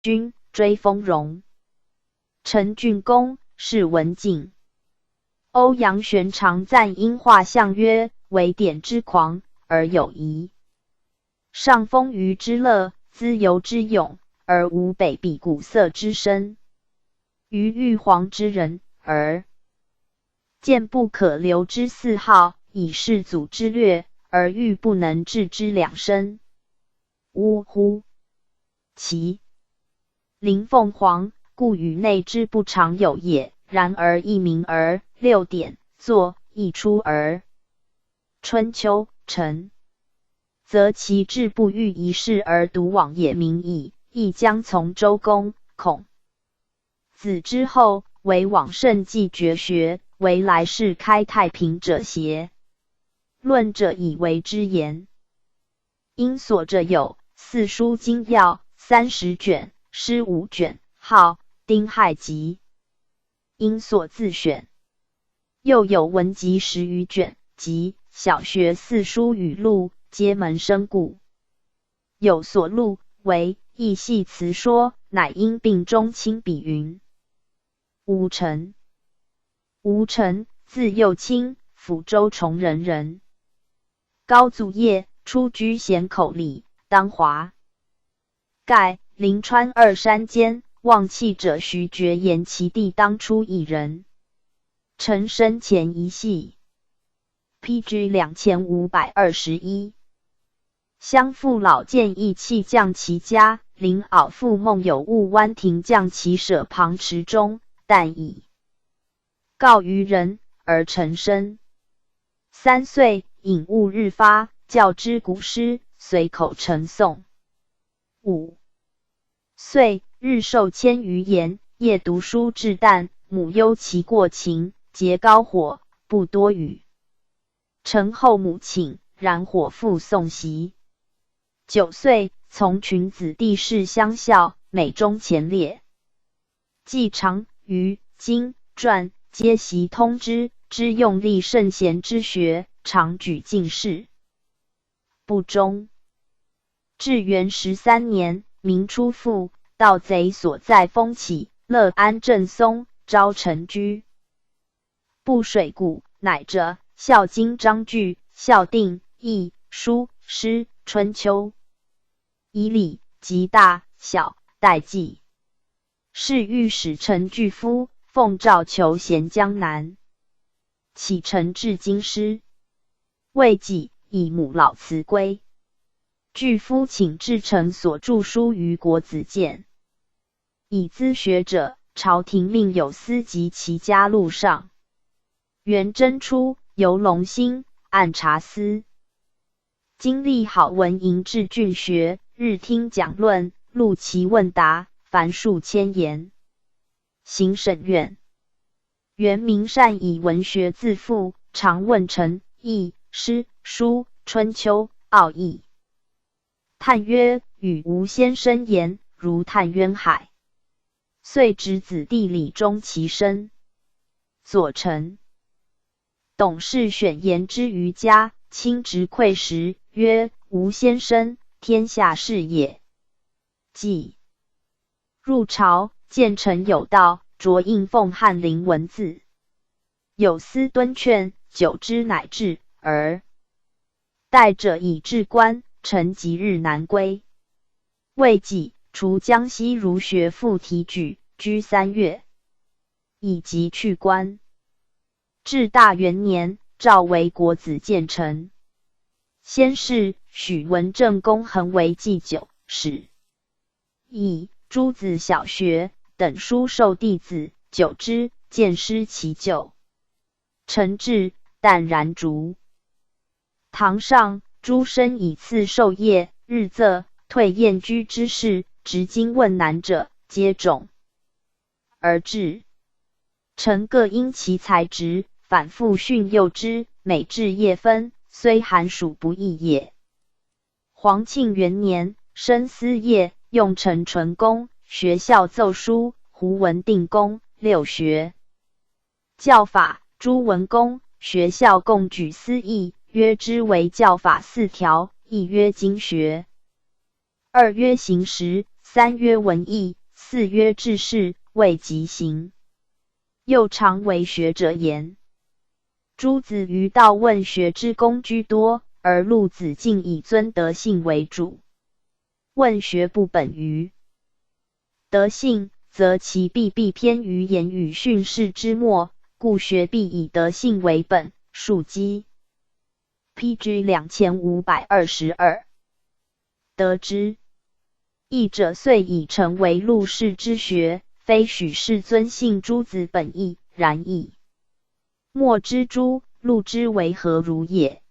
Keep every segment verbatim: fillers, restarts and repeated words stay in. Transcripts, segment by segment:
君，追封荣。陈郡公，是文景。欧阳玄常赞殷画像曰：为典之狂而有仪，上丰腴之乐，资游之勇，而无北鄙古色之声。于玉皇之人而见不可留之四号，以世祖之略，而欲不能置之两身。呜呼！其灵凤凰，故与内之不常有也。然而一名而六典作，一出而春秋成，则其志不欲一世而独往也明矣。亦将从周公、孔子之后，唯往圣继绝学，为来世开太平者邪？论者以为之言。殷所著有四书经要三十卷，诗五卷，号《丁亥集》，殷所自选。又有文集十余卷，及小学四书语录，皆门生故。有所录为《易系辞说》，乃因病终亲笔云。吴臣，吴臣，字幼卿，抚州崇仁人。高祖业，初居咸口里、当华。盖临川二山间，望气者徐觉言其弟当初一人。臣生前一系。P G两千五百二十一。相父老见义弃将其家，临敖父梦有误湾亭将其舍旁池中，但已告于人，而臣生三岁，饮悟日发，教之古诗，随口成诵。五岁，日授千余言，夜读书至旦，母忧其过勤，节高火，不多语。 臣候母寝，燃火复诵习。九岁，从群子弟试乡校，每终前列。记常于经传，皆习通之，知用力圣贤之学，常举进士，不中。至元十三年，民初附，盗贼所在封起，乐安镇松，招臣居。 布水谷，乃者孝经章句、孝定、易、书、诗、春秋，以礼及大小代际。是欲使臣具夫，奉诏求贤江南。启程至京师，未几，以母老辞归。具夫请至臣所著书于国子监。 以资学者，朝廷命有司及其家录上。元贞初，游龙兴，按察司。经历好文营治郡学，日听讲论，录其问答，凡数千言。行省院。元明善以文学自负，常问臣易、诗、书、春秋、奥义。 叹曰：与吾先生言，如叹渊海。遂执子弟礼终其身。左丞董氏选言之于家，亲执馈时曰：吾先生，天下事也。既入朝，见臣有道，着印奉翰临文字。有司敦劝，久之乃至，而 待者以至官，臣即日南归。未几，除江西儒学复题举，居三月，以及去官。至大元年，召为国子监丞。先是许文正公恒为祭酒，使 以诸子小学等书授弟子，久之，见失其旧。臣至，淡然竹。堂上诸生以次授业，日仄退宴居之事，执经问难者，皆踵而至。臣各因其才直，反复训诱之，每至夜分，虽寒暑不易也。 皇庆元年，升司业，用臣纯功，学校奏书，胡文定公，六学教法，朱文公，学校共举司议，约之为教法四条，一曰经学，二曰刑实，单曰文义，四曰治世，未及刑。又常为学者言：诸子于道问学之功居多，而陆子敬以尊德性为主。问学不本于德性，则其弊必偏于言语训示之末，故学必以德性为本，述积。P G两千五百二十二。得之。译者遂以臣为陆氏之学，非许世尊信诸子本意，然矣。莫知诸，陆之为何如也？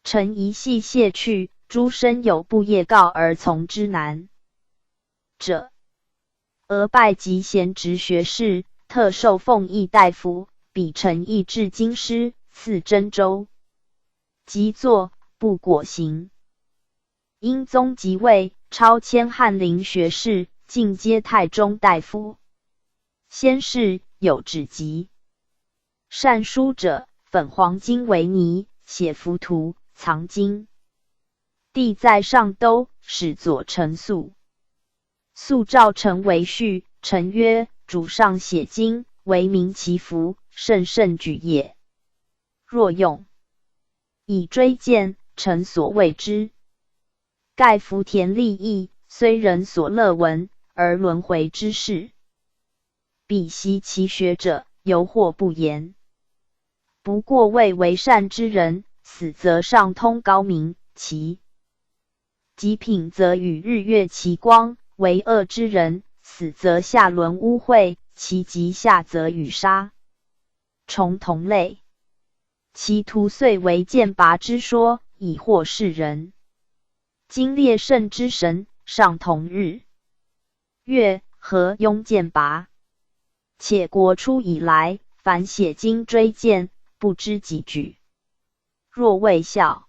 臣疑系谢去，诸生有不业告而从之难者。俄拜及贤直学士，特授奉议大夫，比臣亦至京师，赐真州。即作，不果行。英宗即位，超迁翰林学士，进阶太中大夫。先世有纸籍，善书者粉黄金为泥，写浮图，藏经。帝在上都，始左陈粟。粟召臣为序，臣曰：主上写经，惟名其福，甚甚举也。若用以追荐，臣所畏之。盖福田利益，虽人所乐闻，而轮回之事，彼习其学者，犹或不言。不过谓为善之人，死则上通高明，其极品则与日月齐光，为恶之人，死则下沦污秽，其极下则与杀虫同类。其徒遂为剑拔之说，以惑世人。今列圣之神，上同日月，何拥剑拔？且国初以来，凡写经追荐，不知几举。若未效，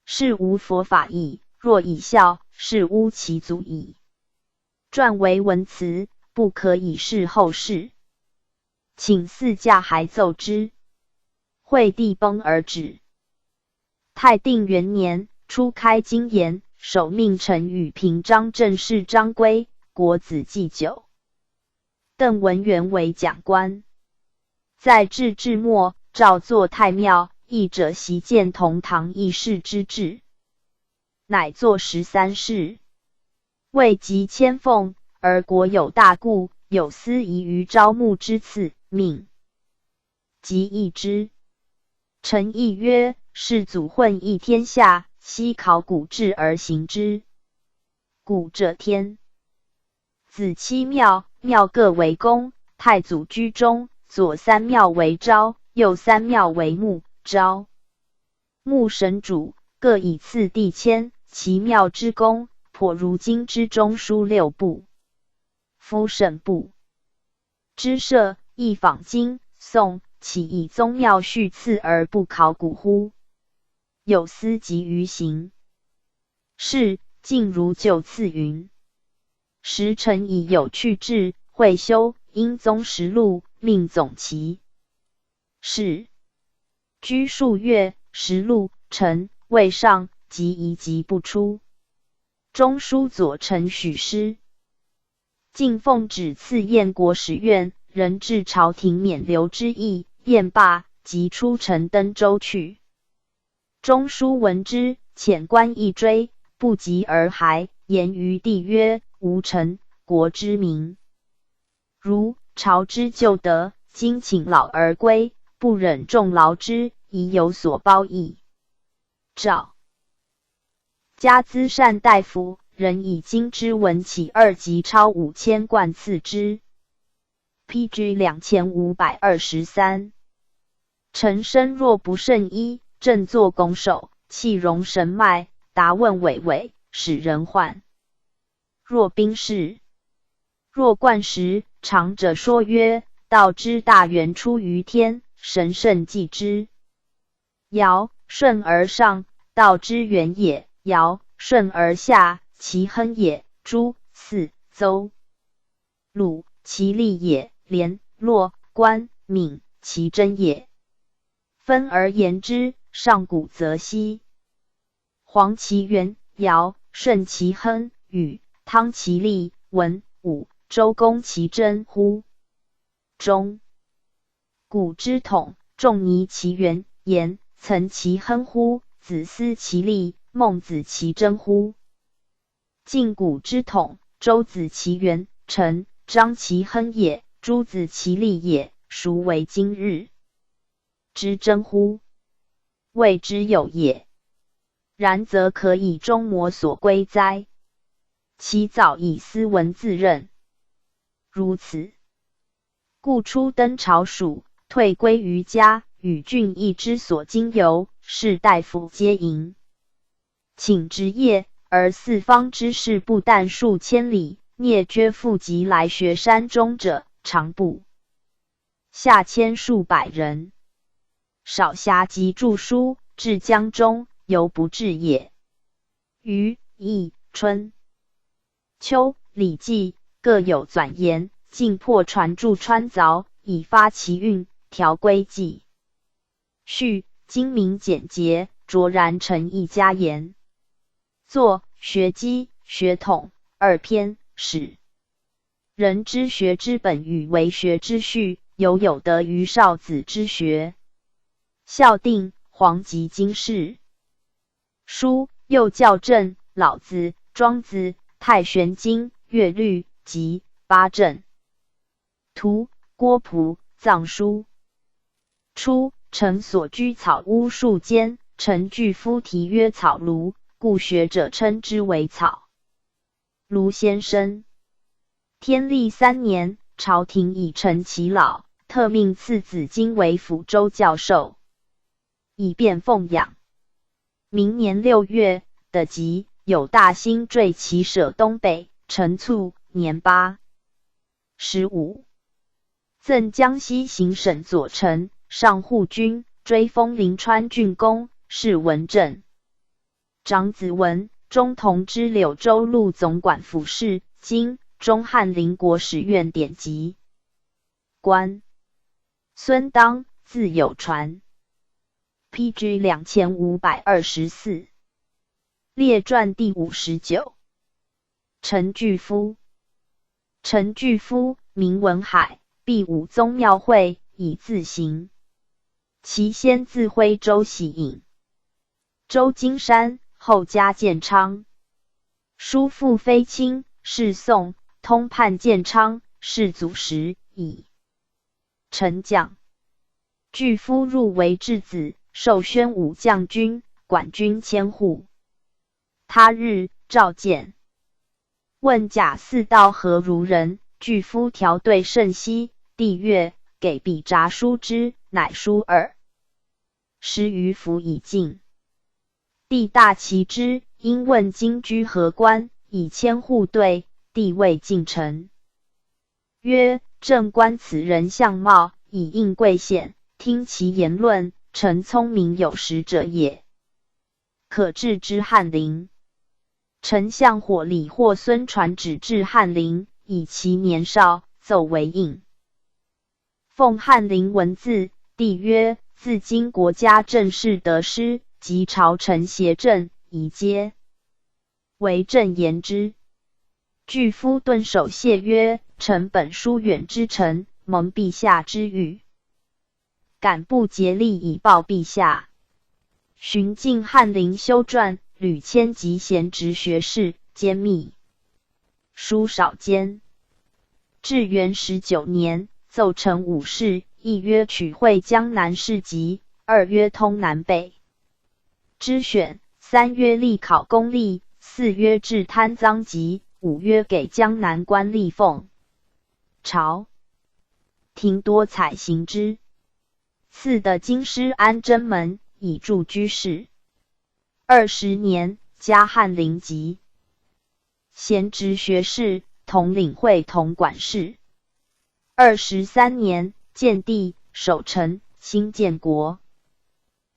是无佛法矣；若已效，是污其祖矣。撰为文辞，不可以示后世。请赐驾还奏之。惠帝崩而止。太定元年，初开京盐，首命陈与平章政事章规，国子祭酒。 邓文元为讲官。在至至末，诏作太庙，议者习建同堂议事之制，乃作十三事。未及迁奉，而国有大故，有司仪于昭穆之赐，命 即议之。臣亦曰：世祖混议天下，悉考古制而行之。古者天子七庙，庙各为宫，太祖居中，左三庙为昭，右三庙为穆。昭穆神主，各以次第迁，其庙之宫，颇如今之中书六部、府省部。 之设，亦仿今、宋，岂以宗庙序次而不考古乎？有司急于行事，竟如旧次云。时臣以有趣志，会修《英宗实录》，命总其事。居数月，实录陈未上，即疑疾不出。中书左丞许师 进奉旨赐燕国史院，仍至朝廷免流之意，燕罢，即出陈登州去。中书闻之，遣官议追，不及而还，言于帝曰：无臣，国之民。如朝之旧德，今请老而归，不忍重劳之，宜有所褒矣。诏 加资善大夫，仍以今之文起二级钞五千贯赐之。P G两千五百二十三。臣身若不慎医，振作拱手，气融神脉，答问娓娓，使人唤。若兵士，若冠时，长者说曰：道之大远出于天，神圣祭之。 尧舜而上，道之远也；尧舜而下，其亨也。朱、泗、邹、鲁，其利也；连、洛、关、闵，其争也。分而言之，上古则西。黄其源，尧舜其亨，禹汤其利，文武周公其争乎？中。古之统，仲尼其源，言曾其亨乎？子思其利，孟子其争乎？ 近古之统，周子其源，臣张其亨也，诸子其利也，孰为今日之争乎？谓之有也。然则可以终摩所归哉？其早以斯文自任。如此，故初登朝署，退归于家，与郡邑之所经由，士大夫皆迎。 请职业，而四方之士不但数千里，啮缺复集来学山中者，常不下千数百人。少侠及著书，至江中，犹不至也。余、易、春秋、礼记各有纂言，尽破船注穿凿，以发其韵，调规纪。 序，今明简洁，卓然成一家言。作，学机、学统二篇。始，人之学之本与为学之序，犹有得于少子之学。孝定、黄极经世。书又校正老子、庄子、太玄经、乐律及八正。 图，郭璞，藏书。初，臣所居草屋数间，陈巨夫题曰草庐，故学者称之为草庐先生。天历三年，朝廷以陈其老，特命赐子金为抚州教授，以便奉养。明年六月的集，有大星坠其舍东北，陈促，年八。 十五，赠江西行省左丞、上护军，追封临川郡公，谥文正。长子文，中同知柳州路总管府事，今中翰林国史院典籍官。孙当，字有传。P G两千五百二十四。列传第五十九。 陈巨夫。陈巨夫，名文海，毕武宗庙会，以字行。其先字徽州喜隐，州金山，后加建昌。叔父飞卿，世宋通判建昌，世祖时以陈将。巨夫入围质子，授宣武将军，管军千户。 他日召见，问甲寺道何如人，巨夫调对甚稀，帝曰：给彼札书之，乃书耳。时于府以进。帝大奇之，因问今居何官，以千户对，帝谓近臣。 曰：正观此人相貌，以应贵显，听其言论，臣聪明有识者也。可置之翰林。丞相火李霍孙传旨至翰林，以其年少，奏为印。奉翰林文字，帝曰：自今国家政事得失，及朝臣协政，宜皆 为朕言之。巨夫顿首谢曰：臣本疏远之臣，蒙陛下知遇，敢不竭力以报陛下？寻进翰林修撰，屡迁及贤侄学士，兼秘书少兼。至元十九年，奏陈武事，一曰取会江南士籍，二曰通南北 之选，三曰立考功立，四曰治贪赃集，五曰给江南官吏奉朝，廷多采行之。赐得京师安贞门，以助居士。二十年，加翰林籍。贤侄学士，统领会同管事。二十三年，建帝，守成，兴建国。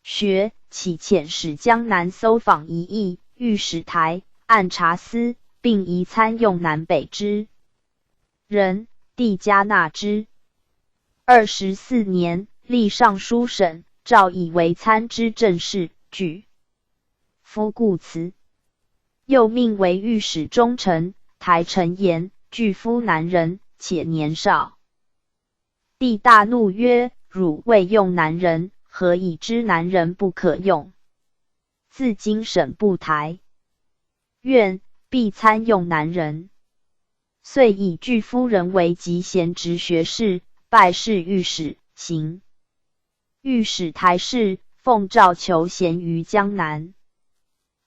学，起遣使江南搜访一役，御史台，按察司，并宜参用南北之人，帝加纳之。二十四年，历尚书省，赵以为参知政事，举夫故辞。又命为御史中丞，台臣言：“巨夫难人，且年少。”帝大怒曰：“汝未用难人，何以知难人不可用？自今审部台。愿，必参用难人。”遂以巨夫人为集贤直学士，拜侍御史、行 御史台试，奉诏求贤于江南。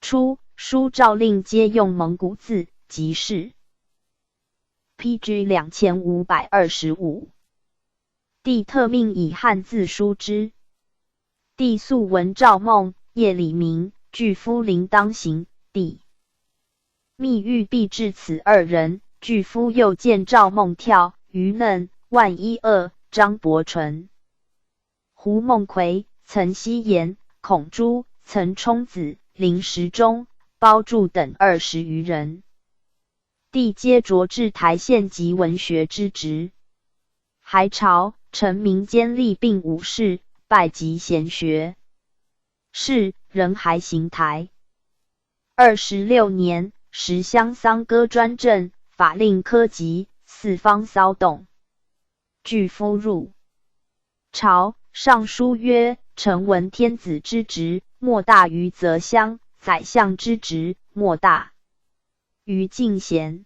初，书诏令皆用蒙古字，即是 P G 两千五百二十五。帝特命以汉字书之。帝素闻赵孟、叶礼明、巨夫临当行，帝密谕必质此二人。巨夫又见赵孟跳、余嫩、万一锷、张伯淳、胡孟魁、岑希言、孔朱、岑冲子、林时忠、包柱等二十余人。帝皆着置台县及文学之职。还朝，陈明兼吏并五事，拜及贤学士，仍还行台。二十六年，时镶桑歌专政，法令科及，四方骚动。巨夫入朝，上书曰：“臣闻天子之职，莫大于择相；宰相之职，莫大于进贤。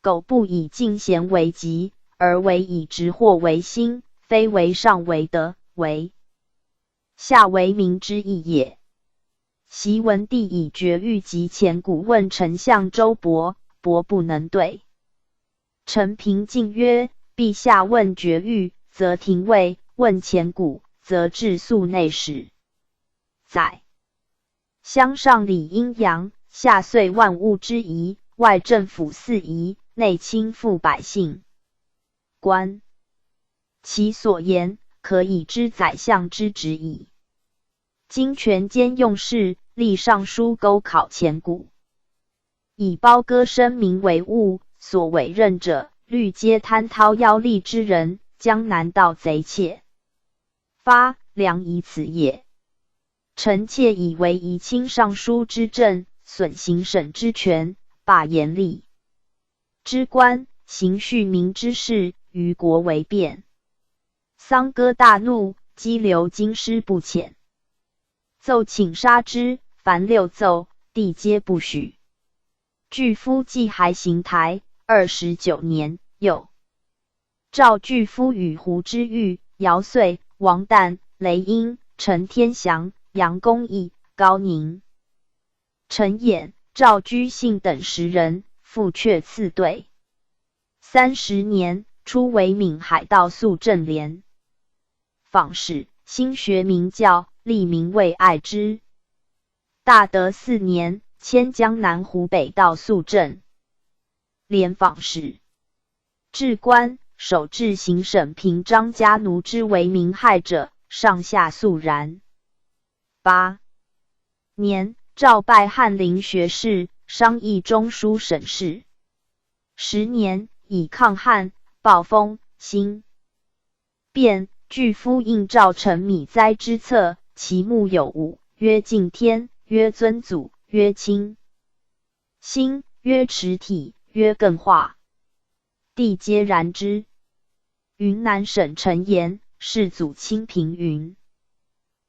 苟不以进贤为极，而为以直获为心，非为上为德，为下为民之意也。”昔闻帝以绝域及前古问丞相周勃，勃不能对。臣平进曰：“陛下问绝域，则廷尉；问前古，则治粟内史。”载：“乡上理阴阳，下遂万物之宜，外政府四夷，内亲附百姓。”观其所言，可以知宰相之职矣。今权兼用事，立尚书勾考前古，以褒歌声名为务，所委任者，虑皆贪饕邀吏之人，江南盗贼窃发，良以此也。 臣妾以为宜清尚书之政，忖行省之权，罢言吏之官，行恤民之事，于国为便。桑歌大怒，激流京师不遣。奏请杀之，凡六奏，帝皆不许。巨夫既还行台，二十九年，又 召巨夫与胡知玉、姚遂、王旦、雷英、陈天祥、杨公义、高宁、陈演、赵居信等十人，复却次队。三十年，初为岷海道肃正廉访使，兴学明教，立民谓爱之。大德四年，迁江南湖北道肃正 廉访使。至官，首置行省平章家奴之为民害者，上下肃然。八年，召拜翰林学士，商议中书省事。十年，以抗旱、暴风、兴变，巨夫印诏陈米灾之策，其目有五，曰敬天，曰尊祖，曰亲 兴，曰持体，曰艮化。帝皆然之。云南省陈岩，世祖清平云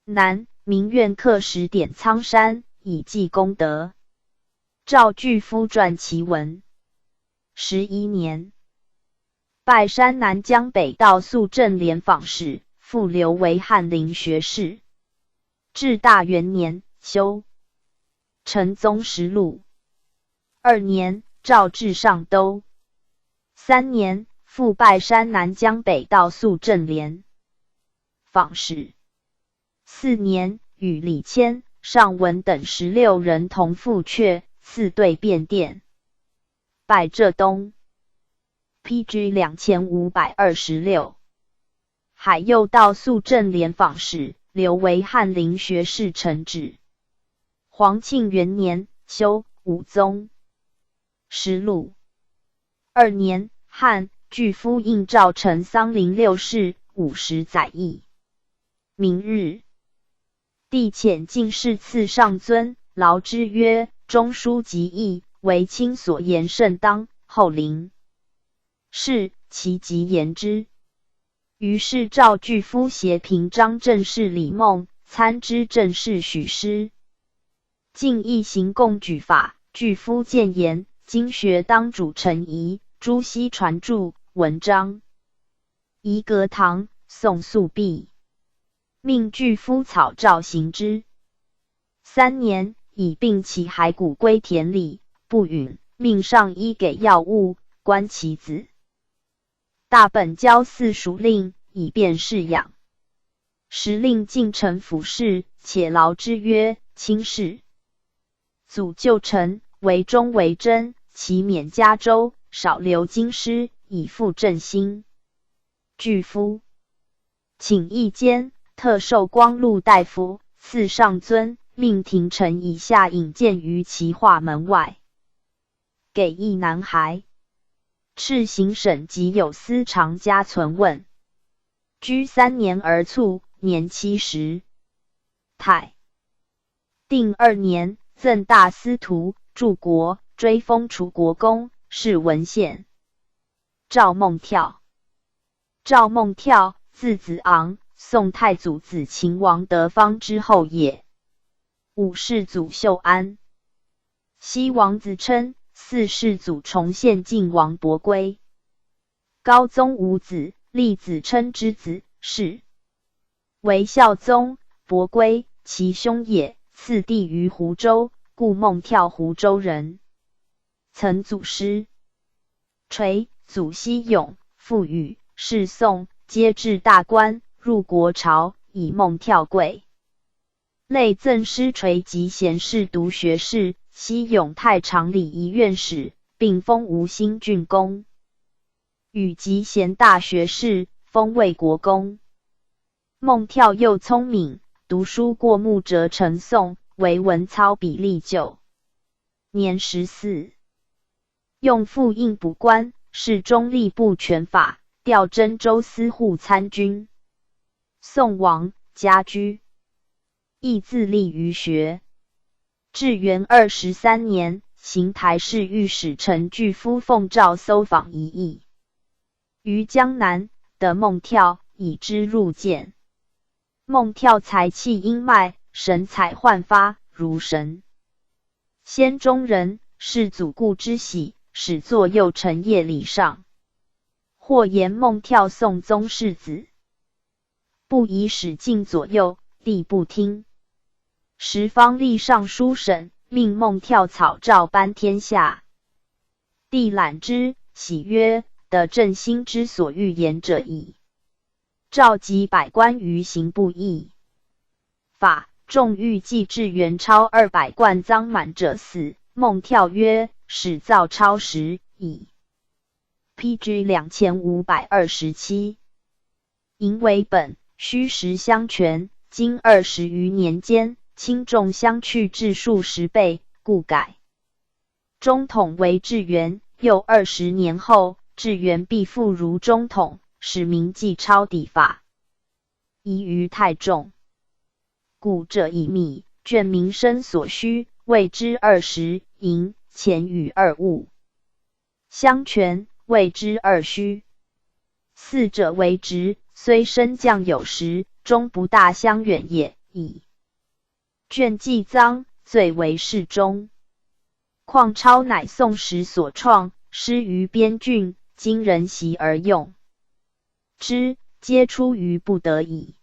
南，民愿刻石点苍山，以记功德。召巨夫撰其文。十一年，拜山南江北道肃正廉访使，复留为翰林学士。至大元年，修陈宗实录。二年，召至上都。三年，复拜山南江北道肃正廉访使。四年，与李谦、尚文等十六人同复却，次队便殿，拜浙东。P G两千五百二十六。海右道肃正廉访使，留为翰林学士陈止。黄庆元年，修武宗实录。二年，汉，巨夫印诏陈桑陵六世，五十载役。明日，帝遣进士赐上尊，劳之曰：中书及议，为卿所言甚当，后临。是，其即言之。于是赵巨夫携平章政事李孟，参知政事许师。 进一行供举法，巨夫谏言，经学当主陈仪、朱熹传注文章。仪阁堂，宋宿毕。命巨夫草诏行之。三年，以病起骸骨归田里，不允，命上衣给药物，观其子。 大本交四署令，以便侍养。时令进陈府事，且劳之曰：卿事。祖旧臣为忠为贞，其免加州，少留京师，以复振兴。巨夫请诣间，特授光禄大夫，赐上尊，命廷臣以下引荐于其画门外。 给一男孩。敕行省即有司长家存问。居三年而卒，年七十。太定二年，赠大司徒、柱国，追封楚国公，谥文献。赵孟跳。赵孟跳，字子昂，宋太祖子秦王得方之后也。武氏祖秀安。 西王子称，四世祖崇献晋王伯归。高宗无子，立子称之子，是。为孝宗，伯归其兄也，次第于湖州，故孟跳湖州人。曾祖师垂，祖郗永，父羽，是宋，皆至大官，入国朝，以孟跳贵。 类赠诗垂及贤士读学士，郗永太常礼仪院使，并封吴兴郡公。羽及贤大学士，封魏国公。孟跳幼聪明，读书过目辄成颂，惟文操笔力就。年十四，用复印补官，侍中吏部权法，调征州司户参军。宋王家居。 亦自立于学。至元二十三年，行台侍御史陈巨夫奉诏搜访一役，于江南，得孟跳，以之入见。孟跳才气英迈，神采焕发，如神。仙中人，是祖固之喜，始作右丞叶礼尚。或言孟跳宋宗室子。 不宜使进左右，帝不听。时方立尚书省，命孟跳草诏班天下。帝览之，喜曰：得朕心之所欲言者矣。召集百官于刑部议。法，众欲祭至元钞二百贯赃满者死。孟跳曰：始造钞时矣。P G两千五百二十七。 营为本，虚实相权，经二十余年间，轻重相去至数十倍，故改。中统为至元，又二十年后，至元必复如中统，始名祭钞抵法，宜于太重。古者以米卷民生所需，谓之二十，银钱与二物。 相权，谓之二虚。四者为质，虽升降有时，终不大相远也已。卷祭赃，最为适中。况钞乃宋时所创，施于边郡，今仍习而用之，皆出于不得已。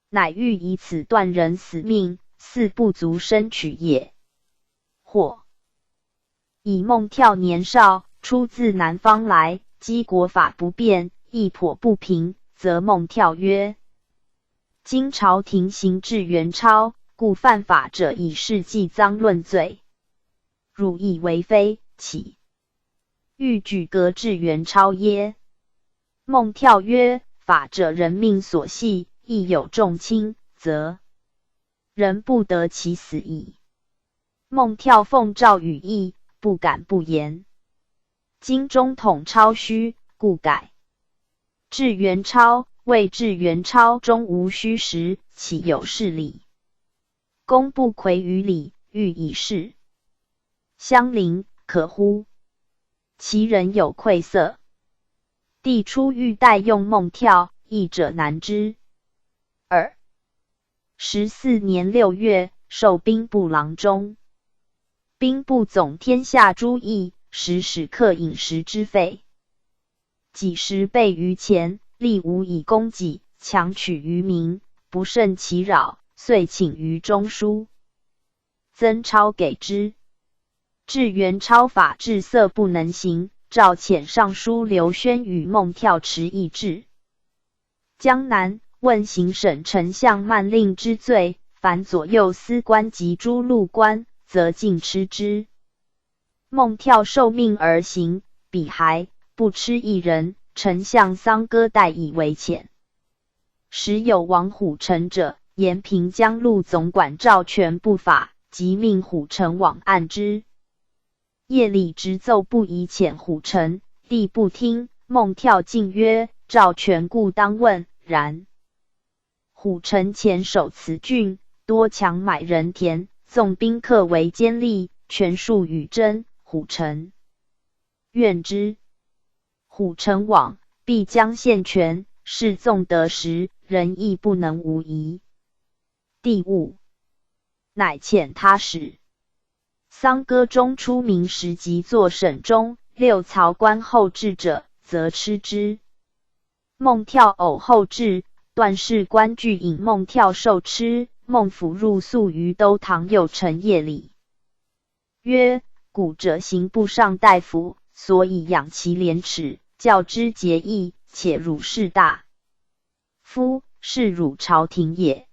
乃欲以此断人死命，似不足深取也。或以孟跳年少，初自南方来，积国法不便，亦颇不平，则孟跳曰：今朝廷行至元钞，故犯法者以示祭赃论罪。汝以为非，岂 欲举革至元钞耶？孟跳曰：法者人命所系，亦有重轻，则人不得其死矣。孟跳奉诏语意，不敢不言。今中统钞虚，故改。至元钞，谓至元钞终无虚实，岂有是理？公不魁于礼，欲以示 相邻，可乎？其人有愧色。帝初欲待用孟跳，议者难之。二、十四年六月，授兵部郎中。兵部总天下诸役，时始刻饮食之费。己时备于前，力无以供给，强取于民，不胜其扰，遂请于中书。曾超给之。至元超法至色不能行，诏遣尚书刘宣与孟跳持议至 江南，问行省丞相慢令之罪，凡左右司官及诸路官，则尽笞之。孟跳受命而行，彼还不笞一人，丞相桑歌代以为遣。时有往虎城者，延平江路总管赵全不法，即命虎城往按之。 夜里执奏不宜遣虎城，帝不听。孟跳进曰：赵全故当问。然虎城遣守此郡，多强买人田，纵兵克为坚利，全数与争。虎城怨之。虎城往，必将献权，是纵得时，人亦不能无疑。帝悟，乃遣他使。 桑歌中初名时即作省中，六曹官后至者，则笞之。孟跳偶后至，段氏官俱引孟跳受笞，孟府入宿于都堂右丞邺里。曰：古者刑部尚大夫，所以养其廉耻，教之节义，且辱士大夫，是辱朝廷也。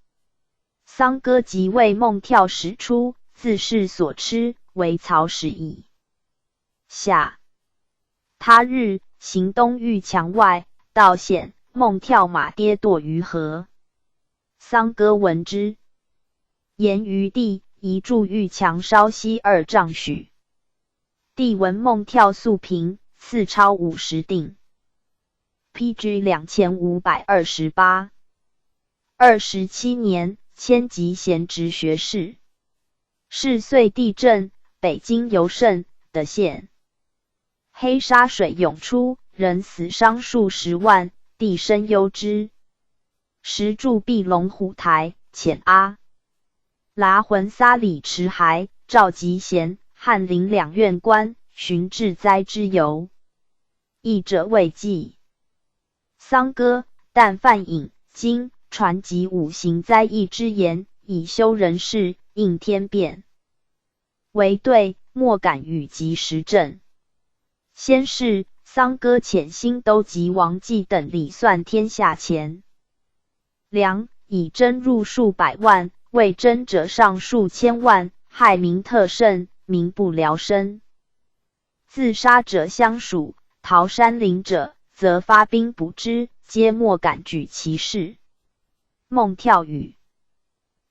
桑歌即谓孟跳使出，自是所笞，为曹使矣。下。他日，行东御墙外，道险，孟跳马跌堕于河。桑歌闻之，言于帝，移筑御墙稍西二丈许。 帝闻孟跳素平，赐钞五十锭。P G两千五百二十八。二十七年，迁籍闲职学士。是岁地震，北京尤甚的县，黑沙水涌出，人死伤数十万，帝深忧之。时筑壁龙虎台，遣阿 拉浑撒里持牌，召集咸、翰林两院官，寻治灾之由。议者未济。桑歌、但范引经传及五行灾异之言，以修人事，应天变。唯对莫敢语及时政。先是，桑歌遣辛都及王济等礼算天下钱 粮，以征入数百万，未征者上数千万，害民特甚，民不聊生。自杀者相属，逃山林者则发兵捕之，皆莫敢举其事。孟跳语。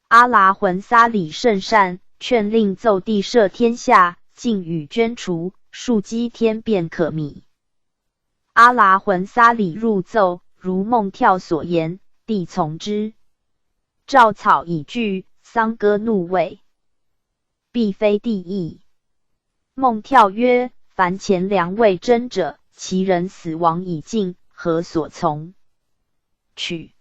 阿拉浑撒里甚善，劝令奏帝赦天下，禁语捐除，庶几天便可米。 阿拉浑撒里入奏，如孟跳所言，帝从之。诏草已具，桑歌怒谓：必非帝意。孟跳曰：凡钱粮未征者，其人死亡已尽，何所从？取。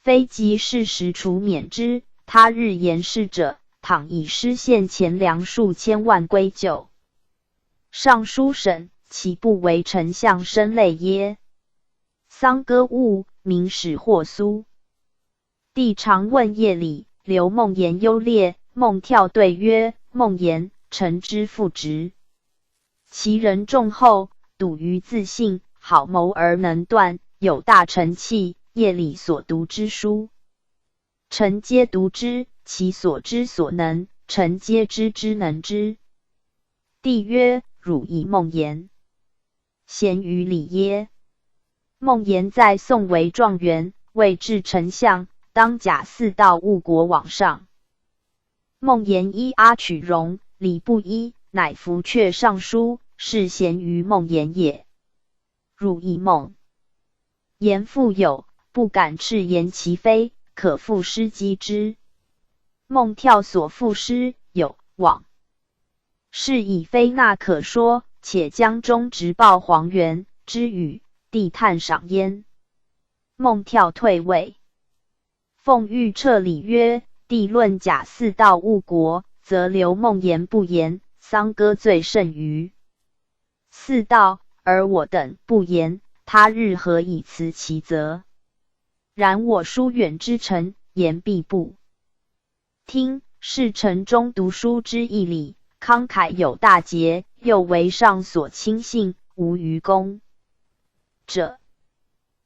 非即事实除免之，他日言事者，倘以失献钱粮数千万归咎， 尚书省，岂不为丞相声泪耶？桑歌悟，名使获苏。帝常问邺里、刘孟言优劣，孟跳对曰：孟言，臣之父执。其人忠厚，笃于自信，好谋而能断，有大臣气。邺里所读之书， 臣皆读之，其所知所能，臣皆知之能之。帝曰：汝以孟言贤于礼耶？孟言在宋为状元，未至丞相，当甲似道误国罔上。孟言依阿取荣，礼不依，乃伏却尚书，是贤于孟言也。 汝以孟言复有，不敢赤言其非，可复失机之。孟跳所赋诗有往。是以非那可说，且将终直报黄元之语，帝叹赏焉。孟跳退位。奉谕掣礼曰：帝论甲似盗误国，则留孟言不言，桑歌最甚于。似盗，而我等不言，他日何以辞其责？然我疏远之臣，言必不听。侍臣中读书之义理，慷慨有大节，又为上所轻信，无愚公者。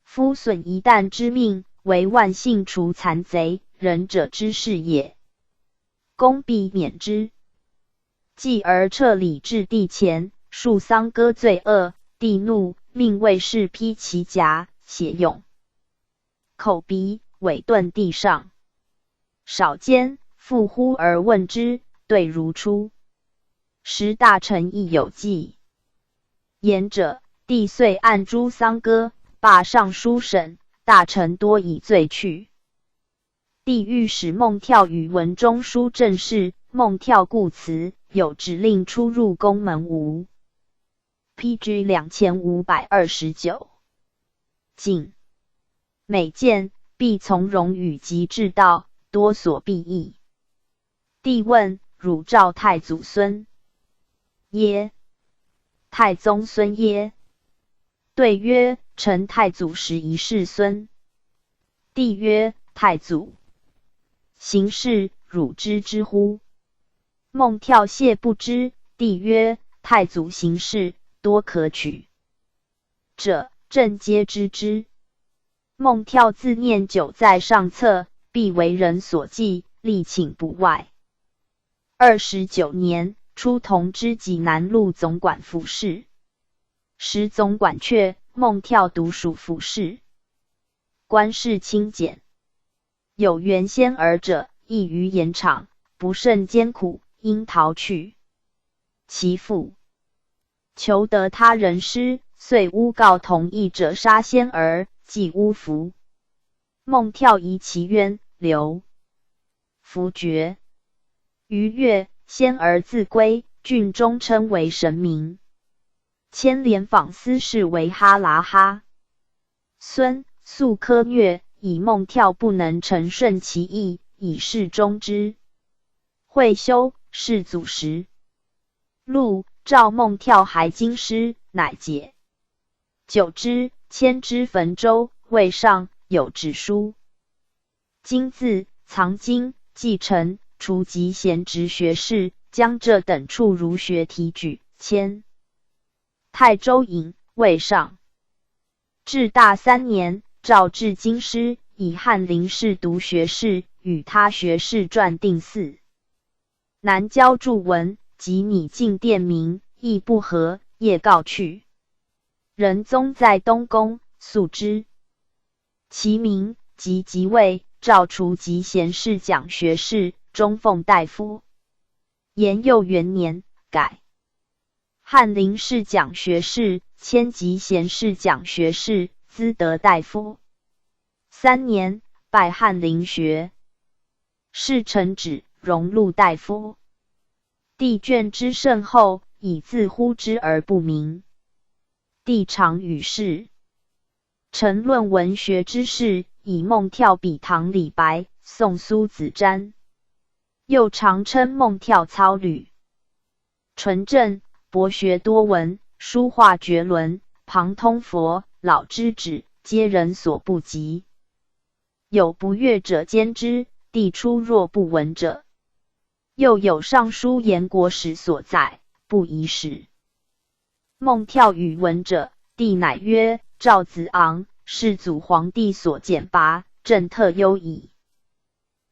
夫损一旦之命，为万姓除残贼，仁者之事也。公必免之。继而掣礼至帝前，述桑歌罪恶，帝怒，命卫士披其甲，写用口笔，尾顿地上。少监，复呼而问之，对如初。时大臣亦有记言者，帝遂按诸桑歌，罢尚书省，大臣多以罪去。帝谕使孟跳与文中书政事，孟跳固辞，有指令出入宫门无？P G两千五百二十九。 进。每见，必从容语及至道，多所必异。帝问：汝召太祖孙耶？太宗孙耶？对曰：臣太祖十一世孙。帝曰：太祖行事，汝知之乎？孟跳谢不知。帝曰：太祖行事，多可取 者，朕皆知之。孟跳自念久在上策，必为人所忌，力请不外。二十九年，初同知济南路总管府事。时总管阙，孟跳独署府事。官事清简。有缘仙儿者，亦于盐场，不胜艰苦，因逃去。其父 求得他人施，遂诬告同意者杀仙儿，即诬伏。孟跳疑其冤，刘伏决。逾越，仙儿自归，郡中称为神明。牵连访思是为哈喇哈孙，素科虐，以孟跳不能承顺其意，以示忠之。会休，世祖时。 录，赵孟跳还京师，乃解。久之，迁之汾州，魏上有旨书。今自藏经继承，除籍贤直学士，江浙等处儒学题举，迁泰州尹、魏上。至大三年，召至京师，以翰林侍读学士与他学士传定寺。 南郊著文，及米进店名，亦不合，夜告去。仁宗在东宫，宿之。其名即即位，诏除籍贤侍讲学士，中奉大夫。延佑元年改翰林侍讲学士，迁籍贤侍讲学士，资德大夫。三年，拜翰林学。 侍臣指荣禄大夫。帝眷之甚厚，以自呼之而不明。帝常与侍臣论文学之事，以孟跳比唐李白，宋苏子瞻。又常称孟跳操吕、纯正，博学多闻，书画绝伦，旁通佛，老知止，皆人所不及。 有不阅者兼之，帝初若不闻者。又有尚书颜国史所载，不宜史。孟跳语闻者，帝乃曰：赵子昂，世祖皇帝所简拔，朕特忧矣。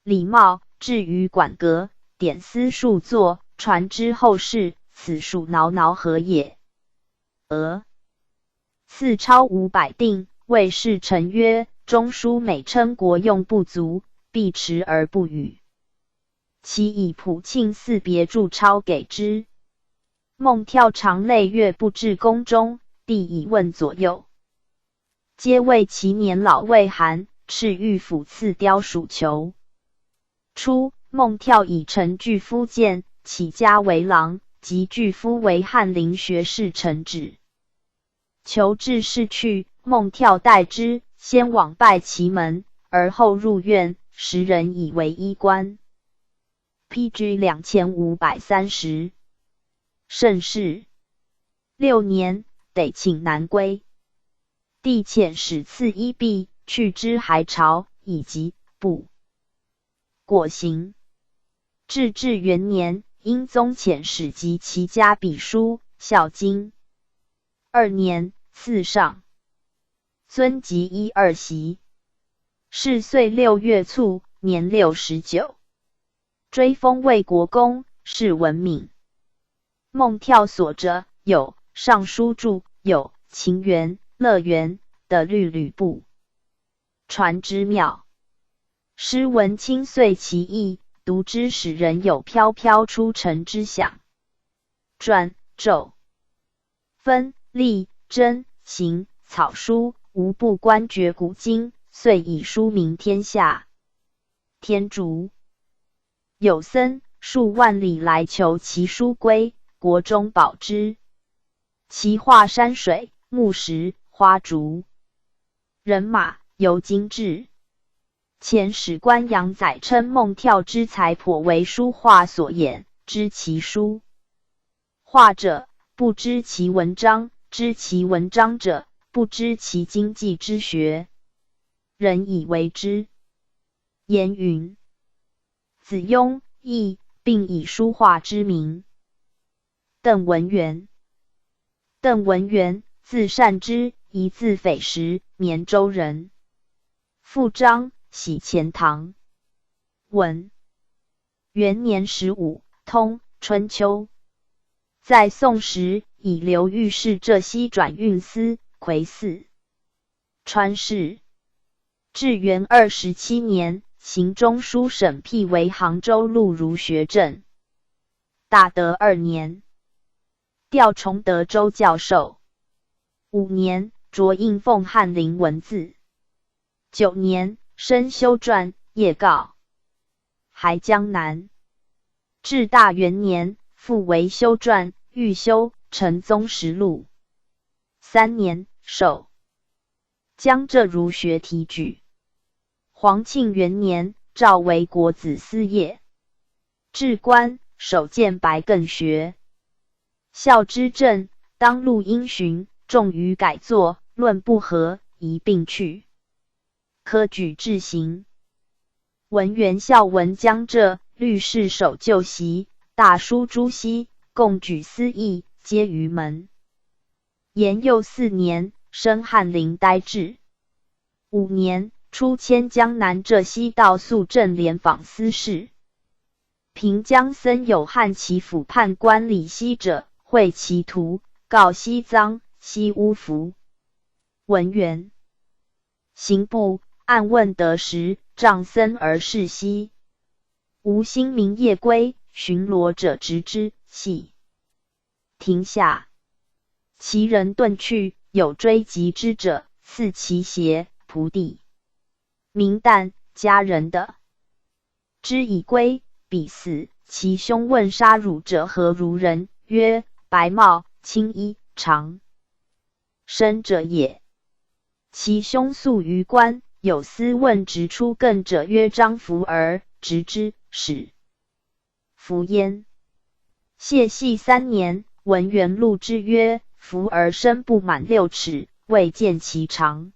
李茂至于馆阁，典司数作，传之后世，此数挠挠何也。俄 赐钞五百锭，谓侍臣曰：中书每称国用不足，必迟而不与。其以普庆寺别注钞给之。孟跳常泪月不至宫中，帝以问左右，皆谓其年老未寒，敕谕抚赐貂鼠裘。 初，孟跳以臣居福建，起家为郎，及巨夫为翰林学士陈止。求至市去，孟跳代之，先往拜其门，而后入院，时人以为衣冠。P G两千五百三十。盛世六年，得请南归。帝遣使赐衣弊，去之还朝，以及布。果行。至至元年，因宗遣使及其家比书，孝经。二年，赐上。尊及衣二席。是岁六月卒，年六十九。追封魏国公，谥文闵。孟跳所着有尚书注，有秦元、乐元的律吕布。传之妙。诗文清邃奇异，读之使人有飘飘出尘之想。传、咒、分、立、真、行、草书，无不冠绝古今，遂以书名天下。天竺。有僧数万里来求其书归，国中宝之。其画山水、木石、花竹、人马，尤精致。遣使官杨载称孟跳之才颇为书画所掩，知其书画者，不知其文章，知其文章者，不知其经济之学。人以为之。颜云：子雍、易并以书画之名。 邓文元。邓文元，字善之，一字匪石，绵州人。父张，喜钱塘。文。元年十五，通春秋。在宋时，以刘御史浙西转运司、魁寺。 川试。至元二十七年，行中书省辟为杭州录儒学正。大德二年，调崇德州教授。五年，着印奉翰林文字。九年，升修撰《夜告》。还江南。至大元年，复为修撰《御修陈宗实录》。三年，授 江浙儒学题举。黄庆元年，召为国子司业。至官，首荐白艮学。孝之政，当录因循，重于改作，论不合，宜并去。科举制行。文元孝文江浙律士首旧习，大书朱熹，共举司议，皆于门。 延佑四年，升翰林呆置。五年，出迁江南浙西道肃正廉访司事。平江僧友汉祈抚判官李希者，会其徒，告西臧、西乌伏。文元。刑部按问得时，杖僧而示西。吴兴民夜归，巡逻者执之，系。 亭下。其人遁去，有追及之者，赐其鞋、仆第。名旦、家人的。知已归，彼死，其兄问杀汝者何如人，曰：白帽、青衣、长 身者也。其兄宿于官，有司问执出艮者曰张福儿，执之，始服焉。谢系三年，文元录之曰：福儿身不满六尺，未见其长。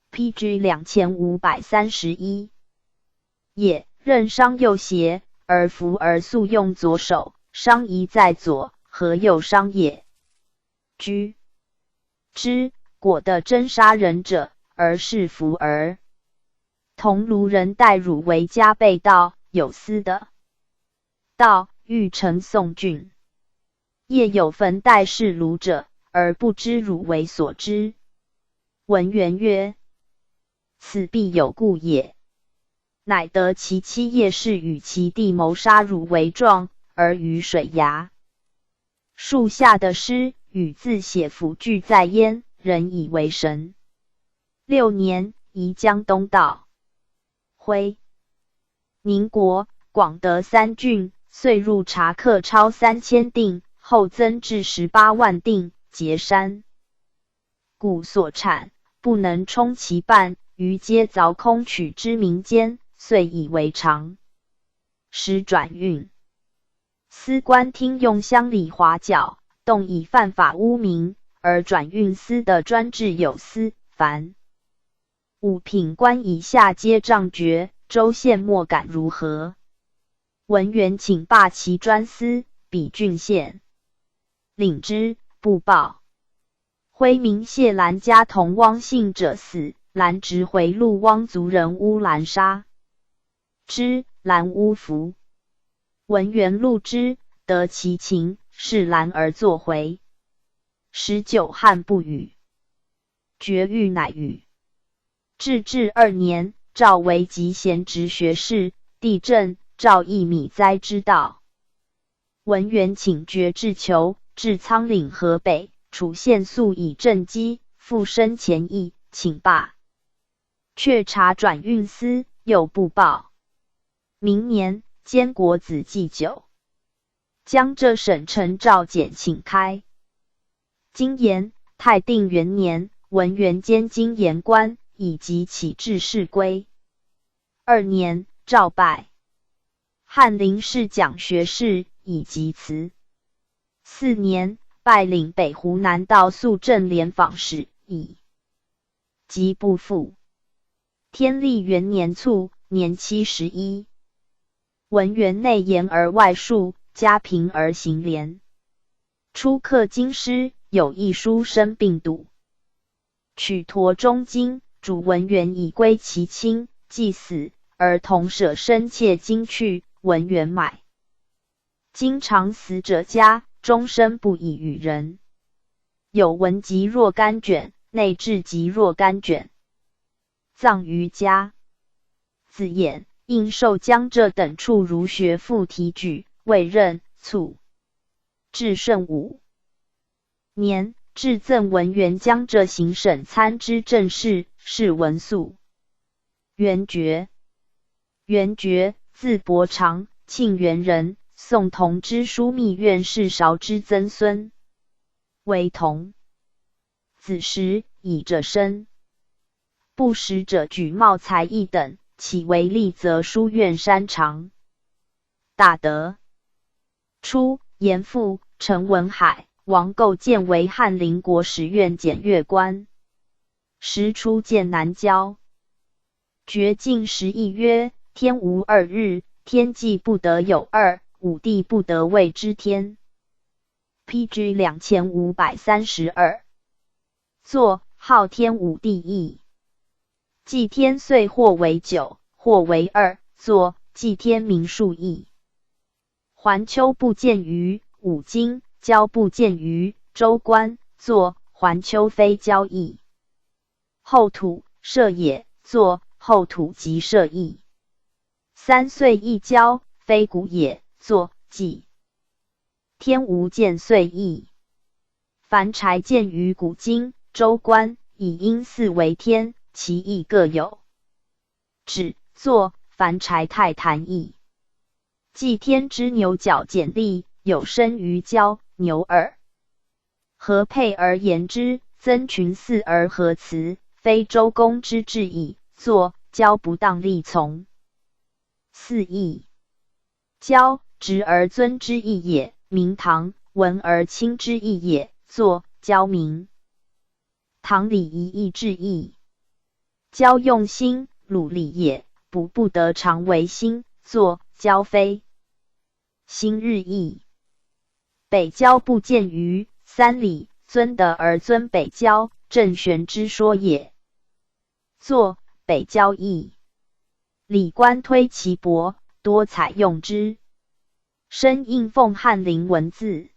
P G两千五百三十一。也，任伤右胁，而福儿素用左手，伤宜在左，何又伤也？ 居。之，果得真杀人者，而是福儿。桐庐人戴汝为嘉备盗，有司的。盗，欲成宋郡。夜有逢戴氏庐者，而不知汝为所知。文元曰：此必有故也。乃得其妻夜氏与其弟谋杀汝为状，而于水崖。树下的诗与自写辅具在焉，人以为神。六年，移江东道。徽。宁国、广德三郡岁入察客超三千锭，后增至十八万锭，节山。谷所产不能充其半，余皆凿空取之民间，遂以为常。时转运，司官听用乡里华教，动以犯法污民，而转运司的专制有司、藩。五品官以下皆杖决，州县莫敢如何。文元请罢其专司，比郡县，领之，不报。徽明谢兰家同汪姓者死，兰执回路汪族人乌兰杀之，兰乌服。文元录之，得其情，释兰而作回。时久旱不雨，决欲乃语。至治二年，赵为集贤直学士，帝政赵亦米灾之道。文元请决至求，至仓廪河北，楚献粟以赈饥，复申前议，请罢。却察转运司，又不报。明年，监国子祭酒，江浙省城赵简请开。金延，泰定元年，文元兼金延官，以及起制事规。二年，赵拜翰林侍讲学士，以及辞。四年，拜领北湖南道肃政廉访使，以及不赴。天历元年卒，年七十一。文元内严而外束，家贫而行廉。初刻京师，有一书生病笃，取陀中金，嘱文元以归其亲，既死，儿童舍身窃金去，文元买。经常死者家，终身不以与人。有文集若干卷，内置集若干卷，葬于家。子衍、应寿江浙等处儒学复题举，未任，卒。至圣武年，至赠文元江浙行省参知政事，是文素。元觉，元觉，字伯常，庆元人，宋同知枢密院事韶之曾孙，为同。子时以者生，不时者举茂才艺等，岂为吏则书院山长。大德。初，严复、陈文海、王构建为翰林国史院检阅官。时初见南郊，决进十议曰：天无二日，天既不得有二，武帝不得谓之天。P G两千五百三十二。作号天武帝议。祭天岁或为九，或为二，作祭天民数议。 环丘不见于五经，郊不见于州官，作环丘非郊矣。后土，社也，作后土即社矣。三岁亦郊，非谷也，作祭天无见岁矣。凡柴见于谷经、州官，以因四为天，其意各有。指，作凡柴太谈矣。 祭天之牛角简历，有生于郊，牛耳。合佩而言之，曾群祀而合辞，非周公之制矣，作郊不当立从。四议。郊，直而尊之意也，明堂，文而清之意也，作郊明。 唐礼仪易志异。郊用新，鲁礼也，补不得常为新，作郊非。新日异。北郊不见于三里，尊德而尊北郊，正玄之说也，作北郊异。礼官推其薄，多采用之。申应奉翰林文字。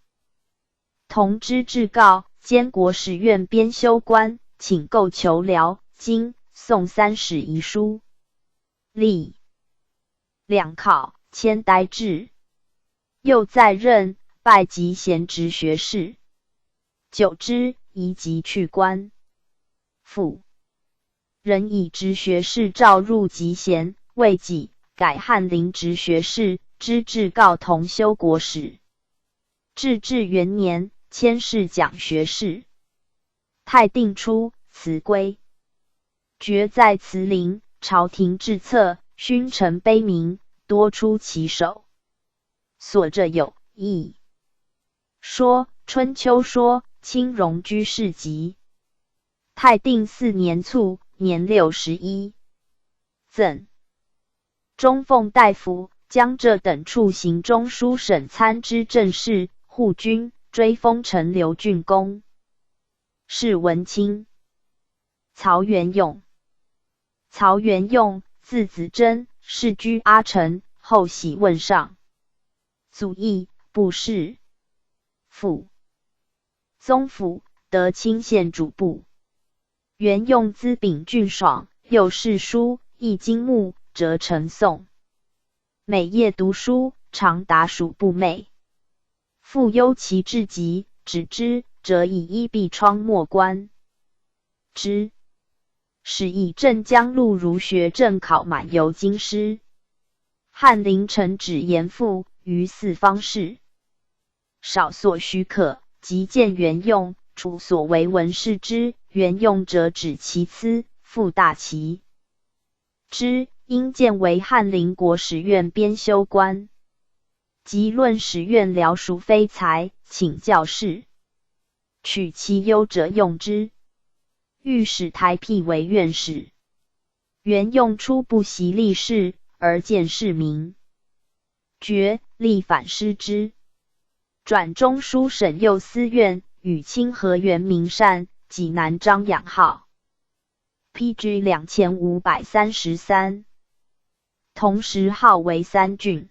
同知至告监国史院编修官，请购求辽、金、宋三史遗书。历两考，迁呆置。又再任，拜及贤直学士。久之，移籍去官。复 仍以直学士诏入籍贤，未几，改翰林直学士，知制告同修国史。至治元年，迁侍讲学士。泰定初，辞归。觉在慈陵，朝廷至策，勋臣悲鸣，多出其首。所著有《易》《说》《春秋说》《青龙居士集》。泰定四年卒，年六十一。赠中奉大夫、江浙等处行中书省参知政事、护军，追封陈留郡公。 是文卿。曹元用。曹元用，字子贞，世居阿城，后徙汶上。祖义，布市。父、宗辅，德清县主簿。元用资禀俊爽，又识书，亦经目，谪成诵。每夜读书，长达数不寐。 父忧其志极，止之，辄以衣蔽窗末观之。始以镇江路儒学正考满游京师。翰林陈止严复于四方士，少所许可，即见元用，处所为文试之。元用者止其辞，复大奇之，因荐为翰林国史院编修官。 即论史院僚属非才，请教示，取其优者用之。御史台辟为院使。元用初不习吏事，而见世名，觉，立反师之。转中书省右司院，与清河原名善、济南张养号。 P G两千五百三十三。同时号为三郡。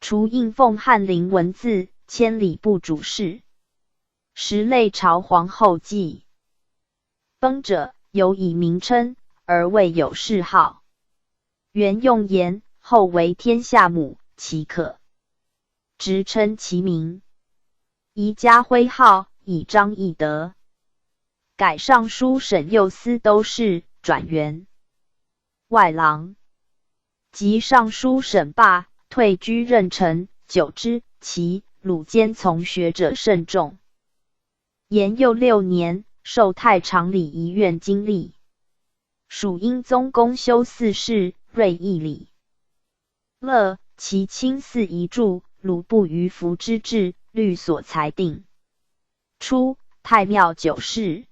除应奉翰林文字，迁礼部主事，时累朝皇后祭。崩者，犹以名称，而未有谥号。元用言：后为天下母，岂可 直称其名。移加徽号，以彰义德。改尚书省右司都事，转员外郎。及尚书省罢，退居任城。久之，齐、鲁间从学者甚众。延佑六年，授太常礼仪院经历。属英宗公修四世，瑞义礼。 乐，其亲似遗著，鲁不于服之志，律所裁定。初，太庙久事，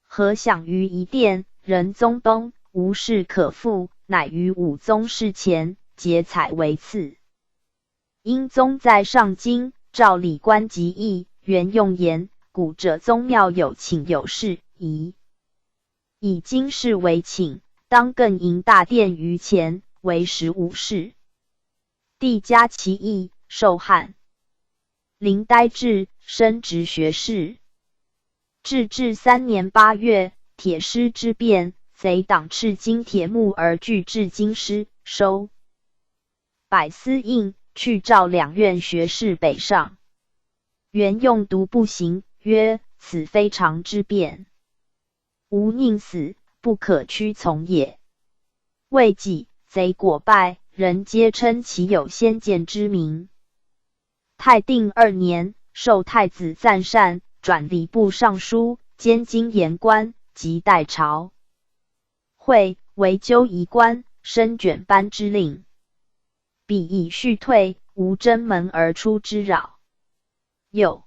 合享于仪殿，仁宗崩，无事可复，乃于武宗逝前，节采为次。英宗在上京，召礼官及议，元用言：古者宗庙有寝有室，仪 以今室为寝，当更营大殿于前，为实无事。帝嘉其意，授翰林呆志，升执学士。至治三年八月，铁师之变，贼党斥金铁木而拒至京师，收 百司印，去召两院学士北上。元用独不行，曰：此非常之变。吾宁死，不可屈从也。未几，贼果败，人皆称其有先见之明。泰定二年，授太子赞善，转礼部尚书，兼经言官，及代朝。 会为纠仪官，升卷班之令。彼以续退，无争门而出之扰。又，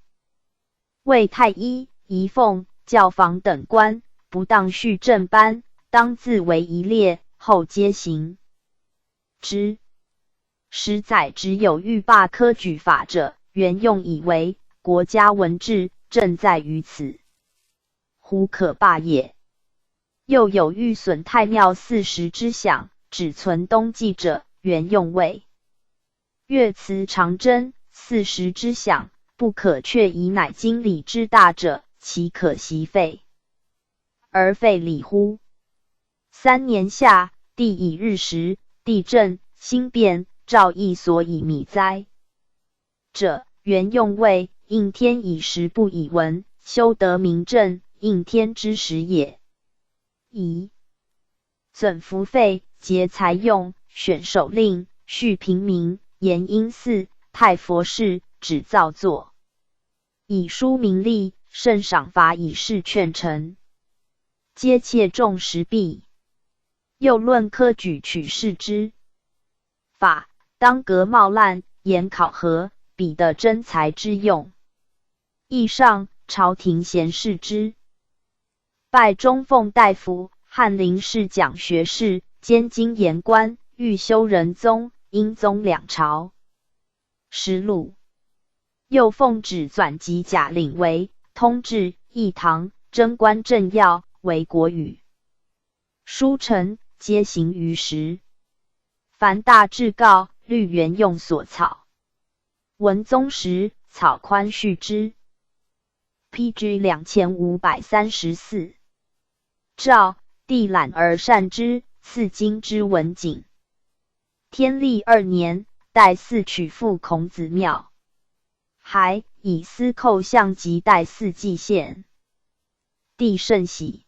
为太医、仪奉、教坊等官，不当续正班，当自为仪列，后皆行之。 十载只有御罢科举法者，元用以为国家文治正在于此，胡可罢也？又有欲损太庙四时之享，只存冬祭者，元用谓：岳祠常争，四时之享不可却仪，乃经礼之大者，岂可习废 而废礼乎？三年夏，帝以日食、地震、星变、诏议所以米灾者，元用谓：应天以时不以文，修德明正，应天之时也。仪 准服费，节财用，选守令，恤平民，延因寺、太佛寺、纸造作，以书名利，甚赏罚以示劝臣。皆切重时弊。又论科举取士之法，当革帽烂，严考核，比得真才之用。亦上朝廷贤士之拜中奉大夫、翰林侍讲学士、兼经言官、御修仁宗、英宗两朝实录。又奉旨纂集甲领围、通志、议堂、征官政要为国语，书臣皆行于时。凡大制告，律原用所草。文宗时草宽序之。P G两千五百三十四。诏，帝览而善之，赐金之文景。天历二年，带四取赴孔子庙，还以司寇相及带四祭献。帝甚喜。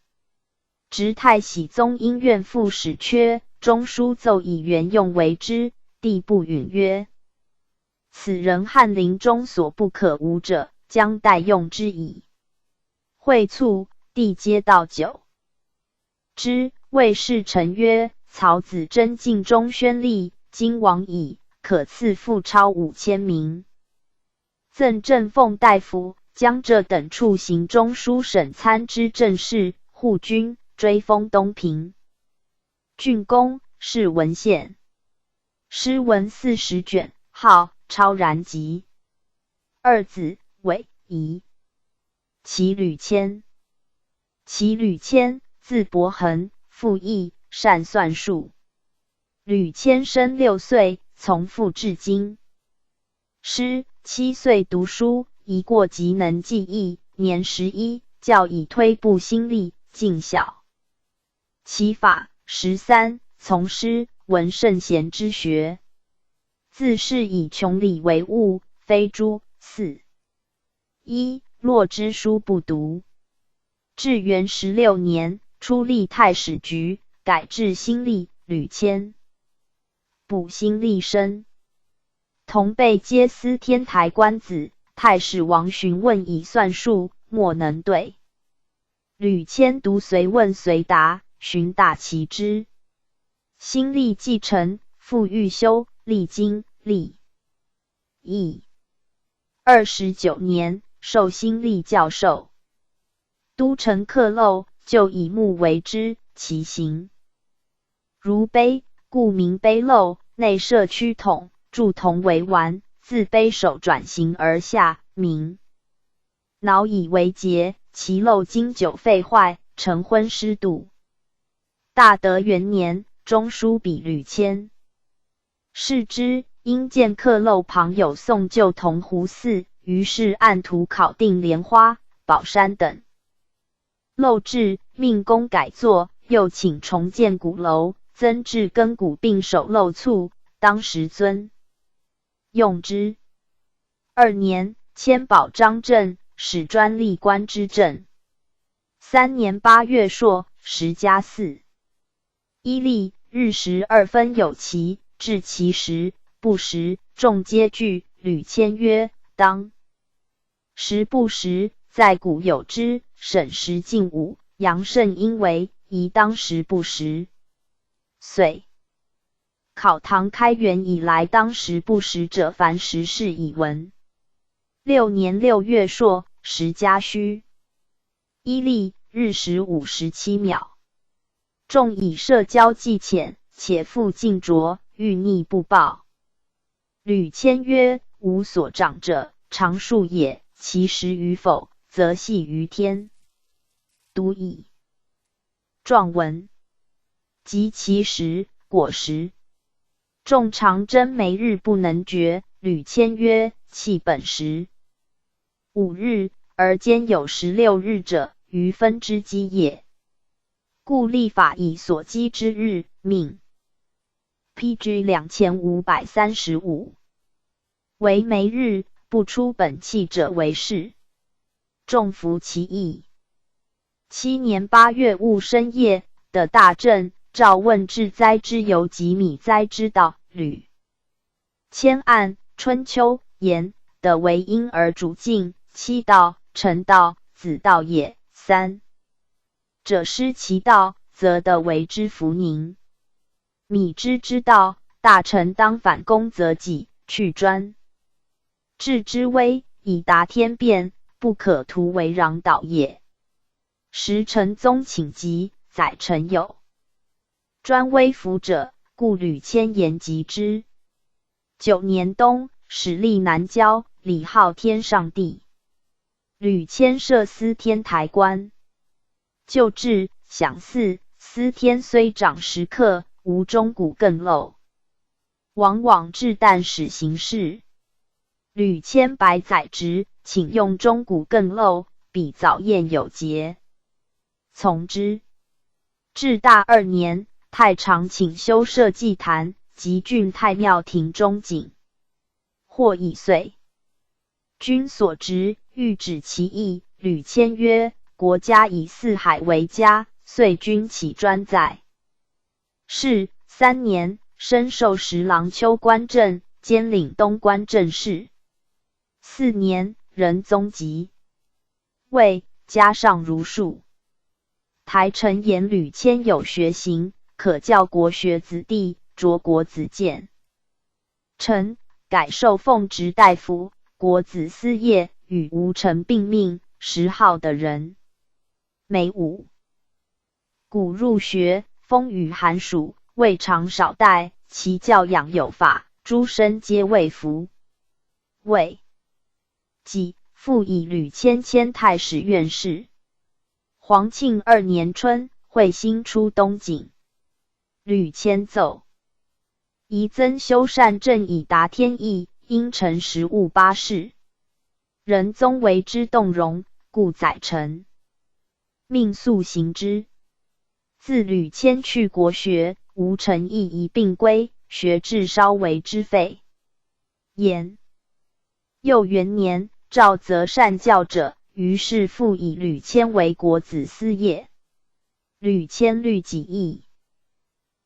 执太喜宗因怨父使缺，中书奏以原用为之，帝不允曰：此人翰林中所不可无者，将待用之矣。会促，帝皆道久之。谓侍臣曰：曹子真尽中宣吏，今亡矣，可赐赋超五千名。赠正奉大夫、江浙等处行中书省参知政事、护军，追封东平郡公，是文献。诗文四十卷，号超然集。二子为仪，其吕谦。其吕谦，字伯衡，父义，善算术。吕谦生六岁，从父至今。师，七岁读书，已过即能记忆，年十一，教以推步新历，进小。其法，十三，从师，闻圣贤之学。自是以穷理为务，非诸四一，络之书不读。至元十六年，初历太史局，改制新历，吕谦补新历生。同辈皆思天台观子，太史王询问以算术，莫能对。吕谦独随问随答，询大奇之。新历既成，复欲修，历经历易。二十九年，授新历教授。都城刻镂，旧以木为之，其形如碑，故名碑镂，内设曲筒，柱筒为丸，自碑首转形而下，名脑以为节，其镂经久废坏，成昏湿度。大德元年，中书比吕谦。 视之，因见刻镂旁有宋旧铜壶寺，于是按图考定莲花、宝山等。漏置，命工改作，又请重建鼓楼，增置更鼓并首漏促，当时尊用之。二年，迁保张镇，始专历官之政。三年八月朔，时加四。 一历，日时二分有期，至其时不时，众皆惧。吕谦曰：当时不时，在古有之，省时禁舞，阳盛因为宜当时不时。岁考唐开元以来，当时不时者，凡时事已闻。六年六月朔，时加戌。一历，日时五时七秒。 众以社交既浅，且复尽着，欲逆不报。吕谦曰：无所长者，常数也，其时与否，则系于天。读矣。状文及其时、果时。众常争每日不能决，吕谦曰：弃本时五日，而兼有十六日者，余分之积也。 故历法以所积之日命。P G两千五百三十五。为每日不出本契者为是。众服其意。七年八月戊申夜，得大震，诏问治灾之由及米灾之道，吕谦按《春秋》言：德为婴儿主径，妻道、臣道、子道也。三者失其道，则德为之弗宁。米脂之道，大臣当反躬则己，去专志之危，以达天变，不可徒为壤导也。时陈宗请疾，宰臣有专微服者，故吕谦言疾之。九年冬，始立南郊，礼号天上帝。吕谦设司天台观，就置享祀，司天虽长石刻，无钟鼓更漏，往往置担始行事。吕谦百载执，请用钟鼓更漏，比早宴有节，从之。至大二年，太常请修设祭坛，及郡太庙庭钟景，或已岁。君所执，欲止其意。吕谦曰：国家以四海为家，岁君岂专在？是三年，升授十郎丘官正，兼领东关政事。四年，仁宗即位，加上儒术。台臣言吕谦有学行，可教国学子弟，着国子监。臣改授奉直大夫，国子司业，与吴臣并命，实号得人。每五 古入学，风雨寒暑，未尝少怠，其教养有法，诸生皆畏服。未几，复以吕谦迁太史院试。皇庆二年春，会兴出东景。吕谦奏：宜增修缮政以达天意，因臣实务八事。仁宗为之动容，故宰臣命速行之。自吕谦去国学，吴臣亦宜并归，学制稍为之废。延佑元年，赵则善教者，于是复以吕谦为国子司业。吕谦律己亦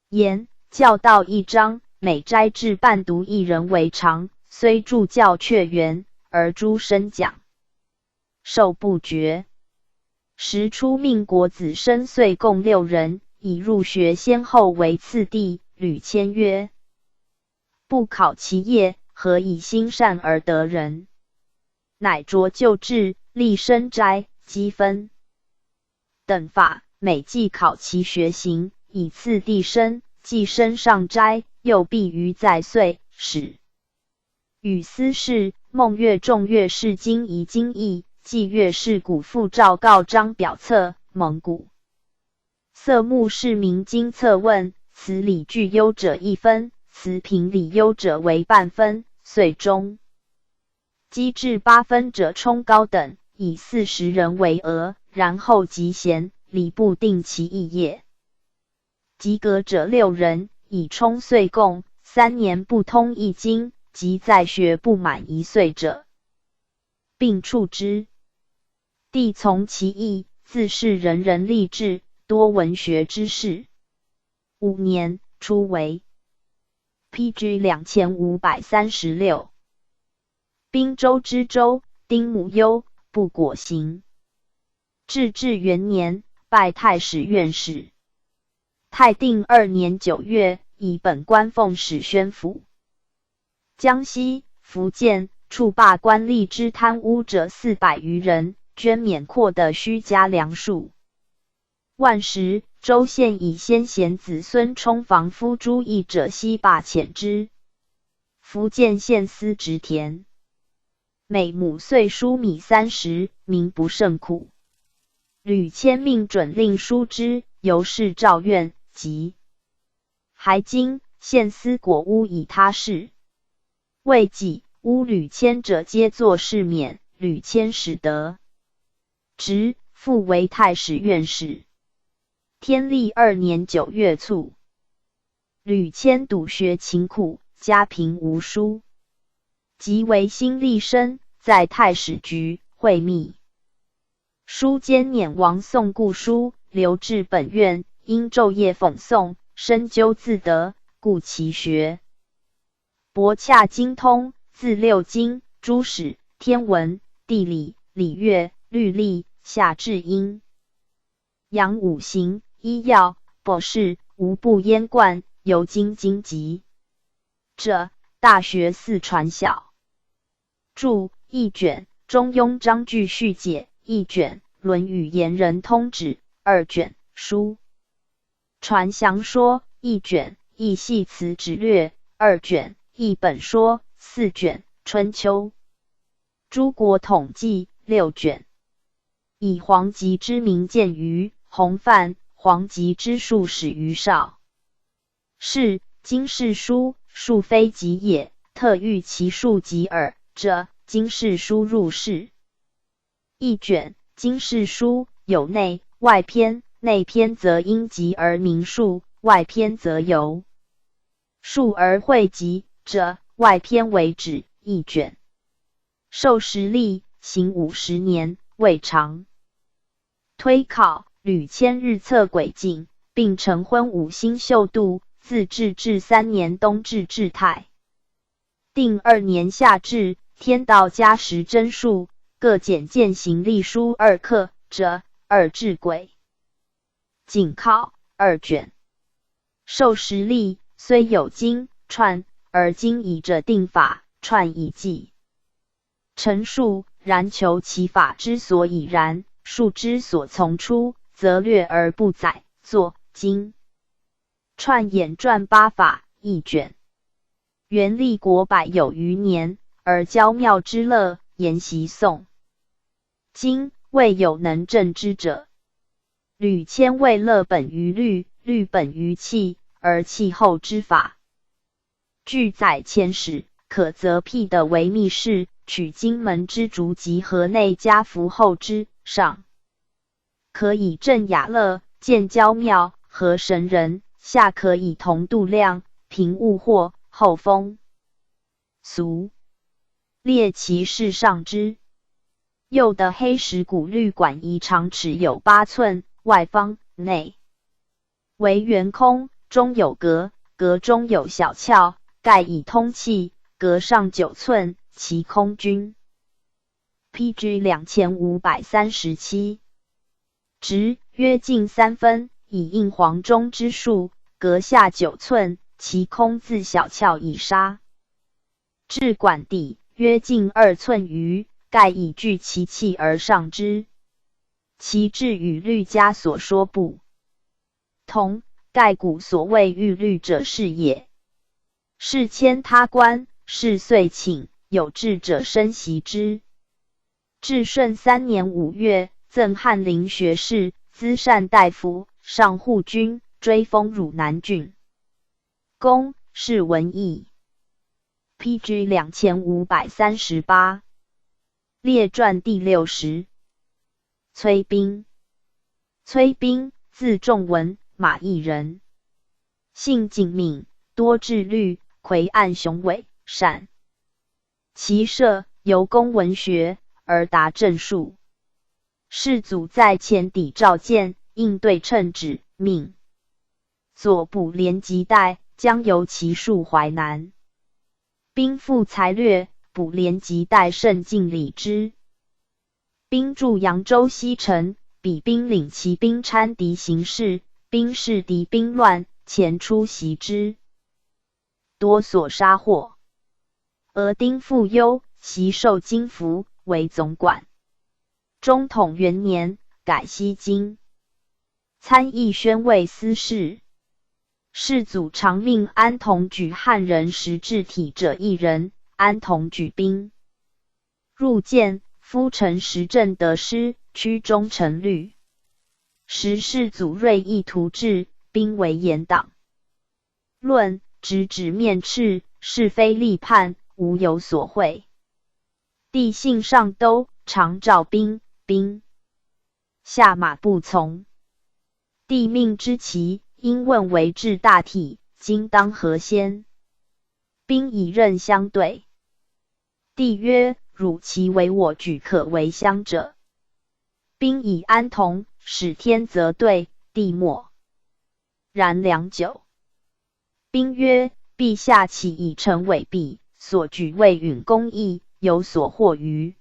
严，教道亦章，每斋至半读一人为常，虽著教却圆，而诸生讲授不绝。时初命国子生岁贡六人，以入学先后为次第。吕谦曰：不考其业，何以兴善而得人？乃着旧制，立升斋、积分等法，每季考其学行，以次第升，既升上斋，又必于在岁、始。与司事、孟乐众乐士经仪经义，祭乐士古赋昭告章表册、蒙古 色目示明经策问，词理句优者一分，词评理优者为半分。岁终积至八分者充高等，以四十人为额，然后集贤，礼部定其一业。及格者六人，以充岁贡。三年不通一经，及在学不满一岁者，并处之。帝从其意，自是人人立志，多文学之士。五年，初为 P G两千五百三十六。兵州知州丁母忧，不果行。至至元年，拜太史院士。太定二年九月，以本官奉使宣抚江西、福建，处罢官吏之贪污者四百余人，捐免阔的虚家粮数。万时，州县以先贤子孙充防夫诸役者悉罢遣之。福建县司植田，每亩岁输米三十，民不胜苦。吕谦命准令输之，由是诏院及 还京，献司果屋以他事。未几，污吕谦者皆作赦免，吕谦始得职，复为太史院士。天历二年九月卒。吕谦笃学勤苦，家贫无书，即为新历升，在太史局会秘。书兼捻王宋故书，留至本院，因昼夜讽诵，深究自得，故其学博洽精通，字六经，诸史、天文、地理、礼乐、律例、夏至阴阳五行、医药、博士，无不焉贯，尤精精极。这，大学四传晓。注：一卷《中庸》章句序解，一卷《论语》贤人通旨，二卷书传详说，一卷《易系辞旨略》，二卷《易本说》，四卷《春秋》诸国统计，六卷以黄极之名见于洪范，黄极之数始于少。是今世书，数非极也，特喻其数极耳。这今世书入世。一卷今世书有内外篇，内篇则因集而名述，外篇则由述而会集，这外篇为止。一卷授时历，行五十年，未尝。推考：吕谦日测癸进，并成婚五星宿度，自至至三年冬至至太。定二年夏至，天道嘉时真数，各简见行历书二刻，这二至癸进考二卷。授时历虽有今串，而今以者定法，串以记陈述，然求其法之所以然，述之所从出，则略而不载。作经串演传八法一卷。元历国百有余年，而郊庙之乐沿袭宋。今未有能正之者。吕谦谓乐本于律，律本于器，而器后之法 据载前史，可则辟的为密室，取荆门之竹及河内嘉福后之上，可以镇雅乐，建郊庙，和神人，下可以同度量，平物货，后风俗。列其事上之。右的黑石鼓律馆仪长尺有八寸，外方内 为圆空，中有阁，阁中有小窍，盖以通气，阁上九寸，其空均。P G两千五百三十七。直约径三分，以应黄钟之数，阁下九寸，其空自小窍以杀。至馆底约径二寸余，盖以聚其气而上之。其志与律家所说不 同，盖古所谓御律者是也。世迁他官，事遂请有志者申习之。至顺三年五月，赠翰林学士，资善大夫，上护军，追封汝南郡公，是文义。P G两千五百三十八。列传第六十。崔冰。崔冰，字仲文，马邑人，性警敏，多智虑，魁岸雄伟，善骑射，尤攻文学，而达政数。世祖在前抵诏见，应对称旨，命左补连及带，将由其数淮南。 兵富财略，补连及带甚尽礼之。兵驻扬州西城，彼兵领其兵参敌形势，兵事敌兵乱，前出袭之，多所杀获。俄丁父忧，袭授经服，为总管。中统元年，改西京。 参议宣慰司事。世祖常命安童举汉人识字体者一人，安童举兵入见，夫陈识正得失，屈中臣虑。时世祖锐意图治，兵为严党。论，直指面斥，是非立判，无有所会。帝信上都，常召兵，兵 下马不从。帝命之其因问为治大体，今当何先？兵以任相对。帝曰：汝其为我举可为相者。兵以安童，使天则对，帝默。然良久。兵曰：陛下岂以臣委弊，所举未允公议，有所惑于。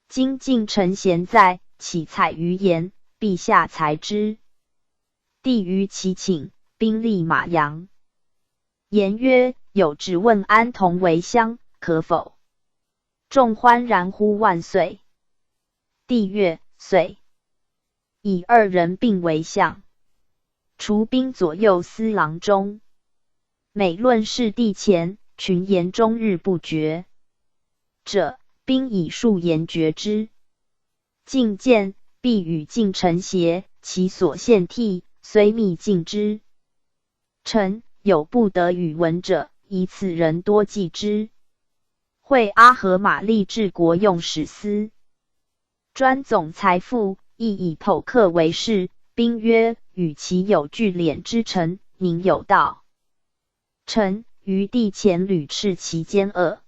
今近臣贤在，岂采于言，陛下裁之。帝于其寝，兵立马阳。言曰：有旨问安童为相，可否？众欢然呼万岁。帝曰：岁。以二人并为相，除兵左右司郎中。每论事帝前，群言终日不绝。者，兵已数言绝之。进见，必与近臣协，其所献替，虽密尽之，臣有不得与闻者，以此人多计之。会阿合马力治国用史司，专总财富，亦以否客为事。兵曰：与其有聚敛之臣，宁有道？臣于帝前屡斥其奸恶。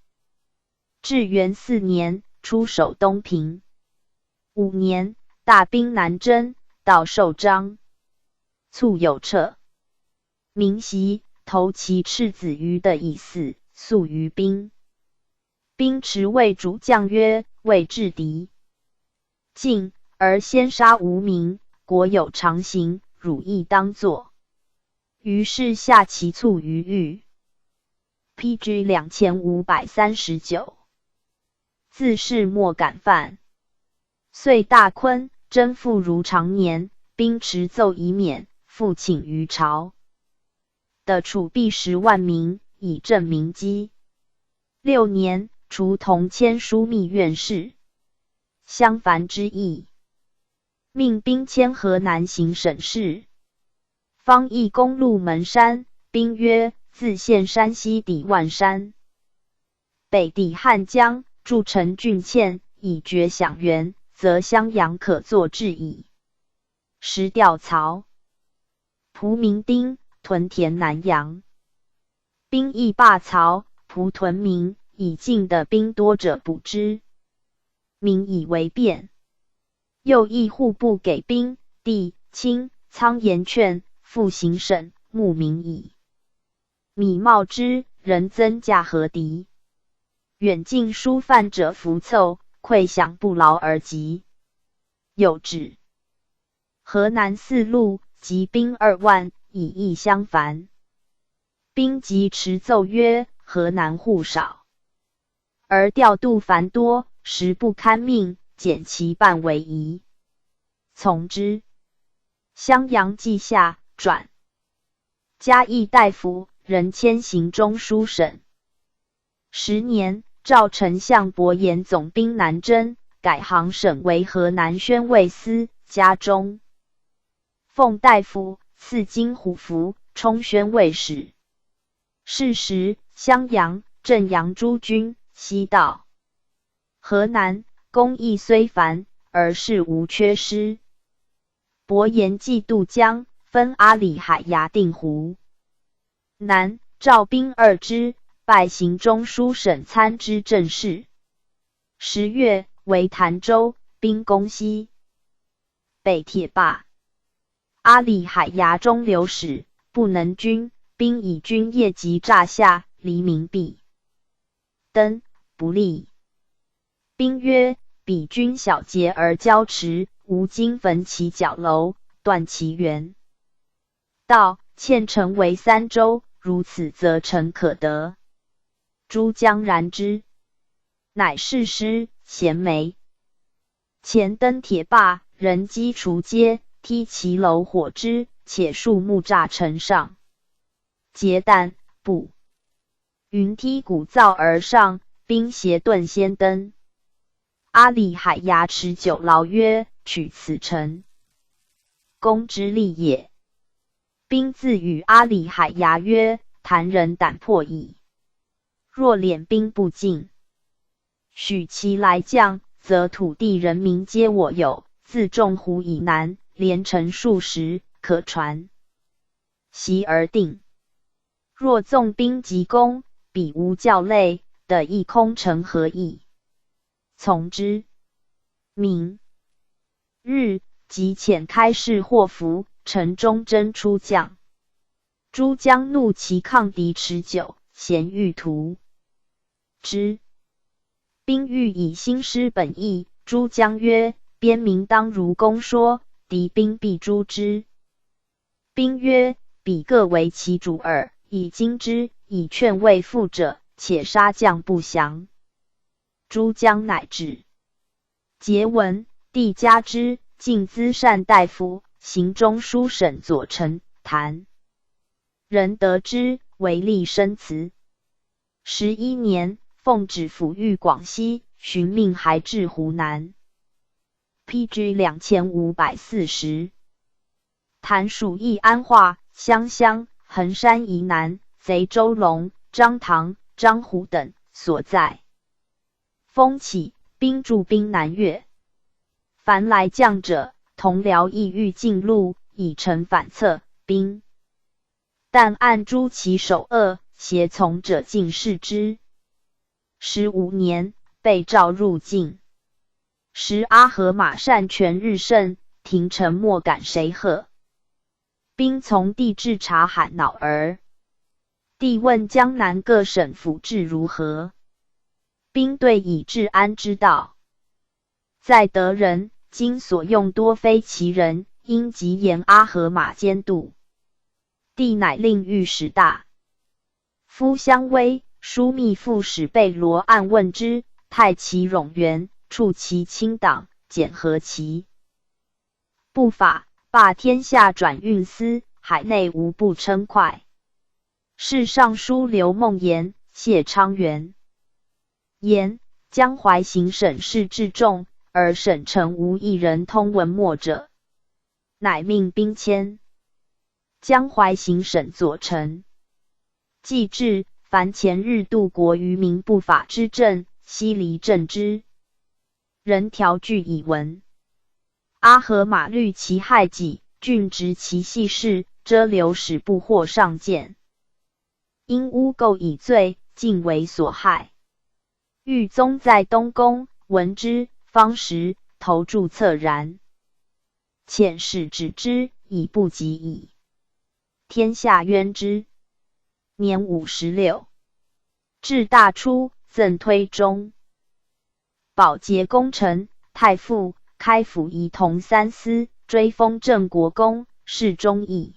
至元四年，出守东平。五年，大兵南征，到寿张，卒有策。民袭，投其赤子于的以死，粟于兵。兵持魏主将曰：未制敌，进而先杀无名，国有常刑，汝亦当作。于是下其卒于狱。P G两千五百三十九。自是莫敢犯。岁大坤，征赋如常年，兵持奏以免，复请于朝，得楚地十万民，以振民饥。六年，除同签枢密院事，襄樊之役，命兵迁河南行省事。方义攻鹿门山，兵曰：自陷山西抵万山，北抵汉江，筑陈郡堑，以绝襄援，则襄阳可作治矣。时调曹蒲民丁屯田南阳，兵亦罢曹蒲屯民，以进的兵多者补之，民以为便。又议户部给兵，地、青、仓盐券，复行省，募民矣。米茂之，人增驾合敌，远近疏犯者弗凑，溃饷不劳而及。有旨，河南四路集兵二万，以御襄樊。兵疾持奏曰：河南户少，而调度繁多，实不堪命，减其半为宜。从之。襄阳既下，转。嘉义大夫任迁行中书省。十年，赵丞相伯颜总兵南征，改行省为河南宣慰司、嘉中。奉大夫，赐金虎符，充宣慰使。是时，襄阳、镇阳诸军悉到。河南工艺虽繁，而事无缺失。伯颜既渡江，分阿里海牙定湖。南，赵兵二支，拜行中书省参知政事。十月，围潭州，兵攻西。北铁霸。阿里海牙中流使，不能军，兵以军夜及诈下，黎民必登，不利。兵曰：彼军小节而交持，吾今焚其角楼，断其援。道：堑城为三州，如此则城可得。诸将然之，乃誓师咸没。 前登铁霸，人击除阶，踢其楼火之，且数木炸城上。结弹，不。云梯鼓噪而上，兵携盾先登。阿里海牙持酒楼曰：取此城，攻之利也。兵自语阿里海牙曰：谈人胆魄矣。若敛兵不进， 许其来将，则土地人民皆我有，自仲湖以南，连城数十，可传。习而定。若纵兵急攻，彼无教累，得一空城何益？从之。明日，即遣开市祸福，城中征出将。诸将怒其抗敌持久，咸欲屠之。兵欲以兴师本意，诸将曰：边民当如公说，敌兵必诛之。兵曰：彼各为其主耳，以今之，以劝未复者，且杀将不降。诸将乃止。 桀闻，帝加之，进资善大夫，行中书省左丞、谈。人得之，为立生祠。十一年，奉旨抚育广西，巡命还至湖南。P G两千五百四十。 谈属义安话、湘乡、横山以南、贼州龙、张唐、张湖等所在。风起，兵助兵南越。凡来将者，同僚意欲进路，以成反侧兵。但暗诸其首恶，胁从者进视之。十五年，被召入境。时阿合马单权日盛，廷臣莫敢谁贺。 兵从帝至察罕脑儿。帝问江南各省府治如何，兵对以治安之道。在德人，今所用多非其人，因疾言阿合马监度。帝乃令御史大夫相威，书密复使贝罗按问之，泰其冗员，处其清党，简和其 不法，罢天下转运司，海内无不称快。侍尚书刘孟言、谢昌元言，江淮行省事至众，而省城无一人通文墨者，乃命兵迁江淮行省左丞。既至，凡前日度国于民不法之政，悉离政之。人条具以闻。 阿合马虑其害己，浚执其细事，遮流使不获上见。因污垢已罪，尽为所害。裕宗在东宫，闻之，方时投柱恻然。遣使止之，已不及矣。天下冤之。年五十六，至大初，赠推中 保节功臣、太傅、开府仪同三司，追封镇国公，侍中议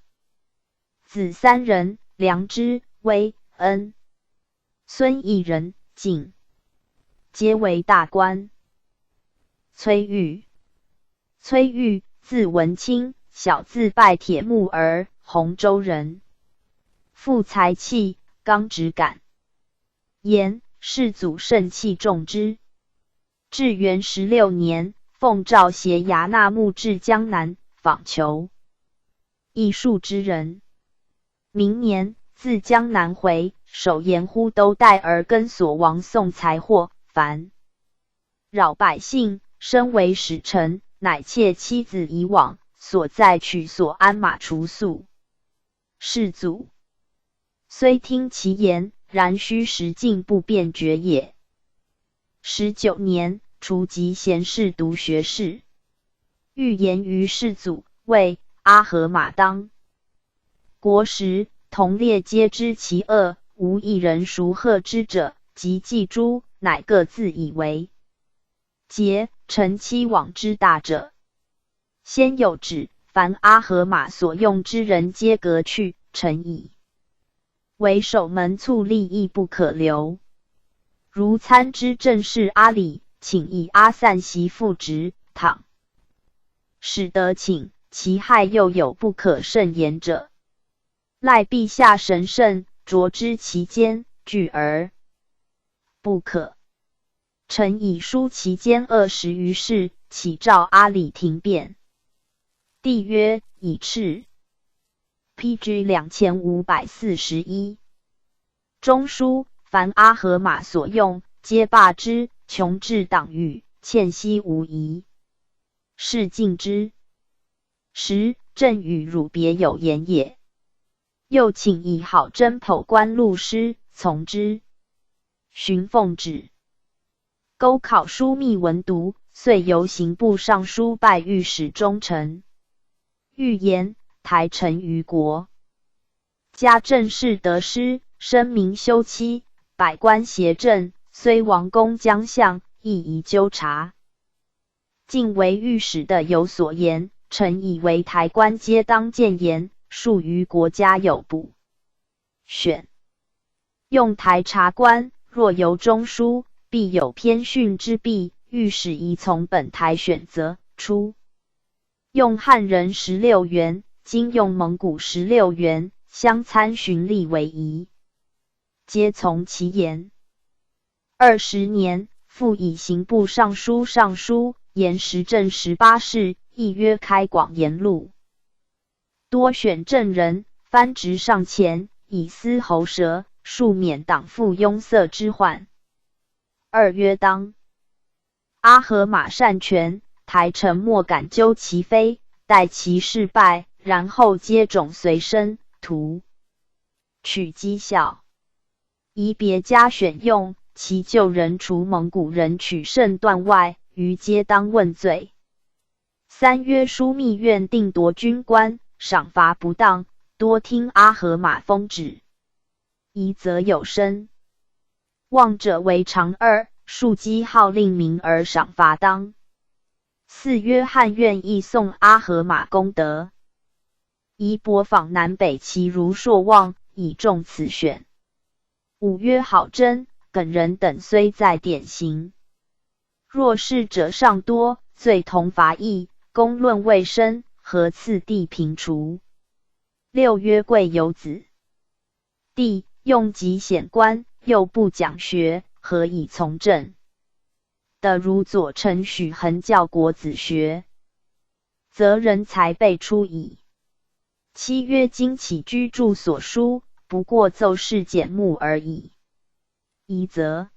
子三人，梁之、威、恩、孙一人，进皆为大官。崔玉，崔玉，字文卿，小字拜铁木儿，洪州人，富才气，刚直感。 言，世祖甚器重之。至元十六年，奉诏携牙那木至江南，访求医术之人。明年，自江南回，守盐乎都代而跟所亡宋财货，烦扰百姓，身为使臣，乃窃妻子以往，所在取所鞍马除粟。 世祖虽听其言，然虚实竟不辨决也。十九年，除籍贤士独学士，预言于世祖，谓阿合马当国时，同列皆知其恶，无一人熟贺之者，即祭诸，乃各自以为节，臣妻往之大者。 先有旨，凡阿合马所用之人皆革去，臣以为守门促吏亦不可留。如参知政事阿里，请以阿散袭父职，倘使得请，其害又有不可胜言者，赖陛下神圣，酌知其间，拒而不可。 臣以书其间恶十余事，启诏阿里停变。帝曰：已敕。P G两千五百四十一。中书，凡阿合马所用，皆罢之，穷至党羽，欠息无遗。是敬之。时，朕与汝别有言也。 又请以好征讨官录师从之。寻奉旨，勾考书密文牍，遂由刑部尚书拜御史中丞。预言，台臣于国。加镇士得失，声明休戚，百官协镇，虽王公将相，亦宜纠察。 竟为御史的有所言，臣以为台官皆当谏言，数于国家有补。选。用台察官，若有中书，必有偏训之弊，御史宜从本台选择。初，用汉人十六员，今用蒙古十六员，相参循例为宜。皆从其言。 二十年，复以刑部尚书尚书，言时政十八事，亦曰开广言路。多选正人，藩职尚浅，以思喉舌，数免党附拥塞之患。二曰当。阿合马擅权，台臣莫敢究其非，待其事败，然后接踵随申。图。取讥效。 宜别加选用，其旧人除蒙古人取胜段外，余皆当问罪。三曰枢密院定夺军官，赏罚不当，多听阿合马封旨。疑则有申。妄者为常二，数讥号令名而赏罚当。四曰翰苑亦颂阿合马功德。 宜博访南北其儒硕望，以重此选。五曰好争，耿仁等虽在典型，若是者尚多，罪同罚异，公论未申，何次第平除？六曰贵有子弟，用及显官，又不讲学，何以从政？ 的如左丞许衡教国子学，则人才辈出矣。七曰今起居著所书，不过奏事简目而已。疑则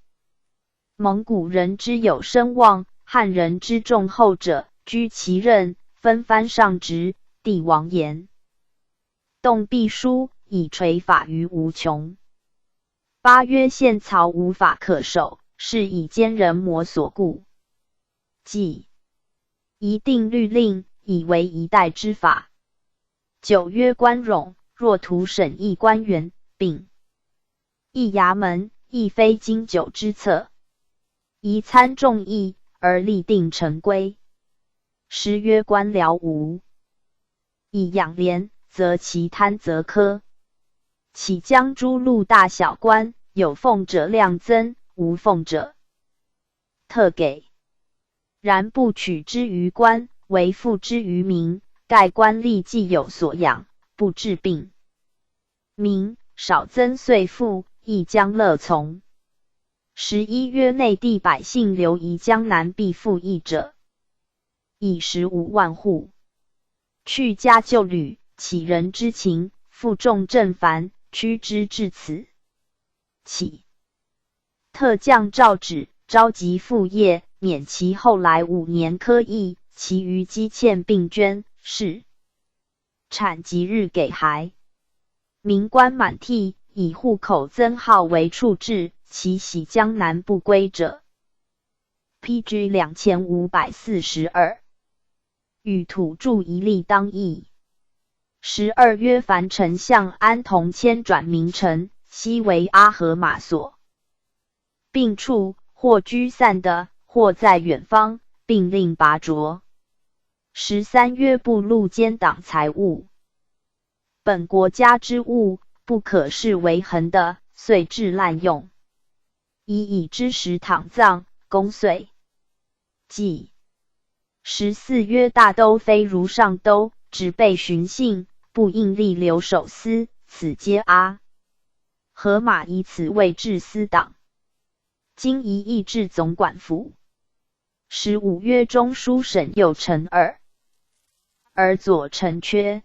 蒙古人之有声望，汉人之重厚者，居其任，分藩上职，帝王言，动必书，以垂法于无穷。八曰现曹无法可守，是以奸人谋所固。 纪。一定律令，以为一代之法。九曰官冗，若图审议官员，并议衙门，亦非经久之策。宜参众议，而立定陈规。十曰官僚无 以养廉，则其贪则苛。岂将诸路大小官，有俸者量增，无俸者特给。然不取之于官，唯付之于民，盖官吏既有所养，不致病。民少增岁赋，亦将乐从。十一曰内地百姓流移江南必附役者， 以食五万户。去家旧旅，岂人之情，负重正繁，屈之至此。岂特降诏旨，召集复业，免其后来五年科役，其余积欠并捐，是产即日给还。民官满替，以户口增号为处置，其徙江南不归者， P G两千五百四十二。与土著一例当役。十二曰凡丞相安同迁转名臣，悉为阿合马所并处，或居散的，或在远方，并令拔擢。十三曰部路兼党财物。 本国家之物，不可视为恒的，遂致滥用。以以之时躺葬，公岁祭。十四曰大都非如上都，只备巡幸，不应力留守司，此皆阿合马以此为治私党。今宜议至总管府。 十五曰中书省右丞耳，而左丞缺，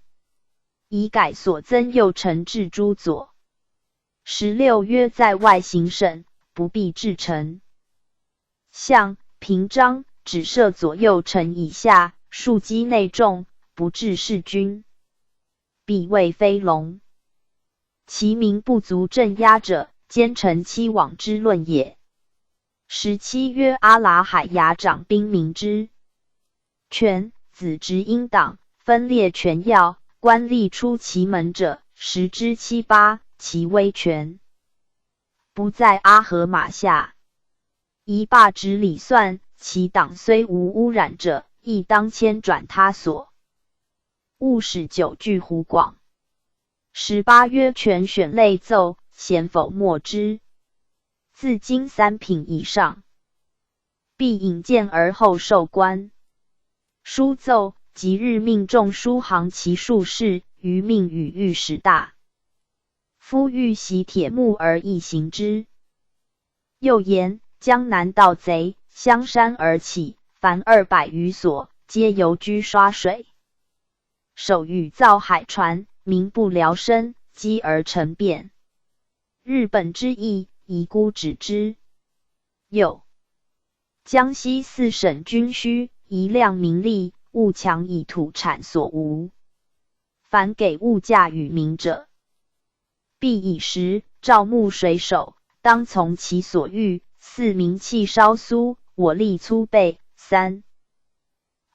以改所增右丞至诸左。十六曰在外行省，不必至丞相、平章，只设左右丞以下，庶几内众，不至事君。彼谓非龙。其民不足镇压者，奸臣欺罔之论也。 十七曰阿拉海牙长兵民之权，子侄应当分裂权要，官吏出其门者，时之七八，其威权不在阿合马下。以罢职礼算，其党虽无污染者，亦当迁转他所。勿使久居湖广。十八曰：权选类奏，咸否莫之。自今三品以上，必引荐而后授官。书奏，即日命中书行其数事，余命与御史大夫御习铁木而亦行之。又言：江南盗贼，香山而起，凡二百余所，皆游居刷水。手与造海船，民不聊生，积而成变。日本之役，宜姑止之。又：江西四省均需，宜量民力，勿强以土产所无。凡给物价与民者，必以时照募水手，当从其所欲。四民气稍苏，我力粗备。三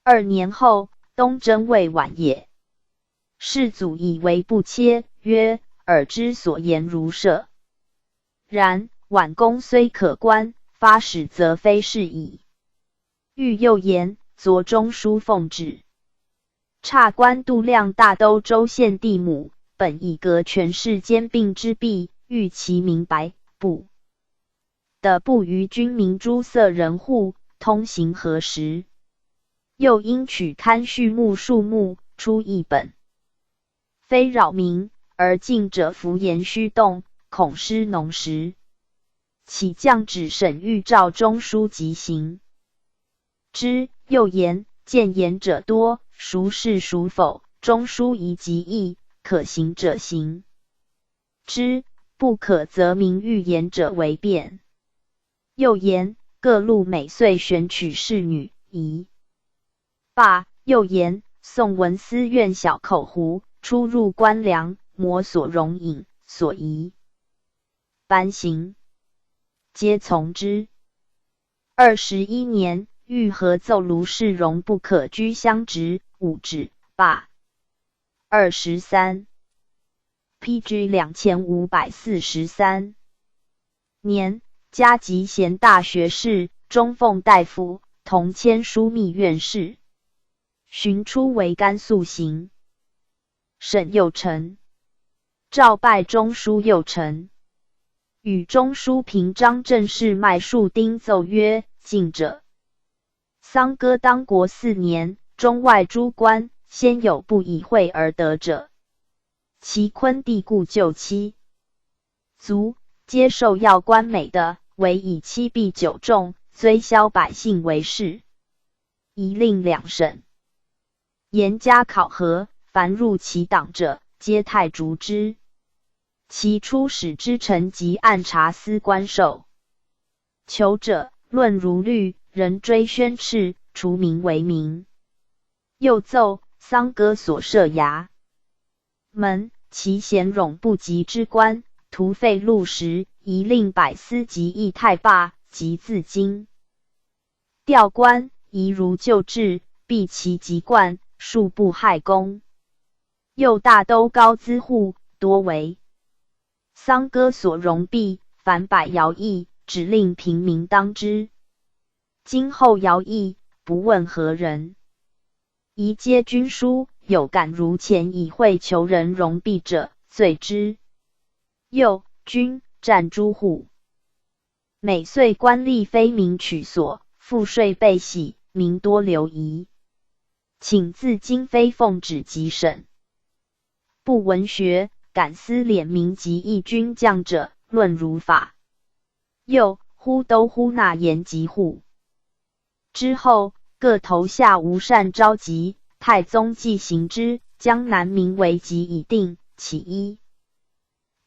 二年后，东征未晚也。世祖以为不切，曰：尔之所言如射。然，晚功虽可观，发始则非是矣。欲又言：昨中书奉旨，差官度量大都州县地亩，本以革权势兼并之弊，欲其民百不得不与军民诸塞人户，通行何时？又因取勘畜牧数目，出一本，非扰民，而进者弗言虚动，恐失农时。起降旨审，欲照中书即行之。又言：谏言者多，孰是孰否，中书宜即议，可行者行之，不可则民欲言者为辩。又言：各路每岁选取侍女，宜罢。又言：宋文思愿小口胡，出入官粮，摩所容饮，所宜班刑，皆从之。二十一年，御合奏卢士荣不可居乡职，五指罢。二十三，P G两千五百四十三年，加给贤大学士，中奉大夫，同迁枢密院事，寻初为甘肃行。沈右丞，诏拜中书右丞，与中书平章政事麦树丁奏曰：进者，桑歌当国四年，中外诸官，先有不以会而得者，其昆弟故旧妻 卒，皆授要官美的，唯以七弊九重，追削百姓为事，宜令两省。严加考核，凡入其党者，皆太逐之。其初始之臣及按察司官受求者，论如律，仍追宣敕，除名为名。又奏：桑歌所设衙 门，其贤冗不及之官，徒费禄食，宜令百司及议太罢，及自京调官，宜如旧制，毕其籍贯，庶不害公。又大都高资户，多为桑歌所容弊，凡百徭役，只令平民当之。今后徭役，不问何人， 宜皆军书，有敢如前以会求人容弊者，罪之。又军战诸户，每岁官吏非民取所，赋税倍喜，民多流移。请自京非奉旨即审。不闻学，敢思廉民及义军将者，论如法。又呼都呼纳言及户。 之后，各投下无善昭急，太宗既行之，江南民为疾已定。其一，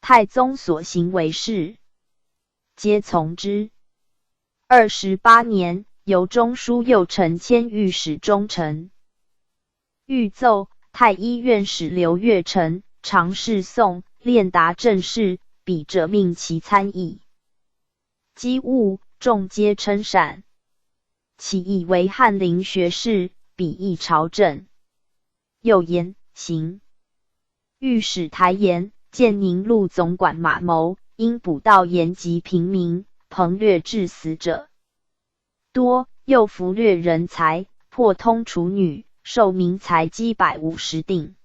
太宗所行为事，皆从之。二十八年，由中书右丞迁御史中丞。御奏：太医院使刘月成、常侍宋练达政事，笔者命其参议 机务，众皆称善。其以为翰林学士，笔议朝政。又言：行御史台言，建宁路总管马谋因捕盗延吉平民，彭掠致死者多，又俘掠人财，破通处女，受民财积百五十锭，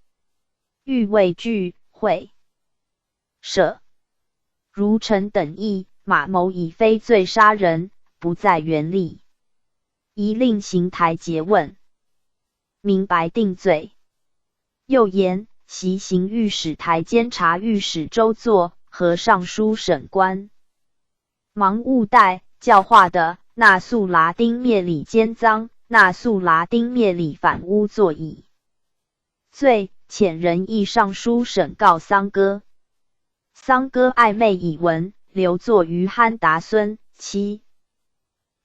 欲为聚会舍。如臣等议，马谋已非罪杀人，不在原例，宜另行台诘问，明白定罪。又言，袭刑御史台监察御史周作和尚书省官盲兀待教化的那素拉丁灭李奸赃，那素拉丁灭李反污作矣。罪遣人议尚书省告桑哥。桑哥爱妹以闻，留作于憨达孙妻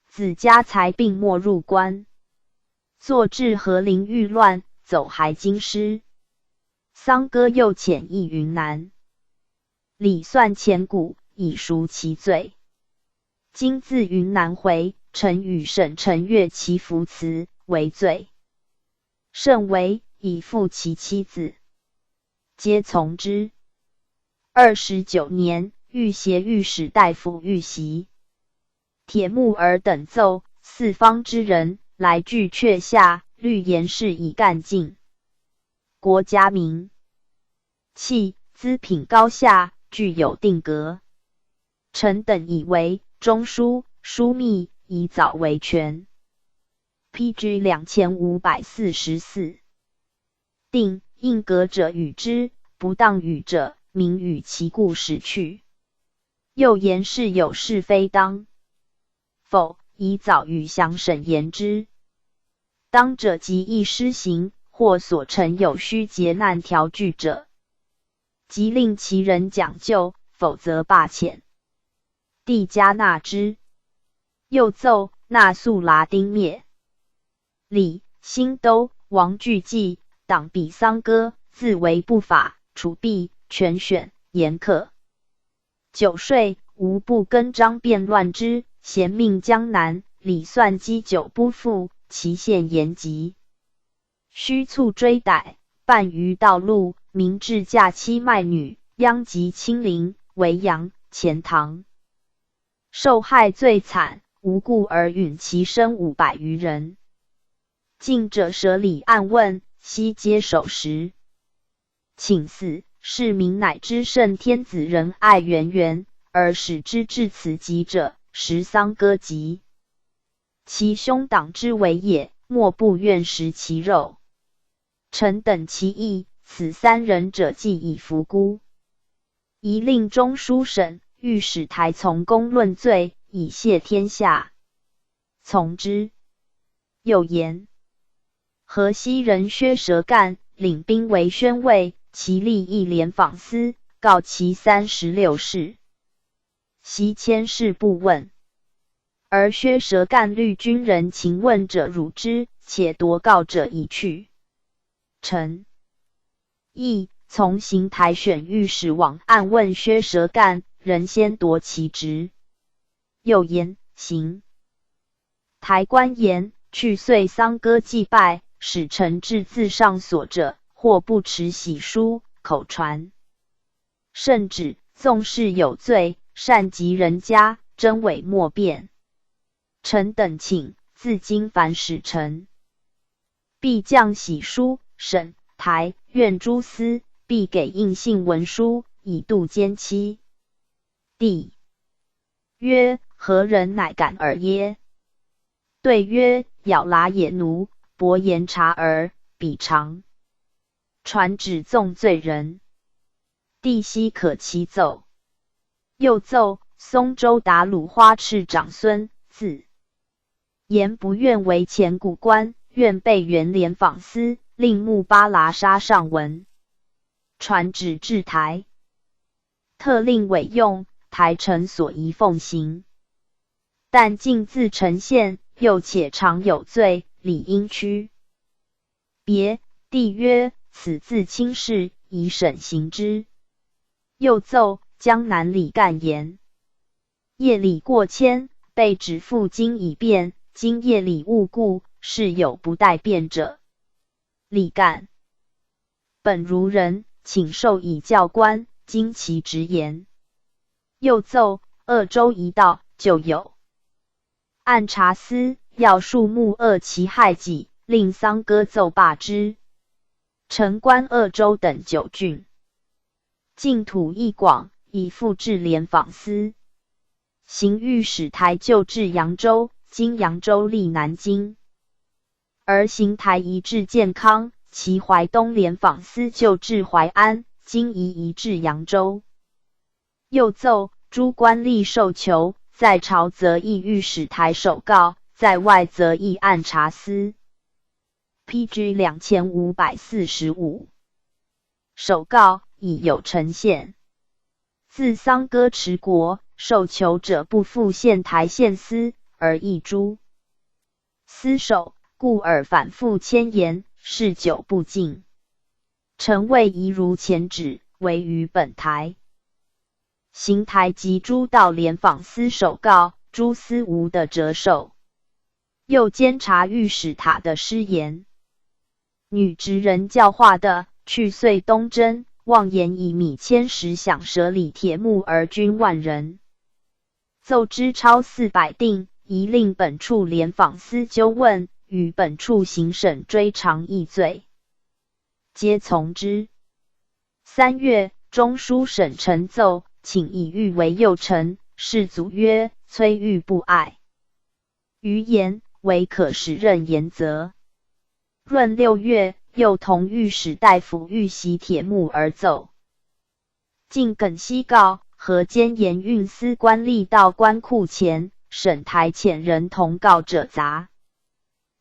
子家财，并没入官。作至和林遇乱，走还京师。桑哥又遣议云南，李算前谷，以赎其罪。今自云南回，臣与省臣阅其服辞，为罪甚为，以复其妻子，皆从之。二十九年，御写御史大夫玉袭、铁木儿等奏，四方之人来拒阙下，虑严氏已干尽国家民，弃资品高下，俱有定格。臣等以为中书、枢密以早为权。P G两千五百四十四。定应格者与之，不当与者，明与其故始去。又言是有是非当否，以早与详审言之。当者即议施行，或所陈有虚节难条据者，即令其人讲究，否则罢遣。帝加纳之。又奏那素拉丁灭李、兴都、王巨纪、党比桑哥，自为不法，处弊、权选、严苛。酒税无不更张变乱之，咸命江南，李算积酒不复，其限严极。须促追逮，半于道路，明至假期卖女，殃及亲邻，维扬、钱塘。受害最惨，无故而殒其身五百余人。近者舍礼案问，悉皆守时。请死，市民乃知圣天子仁爱源源，而使之至此极者，实桑哥极。其兄党之为也，莫不愿食其肉。臣等其意，此三人者既已服孤，宜令中书省、御史台从公论罪，以谢天下。从之。又言，河西人薛舌干领兵围宣慰，其吏议联访司，告其三十六士，悉千事不问。而薛舌干虑军人情问者辱之，且夺告者已去。臣亦从行台选御史往案问薛舌干，人先夺其职。又言，行台官言，去岁桑哥祭拜，使臣至自上所者，或不持喜书，口传圣旨，纵是有罪，善及人家，真伪莫辨。臣等请，自今凡使臣，必将喜书、省、台、院诸司，必给印信文书，以度监期。帝曰：何人乃敢尔耶？对曰：咬喇野奴，薄言察儿，彼常。传旨纵罪人，帝悉可其奏。又奏松州达鲁花赤长孙，字延，不愿为前谷官，愿被原联访司，令木巴剌沙上文，传旨至台，特令委用台丞所移奉行。但竟自陈县，又且常有罪，理应区别。帝曰：此自卿事，宜审刑之。又奏江南李干言，夜里过迁，被指赴京以便，今夜里误故，是有不待便者。李干本如人，请授以教官，经其职言。又奏：恶州一道就有按察司要树木恶其害己，令桑歌奏罢之。陈关恶州等九郡，境土亦广，以复置廉访司。行御史台旧置扬州，今扬州立南京。而行台移置建康，其淮东廉访司旧置淮安，今移移置扬州。又奏：诸官吏受囚，在朝则议御史台首告，在外则议按察司。P G两千五百四十五。首告已有陈宪。自桑歌持国，受囚者不复限台限司，而议诸司首，故而反复迁延，事久不进。臣谓宜如前旨，唯于本台。行台及诸道廉访司首告，诸司无的折寿。又监察御史塔的失言。女执人教化的，去岁东征，妄言以米千石饷舍礼铁木而军万人。奏之超四百锭，宜令本处廉访司纠问，与本处行省追偿议罪。皆从之。三月，中书省陈奏，请以御为右丞，是祖曰：崔御不爱于言，唯可使任言则。闰六月，又同御史大夫御席铁木而奏。 进更西告，河间盐运司官吏到官库前，省台遣人同告者杂。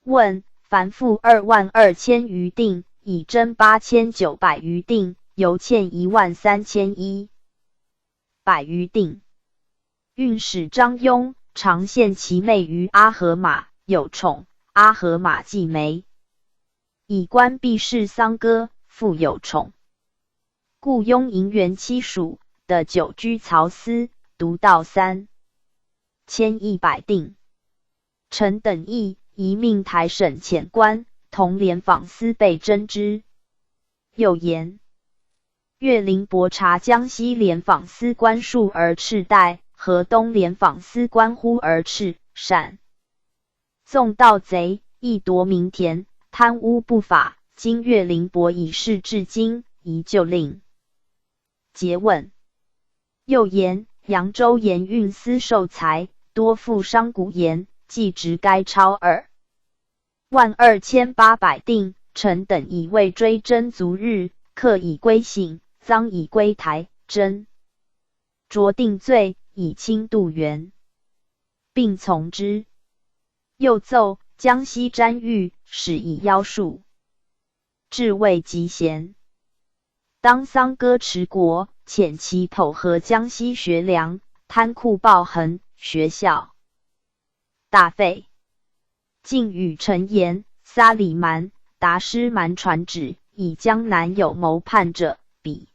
问：凡复二万二千余锭，已征八千九百余锭，犹欠一万三千一百余锭。运使张墉常献其妹于阿合马，有宠，阿合马既没，以观毕氏桑歌，复有宠。 故拥银元七属，得九居曹司，独盗三千一百锭。臣等议，宜命台省遣官，同廉访司备征之。又言：岳灵伯察江西廉访司官数而斥待，河东廉访司官忽而斥善。 纵盗贼，亦夺民田，贪污不法，今岳灵伯已逝至今，宜旧令。诘问。又言：扬州盐运司受财，多赋商贾盐，计值该超二万二千八百锭，臣等已未追征足日，客已归省，赃已归台，斟酌定罪，以清度原。 并从之。又奏：江西詹玉始以妖术，至未及贤。当桑歌持国，遣其仆河江西学良，贪酷暴横，学校大废。竟与陈岩、撒里蛮、达施蛮传旨，以江南有谋叛者，彼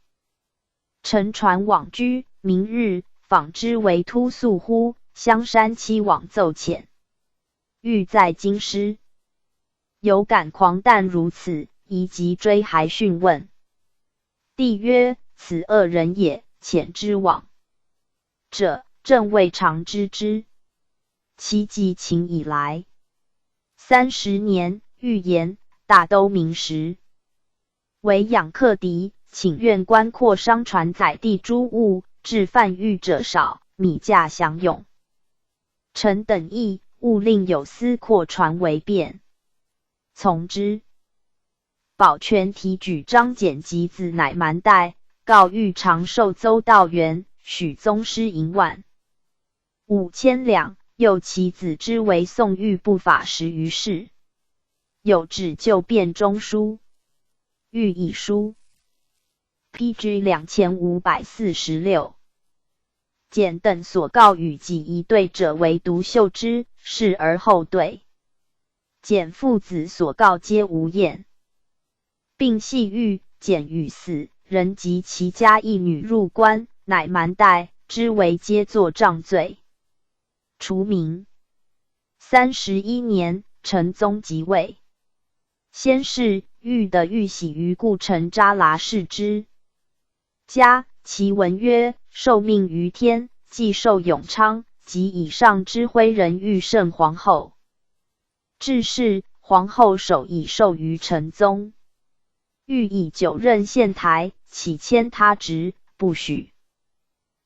乘船往居，明日访之为突宿乎香山期往奏遣。欲在京师，有感狂诞如此，宜急追还讯问。帝曰：此恶人也，遣之往者，朕未尝知之。其即秦以来三十年，预言大都明时， 为养客敌，请愿官扩商船载地诸物，置贩御者少，米价饷用。臣等议，勿令有司扩船为便。从之。保全提举张简及子乃蛮代，告谕常授邹道元、许宗师银万五千两，又其子之为宋御不法十余事。 有旨就便中书。谕以书。P G两千五百四十六。简等所告与己疑对者，唯独秀之，视而后对。简父子所告皆无验。并系谕简与死人及其家一女入关，乃蛮代，知为皆作杖罪，除名。 三十一年，陈宗即位。先是，谕的玉玺于故城扎剌视之。嘉，其文曰：受命于天，既授永昌，及以上之徽仁，欲圣皇后。至是，皇后首以授于陈宗。欲以久任献台，岂迁他职，不许。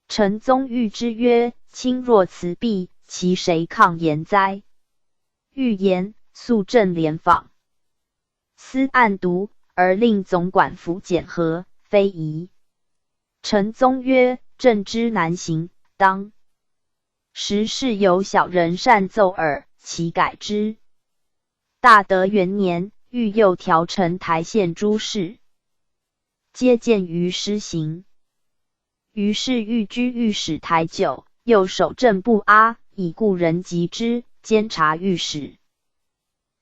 陈宗谕之曰：卿若辞毕，其谁抗言哉？谕言，速镇廉访。思案牍，而令总管府检核，非宜。陈宗曰：朕之难行，当。时事有小人善奏耳，岂改之？大德元年，谕右调陈台县诸事，皆见于施行。于是寓居御史台久，右守正部阿，以故人及之，监察御史。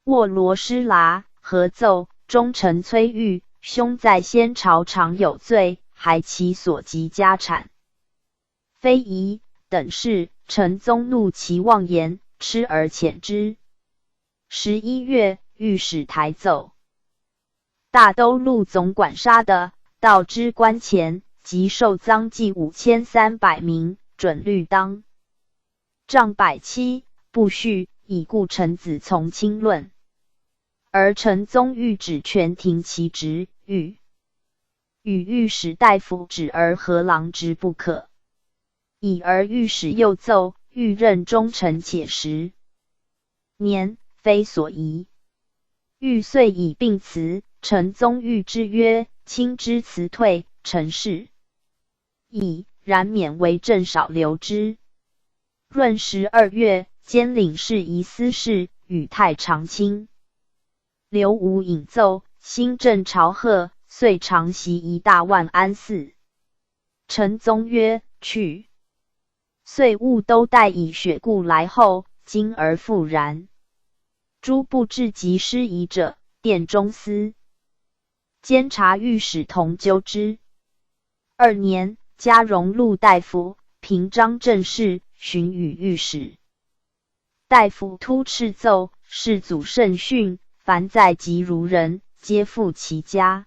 沃罗施喇，合奏，忠臣崔玉兄在先朝常有罪，还其所及家产，非宜等事。陈宗怒其妄言，嗤而遣之。十一月，御史台奏，大都路总管沙德到知官前，即授赃计五千三百名，准律当。 丈百七，不恤，以故臣子从轻论。而陈宗谕旨全停其职，谕与御史大夫止而何郎职不可。已而御史又奏，谕任忠臣且实年，非所宜。谕遂以病辞。陈宗谕之曰：卿之辞退，臣是 矣，然勉为朕少留之。闰十二月，兼领侍仪司事与太常卿。刘武引奏，兴镇朝贺，遂常徙仪大万安寺。陈宗曰：去。岁务都带以雪固来后，今而复然。诸部至及失仪者，殿中司 监察御史同纠之。二年，加荣录大夫，平章政事，巡与御史。大夫突敕奏，世祖圣训，凡在籍如人，皆附其家。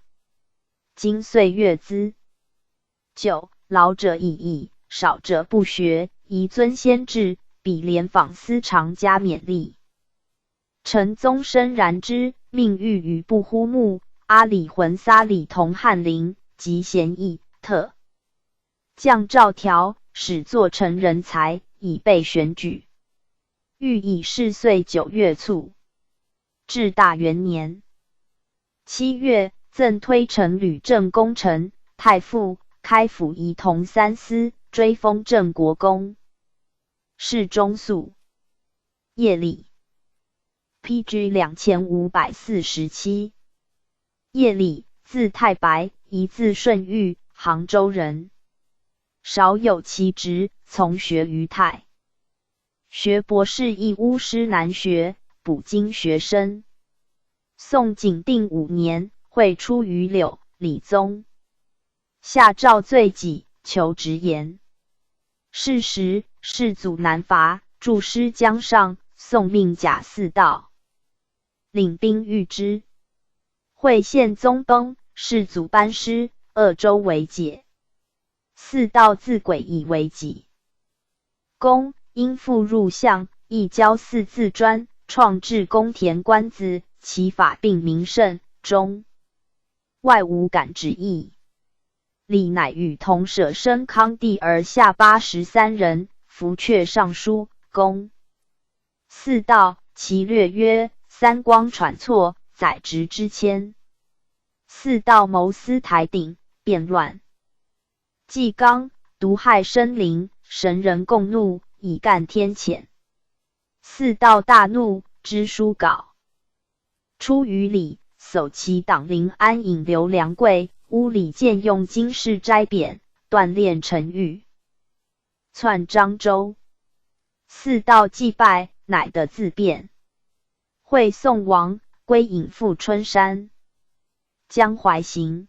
今岁月资久，老者已矣，少者不学，宜遵先制，彼廉访司常加勉励。 陈宗深然之，命谕与不忽木阿里浑撒里同翰林及贤议，特降诏条，始作成人才，以备选举。谕以是岁九月卒。至大元年七月，赠推陈旅正功臣、太傅、开府仪同三司，追封镇国公。 侍中宿。叶礼，P G两千五百四十七。叶礼，字太白，一字顺玉，杭州人。少有其职，从学于太。学博士亦巫师难学，补经学深。宋景定五年，会初于柳、李宗。 下诏罪己，求直言。是时，世祖南伐，著师江上，宋命贾似道领兵御之。会献宗崩，世祖班师，鄂州为解。似道自毁以为己。公因父入相，亦教四字专，创制公田官字，其法并名甚，中 外无敢止矣。李乃与同舍生康帝而下八十三人，伏阙尚书，公。似道，其略曰：三光喘错，宰执之谦。似道谋私台鼎，变乱纪纲，毒害生灵，神人共怒，以干天谴。似道大怒，知书稿。 出于礼，搜其党邻安隐刘梁贵，屋里见用金饰斋匾，锻炼陈御。窜漳州。似道祭拜，乃得自便。会宋王，归隐赴春山。江淮行。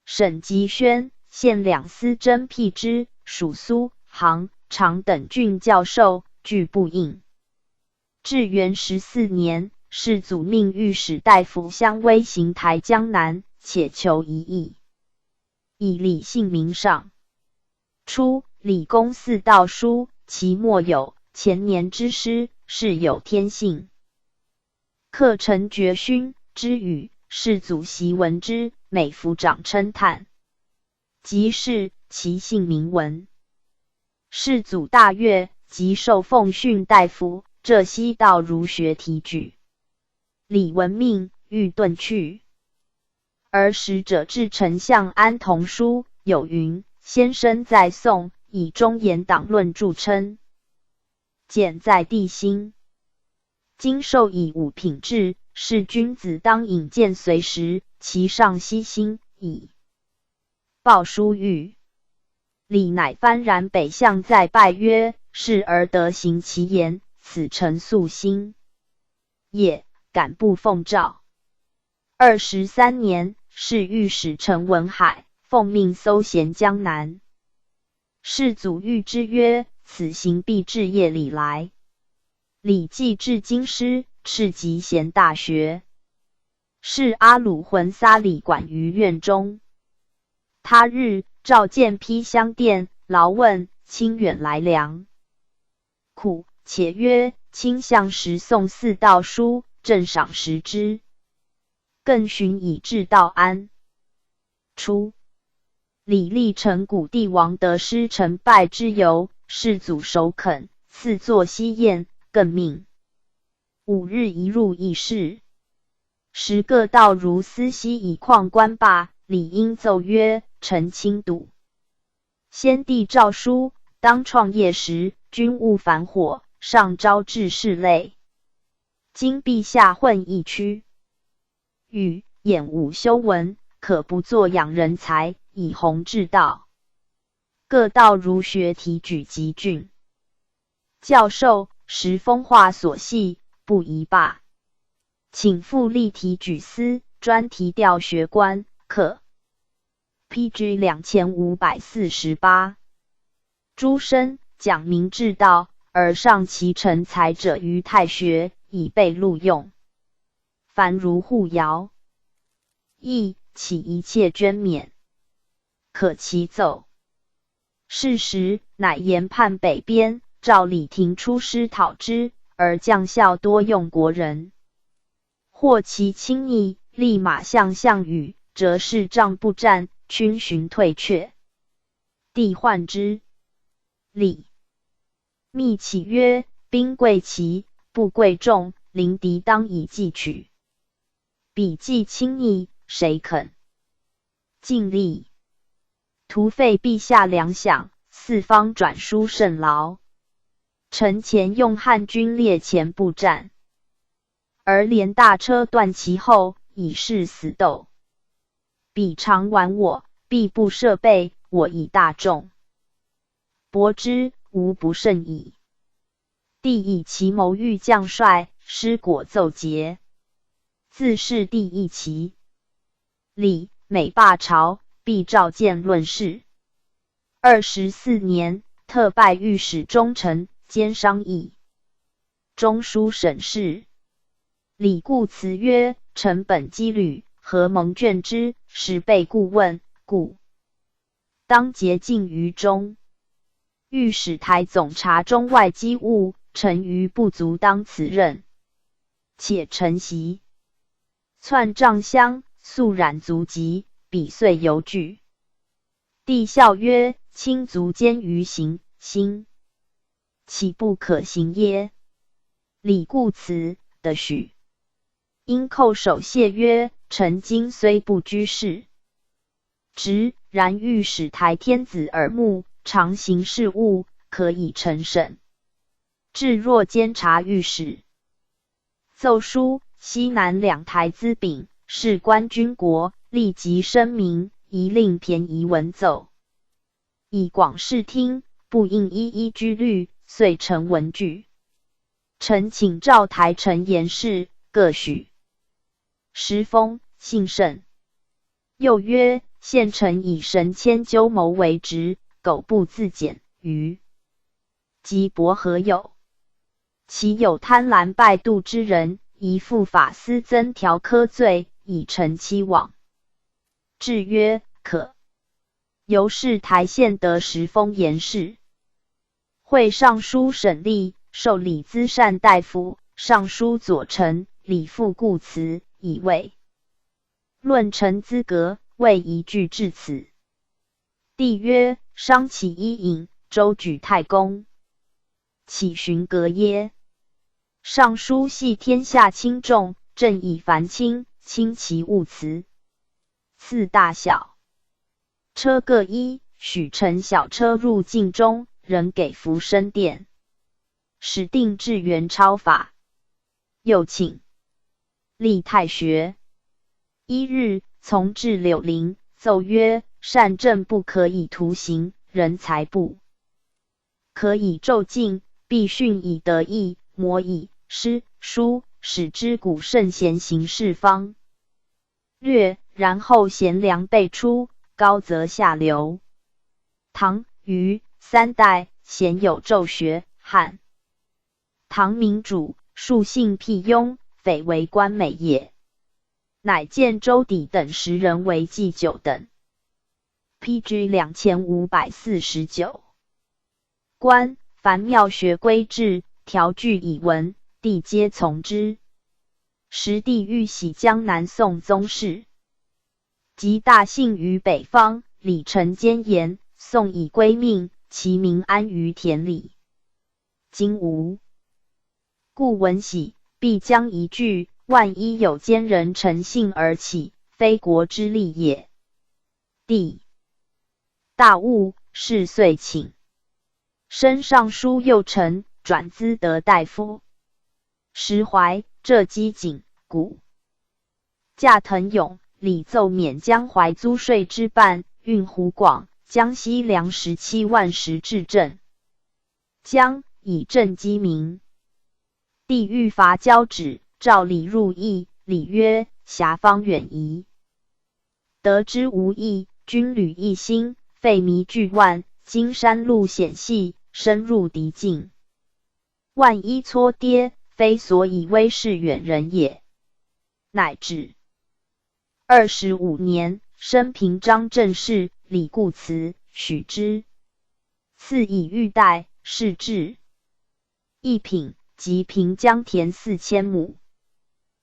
沈吉宣、献两司征辟之，属苏、杭、常等郡教授，拒不应。至元十四年，世祖命御史大夫相威行台江南，且求一役。以李姓名上。初，李公四道书，其末有前年之诗，是有天姓。客乘绝训之语，世祖习闻之，每服掌称叹。即是其姓名闻。世祖大悦，即授奉训大夫，浙西道儒学题举。李闻命，欲遁去。而使者至丞相安童书，有云：先生在宋，以忠言党论著称。简在帝心。今授以五品制，是君子当引荐随时，其上悉心矣。 抱书谕。李乃幡然北向再拜曰：是而得行其言，此诚素心也，敢不奉诏？二十三年，侍御史陈文海奉命搜咸江南。世祖谕之曰：此行必至夜里来。李既至京师，敕集咸大学。 侍阿鲁浑撒李管于院中。他日，召见披香殿，劳问：卿远来粮？苦且曰：卿向时送四道书，朕赏食之。更寻以至道安。初，李历陈古帝王得师陈败之由，世祖首肯，赐作西宴，更命 五日一入议事。时各道儒司西以旷官罢，李应奏曰：臣卿笃。先帝诏书，当创业时，君勿烦火，上朝致士类。今陛下混议区，语，演武修文，可不作养人才，以弘志道。各道儒学题举集训。 教授，时风化所系，不宜罢。请复例题举司，专题调学官，可。P G两千五百四十八。诸生讲明至道，而上其成才者于太学，以备录用。 凡如户姚、义起一切捐免，可其奏。是时乃言叛北边，召李廷出师讨之，而将校多用国人。获其轻逆，立马向项羽，折视杖不战，逡巡退却。帝患之。李 密启曰：兵贵奇，不贵重，临敌当以计取。彼既轻逆，谁肯？尽力。徒费陛下粮饷，四方转输甚劳。臣前用汉军列前部战， 而连大车断其后，以示死斗。彼常玩我，必不设备，我以大众搏之，无不胜矣。帝以其谋御将帅，师果奏捷。自是帝亦奇。李每罢朝，必召见论事。二十四年，特拜御史中丞，兼商议。 中书省事。李固辞曰：臣本积旅，何蒙眷之？时被顾问，故当竭尽于中。御史台总察中外机务，臣愚不足当此任，且承袭。 窜帐箱，素染足疾，彼遂犹惧。帝笑曰：卿足坚于行，心岂不可行耶？李固辞，得许。因叩首谢曰：臣今虽不居士，直，然欲使台天子耳目，常行事务，可以成省。至若监察御史， 奏疏西南两台资禀，事关军国，立即声明，宜令便宜文奏，以广视听，不应一一拘律，遂成文具。臣请召台臣言事，各许。时封，幸甚。又曰：现臣以神迁纠谋为职，苟不自检，愚 即薄何有？岂有贪婪拜度之人，宜复法司增条科罪，以成期往。至曰：可。由是台县得时封严氏。会尚书沈立，授礼资善大夫，尚书左丞李复固辞以慰。论臣资格，未移据至此。帝曰：商岂伊尹，周举太公，岂循格耶？尚书系天下轻重，朕以繁轻轻其物辞。赐大小车各一，许乘小车入境中，仍给服身殿，始定至元钞法。又请立太学。一日，从至柳林，奏曰：善政不可以徒刑，人才不可以奏进，必训以德义，模以诗书，使之古圣贤行事方略，然后贤良辈出，高则下流。唐、虞三代鲜有奏学，汉唐明主，数姓辟雍，匪为官美也。乃建周底等十人为祭酒等。P G两千五百四十九。官凡庙学规制，条具以文，帝皆从之。时帝欲徙江南宋宗室，及大姓于北方，礼臣监言，宋以归命，其民安于田里。今无。故闻徙，必将移据，万一有奸人乘兴而起，非国之利也。帝大悟，是岁请。升尚书右丞，转资德大夫。石怀、浙稽景、古驾腾涌，礼奏免江淮租税之半，运湖广、江西粮食七万石至镇江，以赈饥民。帝欲伐交趾，召李入驿，李曰：遐方远夷，得之无益，军旅一心，费迷巨万，今山路险细，深入敌境，万一错跌，非所以威势远人也。乃止。二十五年，升平章政事，李固辞，许之。赐以玉带，仕至一品，及平江田四千亩。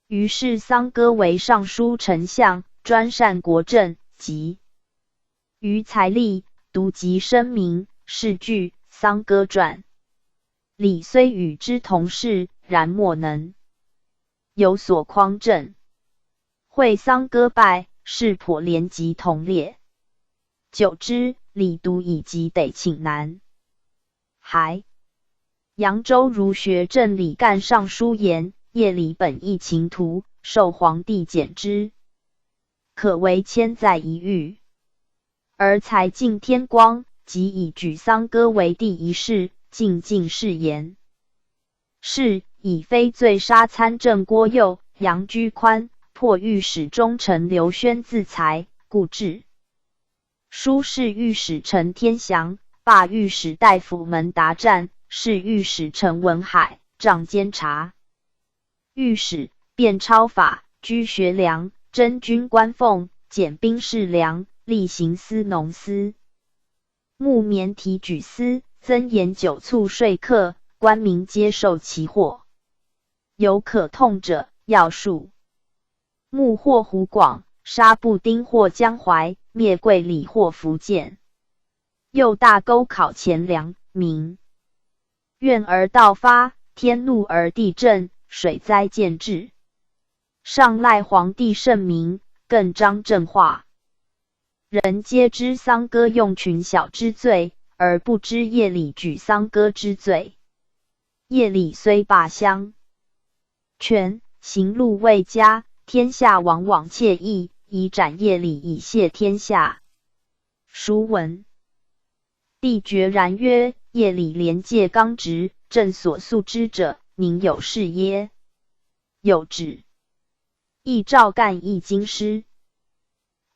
于是桑歌为尚书丞相，专善国政，及于财力，独极深明，是据《桑歌传》。李虽与之同事，然莫能有所匡正。会桑歌败，势颇连及同列。久之，李独以疾得请南。还。扬州儒学正李干尚书言，叶礼本亦勤读，受皇帝简之，可为千载一遇。而才尽天光，即以举桑歌为第一试，进进士言。是以飞醉杀参政郭佑、杨居宽，破御史中丞刘宣自裁，故置书侍御史陈天祥，罢御史大夫门达占，侍御史陈文海，掌监察。御史卞超法，居学良，征军官俸，减兵士粮，例行司农司。 木棉提举司，增盐酒醋说客，官民皆受其货。有可痛者，要数。木获湖广，杀步兵获江淮，灭桂李获福建。又大沟考钱粮，民怨而盗发，天怒而地震，水灾见至。上赖皇帝圣明，更张正化。 人皆知桑歌用群小之罪，而不知叶礼举桑歌之罪。叶礼虽罢相权，行路未佳，天下往往窃议，以斩叶礼以谢天下。孰闻？帝决然曰：叶礼廉介刚直，朕所素知者，宁有是耶？有止。 亦赵干亦京师。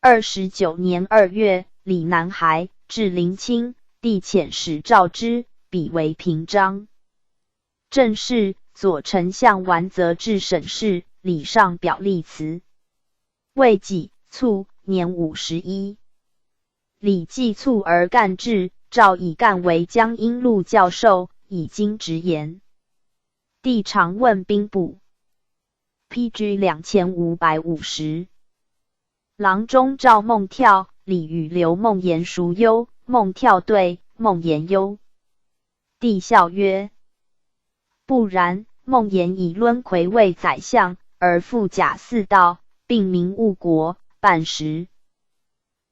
二十九年二月，李南还，至临清，帝遣使召之，彼为平章。政事，左丞相完则至省事，礼上表立辞。未几，卒，年五十一。李继促而干至，赵以干为江阴路教授，以经直言。帝常问兵部。P G两千五百五十。郎中赵孟跳、李与刘孟言孰忧？孟跳对孟言忧。帝笑曰：不然，孟言以抡魁为宰相，而复假四道，并名误国，半时。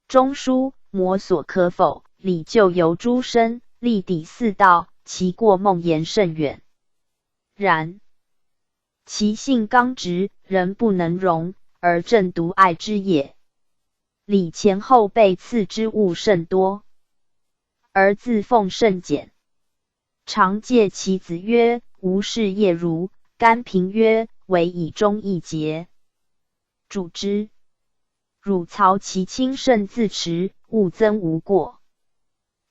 中书摩索可否，李就由诸身，力抵四道，其过孟言甚远。然，其性刚直，人不能容，而正独爱之也。李前后被赐之物甚多，而自奉甚简。 常戒其子曰：无事业如。甘平曰：唯以忠义节。主之。汝曹其亲甚自持，勿增无过。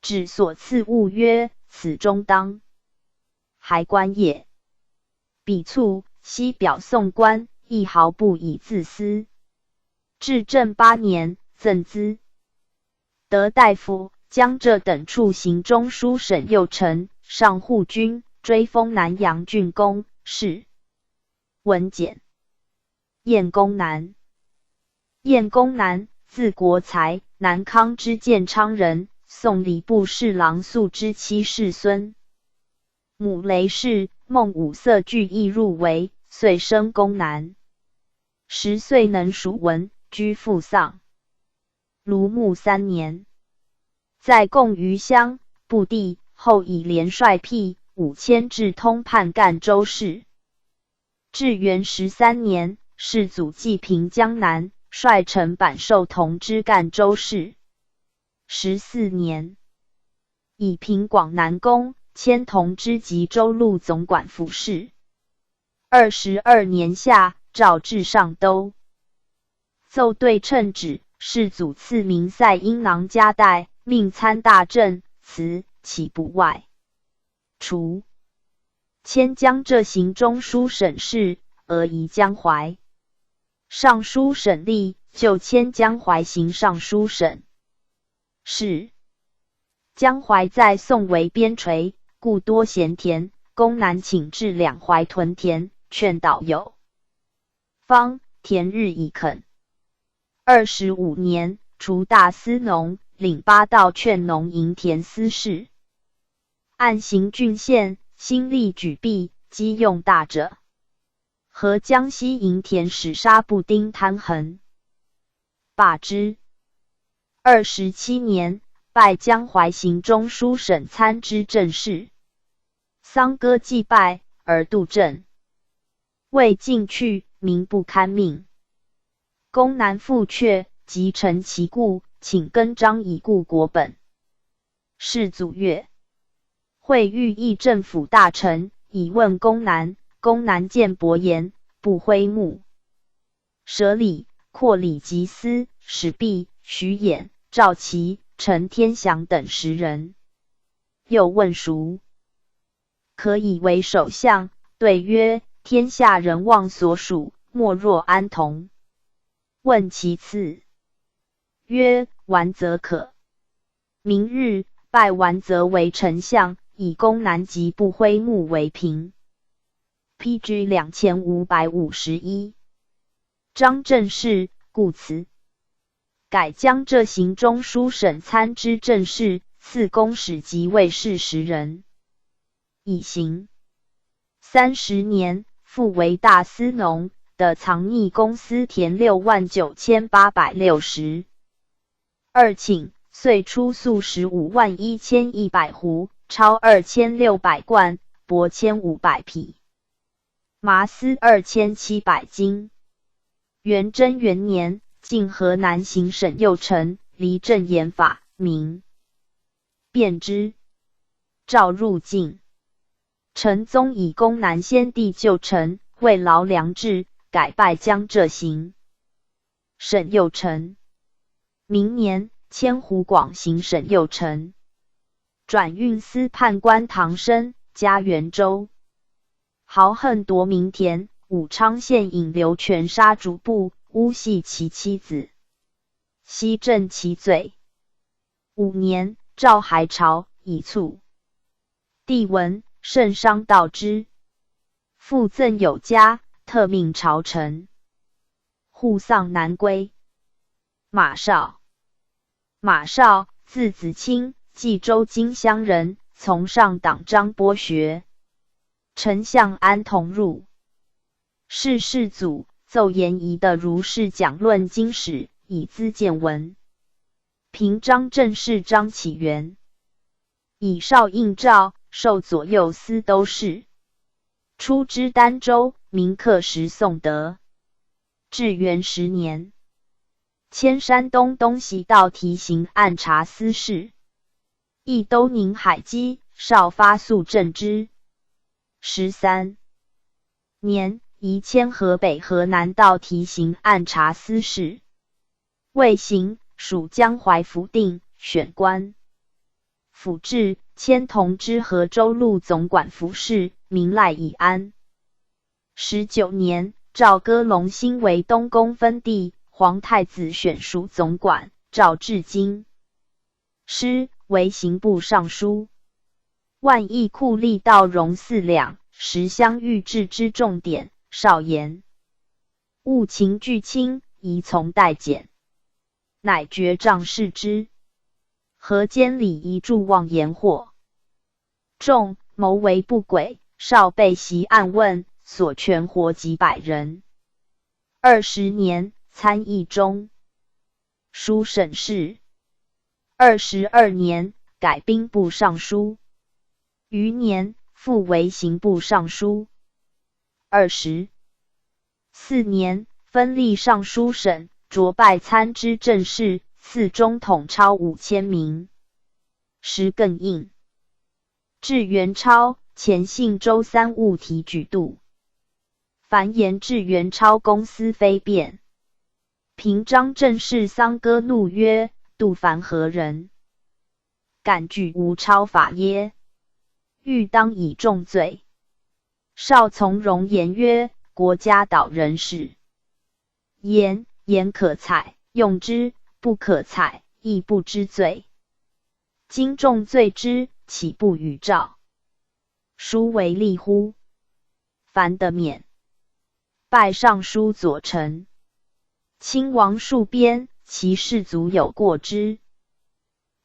指所赐物曰：此忠当还官也。彼促悉表送官，亦毫不以自私。至正八年，赠资。 德大夫、江浙等处行中书省右丞、上护军，追封南阳郡公，谥文简。晏公南。晏公南，字国才，南康知建昌人，宋礼部侍郎宿之妻世孙。母雷氏，孟五色俱亦入围，遂升公南。十岁能熟文，居父丧。 卢穆三年，在贡于乡，部第，后以连帅辟五千至通判赣州事。至元十三年，世祖继平江南，率陈版授同知赣州事。十四年，以平广南公，迁同知及州路总管服侍。二十二年夏，召至上都。 奏对称旨，世祖赐名塞阴囊加带，命参大政，此岂不外除。迁江浙行中书省事，俄移江淮。尚书省立，就迁江淮行尚书省事。江淮在宋为边陲，故多咸田，公南请至两淮屯田，劝导有 方，田日以垦。二十五年，除大司农，领八道劝农营田司事。按行郡县，兴利举必，积用大者。合江西营田始杀不丁贪衡。罢之。二十七年，拜江淮行中书省参知政事。 桑歌祭拜而度政。未进去，民不堪命。公南父阙，即陈其故，请更张以固国本。世祖曰：会谕议政府大臣，以问公南。公南见薄言，不挥目。 舍礼、阔礼及司、史毕、徐演、赵齐、陈天祥等十人。又问孰可以为首相，对曰：天下人望所属，莫若安童。问其次，曰：完则可。明日拜完则为丞相，以公南即不挥目为凭。P G两千五百五十一。 张正是故辞。改江浙行中书省参知政事，赐公史及卫士十人。以行。三十年，复为大司农，得藏匿公私田六万九千八百六十二顷，岁出粟十五万一千一百斛，钞二千六百贯，帛千五百匹。 麻丝二千七百斤。元贞元年，进河南行省右丞，黎正言法，名卞之。诏入境。陈宗以公南先帝旧臣慰劳梁质，改拜江浙行 省右丞。明年，迁湖广行省右丞。转运司判官唐升，加元州。豪横夺民田，武昌县尹刘权杀主簿，污戏其妻子，悉正其罪。五年，赵还朝以卒。帝闻，甚伤悼之。父赠有嘉，特命朝臣。户丧南归。马绍。马绍，字子卿，冀州荆襄人，从上党章博学。丞相安童入。是世祖奏颜仪的《儒释讲论经史》，以资见闻。平章政事张启元。以绍应召，授左右司都事。初知儋州，名客石宋德。至元十年，迁山东东西道题刑按察司事。益都宁海击，绍发宿镇之。十三年，移迁河北河南道题刑按察司事。未行，署江淮抚定，选官。府至，迁同知河州路总管服侍，名赖以安。十九年，赵歌隆兴为东宫分地，皇太子选署总管，召至京。师，为刑部尚书。万议酷吏道荣四两，石襄御制之重典，绍言：务勤俱清，宜从待简。乃决杖视之。河间礼仪著妄言惑众，谋为不轨，绍被席案问，所全活几百人。二十年，参议中，署省事。二十二年，改兵部尚书。余年，复为刑部尚书。二十四年，分历尚书省，着拜参知政事，赐中统超五千名。时更应。至元超，前信州三务提举度。凡言至元超公私非变。平章政事桑歌怒曰：度凡何人？敢举吴超法耶？欲当以重罪。绍从容言曰：国家岛人事，言，言可采，用之；不可采，亦不知罪。今重罪之，岂不与赵？孰为利乎？樊得免。拜尚书左丞。亲王戍边，其士卒有过之。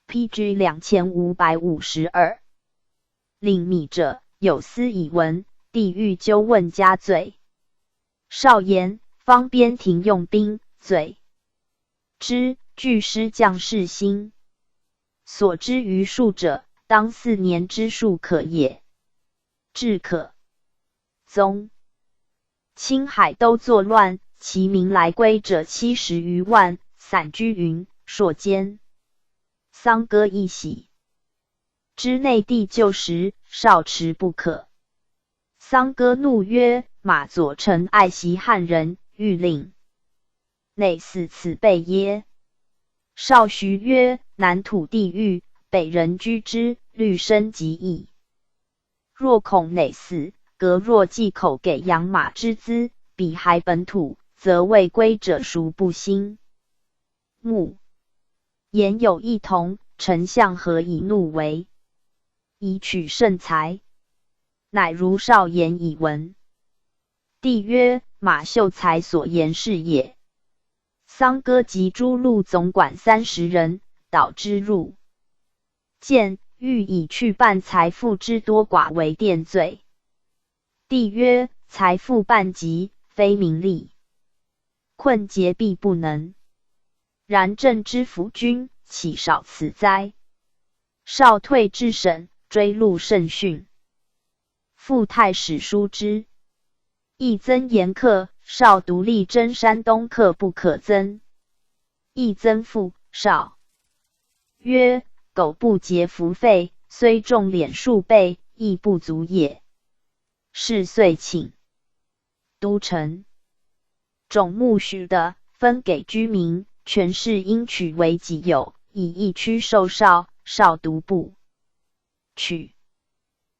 P G两千五百五十二。领米者，有司以闻，帝欲究问加罪。绍言：方边庭用兵，罪之，俱失将士心。所之于戍者，当四年之戍可也。至可宗。青海都作乱，其民来归者七十余万，散居云朔间。桑歌亦喜。知内地旧时，绍持不可。桑歌怒曰：马左丞爱袭汉人，欲令 乃死此辈耶？绍许曰：南土地域，北人居之，虑生极易。若恐乃死，革若寄口给养马之资，彼还本土，则未归者孰不兴？目。言有一同，丞相何以怒为？宜取胜才。乃如绍言以闻。帝曰：马秀才所言是也。桑歌集诸路总管三十人，导之入见，欲以去办财富之多寡为殿罪。帝曰：财富半极，非名利，困竭必不能。然朕之辅君，岂少此哉？绍退至省，追录甚讯。复太史书之。益增言客，绍独力征山东客不可增。益增复绍曰：狗不节服费，虽重脸数倍，亦不足也。是岁请都城。种牧许的，分给居民，权势应取为己有，以益区授绍，绍独不取。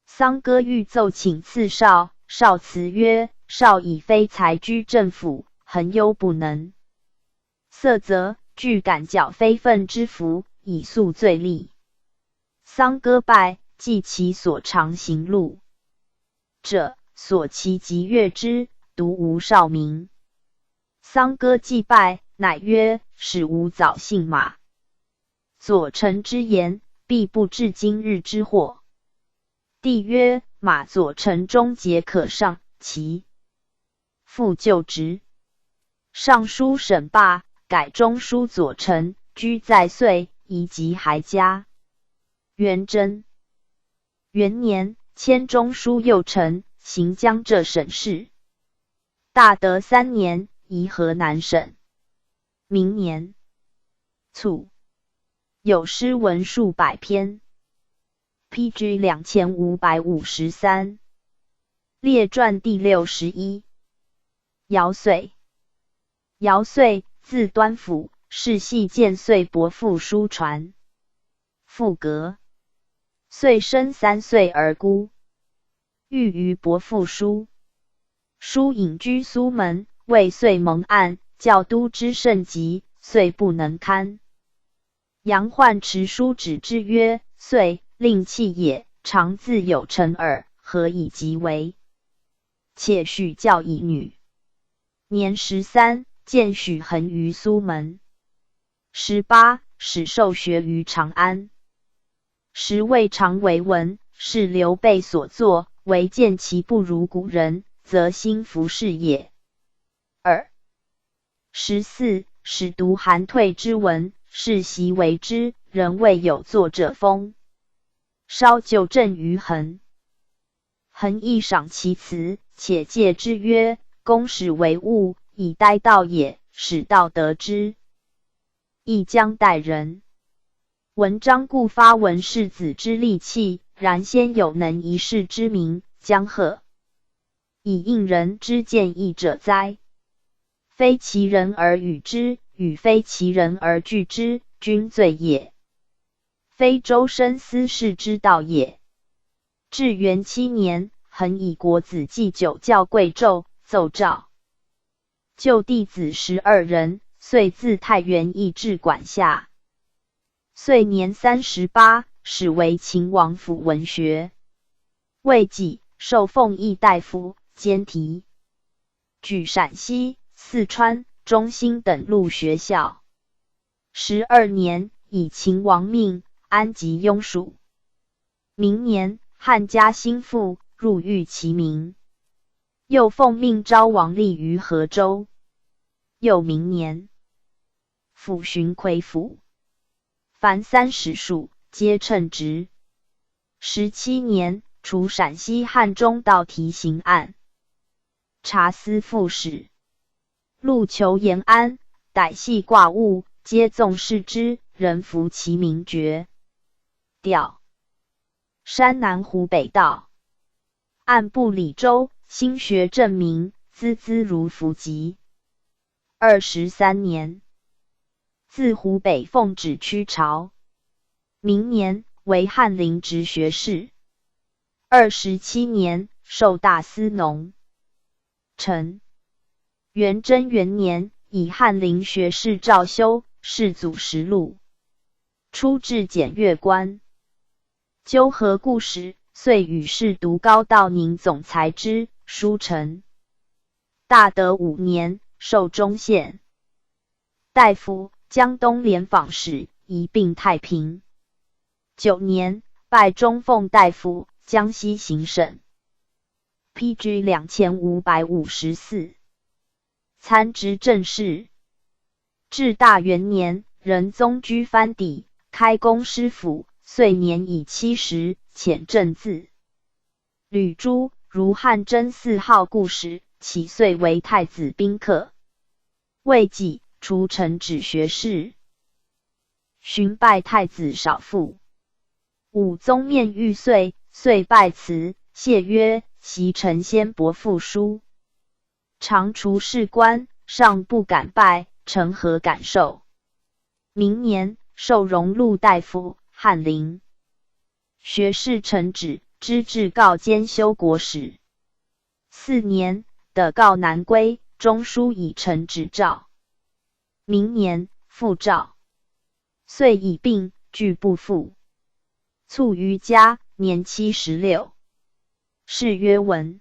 桑歌欲奏请赐绍，绍辞曰：绍已非才居政府，恒忧不能。色则俱感缴非分之服，以肃罪厉。 桑歌拜，即其所长行路者，所骑疾乐之，独无少名。桑歌既拜，乃曰：始吾早信马。左丞之言，必不至今日之祸。帝曰：马左丞终节可上，其 复旧职。上书沈霸，改中书左丞，居在遂，移籍还家。元贞元年，迁中书右丞，行江浙省事。大德三年，移河南省。明年卒。有诗文数百篇。P G两千五百五十三。 列传第六十一。姚遂。姚遂，字端甫，世系建岁伯父叔传。父革。遂生三岁而孤。寓于伯父叔。叔隐居苏门，未遂蒙案，教都之甚急，遂不能堪。 杨涣持叔止之曰：岁，令弃也，常自有成耳，何以及为？且许教以女。年十三，见许衡于苏门。十八，始授学于长安。时谓长为文，是刘备所作，唯见其不如古人，则心弗适也。二。 十四，始读韩退之文，是习为之，人未有作者风。稍旧正于衡。衡亦赏其词，且借之曰：公始为物，以待道也，使道得之，亦将待人。文章故发文士子之利器，然先有能一世之名，江鹤 以应人之见义者哉？非其人而与之，与非其人而拒之，均罪也。非周深思士之道也。至元七年，恒以国子祭酒校贵胄，奏诏。旧弟子十二人，遂自太原役至管夏。 岁年三十八，始为秦王府文学。未几，授奉议大夫，兼题举陕西、四川、中兴等路学校。十二年，以秦王命，安吉邕署。明年，汉嘉兴复，入御其名。又奉命昭王立于河州。又明年， 府巡夔府。凡三史属，皆称职。十七年，除陕西汉中道题刑案，察司副使。路求延安，逮系挂物，皆纵视之，仍服其名爵。调。 山南湖北道。按部礼州，兴学正名，孜孜如伏疾。二十三年，自湖北奉旨驱朝。明年，为翰林直学士。二十七年，授大司农。 臣。元贞元年，以翰林学士赵修，世祖实录，初至检阅官。纠合故史，遂与侍读高道宁总裁之，书成。大德五年，授中宪。 大夫、江东联访使，移并太平。九年，拜中奉大夫，江西行省。P G两千五百五十四。参知政事。至大元年，仁宗居藩邸，开公师府，岁年已七十，遣正字。 吕朱，如汉贞四号故时，起岁为太子宾客。未几，除丞止学士。寻拜太子少傅。武宗面遇岁，遂拜辞，谢曰：昔丞先伯父叔，常除仕官，尚不敢拜，臣何敢受？明年，授荣禄大夫、翰林。 学士陈止，知制告兼修国史。四年，得告南归，中书以陈止诏。明年，复诏。遂以病拒不赴。卒于家，年七十六。谥曰文。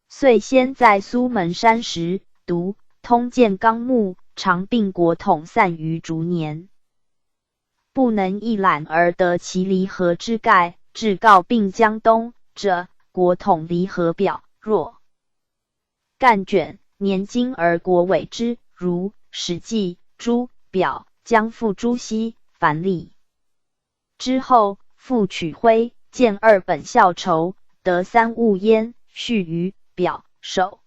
遂先在苏门山时读《通鉴纲目》，常病国统散于竹年，不能一览而得其离合之概，至告病江东者，国统离合表若干卷，年经而国委之，如《史记》《诸表》《江父朱熹》《樊历》。之后，复取徽鉴二本校筹，得三物焉，续于表首。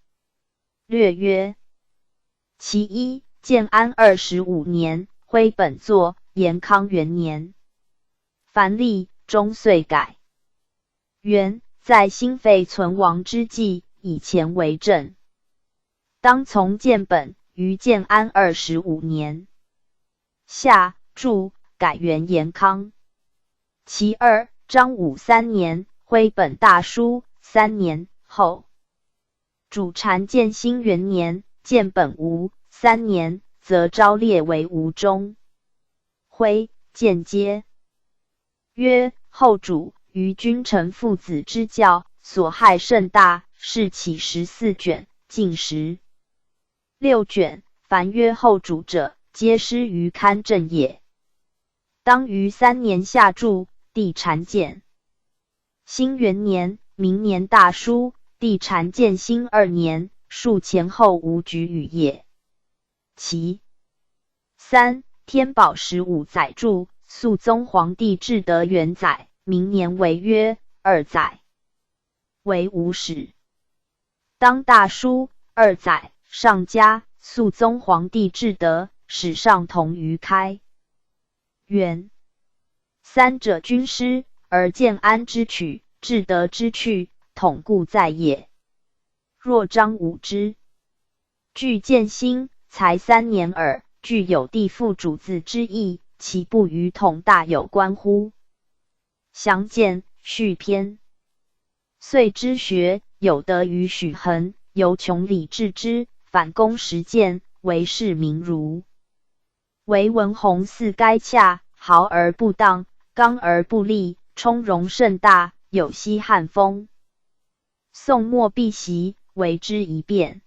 略曰：其一，建安二十五年，徽本作延康元年。樊历中岁改。元，在新废存亡之际，以前为正。当从建本于建安二十五年夏注，改元延康。其二，张武三年，徽本大书三年后。主禅建兴元年，建本无三年，则昭列为吴中。徽鉴皆曰：后主于君臣父子之教，所害甚大，是起十四卷，竟十六卷。凡曰后主者，皆失于刊正也。当于三年夏注，帝禅建兴元年，明年大书，帝禅建兴二年，数前后无举语也。其三，天宝十五载注，肃宗皇帝至德元载，明年为约二载，为无始。当大书二载，上加肃宗皇帝至德，始上同于开元。三者均失，而建安之取，至德之去，统固在也。若张武之据建兴，才三年耳，具有帝父主子之意，岂不与统大有关乎？详见续篇。岁之学，有德于许衡，由穷理至之，反躬实践，为是名儒。唯文弘似该恰，豪而不荡，刚而不立，充容甚大，有息汉风。宋末必习，为之一变。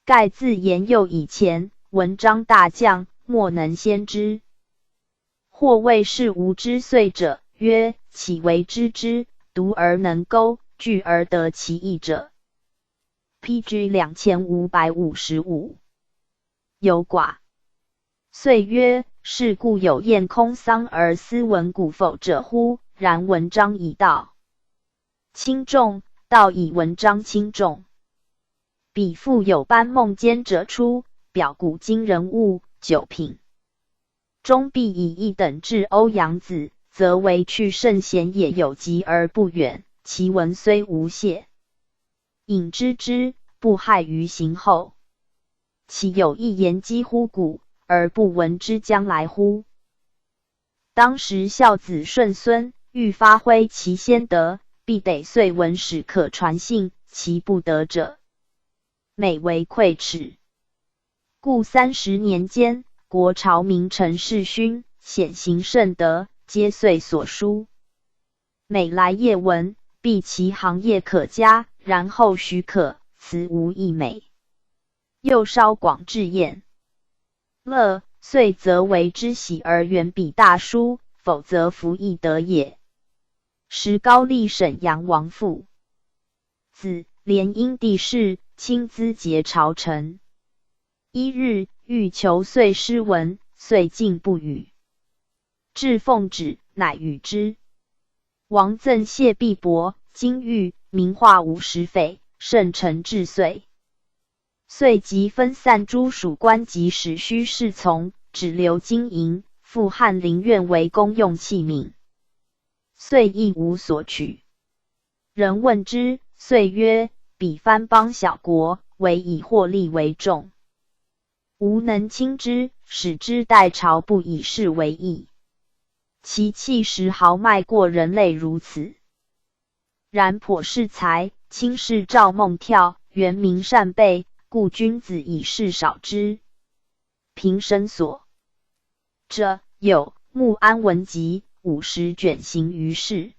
盖自言幼以前，文章大将，莫能先知。或谓是无知岁者曰：岂为知之，读而能钩，据而得其意者？P G两千五百五十五。有寡。岁曰：是故有晏空桑而思文古否者乎？然文章已到轻重，道以文章轻重。彼复有班孟坚者出，表古今人物，九品。终必以一等至欧阳子，则为去圣贤也，有及而不远，其文虽无谢，引知之，不害于行后。岂有一言几乎古，而不闻之将来乎？当时孝子顺孙欲发挥其先德，必得遂文史可传信，其不得者，美为愧耻。故三十年间，国朝名臣世勋，显行圣德，皆遂所书。每来谒文，必其行业可嘉，然后许可，辞无溢美。又稍广至晏乐，遂则为之喜而远比大书，否则弗易得也。时高丽沈阳王父子联姻帝室，亲资节朝臣。一日欲求岁诗文，岁竟不语。至奉旨，乃语之。王赠谢必帛、金玉、名画五十襻，甚陈至岁。岁即分散诸属官及使须侍从，只留金银，复翰林院为公用器皿。岁亦无所取。人问之，岁曰：彼藩邦小国，唯以获利为重，吾能轻之，使之代朝，不以是为义。其气势豪迈过人类如此。然颇是才，亲是赵孟跳，原名单倍，故君子以事少之。平生所者，有《穆安文集》五十卷行于世。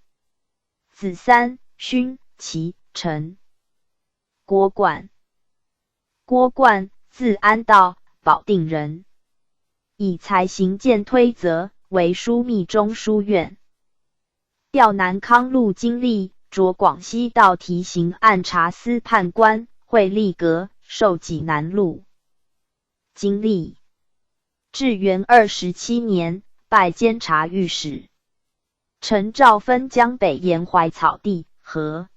子三勋其臣。郭冠，郭冠，字安道，保定人，以才行荐推责，为枢密中书院。调南康路经历，着广西道题刑按察司判官，会吏阁，授济南路。经历。至元二十七年，拜监察御史。陈肇分江北沿淮草地和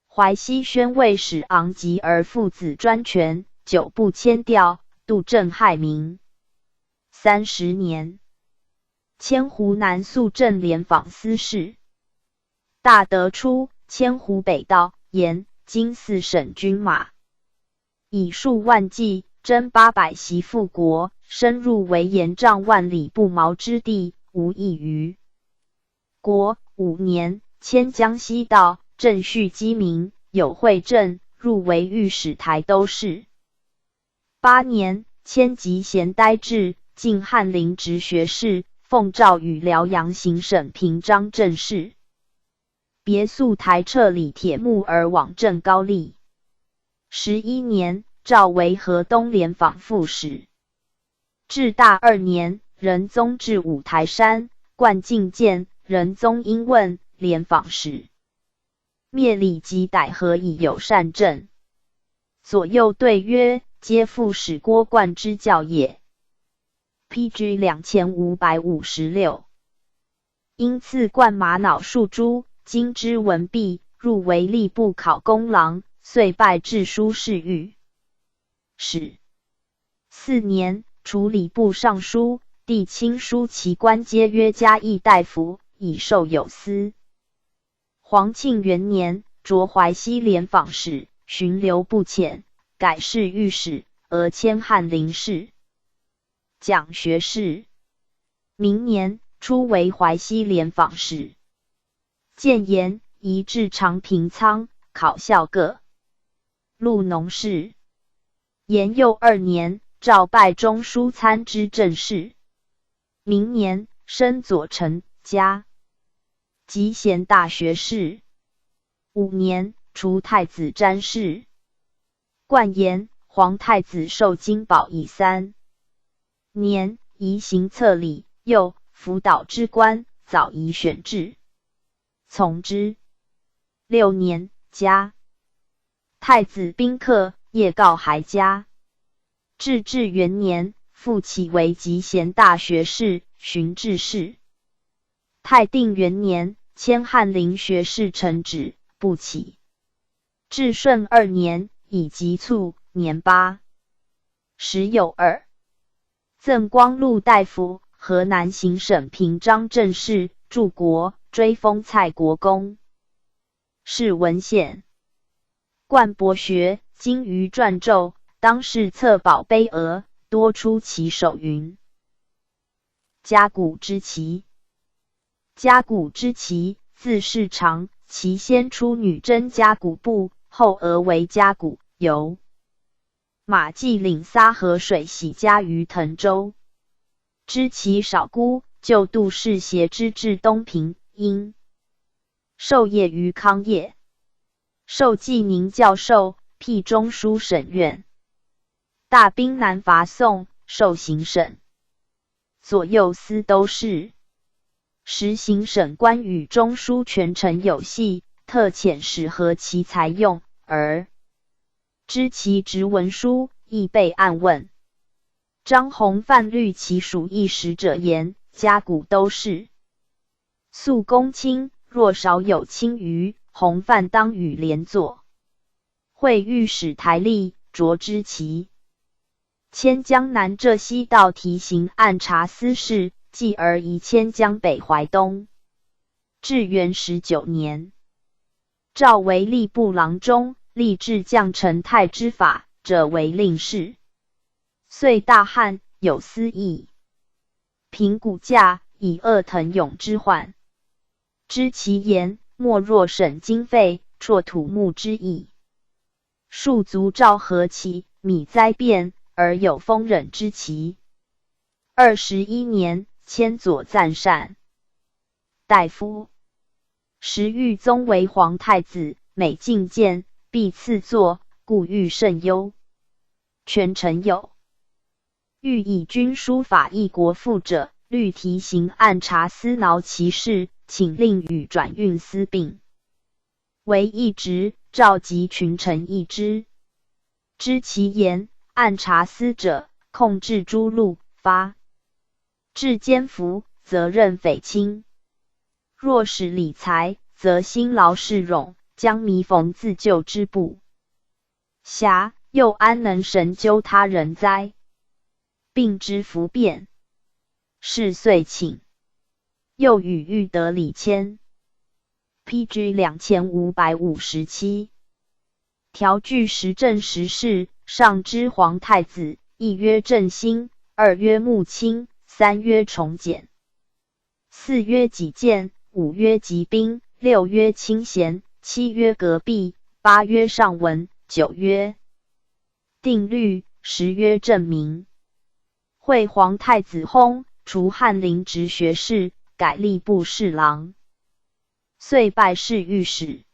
淮西宣慰使昂吉而父子专权，久不迁调，杜镇害民。三十年，迁湖南肃正廉访司事。大德初，迁湖北道沿，今四省军马，以数万计，征八百袭复国，深入围严，丈万里不毛之地，无一余。国五年，迁江西道，镇叙鸡鸣，有会镇，入围御史台都事。八年，迁集贤待治，进翰林直学士，奉诏与辽阳行省平章政事。别肃台撤李铁木而往镇高丽。十一年，召为河东廉访副使。至大二年，仁宗至五台山，灌进谏，仁宗因问，廉访使。灭李及逮何以友善政？左右对曰：皆副使郭冠之教也。P G两千五百五十六。因赐冠玛瑙数珠，金之文毕，入围吏部考功郎，遂拜治书侍御史。四年，除礼部尚书、第卿书其官皆约嘉义大夫，以授有司。 皇庆元年，着淮西廉访使，巡流不遣，改侍御史，俄迁翰林侍，讲学士。明年，初为淮西廉访使。谏言移至长平仓，考效各路农事。延佑二年，召拜中书参知政事。明年，升左丞、嘉 集贤大学士。五年，除太子詹事。灌言，皇太子授金宝以三年，移行策礼，又辅导之官，早已选制，从之。六年，嘉 太子宾客，夜告还嘉。至至元年，复起为集贤大学士，巡制事。太定元年，迁翰林学士承旨，不起。至顺二年，以及卒，年八。时有二 赠光禄大夫、河南行省平章政事、柱国，追封蔡国公。是文献。冠博学，精于篆籀，当世策宝碑额，多出其手云。甲骨之旗。甲骨之旗，字世长，其先出女真甲骨部，后俄为甲骨，由 马髻领撒河水洗家于腾州。知其少孤，旧度士斜之至东平，因授业于康业，授济宁教授，辟中书省院。大兵南伐宋，授行省。 左右司都事。时行省官与中书权臣有隙，特遣使和其才用，而知其直文书亦备案问。张弘范虑其属一时者言，甲骨都事。肃公卿若少有卿余，弘范当与连坐。会御史台吏，着知其 迁江南浙西道题刑按察司事，继而移迁江北淮东。至元十九年，召为吏部郎中，立制将陈泰之法，者为令史。岁大旱，有司役。平谷驾，以遏腾涌之患。知其言，没若省经费，辍土木之役。 戍卒赵何其米灾变，而有丰忍之期。二十一年，迁左赞善大夫。时裕宗为皇太子，每觐见，必赐座，故誉甚优。权臣有：欲以君书法议国赋者，律题刑按察司脑其事，请令与转运司并为一职，召集群臣议之。知其言，按察司者，控制诸路，发至监服，责任匪轻。若使理财，则辛劳士勇，将弥缝自救之不暇，又安能神究他人哉？并之弗辩。是岁请，又与御得礼迁。P G两千五百五十七。条据时政时事，上知皇太子，一曰振兴，二曰穆亲，三曰从简，四曰己见，五曰集兵，六曰清闲，七曰隔壁，八曰上文，九曰定律，十曰正名。惠皇太子薨，除翰林直学士，改吏部侍郎。遂拜侍御史。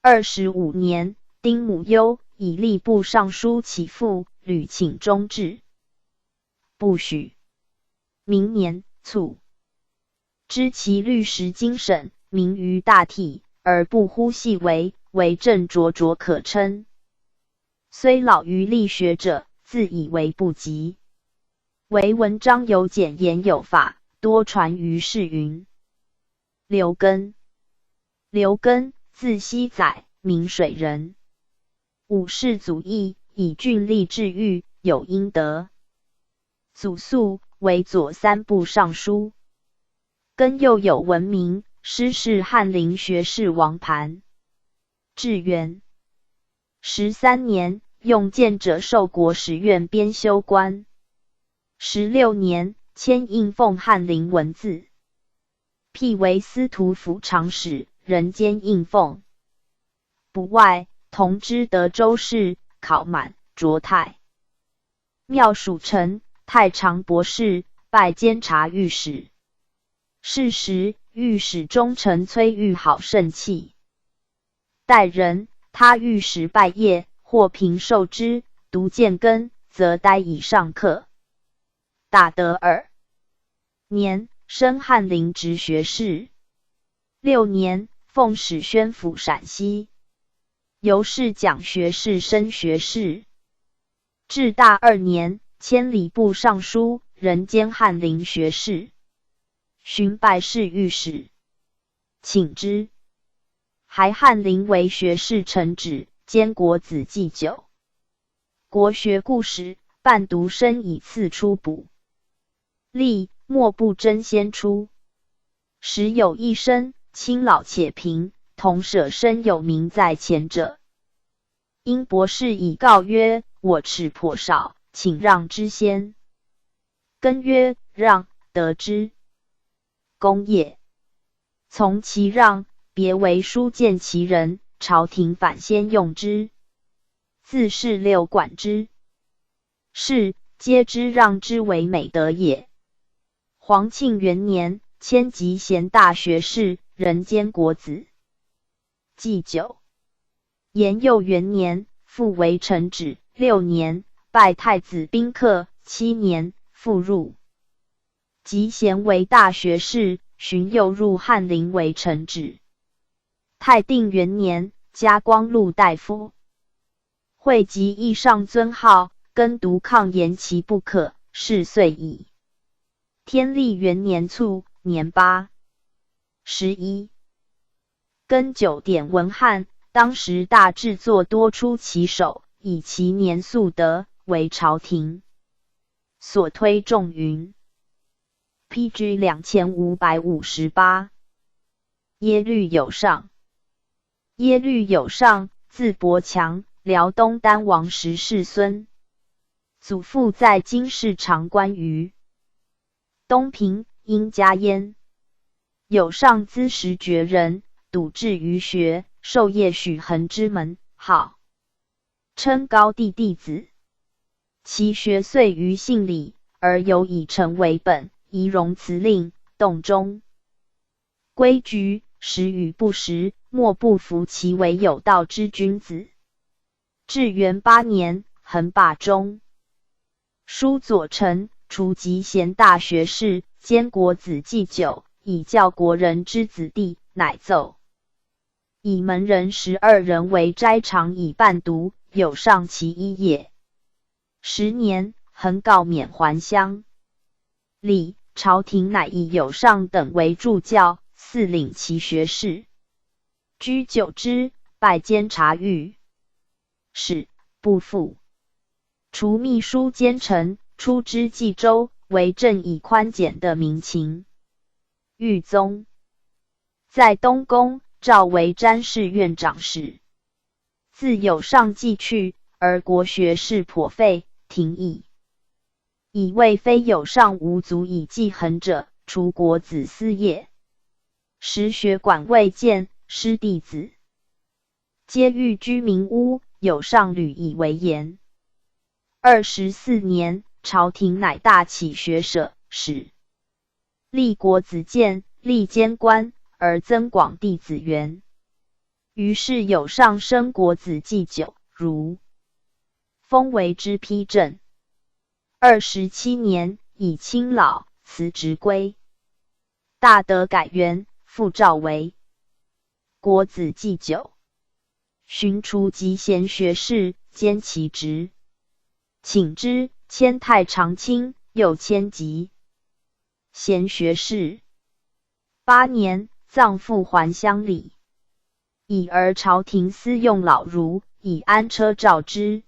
二十五年，丁母忧，以吏部尚书起复，屡请终至，不许。明年卒。知其律时精审，明于大体，而不忽细微，为政灼灼可称。虽老于吏学者，自以为不及，唯文章有简，言有法，多传于世云。刘根。刘根，字希宰，岷水人。武氏祖裔，以郡吏治御，有英德。祖宿，为左三部尚书。根又有文名，师事翰林学士王盘。至元十三年，用建者授国史院编修官。十六年，迁应奉翰林文字，辟为司徒府长史，任兼应奉。不外，同知德州事，考满，卓太庙署丞，太常博士，拜监察御史。是时，御史中丞崔玉好甚器待人，他御史拜谒，或平受之，独见根，则呆以上客。达德二年，升翰林直学士。六年，奉使宣抚陕西，由侍讲学士升学士。至大二年，迁礼部尚书，任兼翰林学士。寻拜侍御史，请之。还翰林为学士承旨，兼国子祭酒。国学故事，伴读生以次出补。历末不争先出。时有一生，亲老且贫，同舍生有名在前者。因博士以告曰：我尺颇少，请让之先。根曰：让，得之。公也。从其让，别为书见其人，朝廷反先用之。自是六管之 事，皆知让之为美德也。皇庆元年，迁集贤大学士，任兼国子祭酒。延佑元年，复为承旨，六年，拜太子宾客，七年，复入 集贤为大学士，寻又入翰林为承旨。泰定元年，加光禄大夫。会稽议尚尊号，根独抗言其不可，是岁矣。天历元年卒，年八。十一。根九典文翰，当时大制作多出其首，以其年粟得为朝廷所推重云。P G两千五百五十八。耶律友尚。耶律友尚，字伯强，辽东丹王石世孙。祖父在京师长官于东平，因家焉。友尚资识绝人，笃志于学，授业许衡之门，号称高第弟子。其学遂于性理，而尤以诚为本，仪容辞令，洞中。规矩，时与不时，莫不服其为有道之君子。至元八年，恒罢中。书左丞，除及贤大学士，兼国子祭酒，以教国人之子弟，乃奏。以门人十二人为斋，常以伴读，有上其一也。十年，恒告免还乡。礼，朝廷乃以有上等为助教，赐领其学士。居酒之，拜监察御史，不复。除秘书监丞，出知冀州，为镇以宽简的民情。裕宗。在东宫，召为詹事院长史。自有上既去，而国学士颇废，停矣。以为非有上无足以继恒者，除国子司也。时学馆未建，师弟子皆寓居民屋，有上屡以为言。二十四年，朝廷乃大起学舍，始立国子监，立监官，而增广弟子园。于是有上升国子祭酒，如封为知陂镇。二十七年，以亲老辞职归。大德改元，复召为国子祭酒。寻除及贤学士，兼其职。请之，迁太常卿，又迁及贤学士。八年，葬父还乡礼。已而朝廷司用老孺，以安车召之。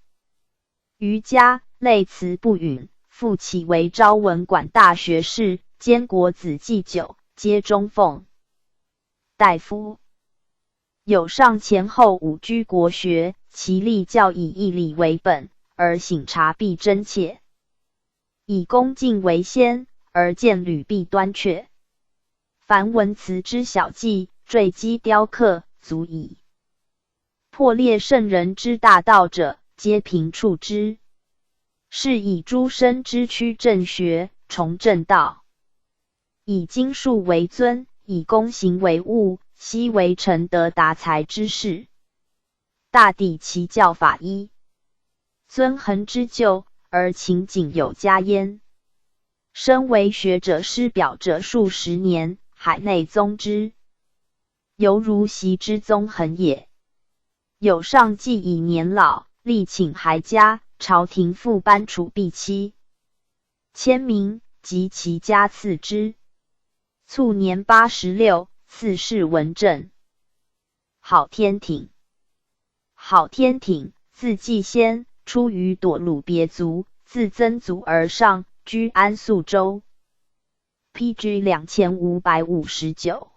余家类辞不允，复起为昭文馆大学士，兼国子祭酒，皆中奉大夫。有上前后五居国学，其立教以义礼为本，而省察必真切。以恭敬为先，而见履必端确。凡文辞之小技，缀机雕刻，足矣。破列圣人之大道者，皆凭触之。是以诸身之躯正学，崇正道。以经术为尊，以躬行为务，悉为成德达才之士。大抵其教法一。尊恒之旧，而勤谨有加焉。身为学者师表者数十年，海内宗之，犹如昔之宗恒也。有上既已年老，力请孩家，朝廷复班处毕期。 签名及其家赐之。卒年八十六，赐谥文正。郝天挺。郝天挺，字季先，出于朵鲁别族，自曾祖而上，居安宿州。P G两千五百五十九。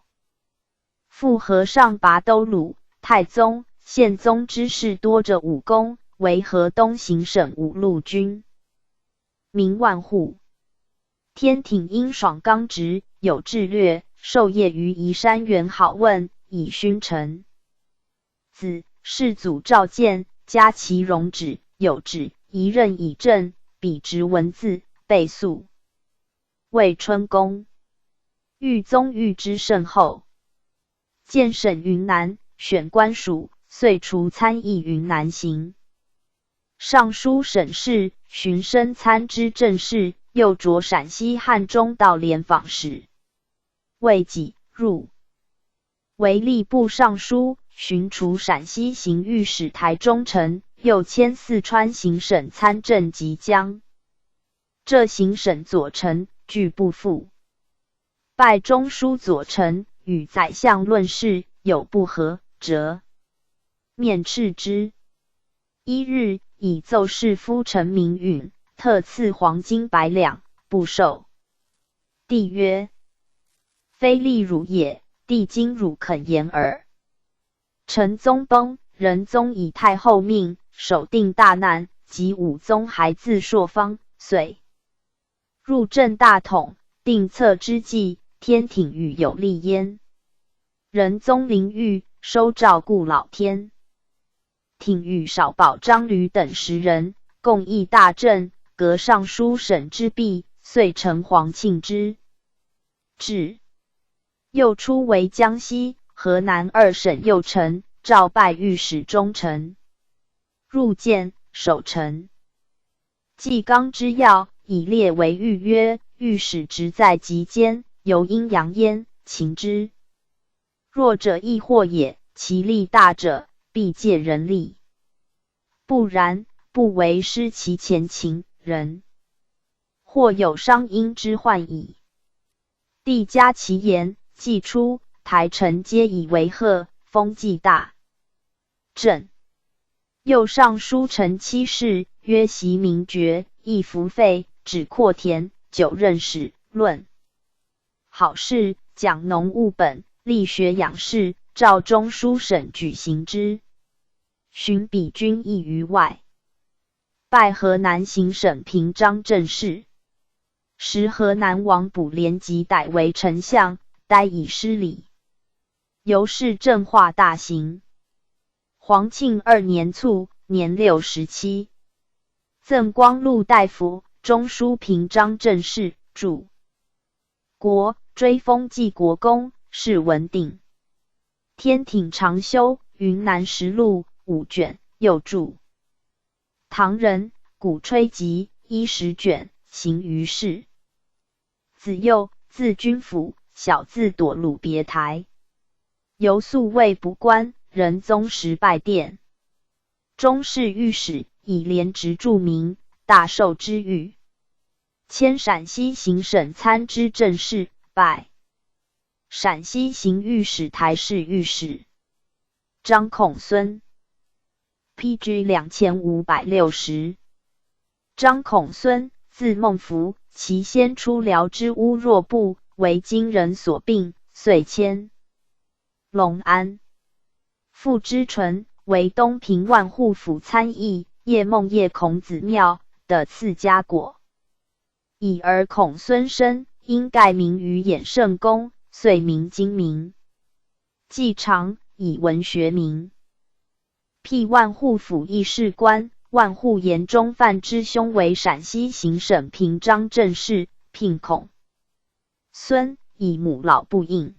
父何尚拔都鲁，太宗、宪宗之世多着武功，为河东行省五路军，名万户。天挺因爽刚直，有智略，授业于宜山元好问，以勋臣。子，世祖召见，嘉其容止，有旨，宜任以正，笔直文字，备粟。 卫春公。裕宗遇之甚厚。建省云南，选官署，遂除参议云南行。尚书沈氏寻申参知政事，又着陕西汉中道廉访使。卫己入 为吏部尚书，寻除陕西行御史台中丞，又迁四川行省参政及江浙行省左丞，俱不赴。拜中书左丞，与宰相论事，有不合者，面斥之。一日，以奏事夫陈明允，特赐黄金百两，不授。帝曰：非利汝也，帝今汝肯言耳。 陈宗崩，仁宗以太后命，首定大难，及武宗还自朔方，遂入镇大统，定策之际，天挺与有立焉。仁宗临御，收赵顾老天。挺与少保张吕等十人，共议大政，革尚书沈之弊，遂成黄庆之。制。右初为江西、河南二省右丞，赵拜御史中丞，入见守丞。纪纲之要，以列为御约，御史职在其间，由阴阳焉，情之。弱者亦惑也，其力大者，必借人力。不然，不为失其前情，人或有伤阴之患矣。帝嘉其言，既出，台臣皆以为贺，封既大。正。右尚书陈期士曰：习名爵，亦服费，止阔田，久任使，论好事，讲农务本，力学养士，召中书省举行之。寻彼君异于外，拜河南行省平章政事。时河南王卜连吉逮为丞相，耽以失礼，由是政化大行。皇庆二年卒，年六十七。赠光禄大夫，中书平章政事，著。国，追封济国公，谥文定。天挺长修，云南实录，五卷，又著。唐人，古吹集，一十卷，行于世。子幼，字君甫，小字朵鲁别台。由宿卫不官，仁宗时拜殿。中侍御史，以廉直著名，大受知誉。迁陕西行省参知政事，拜陕西行御史台侍御史。张孔孙，P G两千五百六十。张孔孙，字孟福，其先出辽之乌若部，为金人所并，遂迁隆安。父之纯，为东平万户府参议，叶梦叶孔子庙的次家果。已而孔孙生，因盖名于衍圣公，遂名金明。季常，以文学名。辟万户府议事官，万户言中范之兄为陕西行省平章政事，聘孔孙，以母老不应。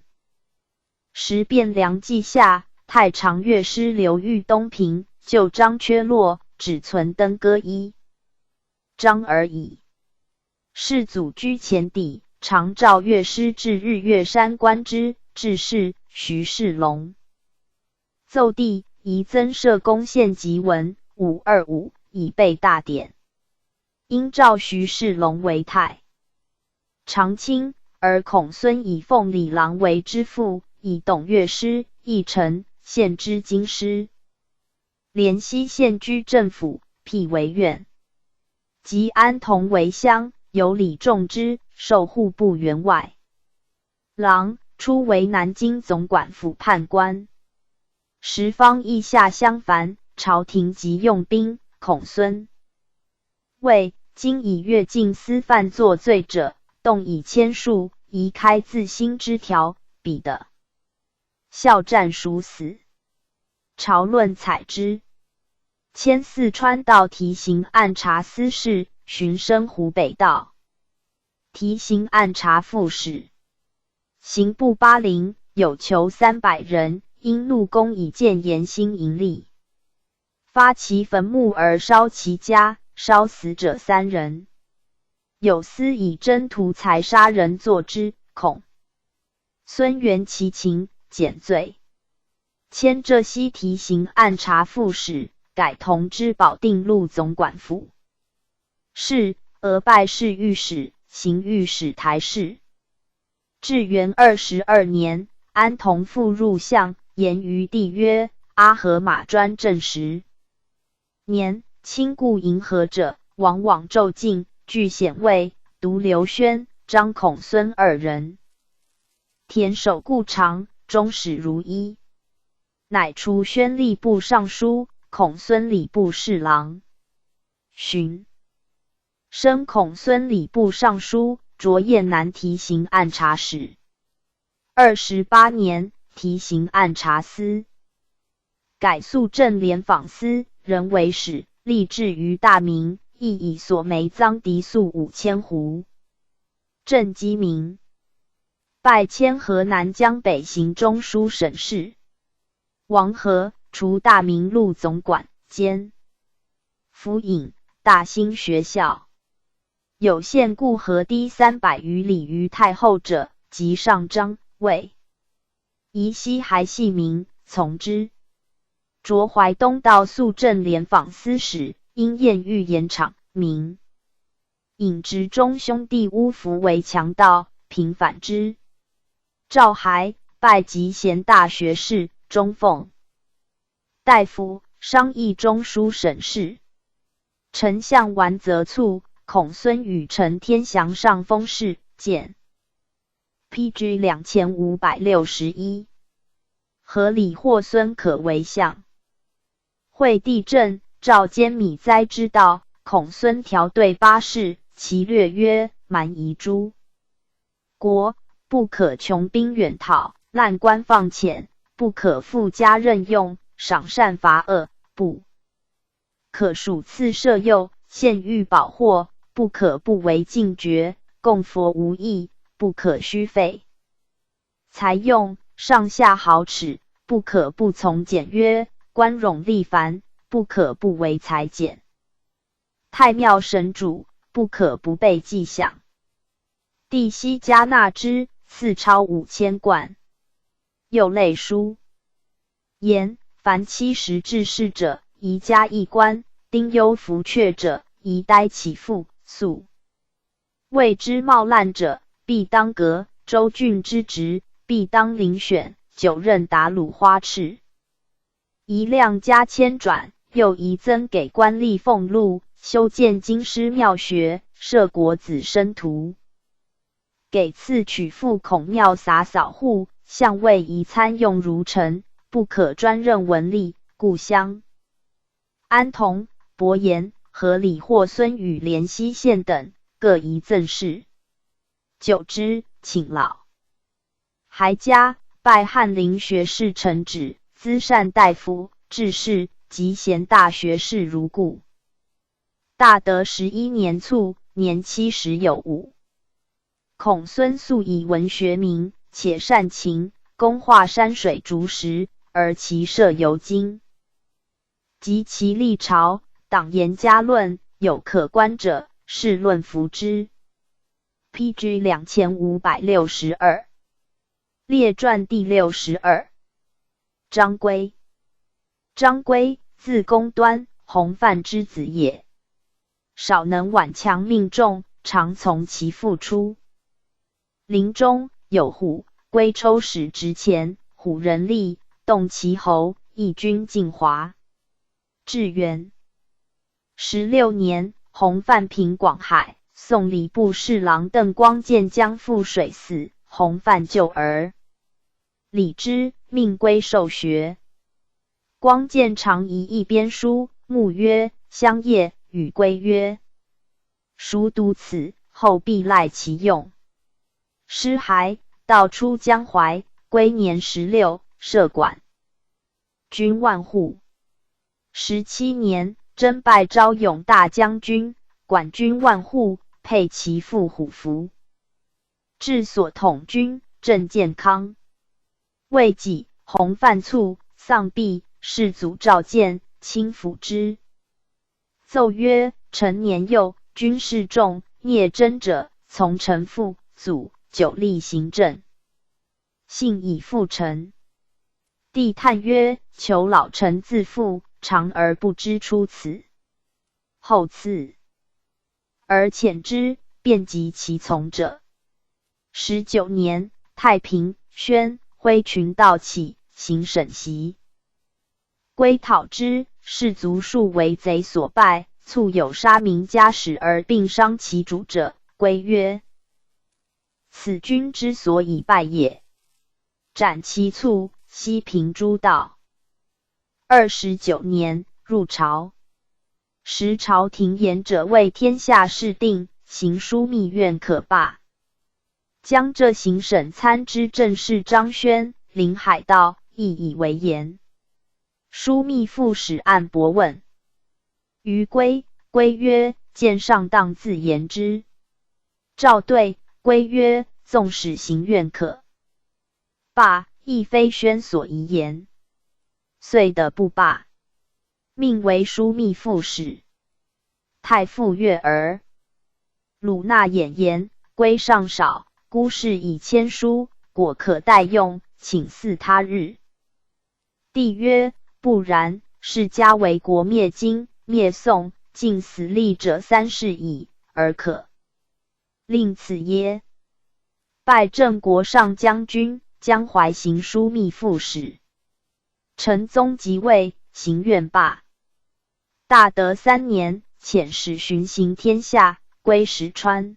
时汴梁冀下，太常乐师刘裕东平，旧章缺落，只存登歌一。章而已。世祖居前邸，常召乐师至日月山观之，致仕，徐世隆。奏帝，宜增设宫献祭文，五二五，以备大典。因召徐世隆为太常卿，而孔孙以奉礼郎为知父，以董乐师，议程，献之京师。 连西县居政府，辟为院。即安童为乡，有礼重之，授户部员外郎，初为南京总管府判官。时方议下襄樊，朝廷急用兵，孔孙谓：今以越境司犯作罪者，动以千数，移开自新之条，彼得 效战殊死。朝论采之。迁四川道题刑按察司事，巡升湖北道。题刑按察副使。刑部巴陵有囚三百人，因怒公以谏言兴盈利，发其坟墓而烧其家，烧死者三人。有司以征途财杀人作之，孔 孙原其情，减罪。迁浙西题刑按察副使，改同知保定路总管府。是，俄拜侍御史，行御史台侍。至元二十二年，安童复入相，言于帝曰：阿合马专政时， 年，亲故迎合者，往往昼进，具显位，独刘宣、张孔孙二人。田守顾常，终始如一。乃除宣吏部尚书，孔孙礼部侍郎。寻。升孔孙礼部尚书，着雁南题刑按察使。二十八年，题刑按察司。 改肃正廉访司，任为史，立志于大明，亦以所煤赃抵粟五千斛。郑基明。拜迁河南江北行中书省事。王和除大明路总管兼府尹、大兴学校。有县固河堤三百余里于太后者，即上章。谓宜西还系民，从之。卓怀东道肃镇廉访司使，因晏欲延长，明引直中兄弟乌伏为强盗，平反之。赵还拜集贤大学士，中奉大夫，商议中书省事。丞相完则卒，孔孙与陈天祥上封事，见 P G两千五百六十一。合理获孙可为相。会帝政，赵兼米灾之道，孔孙调队八事，其略曰：蛮夷诸国，不可穷兵远讨，滥官放遣，不可富家任用，赏善罚恶，不可数次赦宥，限狱保获，不可不为禁决，供佛无益，不可虚费财用，上下豪侈，不可不从简约，宽容力繁，不可不为裁减。太庙神主，不可不备祭享。帝悉加纳之，赐钞五千贯。又类书言：凡七十至士者，宜加一官；丁忧服阙者，宜垓其赋。素 谓之冒烂者，必当革；州郡之职，必当遴选；九仞达鲁花赤，宜量加千转。又宜增给官吏俸禄，修建京师庙学，设国子生徒，给赐曲赋孔庙洒扫户。相位宜参用如陈，不可专任文吏。故乡 安童、伯颜、合理获孙与连西县等，各宜赠事。九之，请老。还加拜翰林学士陈止、资善大夫、制事及贤大学士如故。大德十一年卒，年七十有五。孔孙素以文学名，且善琴，工画山水竹石，而其社尤精。 及其历朝，党言嘉论，有可观者，试论服之。P G两千五百六十二。列传第六十二。张规。张规，字公端，弘范之子也。少能挽强命众，常从其父出。 林中有虎，规抽使执钱，虎人立，动其喉，一军尽华。至元十六年，弘范平广海，送礼部侍郎邓光建将赴水死，弘范救儿。礼之，命规授学。光建常移一边书，目曰：香叶。与规曰： 熟读此，后必赖其用。师还，道出江淮，归年十六，设管军万户。十七年，征拜昭勇大将军，管军万户，配其父虎符。治所统军，镇建康。未几，弘范卒，丧毕，世祖召见，亲抚之。 奏曰：臣年幼，军事重，孽真者从臣父祖，久历行政，幸以复臣。帝叹曰：求老臣自负，长而不知出此厚赐。而遣之，便及其从者。十九年，太平、宣徽群盗起，行省习。 规讨之，士卒数为贼所败，卒有杀民家室而并伤其主者。规曰：此军之所以败也。斩其卒，悉平诸盗。二十九年，入朝。时朝廷言者谓天下事定，行书密院可罢。 江浙行省参知政事张宣、林海道亦以为言。书密复始按博问。于规，规曰：见上当自言之。诏对，规曰：纵使行院可罢，亦非宣所宜言。遂得不罢，命为枢密副使。太傅悦而。鲁纳演言：归尚少，孤适以签书，果可待用，请赐他日。帝曰：不然，世家为国灭金、灭宋，尽死力者三世矣，尔可令此耶？拜镇国上将军、江淮行枢密副使。陈宗即位，行院罢。大德三年，遣使巡行天下，归石川、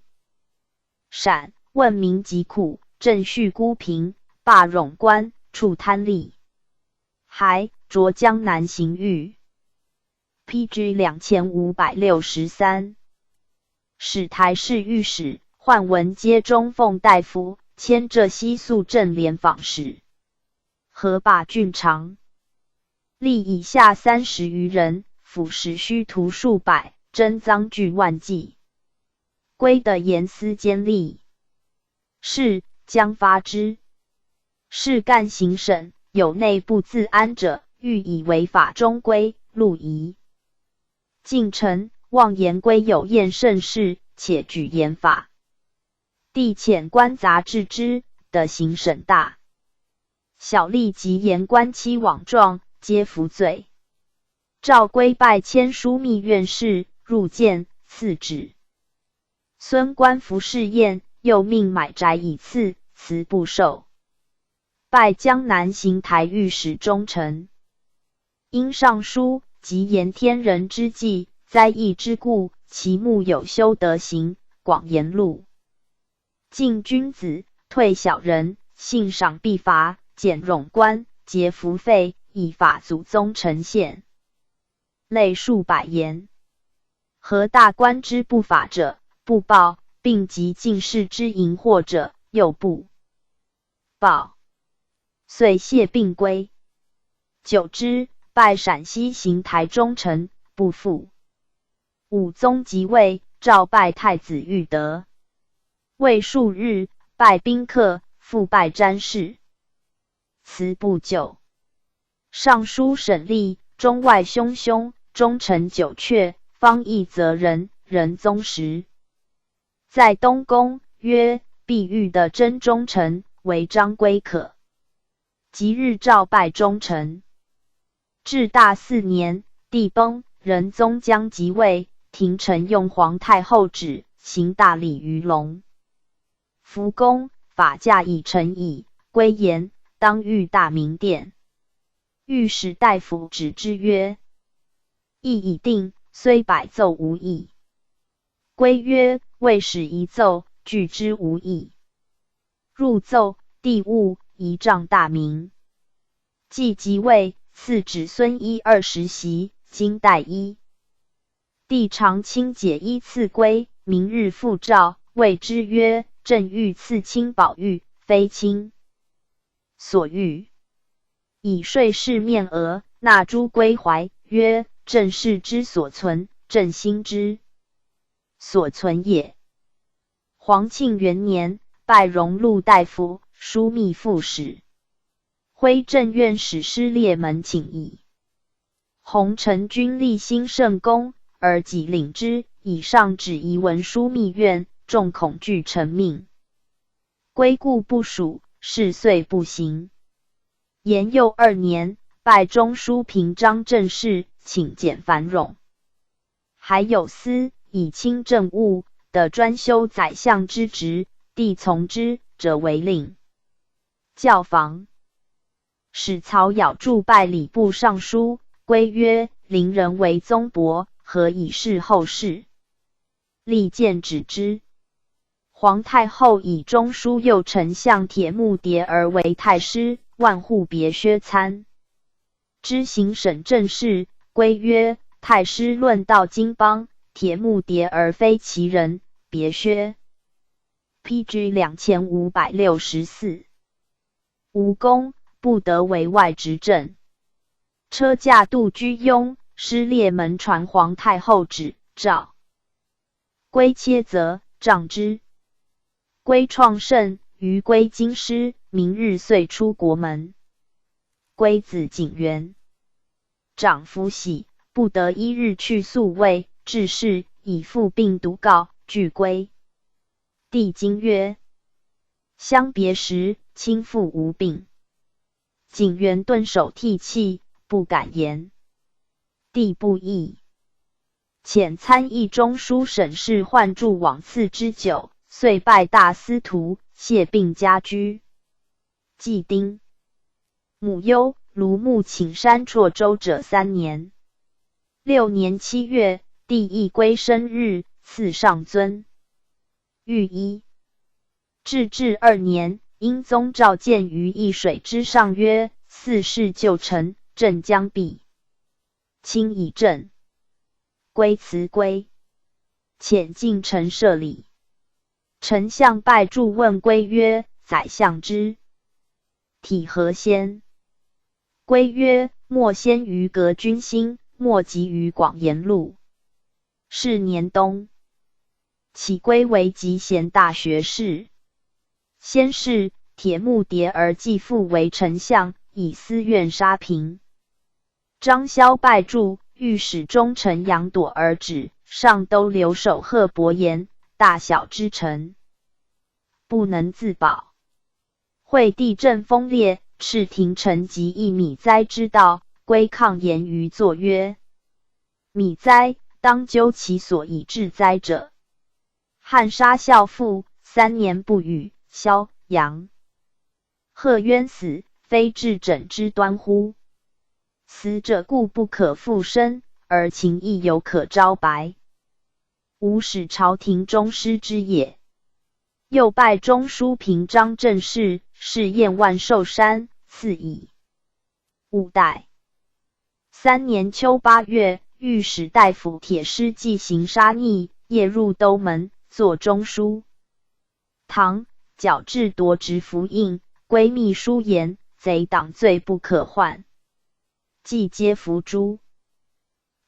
陕，问民疾苦，镇恤孤贫，罢冗官，处贪吏。还着江南行御。P G两千五百六十三。始台侍御史、涣文阶中奉大夫，迁浙西肃镇廉访使。河北郡长。历以下三十余人，府使虚徒数百，征赃巨万计。归得严司监吏。 事将发之。事干行省，有内部自安者，欲以违法终归，路仪。近臣妄言归有厌盛世，且举严法。帝遣官杂治之，得行省大小吏及言官欺罔状，皆服罪。诏归拜迁枢密院事，入见，赐旨。 孙观服侍宴，又命买宅以赐，辞不受。拜江南行台御史中丞。因上书及言天人之际，灾异之故，其目有修德行，广言路。敬君子，退小人，信赏必罚，减冗官，节服费，以法祖宗臣献。 类数百言。何大官之不法者，不报，并及进士之淫惑者，又不报。遂谢病归。久之，拜陕西行台中丞，不复。武宗即位，诏拜太子裕德。未数日，拜宾客，复拜詹事。辞不久。 上书省吏，中外兄兄，忠臣久却，方议责人，仁宗时。在东宫，曰：必欲得征忠臣，为张归可。即日诏拜忠臣。至大四年，帝崩，仁宗将即位，廷臣用皇太后旨，行大礼于隆 福公，法驾已成矣。归言，当御大明殿。御史大夫止之曰：议已定，虽百奏无益。归曰：未始遗奏，拒之无益。入奏，帝悟，仪仗大明。 即即位，赐子孙衣二十袭，金带衣。帝常亲解衣赐归，明日复诏，谓之曰：朕欲赐卿宝玉，非卿所欲。以睡侍面额，纳诸归怀，曰：朕视之所存，朕心之所存也。 皇庆元年，拜荣禄大夫、枢密副使。徽镇院使失列门请矣。弘成均立兴圣功，而己领之，以上旨移文枢密院，众恐惧臣命。归故不署，事遂不行。延佑二年，拜中书平章政事，请减繁冗。 还有司以卿政务，得专修宰相之职，帝从之，则为令。教坊。使曹杳著拜礼部尚书，归曰：临人为宗伯，何以事后事？立见止之。皇太后以中书右丞相铁木迭儿为太师，万户别削参。 知行省政事，归曰：太师论道经邦，铁木迭儿非其人，别削。P G两千五百六十四。无功，不得为外执政。车驾度居庸，失列门传皇太后旨，诏。 归切责，杖之。归创圣，余归京师，明日遂出国门。归子景元。长府喜，不得一日去宿卫，至是以父病独告，俱归。帝惊曰：相别时，卿父无病。景元顿首涕泣，不敢言。帝不异。遣参议中书省事涣助往次之久，遂拜大司徒，谢病家居。 既丁。母忧，卢牧请山辍州者三年。六年七月，帝亦归生日，赐上尊。御医。至治二年，英宗召见于易水之上曰：四世旧臣，朕将毙，卿以正。归辞归。遣近臣设礼。 丞相拜祝问归曰：宰相之体何先？归曰：莫先于阁君心，莫急于广言录。是年冬，起归为集贤大学士。先是，铁木迭儿继父为丞相，以私怨杀平。 张萧拜祝，御史中丞杨朵儿指，上都留守贺伯言，大小之臣，不能自保。惠帝政风烈，敕廷臣及议米灾之道，归抗言于作曰：米灾，当究其所以致灾者。汉杀孝父，三年不语，萧、杨。 贺渊死，非至枕之端乎？死者固不可复生，而情亦犹可昭白，无使朝廷终失之也。又拜中书平章政事，谥燕万寿山，赐以五代。三年秋八月，御史大夫铁师纪行杀逆，夜入都门，作中书。 唐，矫治夺职符印，归密书言，贼党罪不可换，即皆伏诛。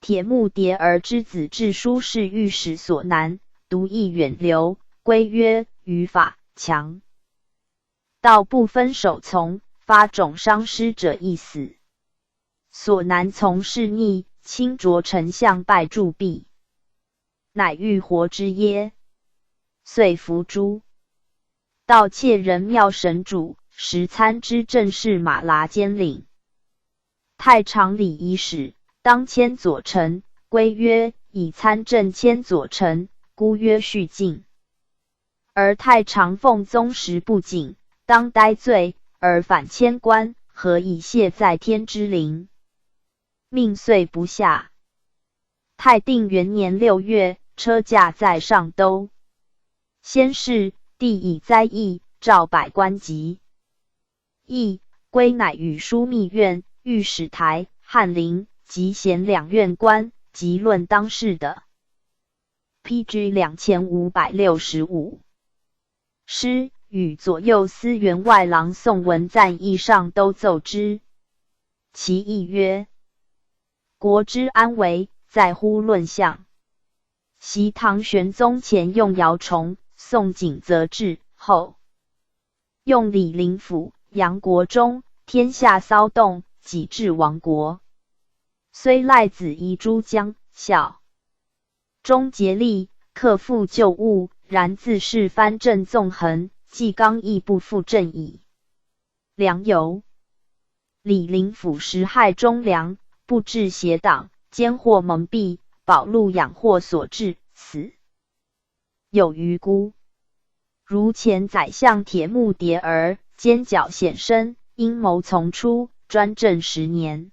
铁木迭儿之子致书侍御史所难，独亦远流，归曰：余法强，道不分首从，发种伤师者亦死。所难从事逆，亲着丞相拜祝毕， 乃欲活之耶？遂伏诛。盗窃人庙神主，时参知政事马剌监领。太常礼仪使，当迁左丞，归曰：已参政迁左丞，孤曰续进。而太常奉宗时不谨，当待罪，而反迁官，何以谢在天之灵？ 命遂不下。太定元年六月，车驾在上都。先是，帝以灾异，诏百官及议，归乃与枢密院、御史台、翰林及咸两院官及论当世的。 P G两千五百六十五。师，与左右司员外郎宋文赞议上都奏之。其议曰：国之安危，在乎论相。昔唐玄宗前用姚崇，宋景则至，后用李林甫、杨国忠，天下骚动，几至亡国。虽赖子仪诸将校， 终竭力，克复旧务，然自恃藩镇纵横，纪纲亦不复正矣。梁游。李林甫时害忠良，不治邪党，奸惑蒙蔽，保路养祸所致，死。有余辜。如前宰相铁木迭儿，奸狡显深，阴谋丛出，专政十年。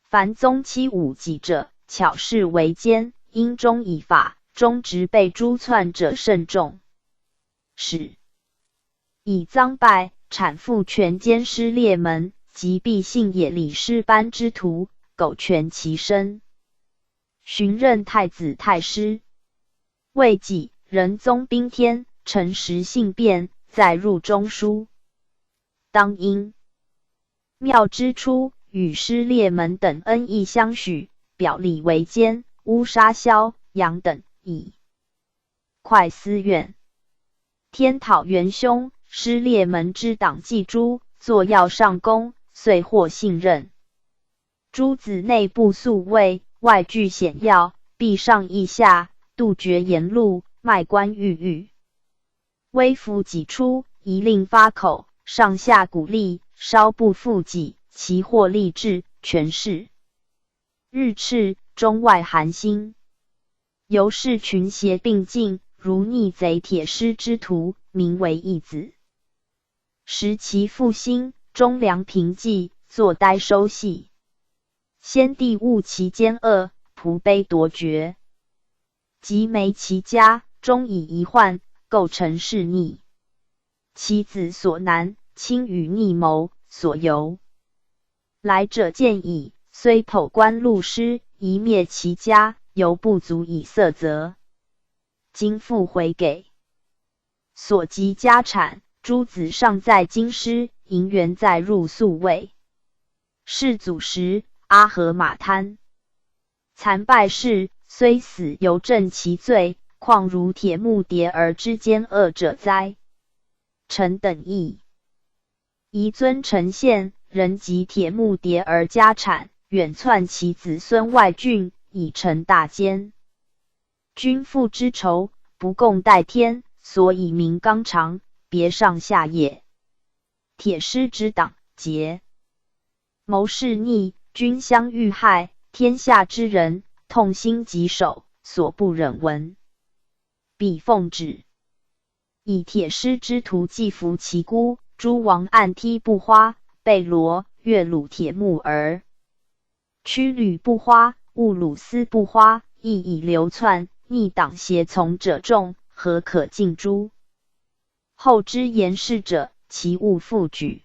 凡宗七五几者，巧事为奸，因忠以法，忠直被诛篡者甚众。始。以赃败产妇权奸师列门，及毕信也李师班之徒，苟全其身。寻任太子太师。未几，仁宗宾天，陈实信变，载入中书。当因 庙之初，与师列门等恩义相许，表里为奸，污杀萧、杨等矣。快思怨。天讨元凶，师列门之党纪诸，作要上公，遂获信任。诸子内部宿卫，外具险要，必上义下，杜绝沿路，卖官鬻御。微服己出，宜令发口，上下鼓励，稍不复己，其获吏治，权势。日赤，中外寒心。由是群邪并进，如逆贼铁狮之徒，名为义子。时其父兴，忠良凭纪，坐呆收细。先帝悟其奸恶，仆卑夺爵。及没其家，终以遗患，构成势逆。其子所难，亲与逆谋所由。来者见矣，虽剖官录师，以灭其家，犹不足以色则。今复回给。所及家产，诸子尚在京师，银元载入宿卫。世祖时，阿合马贪。 残败事，虽死犹正其罪，况如铁木迭儿之奸恶者哉？臣等议。宜尊臣献，仍及铁木迭儿家产，远窜其子孙外郡，以成大奸。君父之仇，不共戴天，所以名纲常，别上下也。铁狮之党结。 谋势逆，君相遇害，天下之人痛心疾首，所不忍闻。彼奉旨，以铁狮之徒纪服其孤，诸王暗梯布花，贝罗、月鲁铁木儿。驱旅布花，兀鲁斯布花，亦以流窜逆党邪从者众，何可尽诛？后之言事者，其物复举。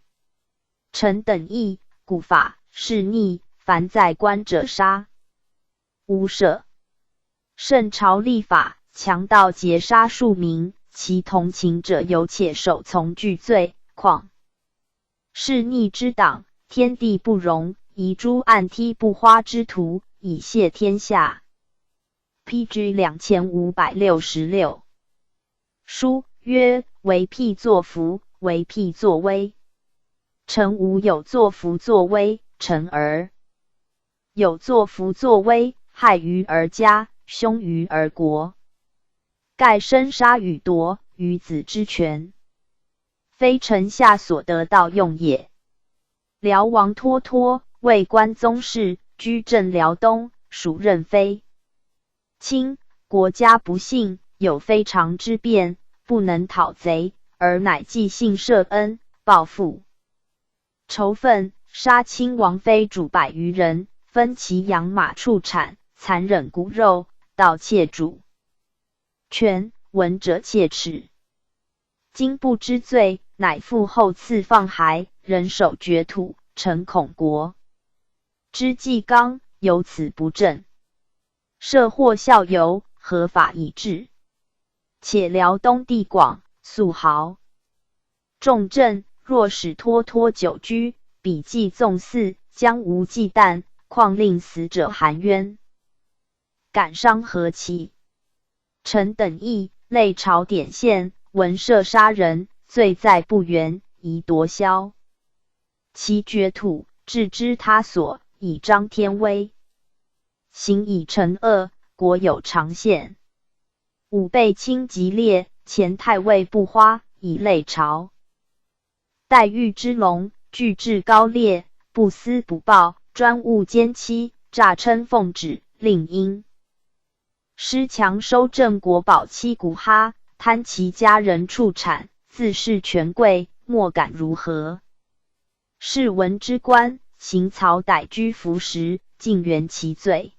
臣等议，古法势逆，凡在官者杀无赦。圣朝立法，强盗劫杀庶民，其同情者犹且首从俱罪，况势逆之党，天地不容，宜诸暗梯布花之徒，以谢天下。P G两千五百六十六。 书曰：为辟作福，为辟作危。臣无有作福作危，臣儿。有作福作危，害于儿家，凶于儿国。盖生杀予夺，于子之权，非臣下所得盗用也。 辽王脱脱，为关宗室，居镇辽东，属任非亲。国家不幸，有非常之变，不能讨贼，而乃寄信赦恩，报复仇恨，杀亲王妃主百余人，分其养马畜产，残忍骨肉，盗窃主权，闻者切齿。 今不知罪，乃复厚赐放孩，人守绝土，诚恐国之纪纲，由此不振。赦祸效尤，合法以治。且辽东地广，粟豪众镇，若使脱脱久居，彼既纵肆，将无忌惮，况令死者含冤，感伤何其？ 臣等议，类朝典献，闻赦杀人，罪在不远，宜夺削。其绝土，置之他所，以彰天威。行以惩恶，国有常宪。武备亲吉烈，前太尉布花，以类朝。 待遇之隆，拒至高烈，不思不报，专务奸欺，诈称奉旨，令因师强收镇国宝七谷哈，贪其家人畜产，自恃权贵，莫敢如何。试闻之官，行曹逮居服时，尽圆其罪。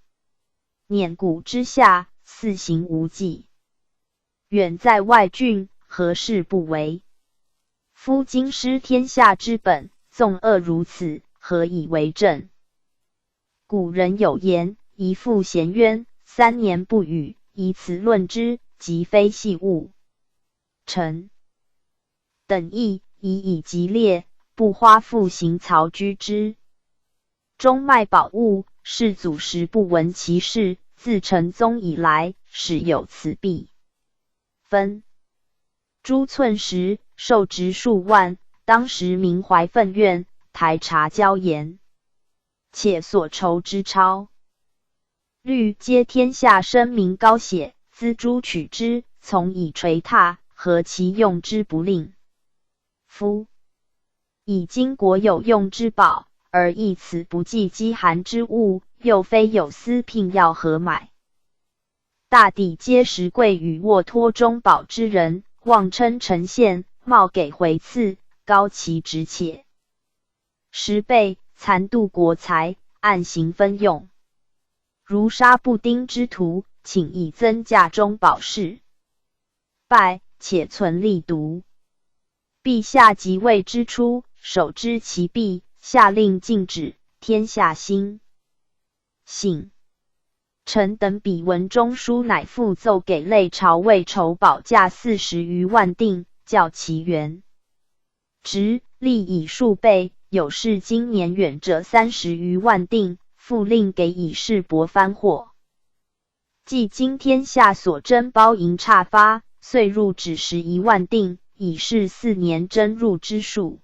碾谷之下，肆行无忌。 远在外郡，何事不为？夫京师天下之本，纵恶如此，何以为政？古人有言，一父衔冤，三年不语，以此论之，即非细物。臣等亦以以吉烈，布花复行曹居之。 终卖宝物，世祖时不闻其事，自成宗以来，始有此弊。分。朱寸时，受职数万，当时民怀愤怨，台察交言，且所筹之钞率皆天下声名高写，锱铢取之，从以捶拓，何其用之不令乎？以今国有用之宝，而亦此不计饥寒之物，又非有司聘要何买？大抵皆识贵与握托中宝之人，妄称臣献，冒给回赐，高其职且十倍，残度国财，暗行分用。如杀布丁之徒，请以增价中宝事，败，且存利独。陛下即位之初，首知其弊，下令禁止，天下兴。省。臣等彼文中书，乃复奏给内朝，为筹宝价四十余万锭，较其原值利益数倍，有事今年远者三十余万锭，复令给以示薄番货。即今天下所征包银差发，岁入只十一万锭，已是四年征入之数。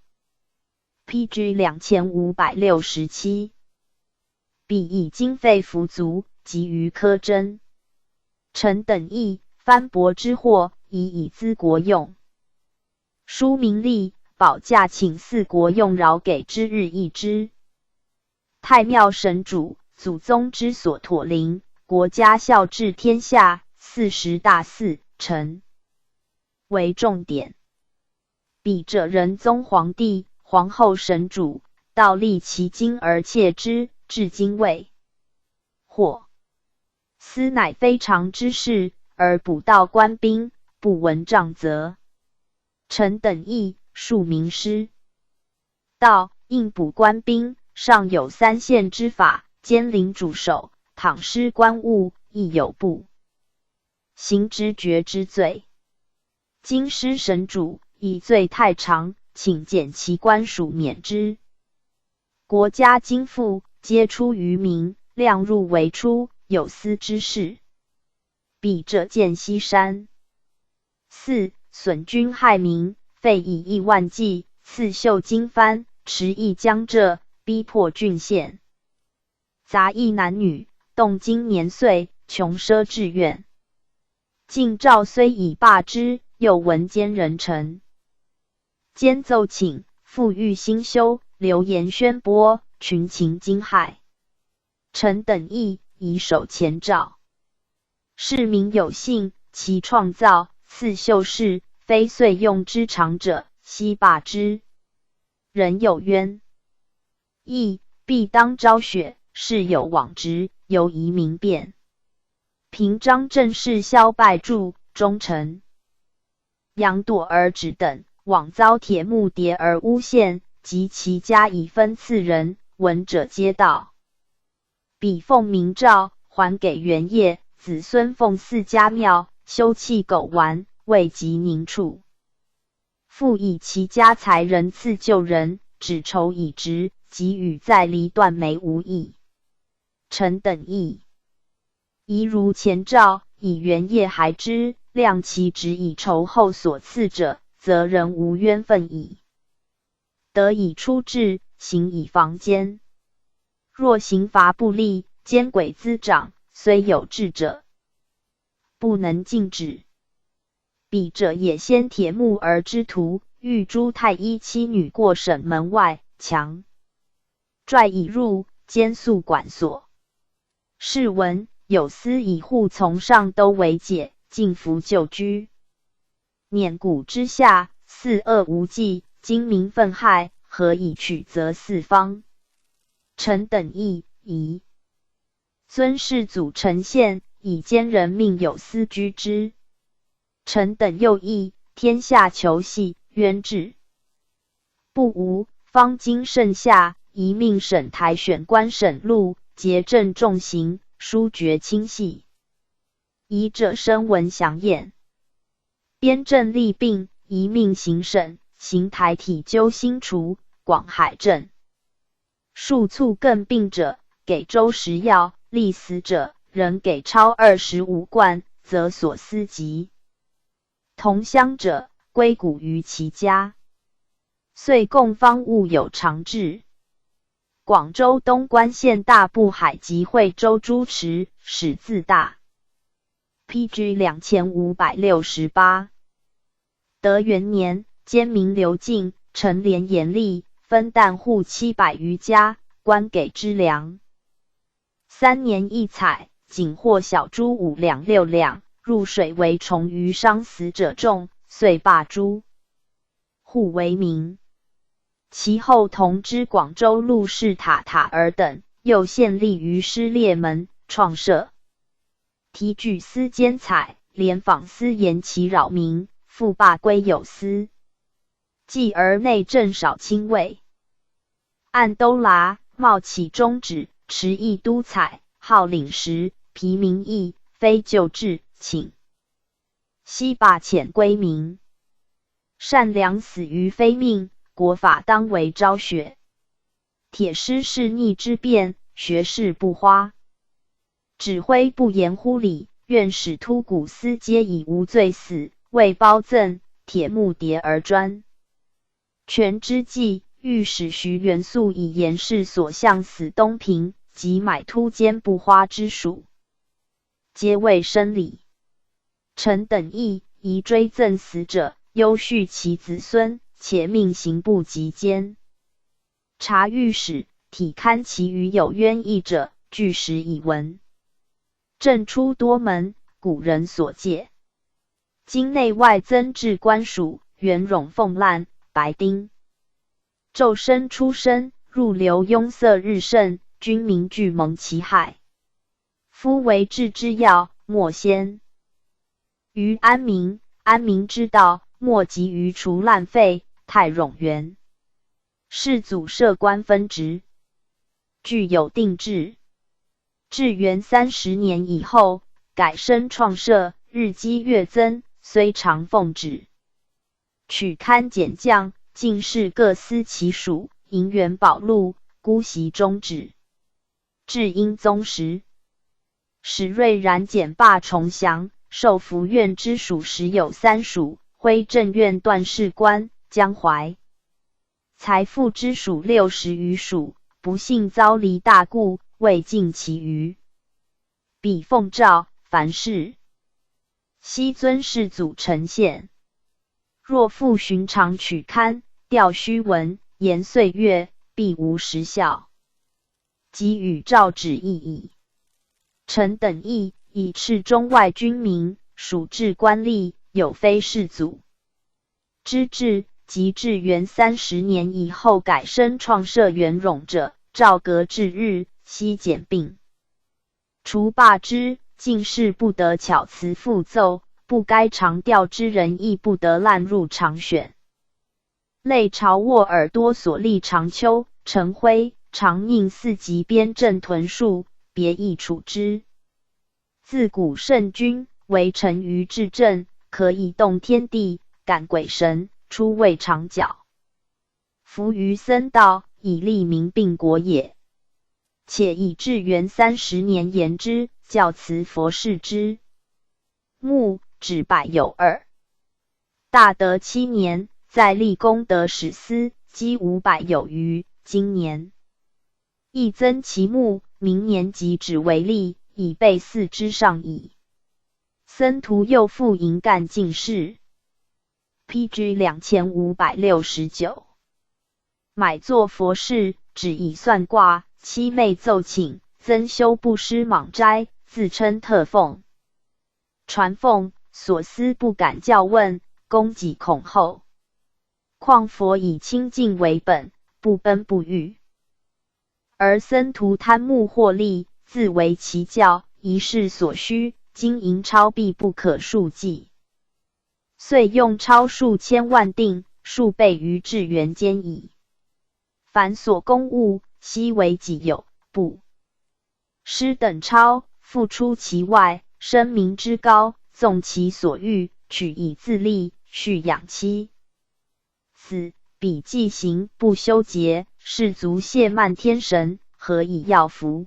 P G两千五百六十七。彼以经费ful足，急于苛征。臣等亦番薄之货，已以资国用。书明例，宝价请四国用饶给之日议之。太庙神主，祖宗之所妥灵，国家孝治天下，四时大祀，臣为重典。笔者仁宗皇帝、皇后神主，倒历其经而窃之，至今未获。斯乃非常之事，而捕盗官兵，不闻杖责。臣等亦数名师道，应捕官兵，尚有三限之法，监领主守，倘失官物，亦有不刑之决之罪。今师神主，以罪太常，请减其官署免之。国家经富，皆出于民，量入为出，有司之事。笔者见西山。四、损军害民，费以亿万计，刺绣经幡，持役江浙，逼迫郡县，杂役男女，动经年岁，穷奢志愿。近赵虽已罢之，又闻奸人陈奸奏请，复欲兴修，流言宣播，群情惊骇。臣等亦以守前诏。市民有信，其创造刺绣事，非岁用之长者，悉罢之。人有冤议，必当昭雪，事有往职，犹宜明辨。平章政事萧拜注，忠臣杨朵儿止等，枉遭铁木迭而诬陷，及其家已分赐人，闻者皆盗。彼奉明诏，还给原业，子孙奉祀家庙，修葺狗剜，未及凝处。复以其家财仁赐旧人，只酬已职，给予在离断眉无益。臣等亦宜如前诏，以原业还之，量其职以酬后所赐者，则人无冤愤矣。德以出治，刑以防奸。若刑罚不力，奸鬼滋长，虽有智者，不能禁止。笔者也先铁木儿之徒，遇诸太医妻女过审门外，强 拽已入，监宿管所。试闻有司以户从上都为解，尽服旧居。碾谷之下，四恶无忌，今民愤慨，何以取责四方？臣等亦宜遵世祖陈宪，以奸人命有司居之。臣等又亦天下求系冤制，不无方今盛夏，宜命审台选官审录，节政重刑，疏决轻细。疑者声闻详验。边镇利病，宜命刑审，刑台体纠兴除，广海政。数促更病者，给粥食药，利死者，仍给钞二十五贯，则所思极。同乡者，归谷于其家。岁贡方物有长制。广州东关县大渡海及惠州诸池始自大。P G两千五百六十八。德元年，奸民刘进，陈连严厉，分弹户七百余家，官给支粮。三年一采，仅获小猪五两六两，入水为虫鱼，伤死者众，遂罢诸户为民。其后同知广州陆氏塔塔尔等，又献力于狮裂门、创设。提举司监采，连访司盐其扰民，复罢归有司。继而内政少卿卫、按都拉、冒起中指，持议都采，号领时，疲民役，非旧制，请。悉罢遣归民。善良死于非命，国法当为昭雪。铁狮是逆之变，学士不花。指挥不言乎礼，愿使突谷司皆以无罪死，为褒赠，铁木迭而专。权之际，御史徐元素以严氏所向死东平，即买突兼不花之属，皆未申礼。臣等亦宜追赠死者，优恤其子孙，且命刑部及监察御史体勘其余有冤役者，据实以闻。政出多门，谷人所戒。京内外增置官署，袁冗奉烂，白丁昼申初申，入流壅塞日甚，军民俱蒙其害。夫为治之要，莫先于安民，安民之道，莫急于除烂废，太冗员。世祖设官分职，具有定制。至元三十年以后，改升创设，日积月增，虽常奉旨，取勘减降，进士各司其署，营元宝录，姑息终止。至英宗时，史瑞然简罢崇祥，授抚院知署时有三署，徽正院段试官、江淮财富知署六十余署，不幸遭离大故，未尽其余。比奉诏，凡事悉遵世祖陈献。若复寻常取勘，调虚文，言岁月，必无实效。即与诏旨异矣。臣等亦以斥中外军民，署治官吏，有非世祖之制，及至元三十年以后改升创设袁冗者，诏革至日，悉简并。除罢之，进士不得巧辞复奏，不该常调之人亦不得滥入常选。类朝沃尔多所立长丘、陈辉、长宁寺及边镇屯戍，别亦处之。自古圣君为臣于治政，可以动天地，感鬼神，出未尝角。服于僧道，以利民并国也。且以至元三十年言之，教慈佛事之。墓只百有二。大德七年，在立功德始司积五百有余，今年亦增其墓，明年即止为立，以备祀之上矣。僧徒又复迎干进士。P G两千五百六十九。买作佛事，只以算卦、七昧奏请、增修布施、莽斋，自称特奉、传奉，所思不敢教问，供给恐后。况佛以清净为本，不奔不御。而僧徒贪慕获利，自为其教，一事所需，金银钞币不可数计。遂用钞数千万锭，数倍于至元间矣。凡所供物，悉为己有，不施等钞，复出其外，深明之高，纵其所欲，取以自利，蓄养妻子，彼既行，不修节，是足谢漫天神，何以耀福？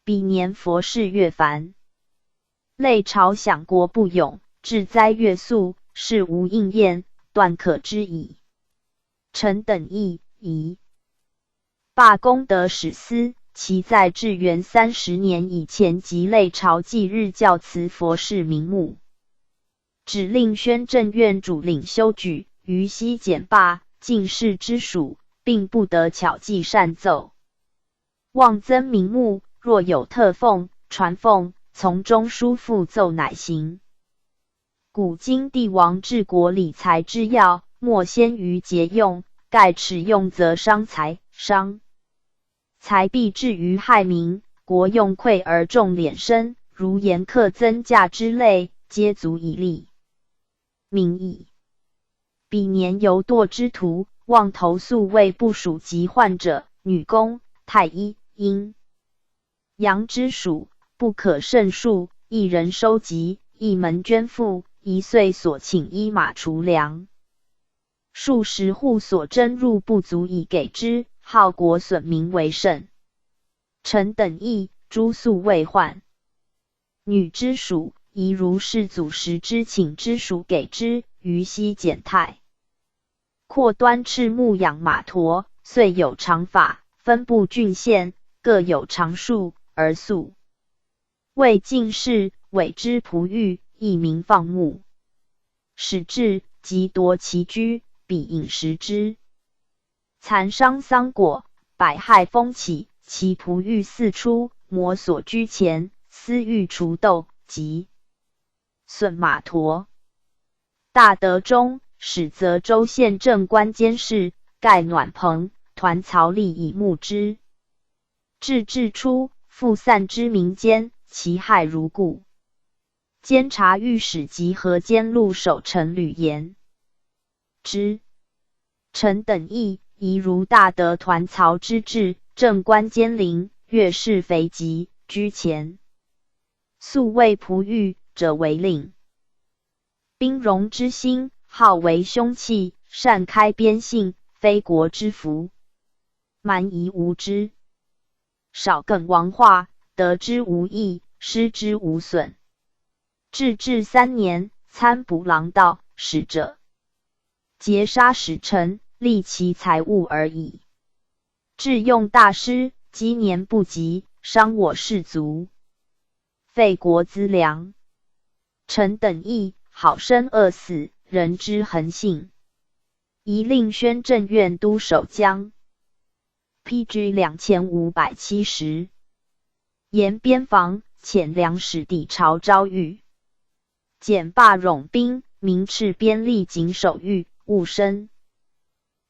彼年佛事越繁，类朝享国不永，至灾越速，事无应验，断可知矣。臣等亦疑。罢功德始司，其在至元三十年以前即类朝祭日教慈佛事名目。 指令宣政院主领修举，于西简罢进士之属，并不得巧记善奏。妄增名目，若有特奉、传奉，从中书附奏乃行。古今帝王治国理财之要，莫先于节用，盖尺用则伤财，伤 财必至于害民，国用溃而众敛身，如盐课增价之类，皆足以利民矣。彼年犹堕之徒，妄投宿卫部署疾患者，女工、太医、阴阳之属，不可胜数，一人收集，一门捐赋，一岁所请一马除粮。 数十户所征入不足以给之，号国损民为甚。臣等亦诸宿未患。女之属，宜如世祖时之请之属给之，于西简太。扩端敕牧养马驮，遂有常法，分布郡县，各有常数，而宿 卫进士委之璞玉，亦名放牧。始至，即夺其居，彼饮食之。蚕伤桑果，百害蜂起，其璞玉四出，摩所居前，丝欲除豆，即损马驮。大德中，始则州县政官监视，盖暖棚、团草立以牧之。 至治初，复散之民间，其害如故。监察御史及河间路守陈履言之。臣等亦疑如大德团曹之治，政官监邻，越氏肥瘠，居前。宿卫璞玉者为令。 兵戎之兴，号为凶器，善开边信，非国之福，蛮夷无知。少更王化，得之无益，失之无损。至治三年，参补郎道，使者劫杀使臣，利其财物而已。至用大师，积年不及，伤我士卒，废国资粮。臣等亦好生恶死，人之恒性。宜令宣政院都守将。P G两千五百七十。沿边防遣粮使抵朝昭谕。简罢冗兵，明敕边吏警守御，勿生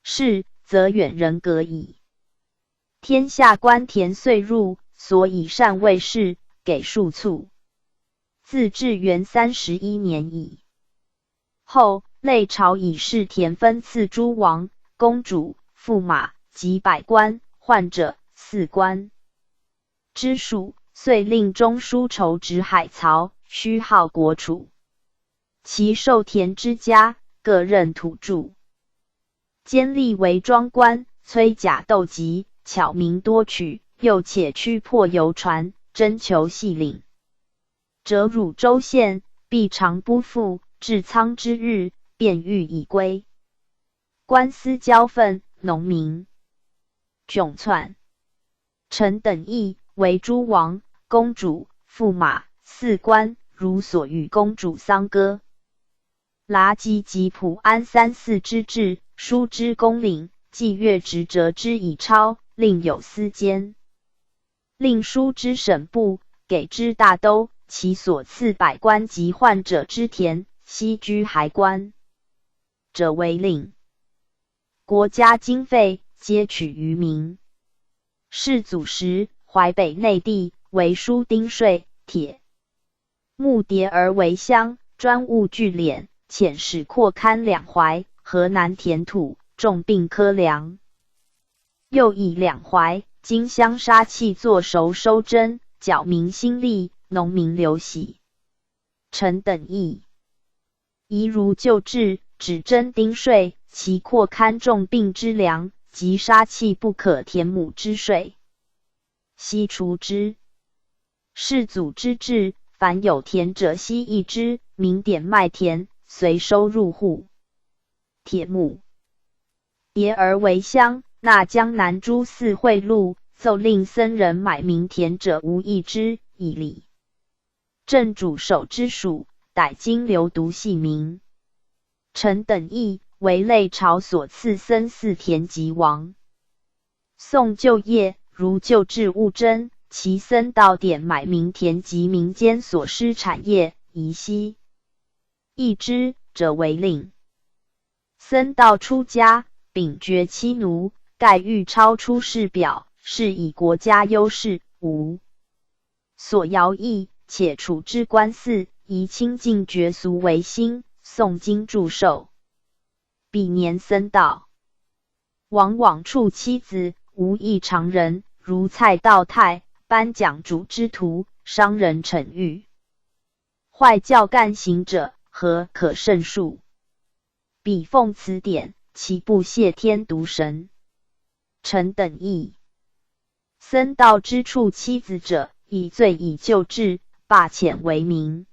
事，则远人革矣。 天下官田岁入，所以禅位士，给数促。自至元三十一年矣。后，类朝以市田分赐诸王、公主、驸马及百官，患者四官之属，遂令中书筹植海曹，虚号国储。其授田之家，各任土著。 监吏为庄官，催甲斗级，巧民多取，又且驱破游船，征求细领。折辱州县，必尝不富，至仓之日，便欲已归。官司交愤，农民窘窜。臣等亦为诸王、公主、驸马、四官，如所与公主丧歌。 剌冀及普安三寺之制，书之公领，祭乐职责之以钞，另有司监。令书之省部，给之大都，其所赐百官及患者之田，悉居骸棺。者为令。国家经费皆取于民。世祖时，淮北内地为输丁税、铁 木牒而为乡，专务聚敛，遣使扩勘两淮、河南田土，重并科粮。又以两淮、荆襄杀气作首收征，缴民心力，农民流徙。臣等亦疑如旧制，只征丁税，其扩勘重并之粮，及杀气不可田亩之税，悉除之。 世祖之制，凡有田者悉役之，民典卖田，随收入户。帖目：别而为乡，纳江南诸寺会录，奏令僧人买民田者无一之以礼。 镇主守之属，逮金流独系民。陈等义为类朝所赐僧寺田及王。宋旧业如旧制勿征，其僧道典买民田及民间所失产业宜悉。一之者为令。 僧道出家，禀决妻奴，盖欲超出世表，是以国家忧事，无所摇役，且处之官寺，宜清净绝俗为心，诵经祝寿。彼年僧道往往处妻子，无异常人，如蔡道泰、班讲主之徒，商人陈玉。 坏教干行者，何可胜数？彼奉辞典，岂不谢天独神？陈等义。僧道之处妻子者，以罪以旧制，罢遣为民。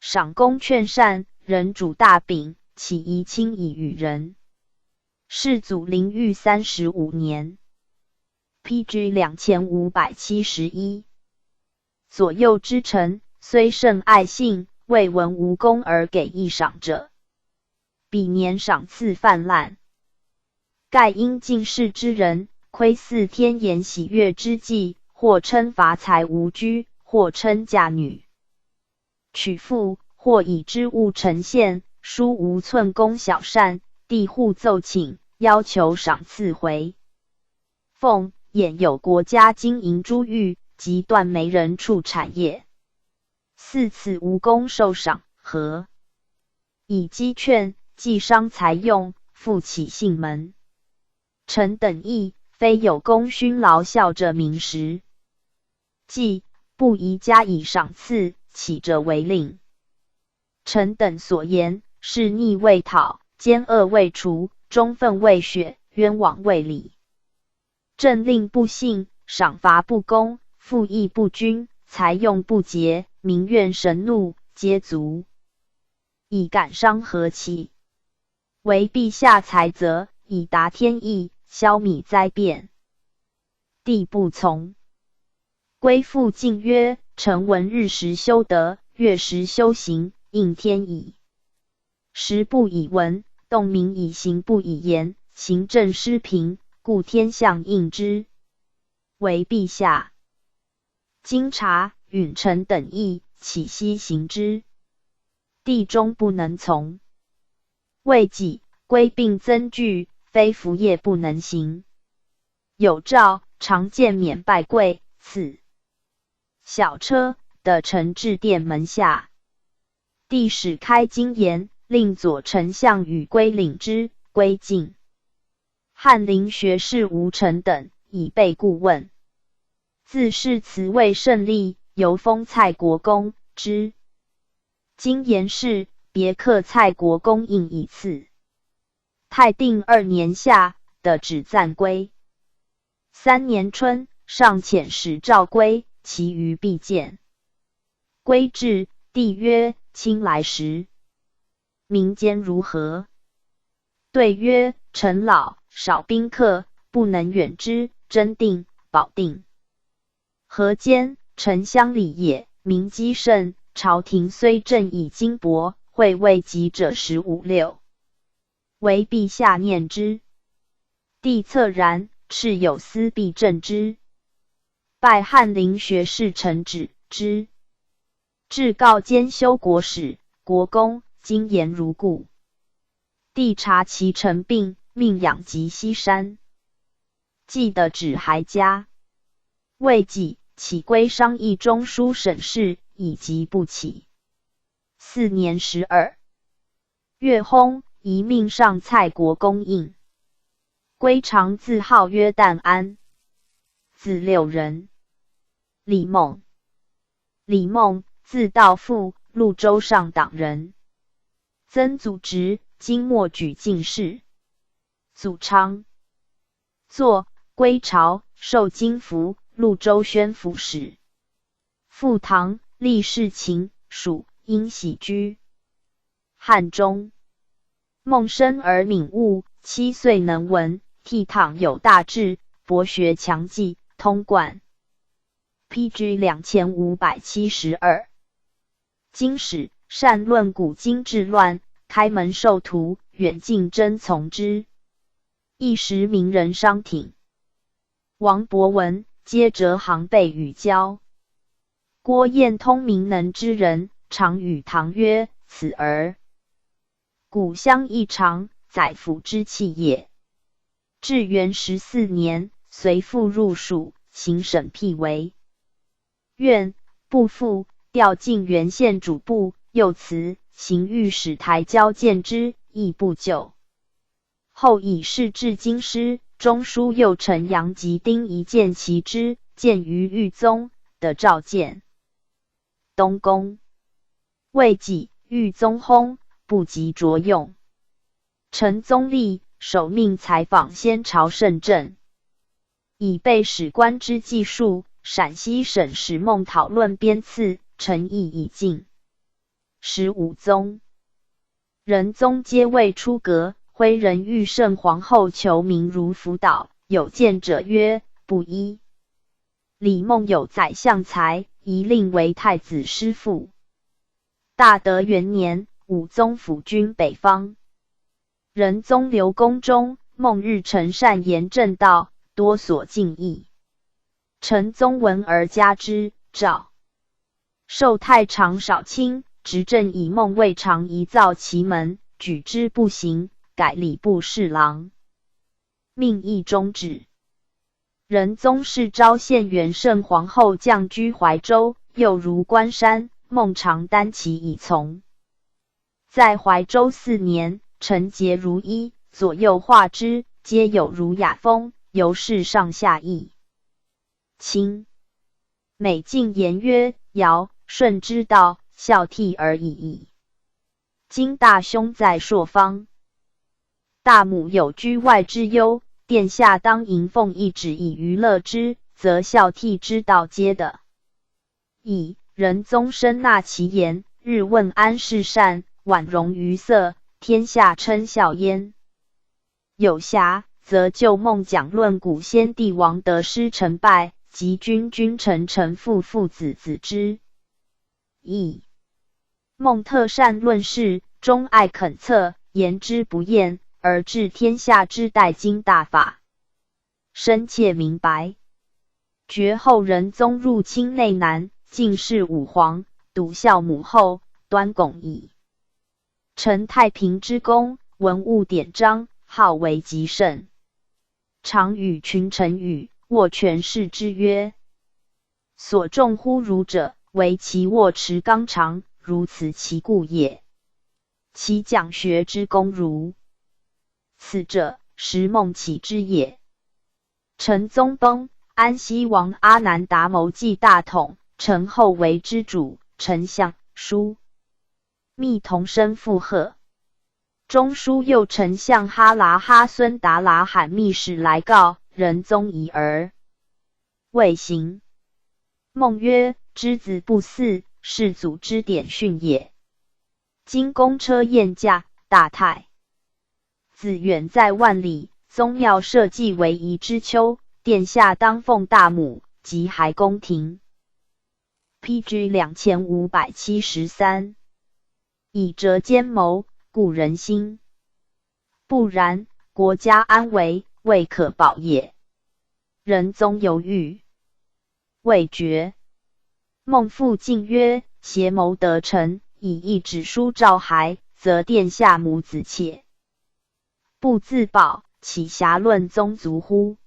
赏功劝善，人主大柄，岂宜轻以与人？世祖临御三十五年。P G两千五百七十一。 左右之臣虽甚爱信，未闻无功而给一赏者。彼年赏赐泛滥。盖因进士之人，窥似天言喜悦之际，或称伐财无拘，或称嫁女娶妇，或以织物呈献，殊无寸功小善，帝互奏请，要求赏赐回。 奉，偃有国家经营珠玉及断媒人畜产业。似此无功受赏，何以积劝，既伤财用，复起信门。臣等亦非有功勋劳效者名时，既不宜加以赏赐，岂者为令。 臣等所言，是逆未讨，奸恶未除，忠愤未雪，冤枉未理。政令不信，赏罚不公，赋役不均，财用不节，民怨神怒，皆足以感伤和气。唯陛下裁则，以达天意，消弭灾变。帝不从。 归复进曰：臣闻日时修德，月时修行，应天矣。时不以文，动民以行不以言，行政失平，故天象应之。唯陛下经察、允臣等亦，岂悉行之？帝终不能从。未几，规并增具，非服业不能行。 有诏，常见免拜跪，赐小车，得乘至殿门下。帝始开金言，令左丞相与归领之，归进。翰林学士吴澄等，以备顾问。自是慈位胜立，由封蔡国公之。金言是，别刻蔡国公印以赐。 泰定二年夏，得旨暂归。三年春，上遣使诏归，其余必见。归至，帝曰：卿来时，民间如何？对曰：臣老，少宾客，不能远之，征定、保定。 河间，城乡礼也，民积甚，朝廷虽正以金帛，会未及者十五六。唯陛下念之。帝恻然，敕有司必正之。拜翰林学士陈止之。至告兼修国史，国公，今言如故。帝察其臣病，命养疾西山。 既得止还家。未几，起归商议中书省事，以疾不起。四年十二，岳薨，遗命上蔡国公印。归常字号曰旦安，子六人。李孟，李孟，字道父，潞州上党人。曾祖直，金默举进士。 祖昌。作，归朝，授金符，潞州宣抚使。父唐，历世秦，属，因喜居。汉中。孟深而敏悟，七岁能文，倜傥有大志，博学强记，通贯。P G两千五百七十二。经史，善论古今治乱，开门授徒，远近争从之。一时名人商挺。王伯文皆哲行备与交。郭晏通明能之人，常与唐曰：“此儿 古乡异常，宰辅之器也。”至元十四年，随父入蜀，行省辟围。愿不赴，调进原县主簿，又辞，行御史台交见之，亦不久。后以仕至京师，中书右丞杨吉丁一见其之，见于御宗，得召见。东宫。未几，御宗薨，不及着用。陈宗立，首命采访先朝圣政，以备史官之计数，陕西省始孟讨论边次，陈意已尽。十五宗。仁宗皆未出阁，徽仁御圣皇后求明如辅导，有见者曰：“不依。李孟有宰相才，宜令为太子师父。”大德元年，武宗辅君北方。仁宗留宫中，孟日成善言正道，多所敬意。陈宗闻而加之，诏授太常少卿，执政以孟未尝一造其门，举之不行，改礼部侍郎。命亦终止。仁宗适昭献元圣皇后降居怀州，又如关山，孟尝单骑以从。在怀州四年，陈节如一，左右画之，皆有儒雅风，尤是上下意。卿。每进言曰：“尧舜之道，孝悌而已矣。今大兄在朔方，大母有居外之忧，殿下当迎奉一旨以娱乐之，则孝悌之道皆得矣。”仁宗深纳其言，日问安是善，宛融于色，天下称孝焉。有暇，则就孟讲论古先帝王得失成败，及君君臣臣父父子子之意。孟特善论事，钟爱恳策，言之不厌，而治天下之代经大法，深切明白。绝后仁宗入侵内南，尽弑武皇，笃孝母后，端拱以成太平之功，文武典章，号为极盛。常与群臣语，握权誓之曰：“所重乎儒者，唯其握持纲常，如此其故也。其讲学之功如此者，实孟启之也。”陈宗崩，安西王阿难达谋继大统，陈后为之主，丞相、枢密同声附和。中书右丞相哈喇哈孙达喇罕密使来告，仁宗疑而未行。孟曰：“之子不嗣，是祖之典训也。今公车宴驾，大太子远在万里，宗庙社稷为宜之丘，殿下当奉大母，即还宫廷。” P G两千五百七十三。以折奸谋，固人心。不然，国家安危，未可保也。仁宗犹豫未决。孟复进曰：“邪谋得逞，以一纸书召还，则殿下母子妾不自保，岂暇论宗族乎？”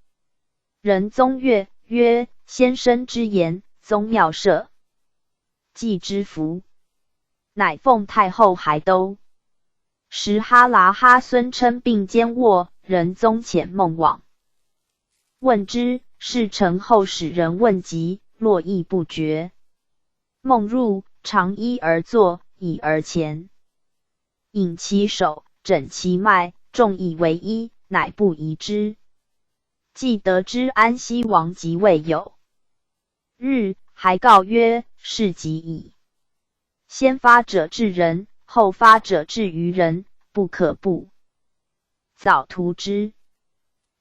仁宗悦曰：“先生之言，宗庙社稷之福，乃奉太后还都。”时哈喇哈孙称病兼卧，仁宗遣孟往问之，侍臣后使人问疾，络绎不绝。孟入，长衣而坐，椅而前，引其首，诊其脉，众以为医，乃不疑之。既得知安西王即位有日，还告曰：“是疾矣。先发者至仁，后发者至于人，不可不早图之。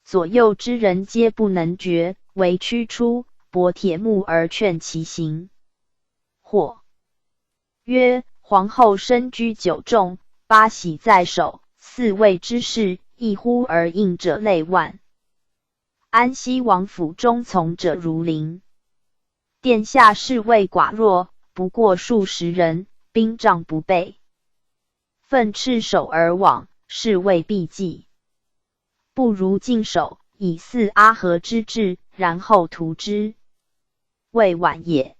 左右之人皆不能决，惟屈出，薄铁木而劝其行。或曰：皇后身居九重，八喜在首，四位之士亦忽而应者累万。安西王府中从者如林。殿下侍卫寡弱，不过数十人，兵仗不备， 奋赤守而往，侍卫必济。不如静守，以嗣阿和之志，然后图之。未晚也。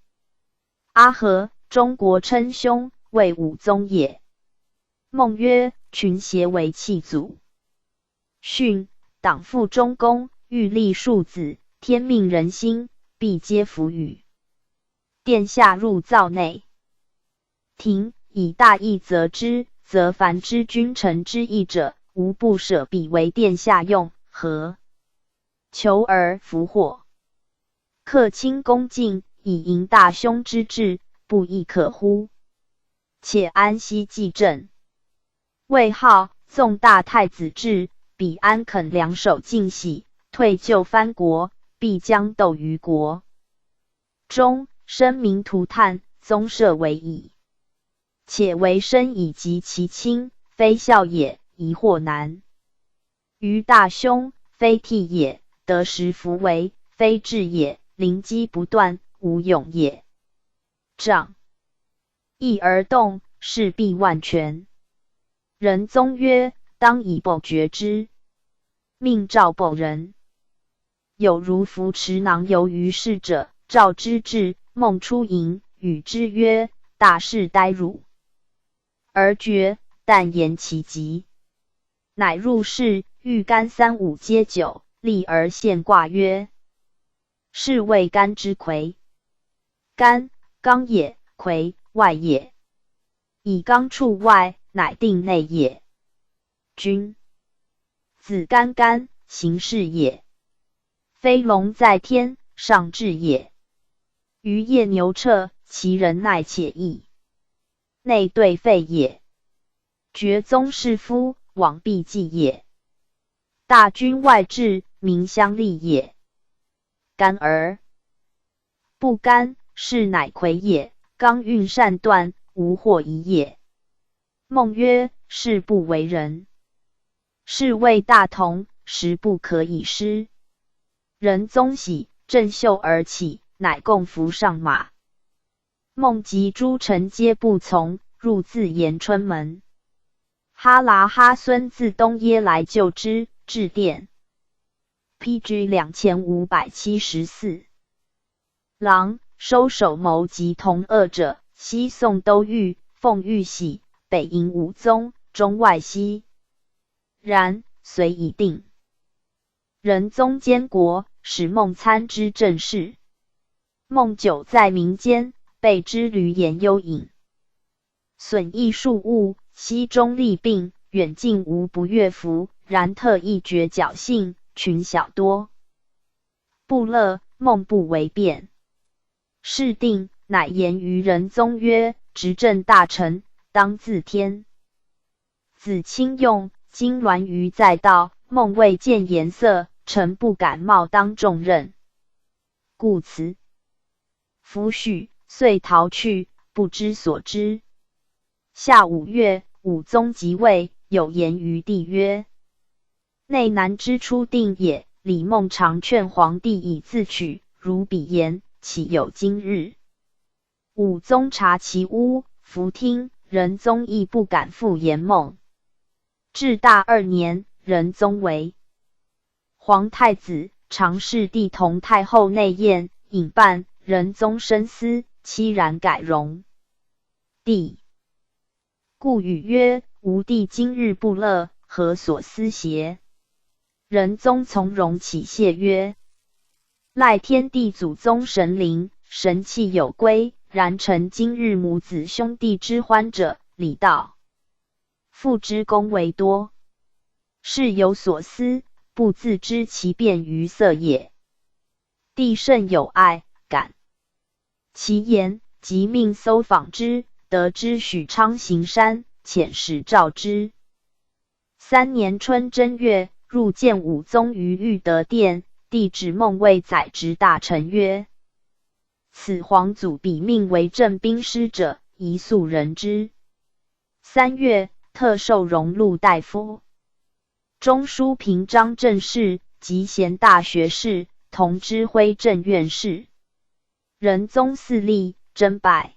阿和，中国称兄，为武宗也。孟曰：群邪为器阻。训：党父中公，欲立庶子，天命人心，必皆弗与。殿下入灶内。 庭，以大义则之，则凡之君臣之义者，无不舍彼为殿下用。何？求而弗获。客卿恭敬，以迎大兄之志，不亦可乎？且安西既镇。魏号，纵大太子至，彼安肯两手尽洗，退就藩国，必将斗于国 中，声名涂炭，宗社为矣。且为身以及其亲，非孝也，疑惑难。于大兄，非悌也，得时弗为，非智也，临机不断，无勇也。长，义而动，势必万全。仁宗曰：当以暴决之。命召暴人。 有如扶持囊游于市者，召之至，孟出迎，语之曰：大士待汝，而决，但言其疾。乃入市，遇干三五皆酒，立而献卦曰：是谓干之魁。干，刚也，魁，外也。以刚处外，乃定内也。 君子干干，行事也。飞龙在天，上至也。鱼夜牛彻，其人耐且易。内对废也。决宗室夫，往必继也。大君外至，民相利也。干而不干，是乃魁也。刚运善断，无惑疑也。孟曰：是不为人。 是谓大同，时不可以失。仁宗喜，振袖而起，乃共扶上马。孟及诸臣皆不从，入自延春门。哈喇哈孙自东耶来救之，至殿。P G两千五百七十四。 郎，收首谋及同恶者，西宋都御凤玉喜，北迎武宗，中外熙然，遂已定。仁宗监国，使孟参知政事。孟久在民间，备之闾阎幽隐。 损益庶务，西中厉病，远近无不悦服，然特意决侥幸，群小多。不乐，孟不为变。事定，乃言于仁宗曰：执政大臣，当自天子亲用，今栾于在道，孟未见颜色，臣不敢冒当重任。故辞。 弗许，遂逃去，不知所之。夏五月，武宗即位，有言于帝曰：内难之初定也。李孟常劝皇帝以自取，如彼言，岂有今日？武宗察其污，弗听，仁宗亦不敢复言孟。至大二年，仁宗为 皇太子，常侍帝同太后内宴，饮半，仁宗深思，凄然改容。帝故语曰：吾帝今日不乐，何所思邪？仁宗从容起谢曰：赖天地祖宗神灵，神器有归，然臣今日母子兄弟之欢者，礼道 父之功为多。事有所思，不自知其变于色也。帝甚有爱感。其言，即命搜访之，得知许昌行山，遣使召之。三年春正月，入见武宗于裕德殿，帝旨孟谓宰执大臣曰：此皇祖比命为镇兵师者，宜速任之。三月，特授荣禄大夫。中书平章政事，及贤大学士，同知徽正院事。仁宗嗣立，征拜。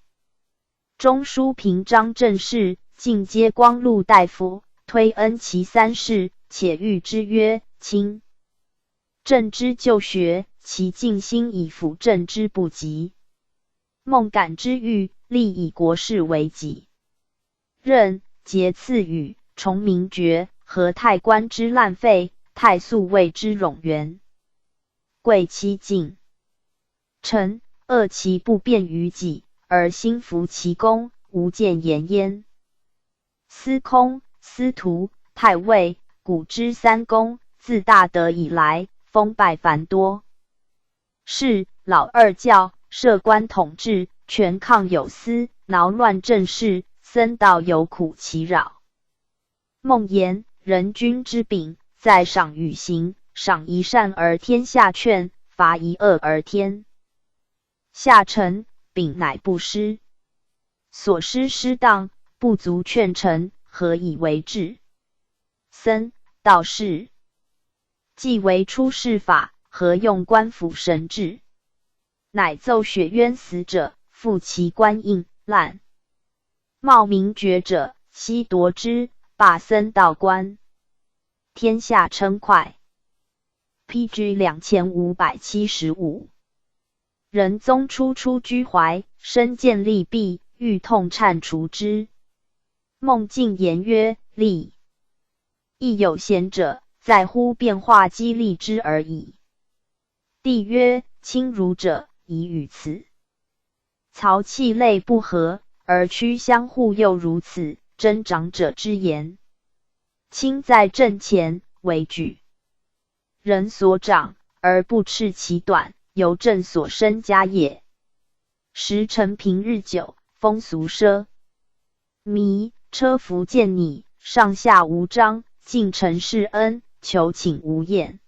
中书平章政事，进阶光禄大夫，推恩其三世，且谕之曰：卿 朕之旧学，其尽心以辅朕之不及。孟感之遇，立以国事为己。任节赐予崇明爵，和太官之烂废，太素位之冗员。贵戚近臣，恶其不便于己，而心服其功，无见言焉。司空、司徒、太尉，古之三公，自大德以来，封拜繁多。侍、老二教、设官统制，权抗有司，恼乱政事，僧道有苦其扰。孟言：人君之柄，在赏与刑，赏宜善而天下劝，罚宜恶而天 下臣，柄乃不施。所施失当，不足劝臣，何以为治？僧、道士，既为出世法，何用官府神制？乃奏雪冤死者，复其官印烂。冒名爵者，悉夺之，罢僧道官。天下称快。P G两千五百七十五。仁宗初出居怀，身见利弊，欲痛禅除之。孟进言曰：利亦有贤者，在乎变化激励之而已。帝曰：卿儒者，宜与此 曹气类不和，而屈相护又如此，真长者之言。卿在朕前为举。人所长而不斥其短，犹朕所身加也。时臣平日久，风俗奢靡，车服见轧，上下无章，近臣事恩，求请无厌。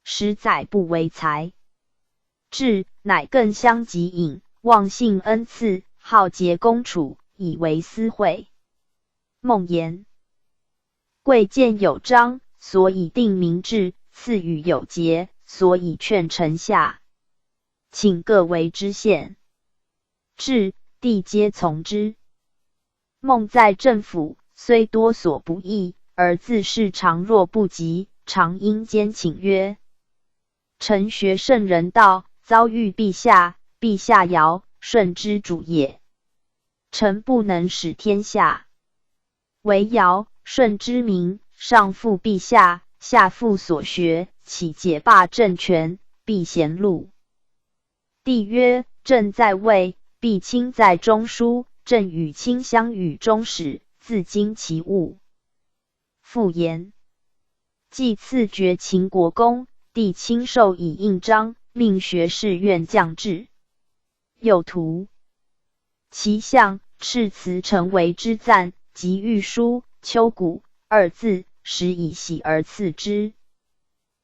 十载不为才。至，乃更相及隐，忘信恩赐，好结恭处，以为私惠。孟言：贵贱有章，所以定民志，赐语有节，所以劝臣下。请各为知县。 至，帝皆从之。孟在政府，虽多所不易，而自恃常若不及，常因间请曰：臣学圣人道，遭遇陛下，陛下尧，舜之主也。臣不能使天下 为尧，舜之民，上负陛下，下负所学，岂解罢政权，必贤路？帝曰：朕在位，必卿在中书，朕与卿相与终始，自经其务。复言：既赐爵秦国公，帝亲授以印章，命学士院将至。右图。 其相敕辞臣为之赞，及御书、丘谷二字，始以喜而赐之。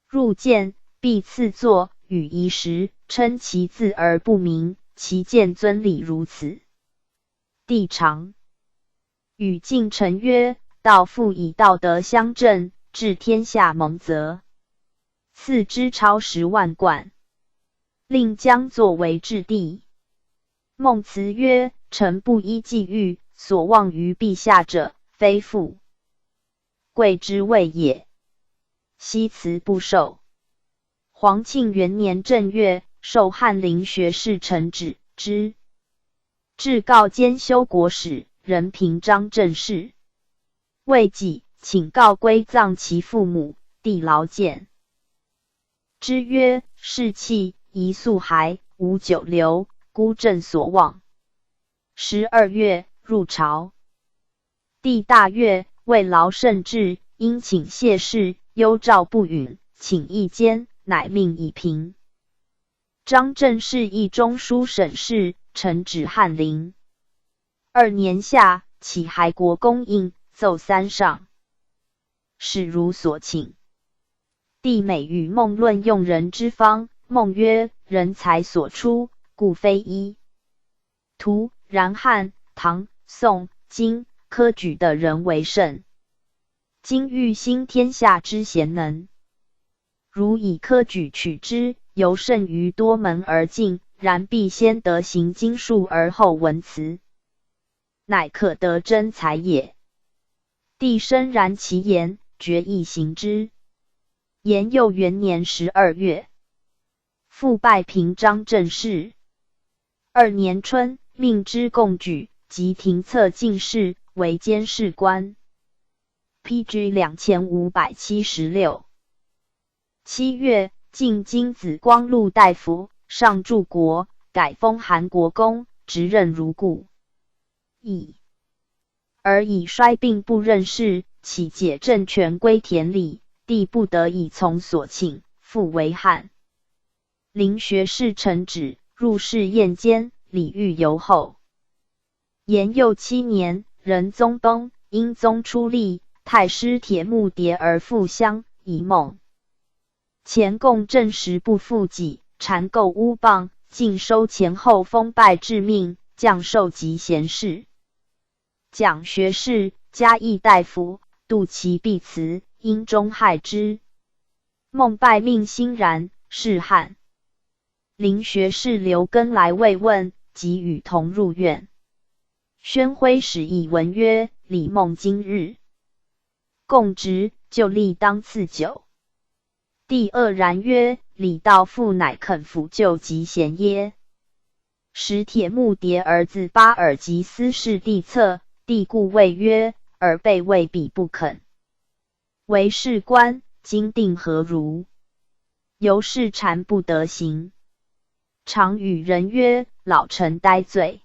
入见，必赐座，与仪时，称其字而不明，其见尊礼如此。帝尝。与近臣曰：道父以道德相正，治天下蒙泽。赐之超十万贯。 令将作为质地。孟辞曰：臣不依纪律，所望于陛下者，非富贵之谓也。悉辞不受。皇庆元年正月，授翰林学士陈止之。至告兼修国史，仍平章政事。未几，请告归葬其父母，帝劳见。 之曰：士气宜速还，无久留，孤朕所望。十二月，入朝。帝大悦，慰劳甚至，因请谢世，忧诏不允，请议间，乃命以平。张正是议中书省事，陈止翰林。二年夏，起还国公印，奏三上。始如所请。帝每与孟论用人之方，孟曰：人才所出，故非一。 徒然汉、唐、宋、金科举的人为甚。今欲兴天下之贤能，如以科举取之，尤胜于多门而进，然必先得行经术而后文辞，乃可得真才也。帝深然其言，决意行之。延佑元年十二月， 复拜平章政事。二年春，命知贡举，及廷策进士，为监视官。P G两千五百七十六。七月，进京紫光禄大夫，上柱国，改封韩国公，执任如故。已。 而以衰病不任事，起解政权归田里，帝不得已从所请，复为汉。临学士陈止，入侍宴间，礼遇尤厚。延佑七年，仁宗崩，英宗初立，太师铁木迭儿复相，以孟 前供政时不复给，缠构乌棒，尽收前后封拜至命，降授及贤士。蒋学士、嘉义大夫、杜其必辞，因中害之。孟拜命欣然，是汉。临学士刘根来慰问，即与同入院。宣徽使以文曰：李孟今日 供职，就立当赐酒。帝愕然曰：李道父乃肯辅救及贤耶？使铁木迭儿子巴尔及私试帝策，帝故谓曰：尔辈未必不肯。为士官，今定何如？由是缠不得行。常与人曰：老臣待罪。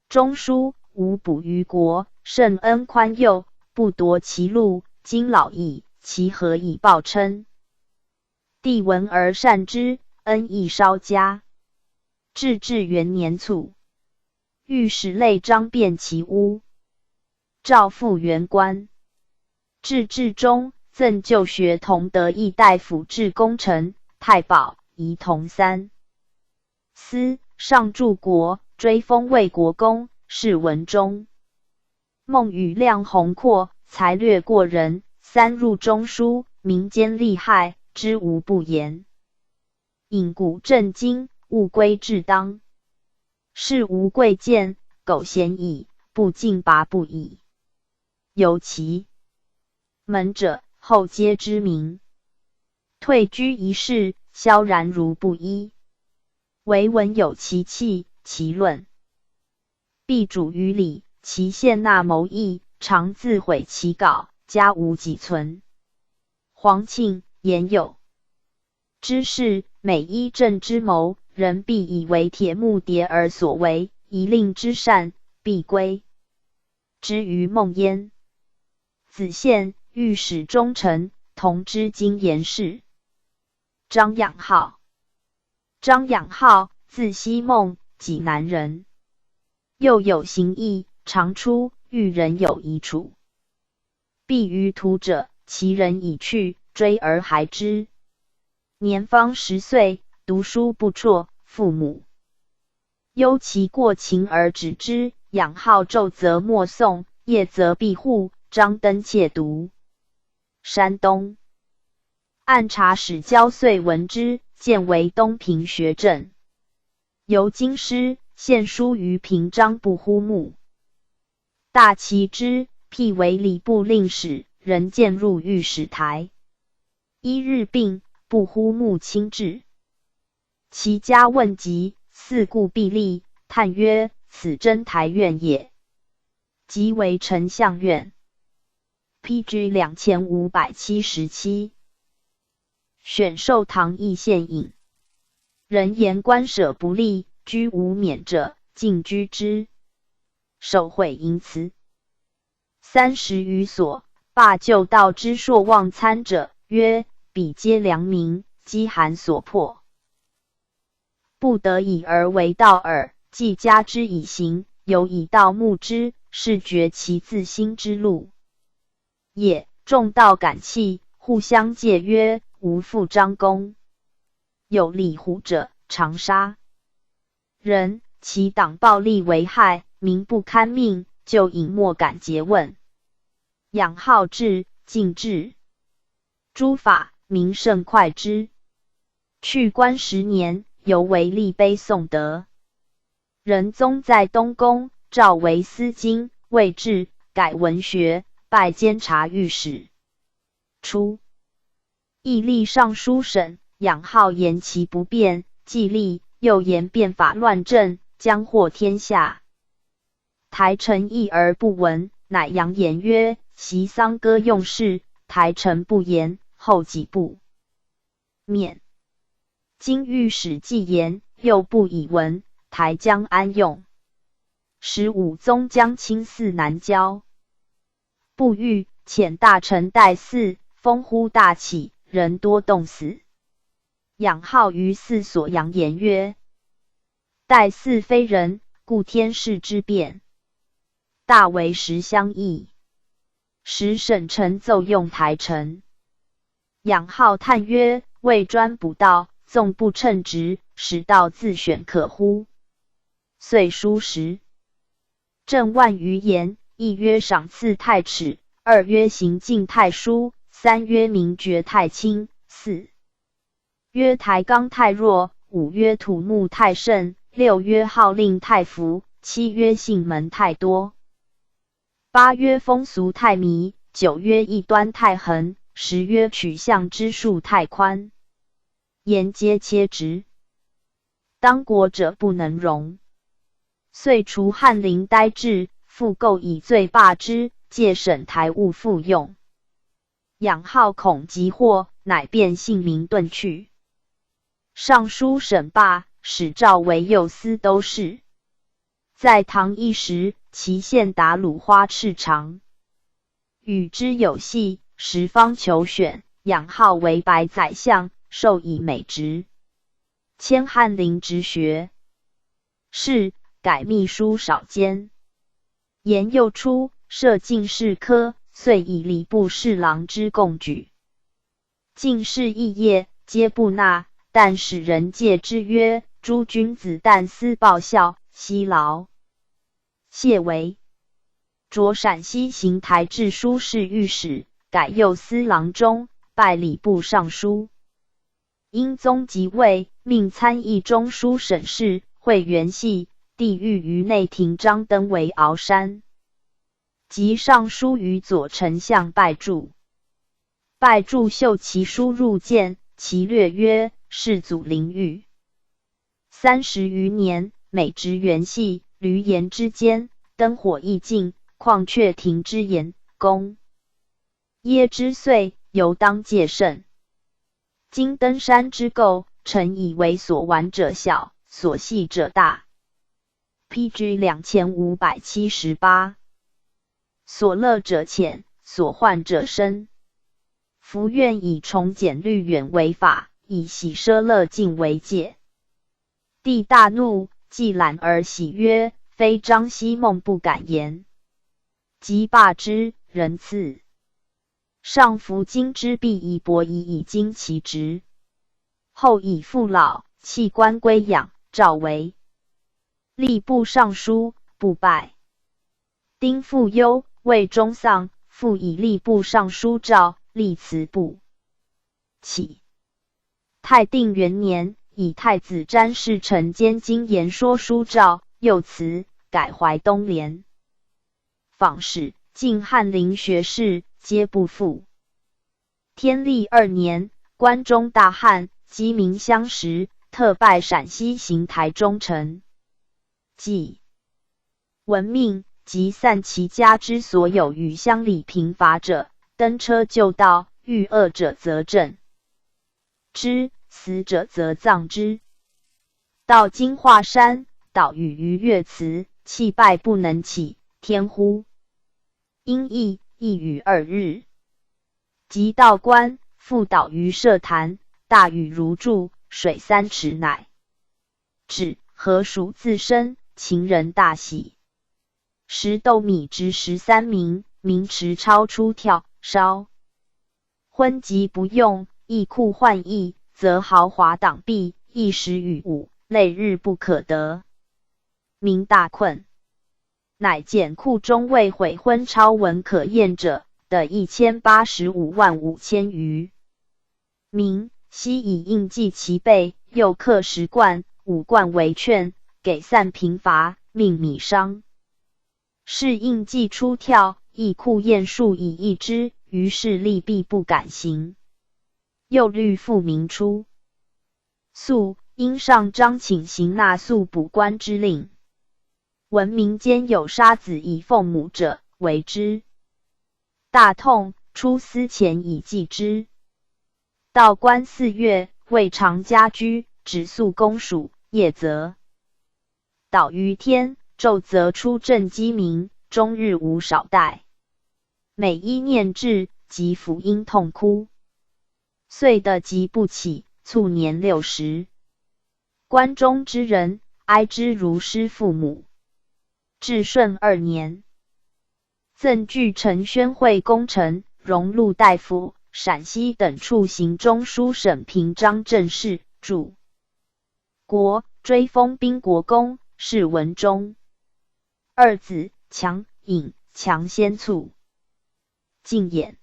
中书无补于国，圣恩宽宥，不夺其禄，今老矣，其何以报称？帝闻而善之，恩亦稍加。至至元年卒，御史内张卞其屋，诏复原官。至至中，赠旧学同德议大夫至功臣、太保、仪同三 司，上柱国，追封魏国公，谥文忠。孟羽量宏阔，才略过人，三入中书，民间厉害，知无不言。引古证今，物归至当。事无贵贱，苟嫌矣，不尽拔不已。 由其门者，后皆知名。退居一室，萧然如布衣。惟闻有其气，其论必主于礼，其献纳谋议，常自毁其稿，家无几存。黄庆、颜友 之士，每依政之谋，人必以为铁木迭儿所为，以令之善，必归。之于孟焉。子献、御史中丞，同知经言事。张养浩。张养浩，字希孟，济南人。又有行役，常出，遇人有疑处， 必于途者，其人已去，追而还之。年方十岁，读书不辍，父母忧其过勤而止之。养浩昼则默诵，夜则闭户，张灯窃读。山东按察使焦遂闻之，荐为东平学政。由京师献书于平章不呼墓。 大奇之，辟为礼部令史，人见入御史台。一日病，不呼墓亲至。其家问疾，四顾壁立，叹曰：此真台院也。即为丞相院。P G两千五百七十七。 选授唐义县尹。人言官舍不利，居无免者，尽居之。首毁淫词三十余所，罢旧道之朔望参者曰：彼皆良民，饥寒所迫，不得已而为盗耳。既加之以刑，犹以盗墓之，是绝其自新之路。也，众道感泣，互相借曰：无复张弓。有李虎者，长沙人，其党暴力为害，民不堪命，就隐没感诘问。养号至，进至。诸法，民甚快之。去官十年，犹为立碑颂德。仁宗在东宫，诏为思经，未至，改文学，拜监察御史。初，亦立尚书省，养号言其不便，既立，又言变法乱政，将祸天下。台臣议而不闻，乃扬言曰：习丧歌用事，台臣不言，后己不免。今御史既言，又不以闻，台将安用？时武宗将清泗南郊，不遇，遣大臣代祀，风呼大起，人多冻死。养号于寺所扬言曰：代祀非人，故天事之变。大为时相异。时省臣奏用台臣。养号叹曰：未专补道，纵不称职，使道自选可乎？遂书时。朕万余言，一曰赏赐太迟，二曰刑禁太疏，三曰名爵太轻，四曰台纲太弱，五曰土木太盛，六曰号令太浮，七曰姓门太多，八曰风俗太迷，九曰异端太横，十曰取向之数太宽。言皆切直，当国者不能容。遂除翰林呆置，复构以罪罢之，借省台务复用。养号恐即获，乃变姓名遁去。尚书省罢，始召为右司都事。在堂一时，其县达鲁花赤长，与之有隙，时方求选，养号为白宰相，授以美职，迁翰林直学。是，改秘书少监。延佑初，设进士科，遂以礼部侍郎之供举。进士议业，皆不纳，但使人借之曰：诸君子但思报效，息劳。谢为。着陕西行台制书侍御史，改右司郎中，拜礼部尚书。英宗即位，命参议中书省事会元系，帝谕于内廷张登为鳌山。即上书于左丞相拜祝。拜祝秀其书入鉴，其略曰：世祖临御三十余年，每值元系，闾阎之间，灯火亦尽，况却庭之言，公 耶之岁，犹当戒慎。今登山之构，臣以为所玩者小，所系者大。P G两千五百七十八。所乐者浅，所患者深。夫愿以崇简律远为法，以喜奢乐尽为戒。帝大怒，既览而喜曰：非张奚梦不敢言。即罢之，仁赐。 上服经之毕仪，伯仪以经其职。后以父老，弃官归养，诏为吏部尚书，不拜。丁父忧，未终丧，复以吏部尚书诏，立祠不起。 泰定元年，以太子詹事陈兼经言说书诏，又辞，改淮东连。访使、进翰林学士，皆不赴。天历二年，关中大旱，饥民相食，特拜陕西行台中丞。纪 文命，即散其家之所有与乡里贫乏者，登车就道，遇饿者则赈之，死者则葬之。到今华山，岛屿逾越祠，泣拜不能起，天呼。因疫，亦逾二日。及道观，复岛逾设坛，大雨如注，水三尺乃 止，河鼠自生，秦人大喜。食豆米值十三名，名池超出跳烧。婚及不用，亦酷换役，则豪华党币，一时语无，累日不可得。民大困。乃简酷中未悔婚超文可验者的一千八十五万五千余。 民，悉以印记其背，又刻石冠，五冠为券，给散贫乏，命米商。是印记出跳，亦酷验数以一之，于是利弊不敢行。又虑父民出。宿，因上章请行纳宿补官之令。闻民间有杀子以奉母者，为之。 大痛，出司前以祭之。道官四月，未尝家居，只宿公署，夜则祷于天，昼则出镇鸡鸣，终日无少怠。每一念至，即抚婴痛哭。岁得即不起，卒年六十。关中之人，哀之如失父母。至顺二年， 赠巨城宣惠功臣、荣禄大夫、陕西等处行中书省平章政事，著。国，追封兵国公，谥文忠。二子强、尹，强先卒。靳俨。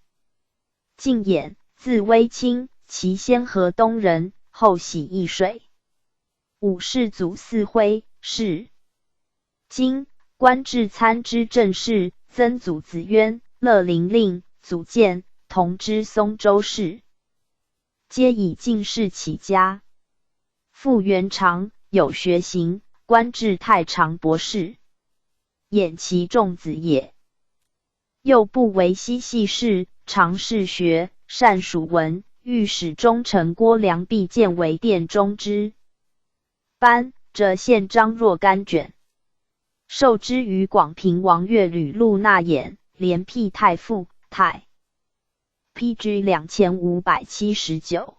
靳俨，字微卿，其先河东人，后徙易水。武氏祖四徽，是 今，官至参知政事，曾祖子渊、乐陵令、祖建、同知松州事，皆以进士起家。父元长，有学行，官至太常博士。俨其众子也。 幼步为嬉戏士，常试学，善属文，御史中丞郭梁毕荐为殿中之班，折献章若干卷。授之于广平王岳旅陆纳俨，连辟太傅、太，P G两千五百七十九。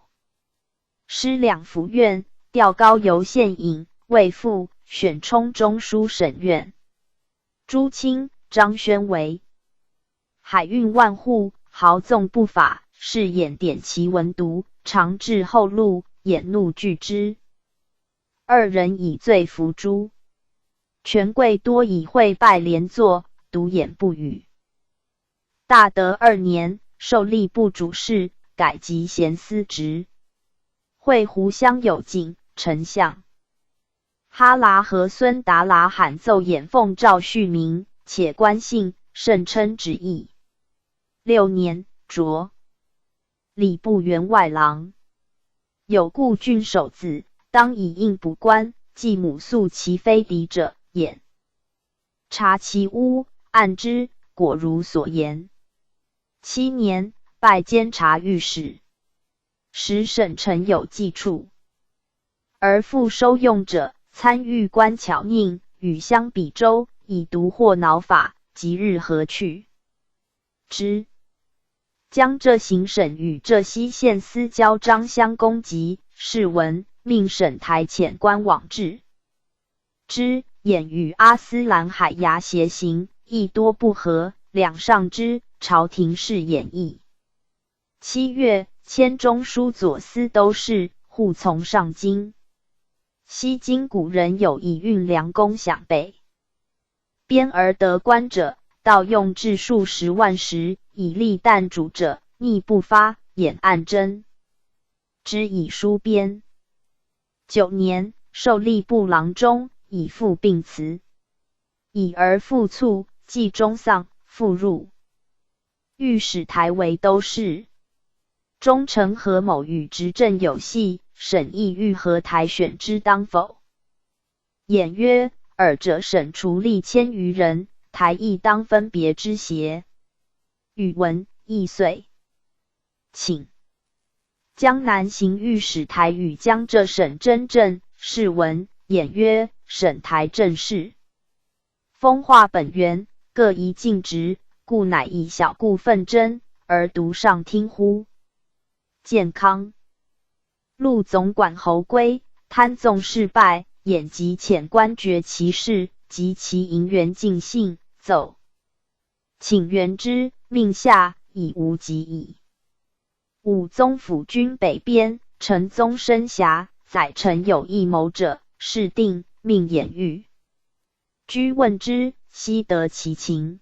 师两府院，调高由县尹、卫副，选充中书省院。朱清、张宣为。海运万户，豪纵不法，是俨典其文牍，常至后路，俨怒拒之。二人以罪伏诛。权贵多以会拜连坐，独俨不语。 大德二年，授吏部主事，改及咸司职。会湖乡有景、丞相哈喇和孙达喇喊奏俨奉诏续名，且官姓，甚称旨意。六年，着礼部员外郎。有故郡守子，当以印补官，继母宿其非嫡者，俨 察其屋，按之，果如所言。七年，拜监察御史，使省臣有计处。而复收用者，参御官巧佞，与乡比周，以独获脑法，即日何去之。江浙行省与浙西县司交张襄公及，是文，命省台遣官往治。 之，俨与阿斯兰海牙斜行，亦多不和，两上之，朝廷是俨议。七月，迁中书左司都事，护从上京。西京古人有以运粮攻饷北边而得官者，盗用至数十万石，以利弹主者，逆不发，俨按征。 之以书边。九年，授吏部郎中，以复病辞。已而复卒，既终丧，复入御史台为都事。中丞何某与执政有隙，省议欲和台选之当否。 俨曰：尔者省除吏千余人，台亦当分别之邪？语文亦遂请。江南行御史台与江浙省征政，是文，俨曰：省台政事风化本源，各宜尽职，故乃以小故分征，而独上厅乎。健康。 录总管侯珪，贪纵事败，俨即遣官决其事，及其银元尽兴，奏。请援之，命下，已无及矣。武宗抚军北边，陈宗深侠，宰臣有异谋者，事定，命偃御。居问之，悉得其情。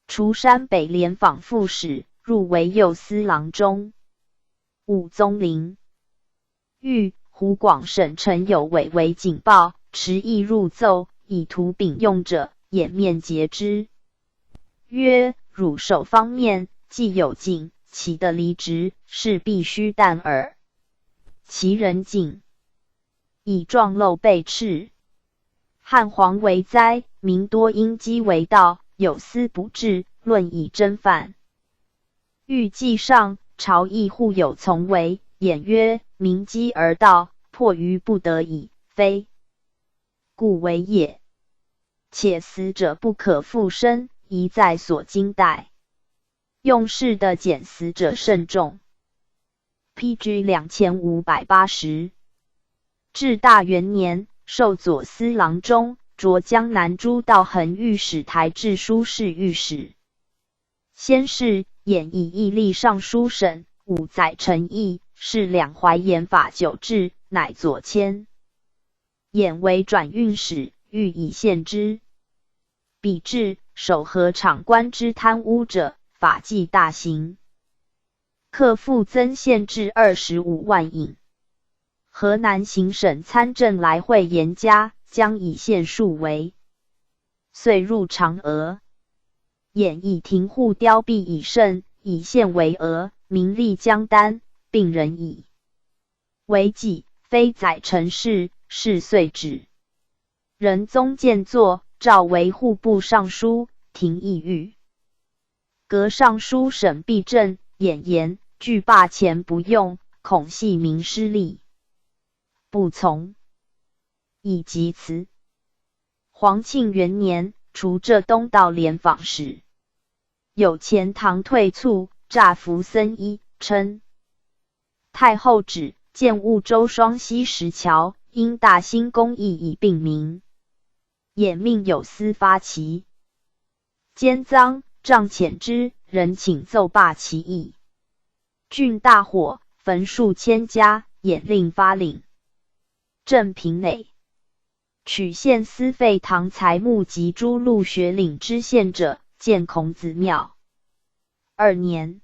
除山北联访副使，入为右司郎中。武宗临。谕胡广省陈有伟为警报，持意入奏，以图丙用者，掩面截之。曰：汝守方面，既有进，岂得离职？是必须旦耳。其人进，以撞漏被斥。汉皇为灾，民多因饥为盗，有司不至，论以征犯。谕既上，朝议户有从违，偃曰：民饥而盗，迫于不得已，非故为也。且死者不可复生，宜在所经待。用事的减死者甚众。P G两千五百八十。至大元年，授左司郎中，着江南诸道衡御史台制书侍御史。先是，偃以义立尚书省，武宰陈义，是两淮盐法酒制，乃左迁。偃为转运使，御以献之。比至守河场官之贪污者，法纪大刑。 课赋增限至二十五万楹。河南行省参政来会严加，将以献数为。遂入长额。偃以停户刁弊已甚，以献为额，民力将担，病人矣。为己，非宰陈事，是岁止。仁宗建作，诏为户部尚书，停议御。 革尚书省弊政，偃言拒罢钱不用，恐系民失利，不从，以及辞。皇庆元年，除浙东道联访使。有钱塘退促，诈服僧衣，称太后旨，建婺州双溪石桥，因大兴工艺以并名。偃命有司发其 奸赃，杖遣之，人请奏罢其意。郡大火，焚数千家，偃令发领。镇平馁。取县司费唐材木及诸路学领知县者，建孔子庙。二年，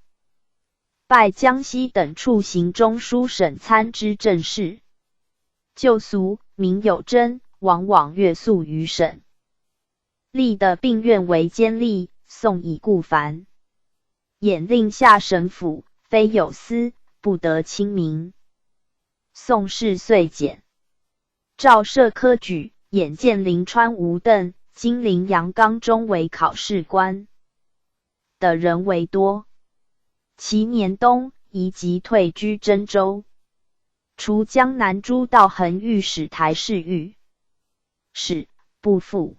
拜江西等处行中书省参知政事。旧俗，民有征，往往月宿于省。 吏的病院为监吏，送以故烦。偃令下省府，非有司，不得亲民。宋氏岁简。诏设科举，偃建临川吴邓、金陵阳刚中为考试官。的人为多。其年冬，移籍退居真州。除江南诸道衡御史台侍御史，不复。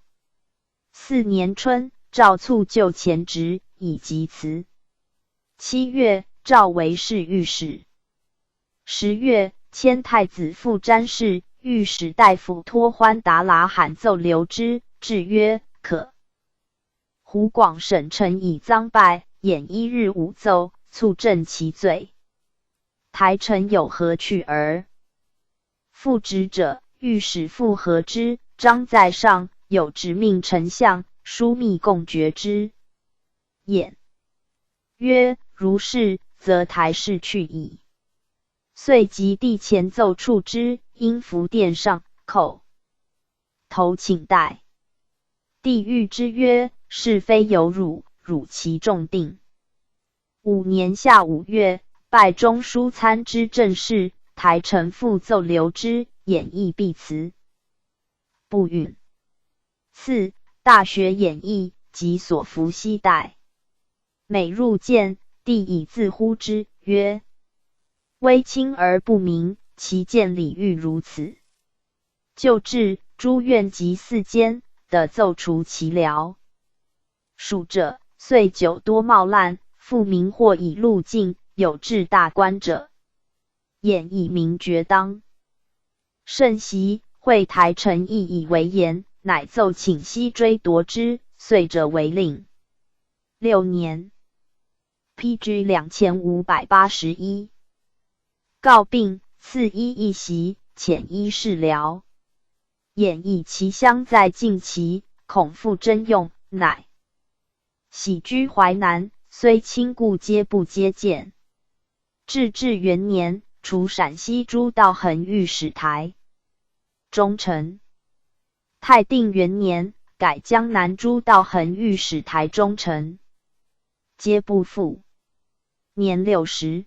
四年春，诏促就前职，以及辞。七月，诏为侍御史。十月，迁太子傅詹事御史大夫托欢达拉罕奏留之，至曰：可。胡广省臣以赃拜，偃一日五奏，促正其罪。台臣有何去而 复职者，御史复核之，章在上，有旨命丞相，书密供决之。偃曰：如是，则台侍去矣。遂即帝前奏处之，因伏殿上叩头请代。帝谕之曰：是非由汝，汝其重定。 五年夏五月，拜中书参知政事，台臣复奏留之，偃亦避辞，不允。赐《大学偃议》及所服悉带。每入见，帝以字呼之，曰：微卿而不明，其见礼遇如此。 旧制，诸院及寺间，得奏除其僚。属者岁久多冒烂，复名或以路径，有至大官者，偃以明决当。甚喜会台臣亦以为言，乃奏请悉追夺之，岁者为令。六年，P G两千五百八十一。告病，赐医一席，遣医事疗。眼亦其乡在近期，恐复征用，乃徙居淮南，虽亲故皆不接见。至至元年，除陕西诸道衡御史台中丞。太定元年，改江南诸道衡御史台中丞，皆不赴。年六十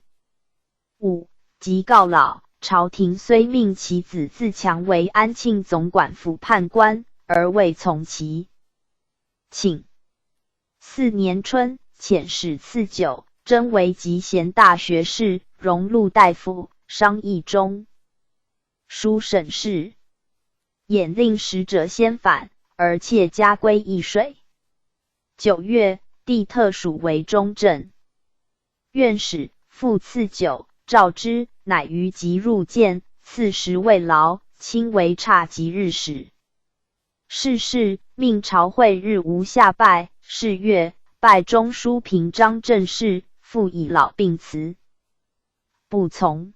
五，即告老。朝廷虽命其子自强为安庆总管府判官，而未从其请。四年春，遣使赐酒，征为集贤大学士、荣禄大夫，商议中书省事，演令使者先返，而且加归易水。九月，帝特署为中正院使，复赐酒，召之，乃于即入见，赐食慰劳，亲为差给日使。 逝世，命朝会日无下拜。是月，拜中书平章政事，复以老病辞，不从。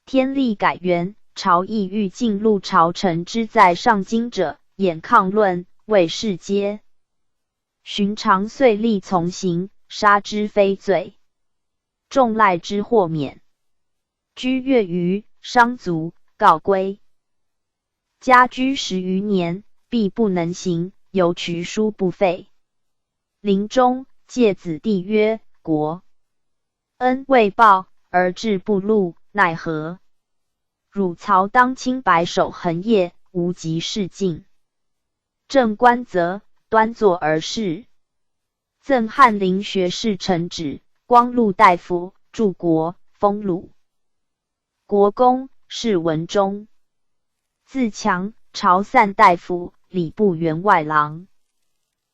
天历改元，朝议欲进入朝臣之在上京者，演抗论，谓世皆寻常岁例从行，杀之非罪，众赖之豁免。居月余，伤卒，告归。 家居十余年，必不能行，犹渠书不废。临终，诫子弟曰：国恩未报，而志不入，奈何？汝曹当清白守恒业，无及仕进。正官则端坐而视。 赠翰林学士承旨，光禄大夫，柱国，封鲁国公，谥文忠。自强，朝散大夫，礼部员外郎。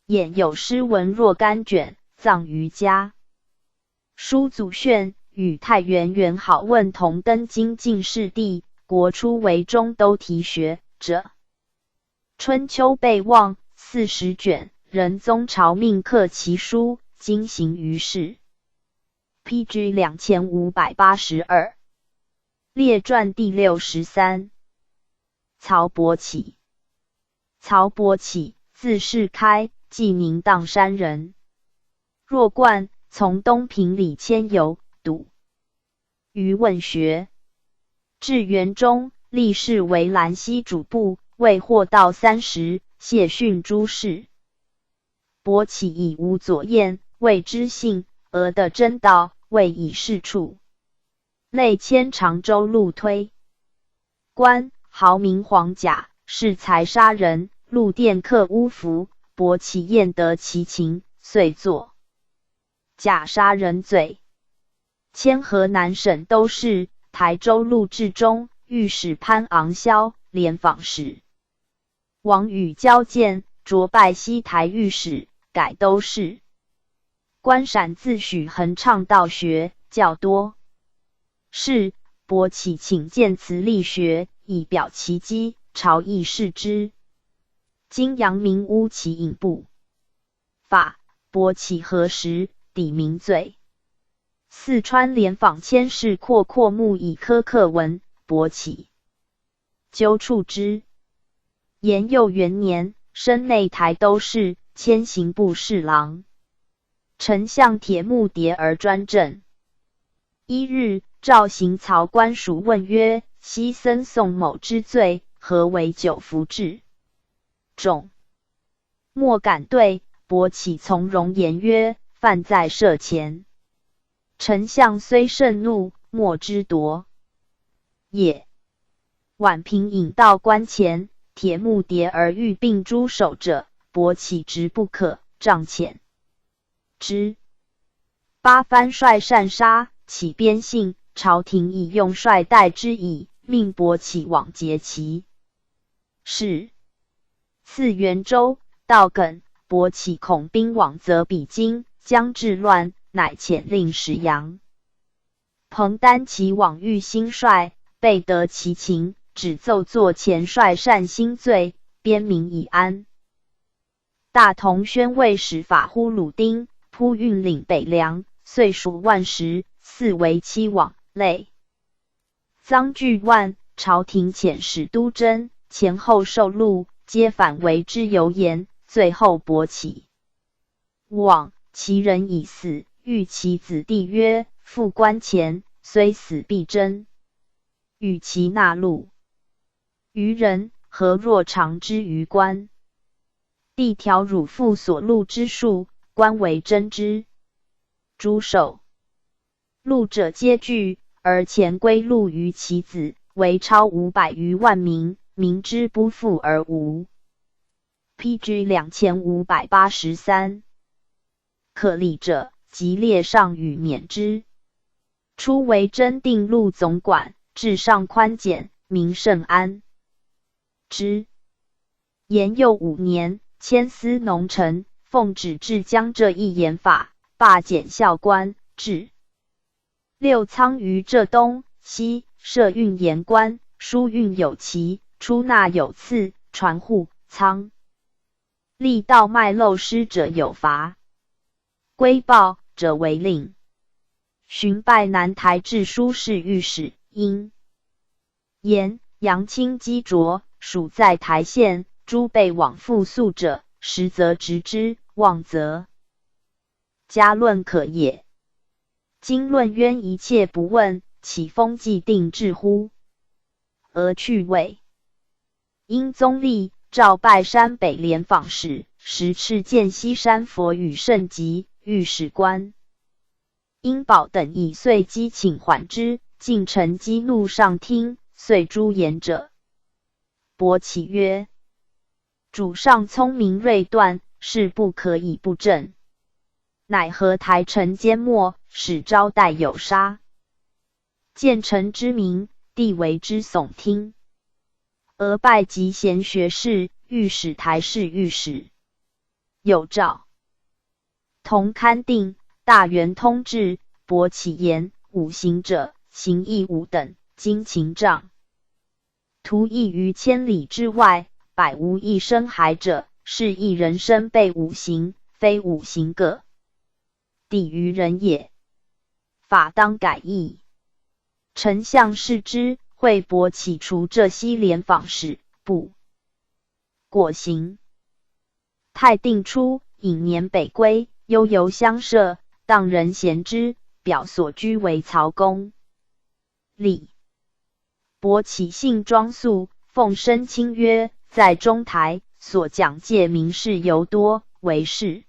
演有诗文若干卷，葬于家。叔祖训，与太原元好问同登京进士第，国初为中都题学者。 春秋备忘四十卷，仁宗朝命刻其书，经行于世。P G两千五百八十二。列传第六十三。曹伯起。曹伯起，字士开，纪宁砀山人。弱冠，从东平李谦游，笃 于问学。至元中，历仕为兰溪主簿，未获道三十，谢训诸事。伯起已无左衽，未知信，俄得真道，未以是处。累迁常州路推官，号明黄甲，是财杀人，路店客屋服，伯起验得其情，遂作甲杀人罪。 迁河南省都事，台州路至中，御史潘昂萧、联访使王宇交见，着拜西台御史，改都事。观陕自许恒倡道学，教多。是，伯起请见慈利学，以表其机，朝议视之。今阳明屋其隐不法，伯起何时抵明罪？四川联访千事阔阔目以科课文，伯起究处之。延佑元年，升内台都事，迁刑部侍郎。丞相铁木迭而专政。一日，赵行曹官署问曰：昔僧宋某之罪，何为久服至众？ 莫敢对。伯起从容言曰：犯在赦前，丞相虽盛怒，莫之夺也。宛平引道观前，铁木迭而欲并诸守者，伯起执不可，杖遣之。八番率善杀，起边信，朝廷以用帅待之矣，命伯起往截其 是。赐元州、道梗，伯起恐兵往则比京，将至乱，乃遣令石阳彭丹其往遇兴帅，备得其情，只奏作前帅善兴罪，边民已安。大同宣慰使法呼鲁丁，扑运领北凉，岁属万石，四围七网，累。臧巨万，朝廷遣使督征，前后受录，皆反为之由言，最后薄启。往，其人已死，谕其子弟曰：父官前，虽死必征。与其纳录。余人何若尝之于官？帝调汝父所录之数，官为征之。诸首。录者皆据，而前归录于其子，为超五百余万名，民之不复而无。P G两千五百八十三。可理者，即列上与免之。初为征定录总管，至上宽简，民甚安之。延佑五年，迁司农丞，奉旨至江浙一盐法，罢检校官，至。六仓于浙东、西，设运盐官，输运有期，出纳有赐，传户仓。历盗卖漏失者有罚。归报者为令。寻拜南台志书侍御史，因。 言杨清击卓，属在台县，诸被往复宿者，实则执之，妄则。加论可也。今论冤一切不问，岂封既定制乎？俄去谓。因宗立，召拜山北廉访使，时敕建西山佛语圣集，御史官。 因宝等以岁积请缓之，竟乘机怒上厅，遂诛言者。伯启曰：主上聪明睿断，是不可以不正。乃合台臣奸末，使招待有杀。见臣之明，帝为之耸听。俄拜及贤学士，御史台侍御史。有诏。 同勘定，大元通制，伯启言：五行者，形亦五等，经秦丈。徒异于千里之外，百无一生骸者，是一人生被五行，非五行各。抵于人也。法当改易。丞相视之，谓伯启除浙西廉访使，不 果行。太定初，隐年北归，悠游乡社，荡人闲之，表所居为曹公。礼。伯启姓庄肃，奉身亲约，在中台，所讲戒名士尤多，为士。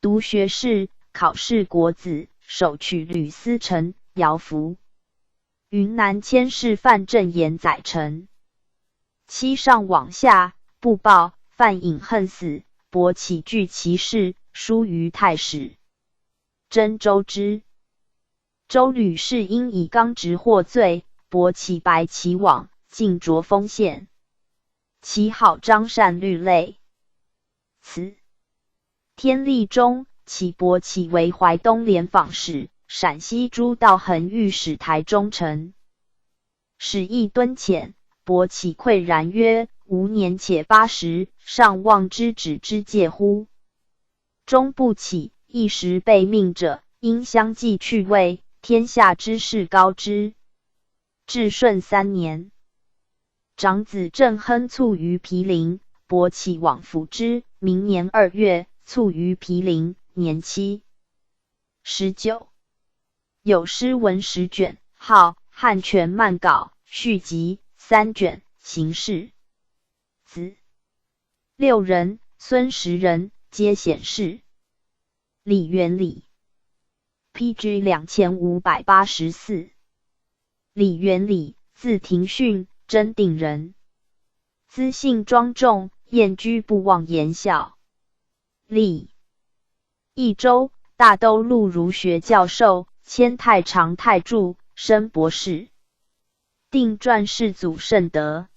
读学士，考试国子，首取吕思成、姚福。云南佥事范正言宰臣。期上往下，不报，范隐恨死，伯启据其事，书于太史。征周之。周吕氏因以刚直获罪，伯启白其网，进卓丰县。其号张善律类。 辞。天历中，起伯启为淮东廉访使，陕西诸道衡御史台中丞。始议敦遣，伯启喟然曰：吾年且八十，尚望之止之戒乎？终不起，一时被命者，应相继去位，天下之士高之。 至顺三年。长子郑亨卒于毗陵，伯启往辅之，明年二月，卒于毗陵，年七。十九。有诗文十卷，号《汉权漫稿》，续集，三卷，形式。子。六人，孙十人，皆显示。李元礼。 P G两千五百八十四。李元礼，字廷训，真定人。资性庄重，宴居布望言校。历益州、大都路儒学教授，迁太常太助，升博士。 定传世祖圣德。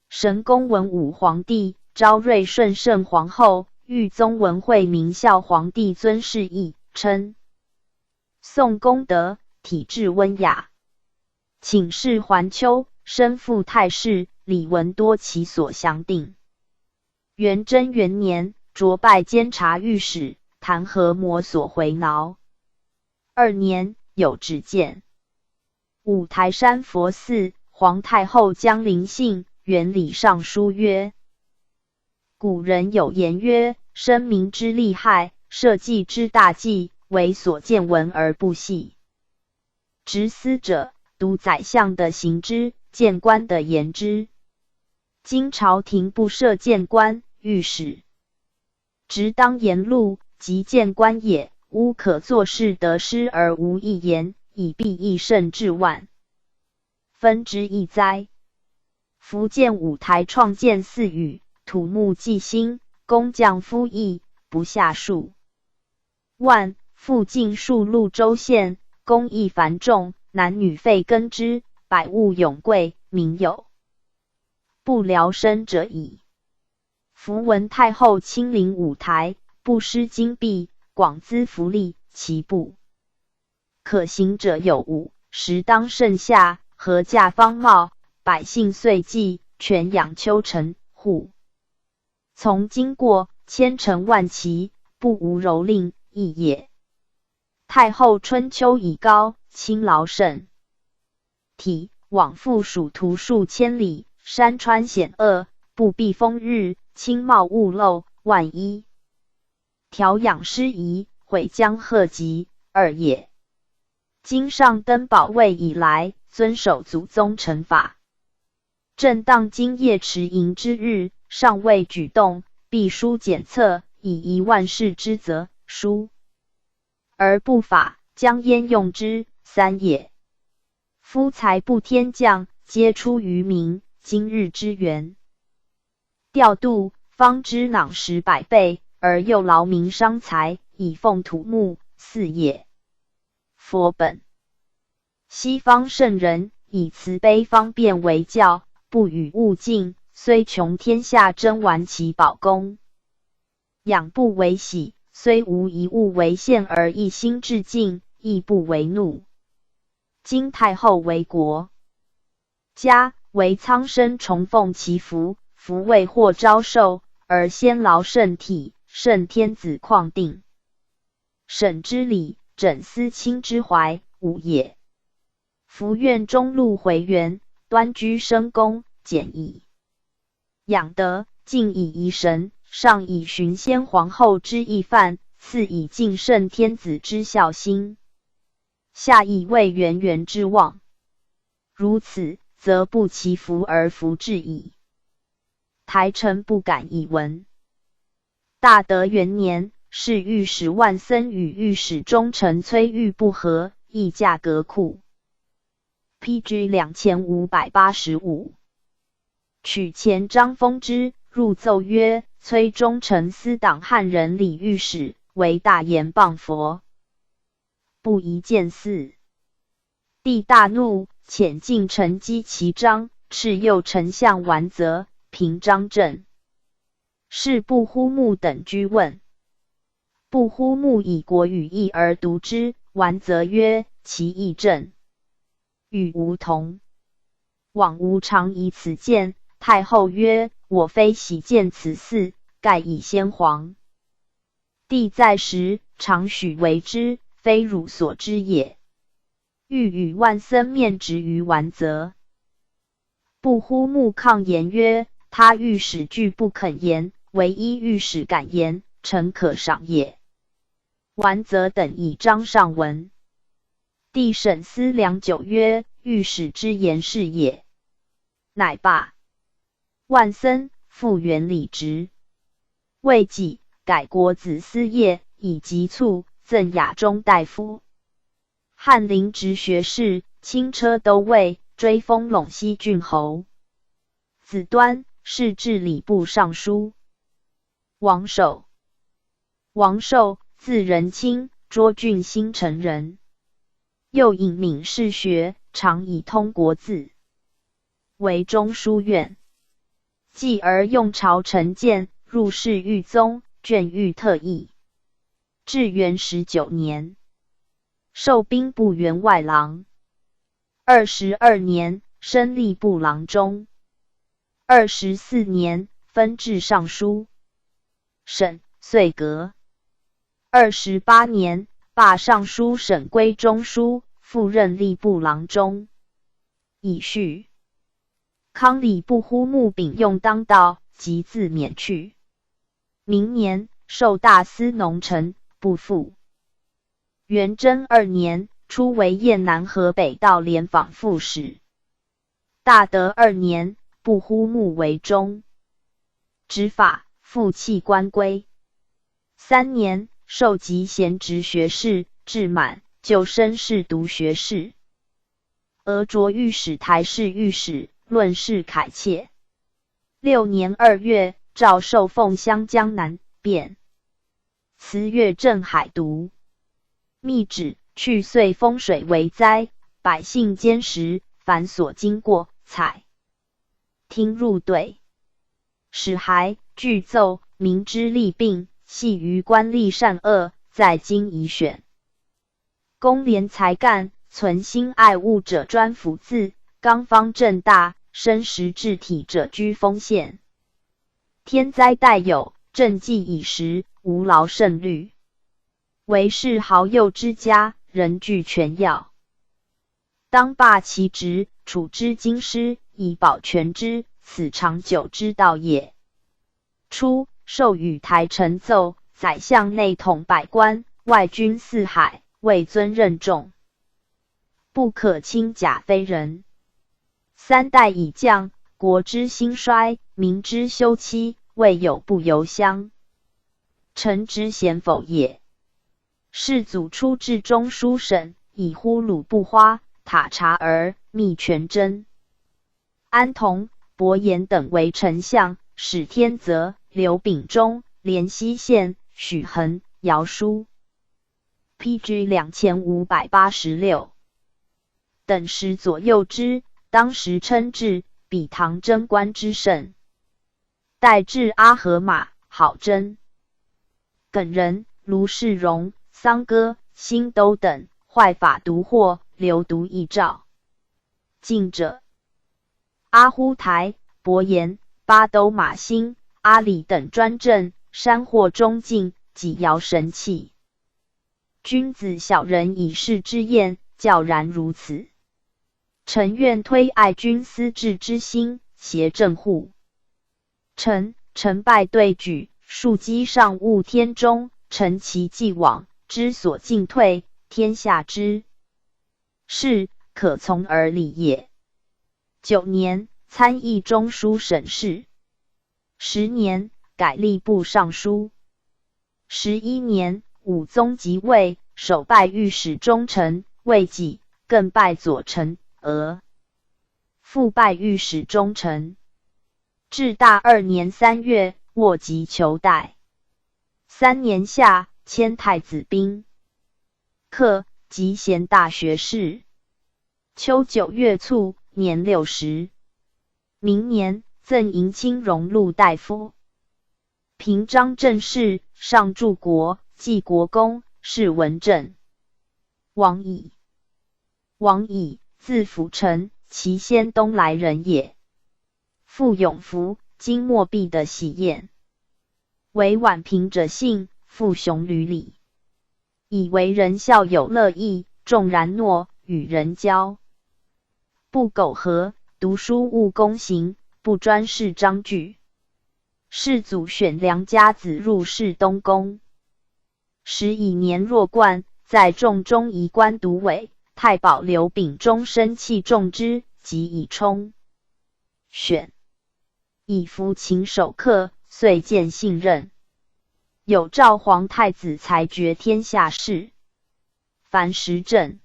神功文武皇帝，昭瑞顺圣皇后，裕宗文惠明孝皇帝尊谥亦称。宋功德，体质温雅。请示环丘，身赴太师，李文多其所详定。元贞元年，着拜监察御史，弹劾摩索回脑。二年，有旨见。五台山佛寺，皇太后江陵信元礼上书曰：古人有言曰：深明之利害，社稷之大计，为所见闻而不细。执司者，读宰相的行之，见官的言之。今朝廷不设见官、御史，执当言录，即见官也，乌可作事得失而无一言，以必益圣至万，分之亦哉。福建五台创建寺宇，土木既兴，工匠夫亦不下数万，附近数路州县，工艺繁重，男女废耕之，百物永贵，名有不聊生者矣。福文太后亲临五台，布施金币，广资福利，其不可行者有五，时当盛夏，禾稼方茂，百姓岁济，泉养丘成，户从经过，千城万骑，不无蹂躏，亦也。太后春秋已高，轻劳甚。体，往复属途数千里，山川险恶，不避风日，轻冒屋漏，万一调养失宜，毁将祸及，二也。今上登宝位以来，遵守祖宗成法，正当今夜迟迎之日，尚未举动，必书简策，以遗万世之则，书而不法，将焉用之？三也。夫财不天降，皆出于民，今日之源调度，方知囊实百倍，而又劳民伤财，以奉土木，四也。佛本。西方圣人以慈悲方便为教，不与物竞，虽穷天下争玩其宝功，养不为喜，虽无一物为羡而一心致敬，亦不为怒。今太后为国 家，为苍生重奉其福，福未获昭授，而先劳圣体，圣天子旷定，省之礼，整思亲之怀，五也。福愿中路回元，端居深宫，简以养德，敬以仪神，上以寻先皇后之义范，次以敬圣天子之孝心，下以慰元元之望。 如此，则不其福而福至矣。台臣不敢以闻。大德元年，侍御史万森与御史中丞崔昱不和，议价革库。P G两千五百八十五。取钱张丰之入奏曰：崔中丞私党汉人礼御史，为大言谤佛，不宜见寺。 帝大怒，遣近臣击其张，敕右丞相完泽、平章政事不呼木等居问。不呼木以国语义而读之，完泽曰：其义正，语无同，往无常以此见。太后曰：我非喜见此寺，盖以先皇 帝在时，常许为之，非汝所知也。昱与万森面执于完泽。不呼木抗言曰：他御史拒不肯言，唯一御史敢言，臣可赏也。完泽等以张上闻。帝审思良久曰：御史之言是也。乃罢。 万森复原礼职。未几，改国子司业，以及促赠雅中大夫。翰林执学士，轻车都尉，追封陇西郡侯。子端，仕至礼部尚书。王守， 王寿，字仁卿，涿郡兴城人。幼隐敏舐学，常以通国字，为中书院。继而用朝臣见，入侍御宗，卷御特议。至元十九年，授兵部员外郎。二十二年，升吏部郎中。二十四年，分至尚书、省、岁阁。二十八年，罢尚书省归中书，复任吏部郎中。乙戌，康礼部忽慕丙用当道，即自免去。明年，授大司农程，不复。元贞二年，初为雁南河北道廉访副使。大德二年，不忽慕为中。执法，复弃官归。三年，授集贤侄学士，至满，就升侍读学士。俄卓御史台侍御史，论事凯切。六年二月，诏授凤翔江南变。辞岳镇海都。密旨，去岁风水为灾，百姓坚食，繁琐经过，采听入对。史还具奏，明知利病，系于官吏善恶，在今已选。公廉才干，存心爱物者专辅资，纲方政大，身识志体者居锋线。天灾代有，政纪已实，无劳甚虑。为是好幼之家，人具全要。当罢其职，处之京师，以保全之，此长久之道也。初，授予台丞奏，宰相内统百官，外均四海，位尊任重，不可轻甲非人。三代已降，国之兴衰，民之休戚，未有不由乡。臣职贤否也？世祖初置中书省，以忽鲁布花、塔察儿、密全真、安童、伯颜等为丞相，史天泽、刘秉忠、怜溪县、许衡、姚舒。P G两千五百八十六。等时左右之，当时称至，比唐贞观之盛。代至阿合马、郝真、耿仁、卢世荣、桑歌、辛兜等，坏法独获，流毒亦照。进者阿忽台、伯颜、巴兜马兴、阿里等专镇，山获中进，几摇神器。君子小人以示之晏，教然如此。臣愿推爱君思治之心，协政护。臣、臣拜对举，庶几上悟天中，成其既往，知所进退，天下之事，可从而理也。九年，参议中书省事。十年，改吏部尚书。十一年，武宗即位，首拜御史中丞，未几，更拜左丞、额。复拜御史中丞。至大二年三月，握即求代。三年夏，迁太子兵科，即贤大学士。秋九月卒，年六十。明年，赠迎青荣录大夫，平章政事，上柱国，记国功，谥文正。王乙。王乙，字辅臣，齐宣东莱人也。父永福，今漠壁的喜宴。为宛平者姓，父雄履里。乙为人孝友乐毅，重然诺，与人交，不苟合，读书务躬行，不专事章句。世祖选良家子入侍东宫。时乙年弱冠，在众中宜官独委，太保刘秉忠生器重之，即以充。选。乙服勤守课，遂见信任。有赵皇太子裁决天下事，凡时政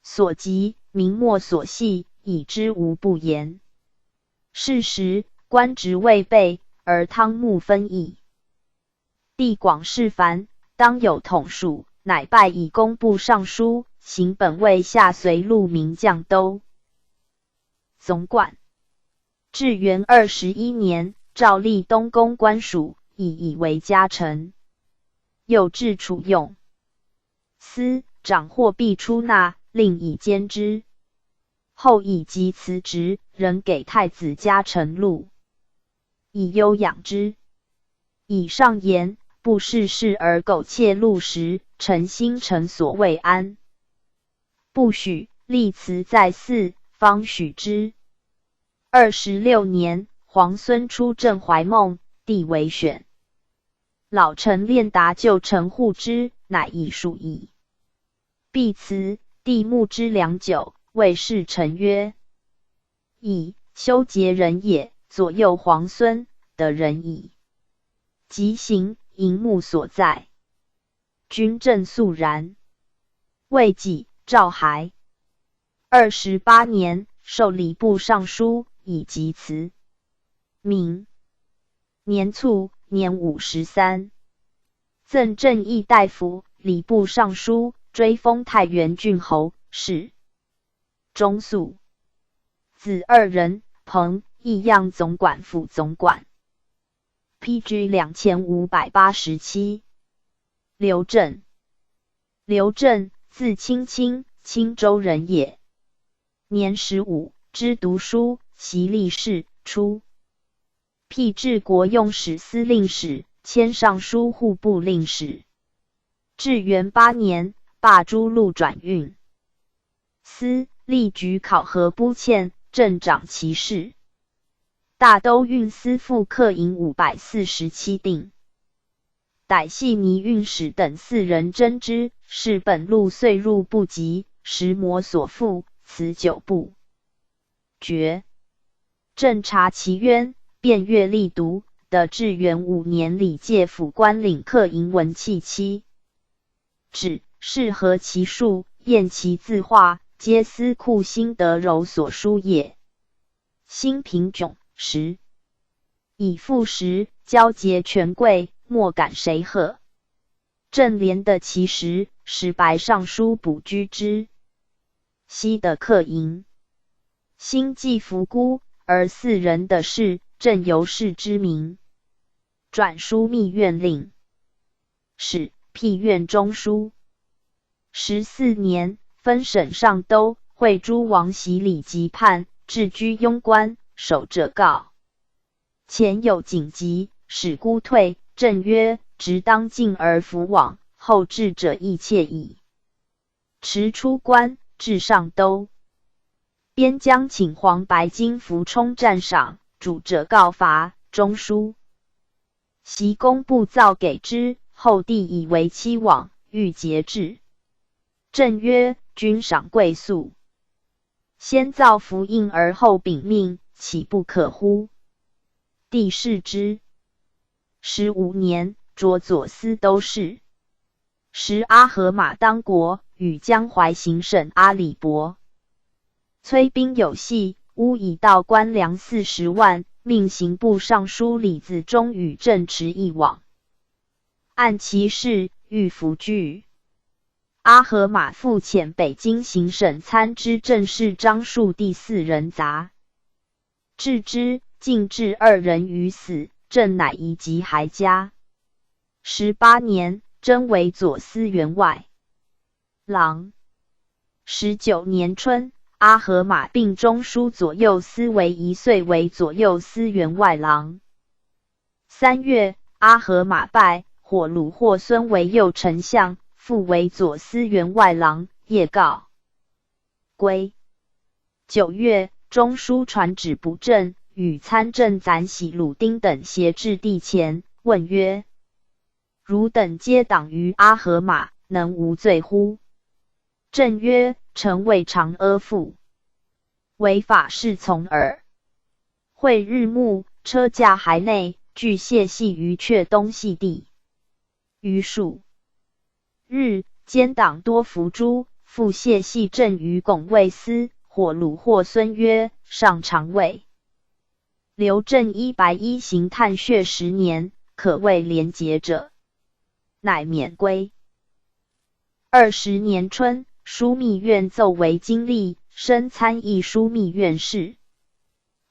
所及，明末所系，已知无不言。是时，官职未备，而汤沐分议，地广事繁，当有统属，乃拜以工部尚书，行本尉下随录名将都总管。至元二十一年，诏立东宫官署，以乙为嘉诚。又置处用司，掌货币出纳，令乙监之。后乙即辞职，仍给太子嘉诚录。以忧养之。以上言，不世事而苟且录时，臣心诚所未安。不许，立辞再四，方许之。二十六年，皇孙出镇怀孟，帝为选。老臣练达旧臣护之，乃以数矣。毕辞，帝目之良久，谓侍臣曰：以修节人也，左右皇孙，得人矣。即行，引目所在。君正肃然。未几，诏骸。二十八年，授礼部尚书，以及辞。明年卒，年五十三。赠正议大夫、礼部尚书，追封太原郡侯，谥中肃。子二人，彭、易样总管、辅总管。P G两千五百八十七。刘震。刘震，字卿卿，青州人也。年十五，知读书，习历事，初 辟置国用史司令史，迁尚书户部令史。至元八年，罢诸路转运司，例举考核拨遣，镇长其事。大都运司副客银五百四十七锭。 逮系泥运使等四人争之，是本路岁入不及，时模所附，辞久不决。朕察其冤，便阅历牍，得至元五年礼介府官领客银文契七纸，试核其数，验其字画，皆司库辛德柔所书也。辛平窘，时 以父时交结权贵，莫敢谁贺。朕怜得其时，使白尚书补居之。昔得客银，辛既服孤，而四人得势，朕由是知名，转书密院令，使辟院中书。十四年，分省尚都，会诸王，习礼及判，置居庸官，守者告。 前有紧急，使孤退。朕曰：直当进而弗往，后至者亦切矣。迟出关，至尚都。边疆请黄白金服充战赏，主者告伐，中书。习公布造给之，后帝以为期往，欲节制。朕曰：君赏贵粟， 先造符印而后禀命，岂不可乎？帝视之。十五年，着左司都事。时阿合马当国，与江淮行省阿里伯催兵有隙，乌以道官粮四十万，命刑部尚书李子忠与镇持一往，按其事，欲伏拒。 阿合马复遣北京行省参知政事张树第四人杂。置之，竟置二人于死，镇乃移及还家。十八年，征为左司员外郎。十九年春，阿合马并中书左右司为仪，遂为左右司员外郎。 三月，阿合马拜，火鲁霍孙为右丞相，复为左司员外郎，夜告归。九月，中书传旨补镇，与参政宰喜鲁丁等携至帝前，问曰：汝等皆党于阿合马，能无罪乎？ 朕曰：臣未尝阿附，唯法适从耳。会日暮，车驾海内，具谢系于阙东系地。余数日，奸党多伏诛，复谢系镇于拱卫司，火鲁霍孙曰：上常卫。 刘镇一百一行探穴十年，可谓廉洁者，乃免归。二十年春，枢密院奏为经历，升参议枢密院事。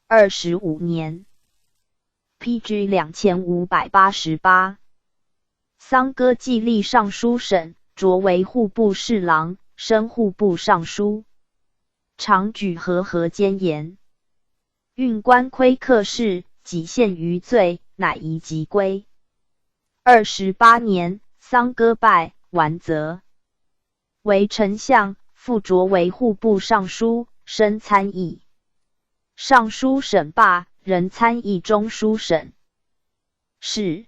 二十五年，P G两千五百八十八。 桑歌既历尚书省，擢为户部侍郎，升户部尚书，常举和合兼言。运官窥客事，己陷于罪，乃移即归。二十八年，丧歌拜，完则。为丞相，复擢为户部尚书，升参议。尚书省罢，任参议中书省。是。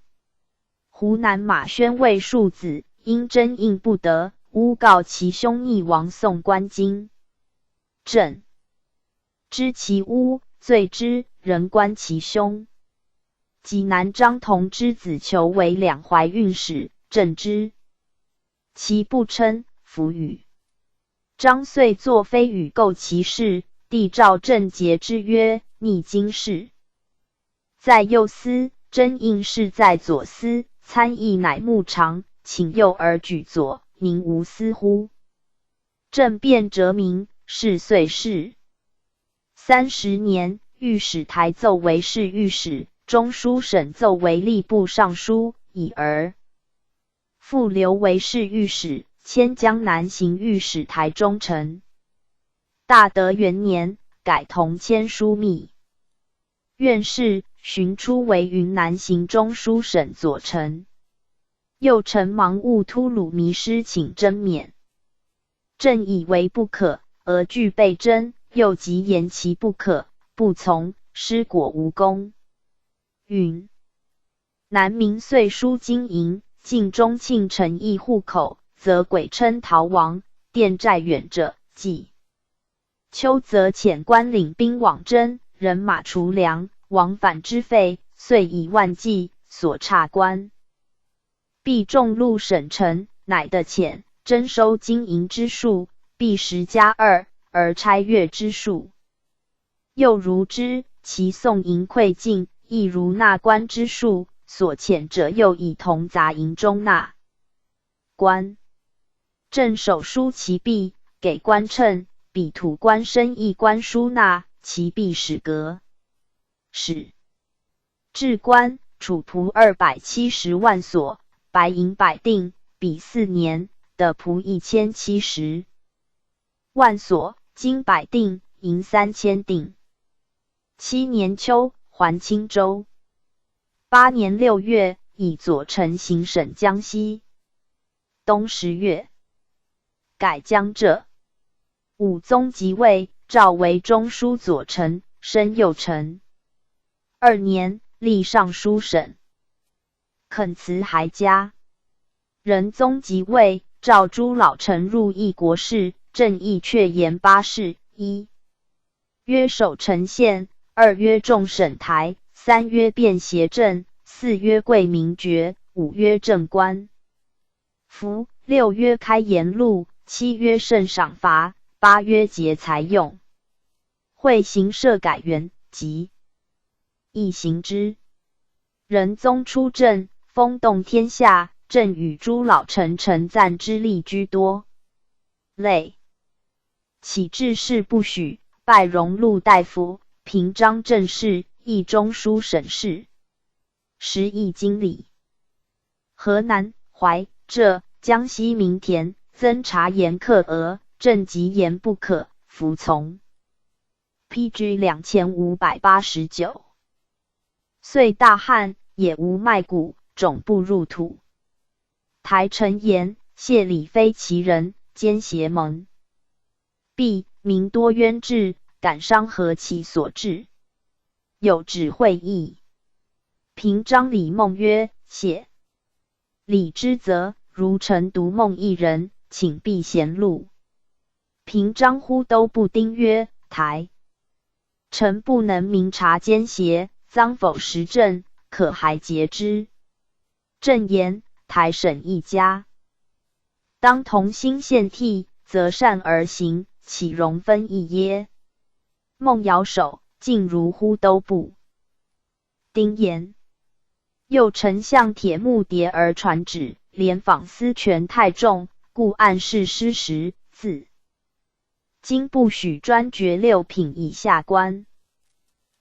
湖南马宣慰庶子，因争印不得，诬告其兄逆王送观经。 正。知其污，罪之，仍观其凶。济南张同之子求为两淮运使，正之。其不称，弗与。张遂作妃语构其事，帝诏正节之曰：逆经事。 在右司，争印事在左司，参议乃穆常，请右而举左，名无司乎？政变则名是岁事。三十年，御史台奏为侍御史，中书省奏为吏部尚书，已而。复留为侍御史，迁江南行御史台中丞。大德元年，改同签枢密。 院试，寻初为云南行中书省左丞。右丞盲兀突鲁迷失，请征免。正以为不可，俄拒被征，又极言其不可，不从，失果无功。云。南明岁疏经营，尽中庆城邑户口，则鬼称逃亡，店寨远者，计。 秋则遣官领兵往征，人马除粮，往返之费，岁以万计，所差官。毕众录省城，乃得遣征收经营之数，必十加二，而差月之数。又如知其送银馈进，亦如纳官之数，所遣者又以同杂银中纳。 官。正手书其弊，给官称，比土官升役官输纳，其弊始革。始。至官，楚仆二百七十万所，白银百锭，比四年，得仆一千七十万所，金百锭，银三千锭。 七年秋，还青州。八年六月，以左丞行省江西。冬十月，改江浙。武宗即位，诏为中书左丞，升右丞。二年，历尚书省。 肯辞还家。仁宗即位，召朱老臣入议国事，正议阙言八事：一曰守城县，二曰重省台，三曰便协政，四曰贵民爵，五曰正官服，六曰开言路，七曰赦赏罚，八曰节财用。会行设改元，即 亦行之。仁宗初政，风动天下，正与朱老臣臣赞之例居多。类。岂至事不许，拜荣禄大夫，平章政事，议中书省事，时议经礼。河南、淮、浙、江西民田，增察言可俄，正极言不可，服从。 P G两千五百八十九。岁大旱，野无麦谷，种不入土。台臣言，谢礼非其人，奸邪门。毕，民多冤至，感伤何其所至。有指会议。平章礼孟曰：谢。 礼之则，如臣独孟一人，请避贤路。平章呼都部丁曰：台臣不能明察奸邪，赃否实证，可还节之。正言：台省一家，当同心献替，择善而行，岂容分议耶？孟摇首，进如呼都部。 丁言。右丞相铁木迭而传旨，连访司权太重，故按事失时，自今不许专决六品以下官。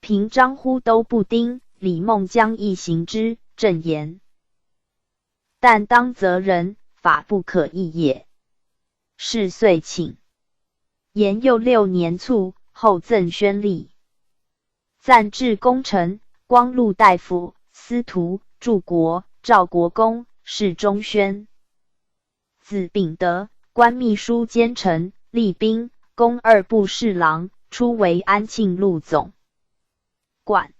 平章呼都部丁，礼孟将议行之，正言。但当责人，法不可议也。是岁请。延佑六年卒，后赠宣历。 赞至功臣，光禄大夫、司徒、柱国、赵国公、侍中宣。子秉德，观秘书监丞、吏兵，攻二部侍郎，初为安庆路总管。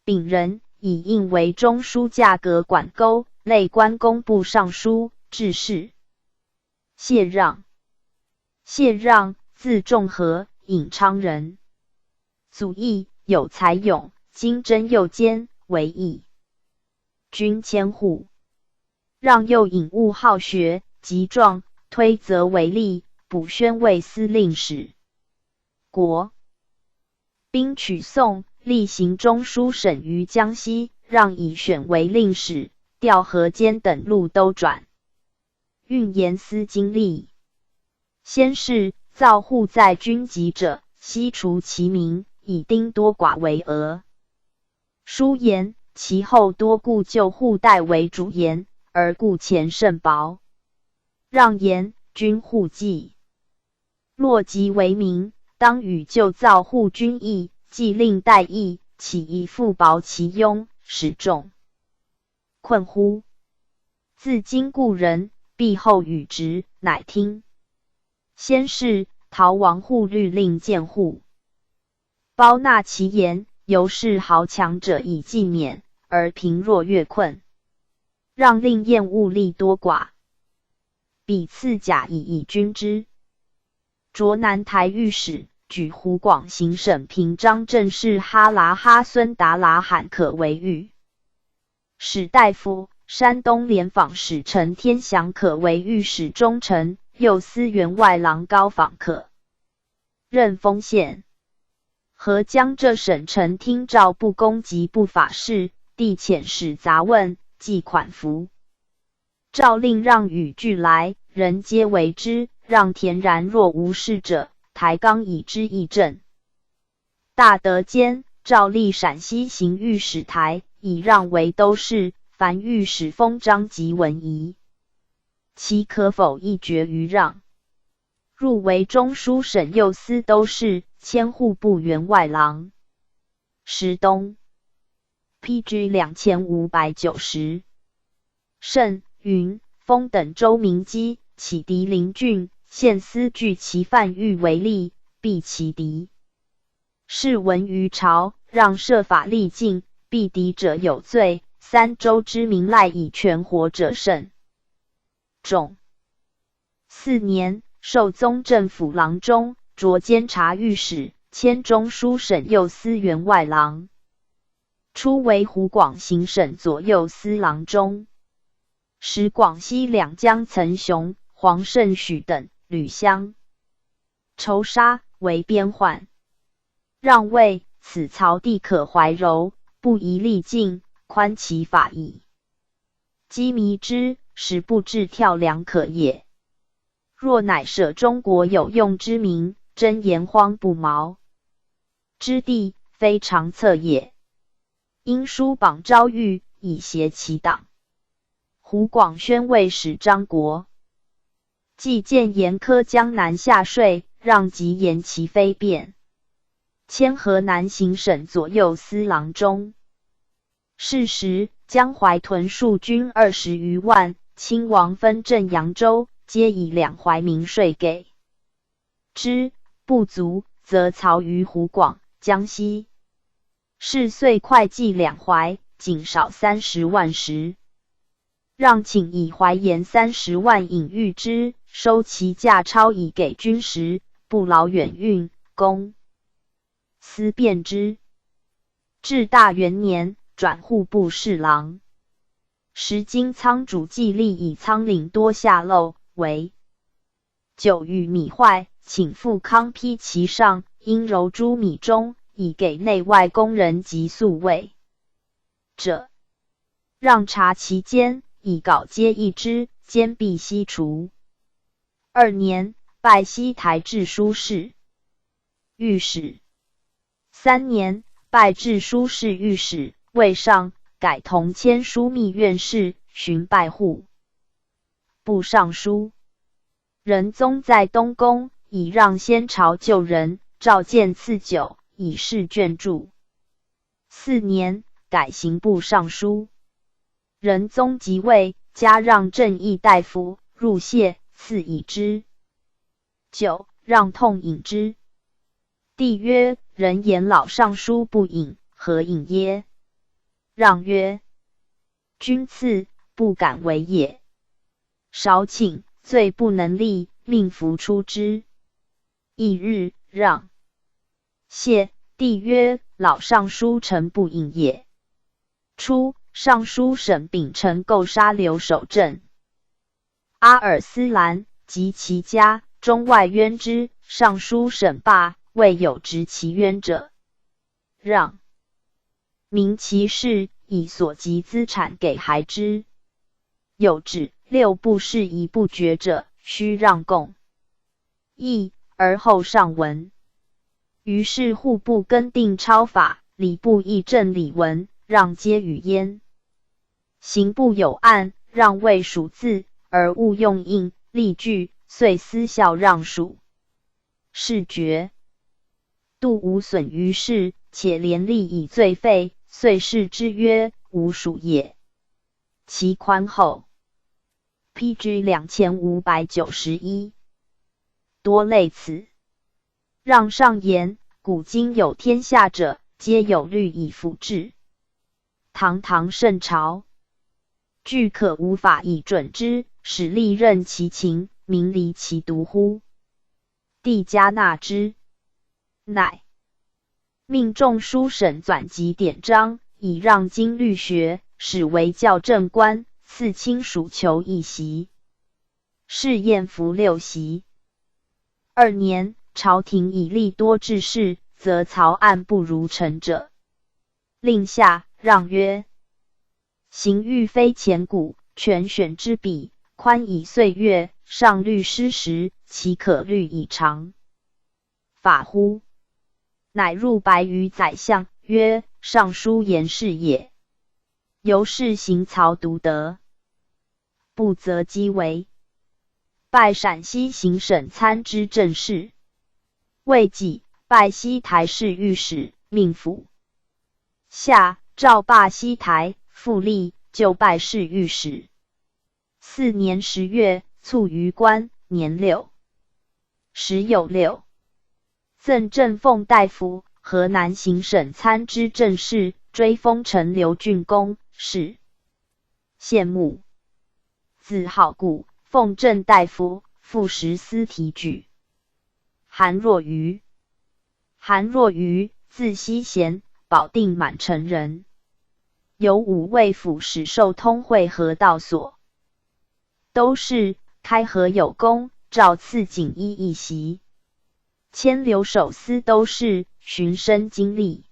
丙人，以印为中书驾阁管沟，累官工部尚书、制事。谢让。谢让，字仲和，颍昌人。祖义，有才勇，精征又兼，为义军千户。让又引物好学，极壮，推则为例，补宣慰司令史。国。 兵取宋，历行中书省于江西，让以选为令史，调河间等路兜转，运盐司经历。先是造户在军籍者，悉除其名，以丁多寡为额。书言，其后多故旧户代为主言，而故钱甚薄。让言，军户纪。 若即为名，当与旧造户均异，既令代异，岂宜复薄其庸，使众困乎？自今故人，必厚与直，乃听。先是，陶王户律令贱户包纳其言，由是豪强者以计免，而贫弱越困。让令厌恶利多寡。 彼赐甲乙以均之。卓南台御史，举湖广行省平章政事哈喇哈孙达喇罕可为御史大夫，山东联访使陈天祥可为御史中丞，右司员外郎高访可 任丰县。合江浙省城厅照部公及部法事，递遣使杂问，计款服。诏令让与俱来，人皆为之，让恬然若无事者，抬纲以知议政。大德间，诏立陕西行御史台，以让为都事，凡御史封章及文仪，其可否议决于让。 入为中书省右司都事，迁户部员外郎。时东，P G两千五百九十。慎、云、丰等州民饥，起敌临郡，献司据其犯域为例，避其敌。 是闻于朝，让设法力尽，避敌者有罪，三州之民赖以全活者甚众。四年，授宗正府郎中，着监察御史，迁中书省右司员外郎。初为湖广行省左右司郎中，使广西两江岑雄、黄胜许等旅乡 仇杀为边患。让谓：此曹地可怀柔，不宜力尽，宽其法矣。鸡鸣之，使不至跳梁可也。若乃舍中国有用之民，争炎黄不毛之地，非长策也。因书榜招谕，以协其党。湖广宣慰使张国 既见严苛江南夏税，让即言其非变，迁河南行省左右司郎中。是时，江淮屯戍军二十余万，亲王分镇扬州，皆以两淮民税给之，不足，则曹于湖广、江西 是岁会计两淮，仅少三十万石。让请以淮盐三十万引谕之，收其价钞以给军食，不劳远运，公司便之。至大元年，转户部侍郎。时经仓主季历以仓廪多下漏，为 酒与米坏，请富康披其上，因揉诸米中，以给内外工人及宿卫者。让察其间，以稿揭一之，坚壁悉除。二年，拜西台制书侍、御史。三年，拜制书侍御史，未上，改同签书密院事，巡拜户部尚书。 仁宗在东宫，以让先朝旧人，召见赐酒，以示眷注。四年，改刑部尚书。仁宗即位，加让正议大夫，入谢，赐以之。九，让痛饮之。帝曰：仁言老尚书不饮，何饮耶？让曰：君赐，不敢违也。少请，罪不能立，命服出之。 一日，让谢。帝曰：老尚书臣不饮也。初，尚书省秉承构杀刘守正。阿尔思兰及其家，中外冤之，尚书省罢，未有执其冤者。让 明其事，以所及资产给还之。有指六部事宜不决者，须让供。议而后上文。于是户部更订钞法，礼部议正礼文，让皆与焉。刑部有案，让未署字，而勿用印、例具，遂私效让署。是决 度无损于事，且连立以罪废，遂释之曰：无署也。其宽厚。P G两千五百九十一。多类此。让上言，古今有天下者，皆有律以辅治。 堂堂圣朝，俱可无法以准之，使吏任其情，民离其毒乎？帝嘉纳之，乃命众书省纂集典章，以让经律学，始为校正官，次亲属求一席。 试验服六席。二年，朝廷以吏多治事，则曹案不如陈者。令下，让曰：刑狱非浅古，权选之彼，宽以岁月，上律师时，岂可律以常法乎？乃入白鱼宰相，曰：尚书言事也。由是行曹独德，不择机为，拜陕西行省参知政事。未几，拜西台侍御史，命府。夏，诏罢西台，复立，就拜侍御史。 四年十月，卒于官，年六。时有六赠正奉大夫、河南行省参知政事、追封陈留郡公，是。献墓。子好古，奉正大夫，副食司提举。 韩若愚。韩若愚，字希贤，保定满城人，由武卫府始授通会河道所。都试，开河有功，诏赐锦衣一袭。迁留守司都试，寻升经历。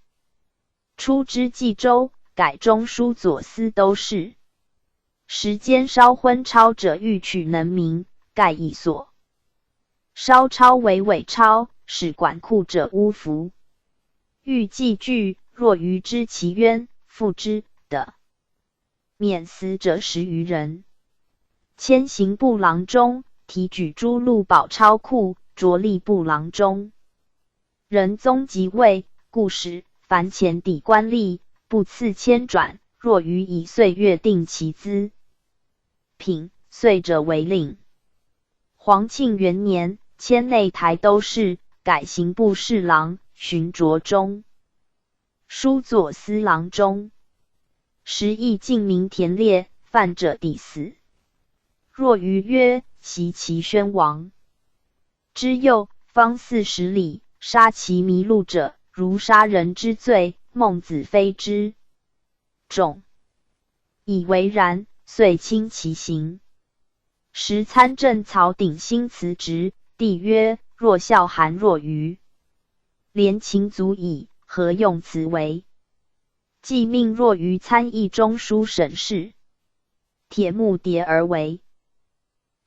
初知冀州，改中书左司都试。时间稍昏超者，欲取能名，盖已所。稍超为伪超，使管库者污服。欲寄据，若愚知其冤，复之的。免死者十余人。迁刑部郎中，提举诸路保超库，着吏部郎中。 仁宗即位，故使凡前抵官吏，不赐迁转，若愚以岁月定其资。品岁者为令。皇庆元年，迁内台都试，改刑部侍郎，寻着中书左司郎中。时亦进明田猎，犯者抵死。若愚曰：习其宣王。 之右，方四十里，杀其迷路者，如杀人之罪，孟子非之。众以为然，遂轻其刑。时参政曹鼎兴辞职，帝曰：若效韩若愚，连情足矣，何用此为？即命若愚参议中书省事。铁木迭而为。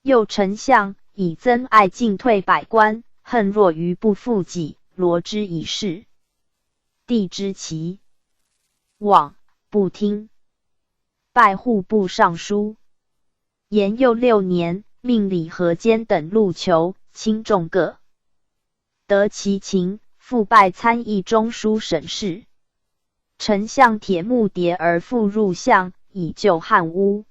右丞相以曾爱进退百官，恨若愚不复己，罗之以示。帝知其妄，不听，拜户部尚书。延佑六年，命李和坚等入求，轻重各得其情，复拜参议中书省事。丞相铁木迭而复入相，以救汉屋。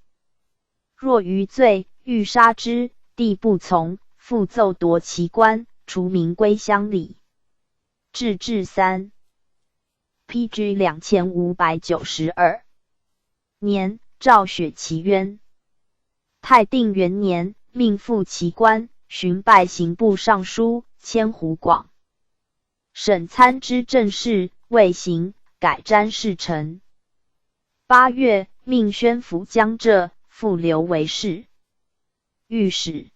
若余罪，欲杀之，帝不从，复奏夺其官，除民归乡里。至治三。P G两千五百九十二年，诏雪其冤。太定元年，命复其官，寻拜刑部尚书千湖广。 审参知政事，未行，改詹侍臣。八月，命宣抚江浙，复留为侍御史。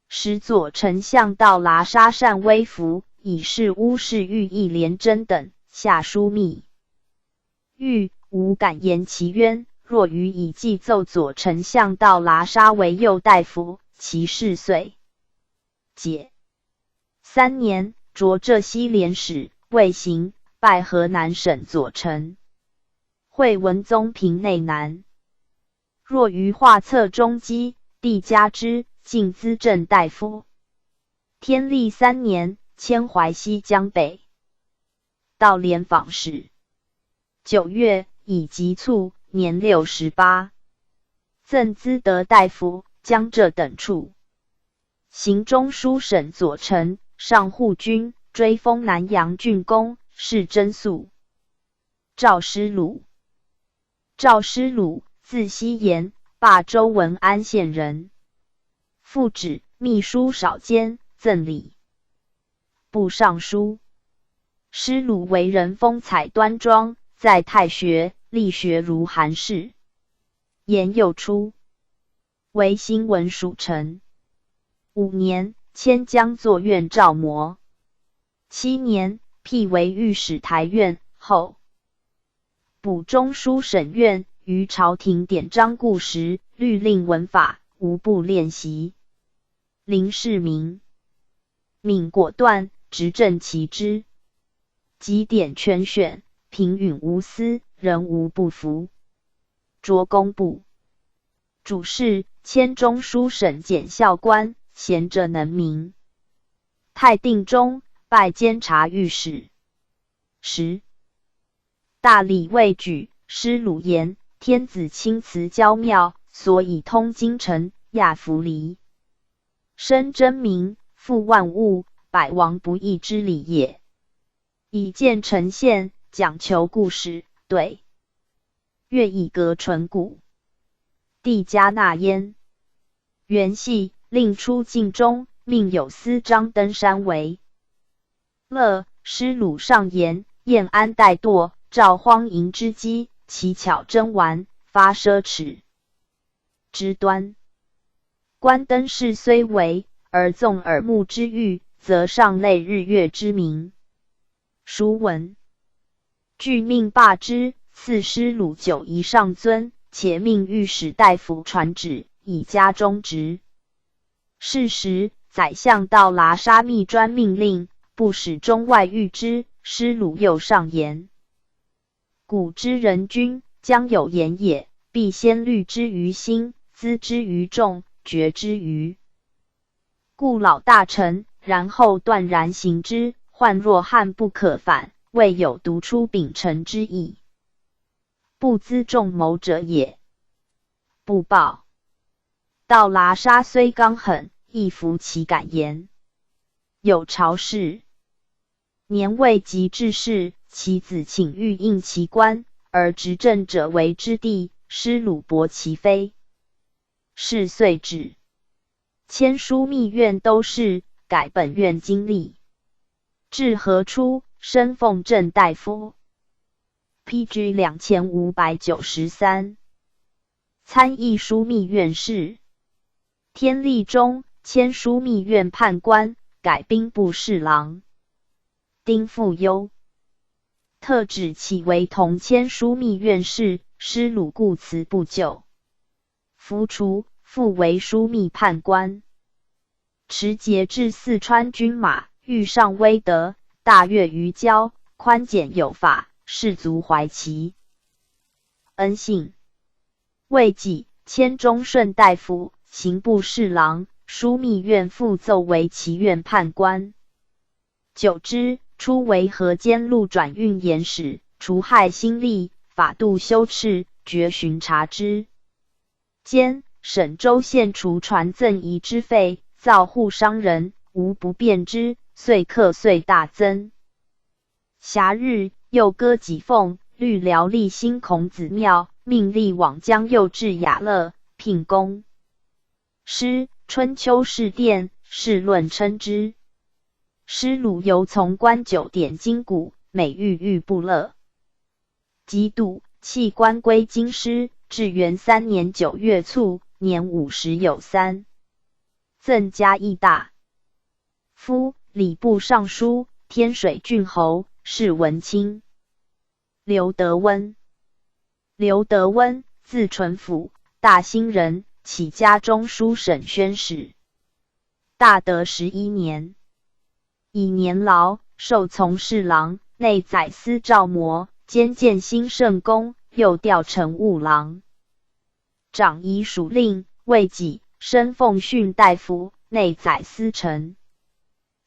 时左丞相道喇沙单微服，以示乌氏御意廉贞等，下书密谕，无敢言其冤，若余以寄奏左丞相道喇沙为右大夫，其事遂解。三年，着浙西廉史，未行，拜河南省左丞，会文宗平内男。若余画策中机，帝加之，进资政大夫。天历三年，迁淮西江北，道廉访使。九月，以疾卒，年六十八。赠资德大夫、江浙等处。 行中书省左丞、上护军，追封南阳郡公，谥真肃。赵师鲁。赵师鲁，字希言，霸州文安县人。父指秘书少监，赠礼部尚书。师鲁为人风采端庄，在太学力学如寒士。延佑初， 为兴文署丞。五年，迁江左院赵模。七年，辟为御史台院，后补中书省院，于朝廷典章故时，律令文法，无不练习。林世民。敏果断，执政其之。集典全选，平允无私，人无不服。着工部。 主事，迁中书省检校官，贤者能名。太定中，拜监察御史。十。大礼未举，师鲁言：天子亲辞郊庙，所以通京城，亚弗离。申真名，覆万物，百王不易之礼也。以见丞相，讲求故事，对。 乐以革淳鼓。帝加纳焉。元系，令出境中，命有司张登山为乐。师鲁上言，晏安代惰，召荒淫之机，其巧争玩，发奢侈之端。观灯饰虽为，而纵耳目之欲，则尚累日月之明。 书文。俱命罢之，赐师鲁酒以上尊，且命御史大夫传旨，以加中职。是时，宰相到喇沙密专命令，不使中外谕之。师鲁又上言：古之人君，将有言也，必先虑之于心，资之于众，决之于 故老大臣，然后断然行之，患若旱不可返，未有独出丙辰之意。不资众谋者也。不报。到喇沙虽刚狠，亦服其敢言。有朝事，年未及至世，其子请谕应其官，而执政者为之弟，师鲁薄其非。是岁止。 迁枢密院都事，改本院经历。至和初，升奉正大夫。P G两千五百九十三。参议枢密院事。天历中，迁枢密院判官，改兵部侍郎。丁复忧。特旨起为同迁枢密院事，师鲁故辞不就。 服除，复为枢密判官。持节至四川军马，遇上威德，大悦于交，宽简有法，士卒怀其恩信。未几，迁忠顺大夫、刑部侍郎、枢密院复奏为其院判官。 久之，初为河间路转运盐使，除害新吏，法度修饬，绝巡察之。兼省州县厨船赠移之费，造户商人无不便之，岁刻岁大增。 夏日，又割给奉律辽立新孔子庙，命吏往江右至雅乐，聘工。师，春秋试店，试论称之。师鲁由从官九点金谷，每遇遇不乐。及度，弃官归京师，至元三年九月卒，年五十有三。赠嘉义大 夫，礼部尚书，天水郡侯，是文卿。刘德温。刘德温，字纯甫，大兴人，起家中书省宣使。大德十一年，已年老，受从侍郎，内宰司赵模，兼建兴圣宫，又调成务郎。 长遗属令，未几，升奉训大夫，内宰司丞。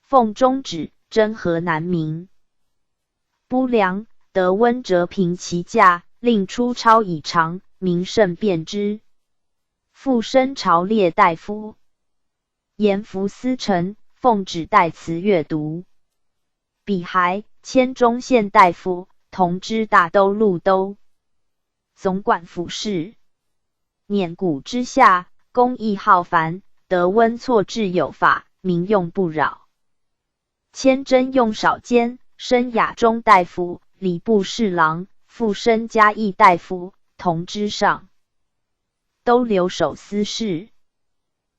奉中旨，征河南民。不良，德温折平其驾，令出操以长，民甚便之。复升朝列大夫。 盐府司丞，奉旨代词阅读。比孩，迁中县大夫，同知大都路都。总管府事。捻谷之下，工役浩繁，德温错置有法，民用不扰。迁征用少兼，升雅中大夫，礼部侍郎，复升嘉义大夫，同知上。都留守司事。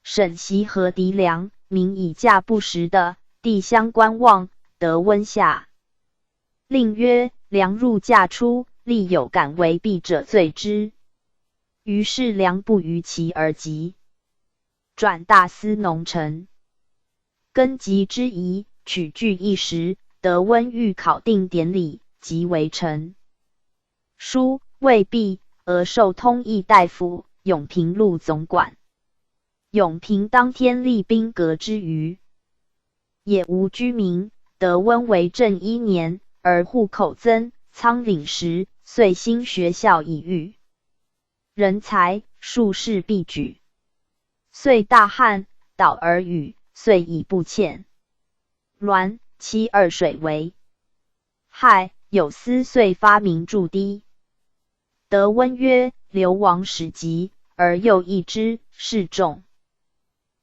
省习河堤梁，民以价不时的，递相观望，德温下。令曰：粮入价出，力有敢违弊者罪之。于是粮不逾期而集。转大司农陈。更急之宜，取据一时，德温欲考定典礼，即为陈。 书未毕，俄授通议大夫，永平录总管。永平当天厉兵革之余，也无居民。德温为政一年，而户口增，仓廪实，遂兴学校以育人才，数世必举。岁大旱，岛而雨，岁已不欠。滦、期二水为 害，有司岁发民筑堤。德温曰：流亡始极，而又易之，是众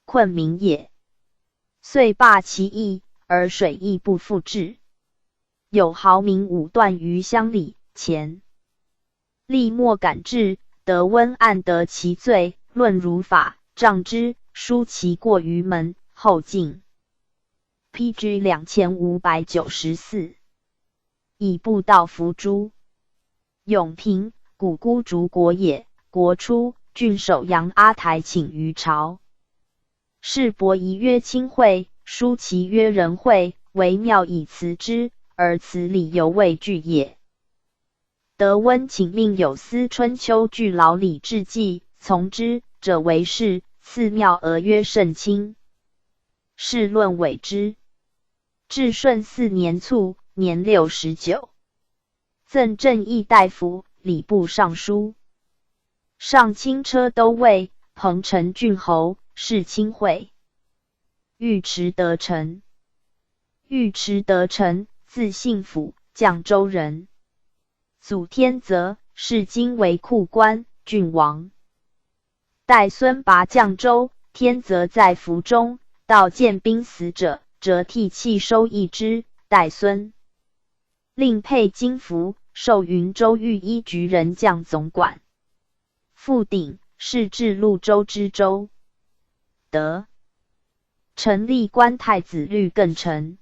困民也。遂罢其役，而水亦不复至。有豪民五段于乡里，前力莫敢至，德温暗得其罪，论如法，杖之，书其过于门，后进。 P G两千五百九十四。以步道伏诛。永平，古孤竹国也。国初，郡守杨阿台请于朝。士伯仪曰：亲惠，叔其曰：仁惠，惟妙以辞之，而辞礼犹未具也。 德温请命有司春秋具劳礼制纪，从之者为是，赐庙额曰圣卿。试论委之。至顺四年卒，年六十九。赠正议大夫、礼部尚书。上卿车都尉、彭城郡侯，是亲惠。尉迟德成。尉迟德成，字信甫，绛州人。 祖天泽，是今为库关郡王。代孙拔绛州，天泽在府中，道见兵死者，折涕泣收一之，代孙。令佩金服，授云州御医举人将总管。 复鼎，是至潞州知州。德成历官太子律更丞。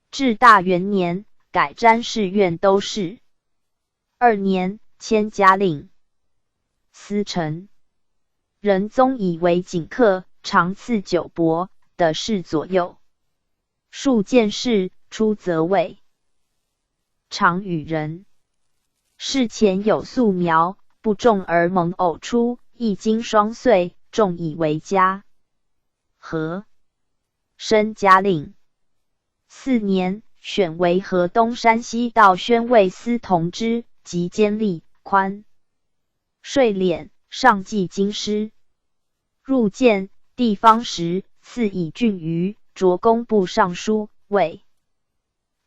至大元年，改詹事院都事。二年，迁嘉令。司丞。仁宗以为景客，常赐酒帛，的侍左右。 数见侍，出则畏。常与人。侍前有粟苗，不种而蒙偶出，亦经霜岁，种以为嘉。和。升嘉令。四年，选为河东山西道宣慰司同知，及监吏、宽、税敛，上记京师。入见地方时，赐以郡鱼，着工部尚书，未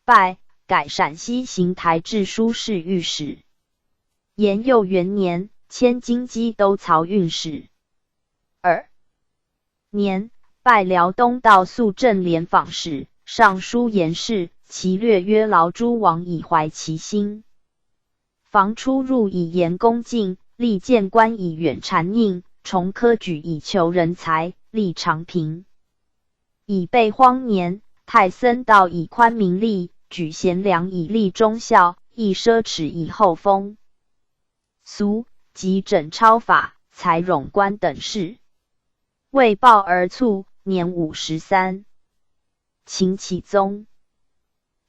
拜，改陕西行台制书侍御史。延佑元年，迁京畿都漕运使。二年，拜辽东道肃镇廉访使、尚书言事，其略曰劳诸王以怀其心。房初入以言恭敬，历谏官以远谗佞，崇科举以求人才，历长平。以备荒年，太森道以宽民力，举贤良以立忠孝，抑奢侈以厚丰。俗，及整钞法、裁冗官等事。为报而卒，年五十三。秦启宗。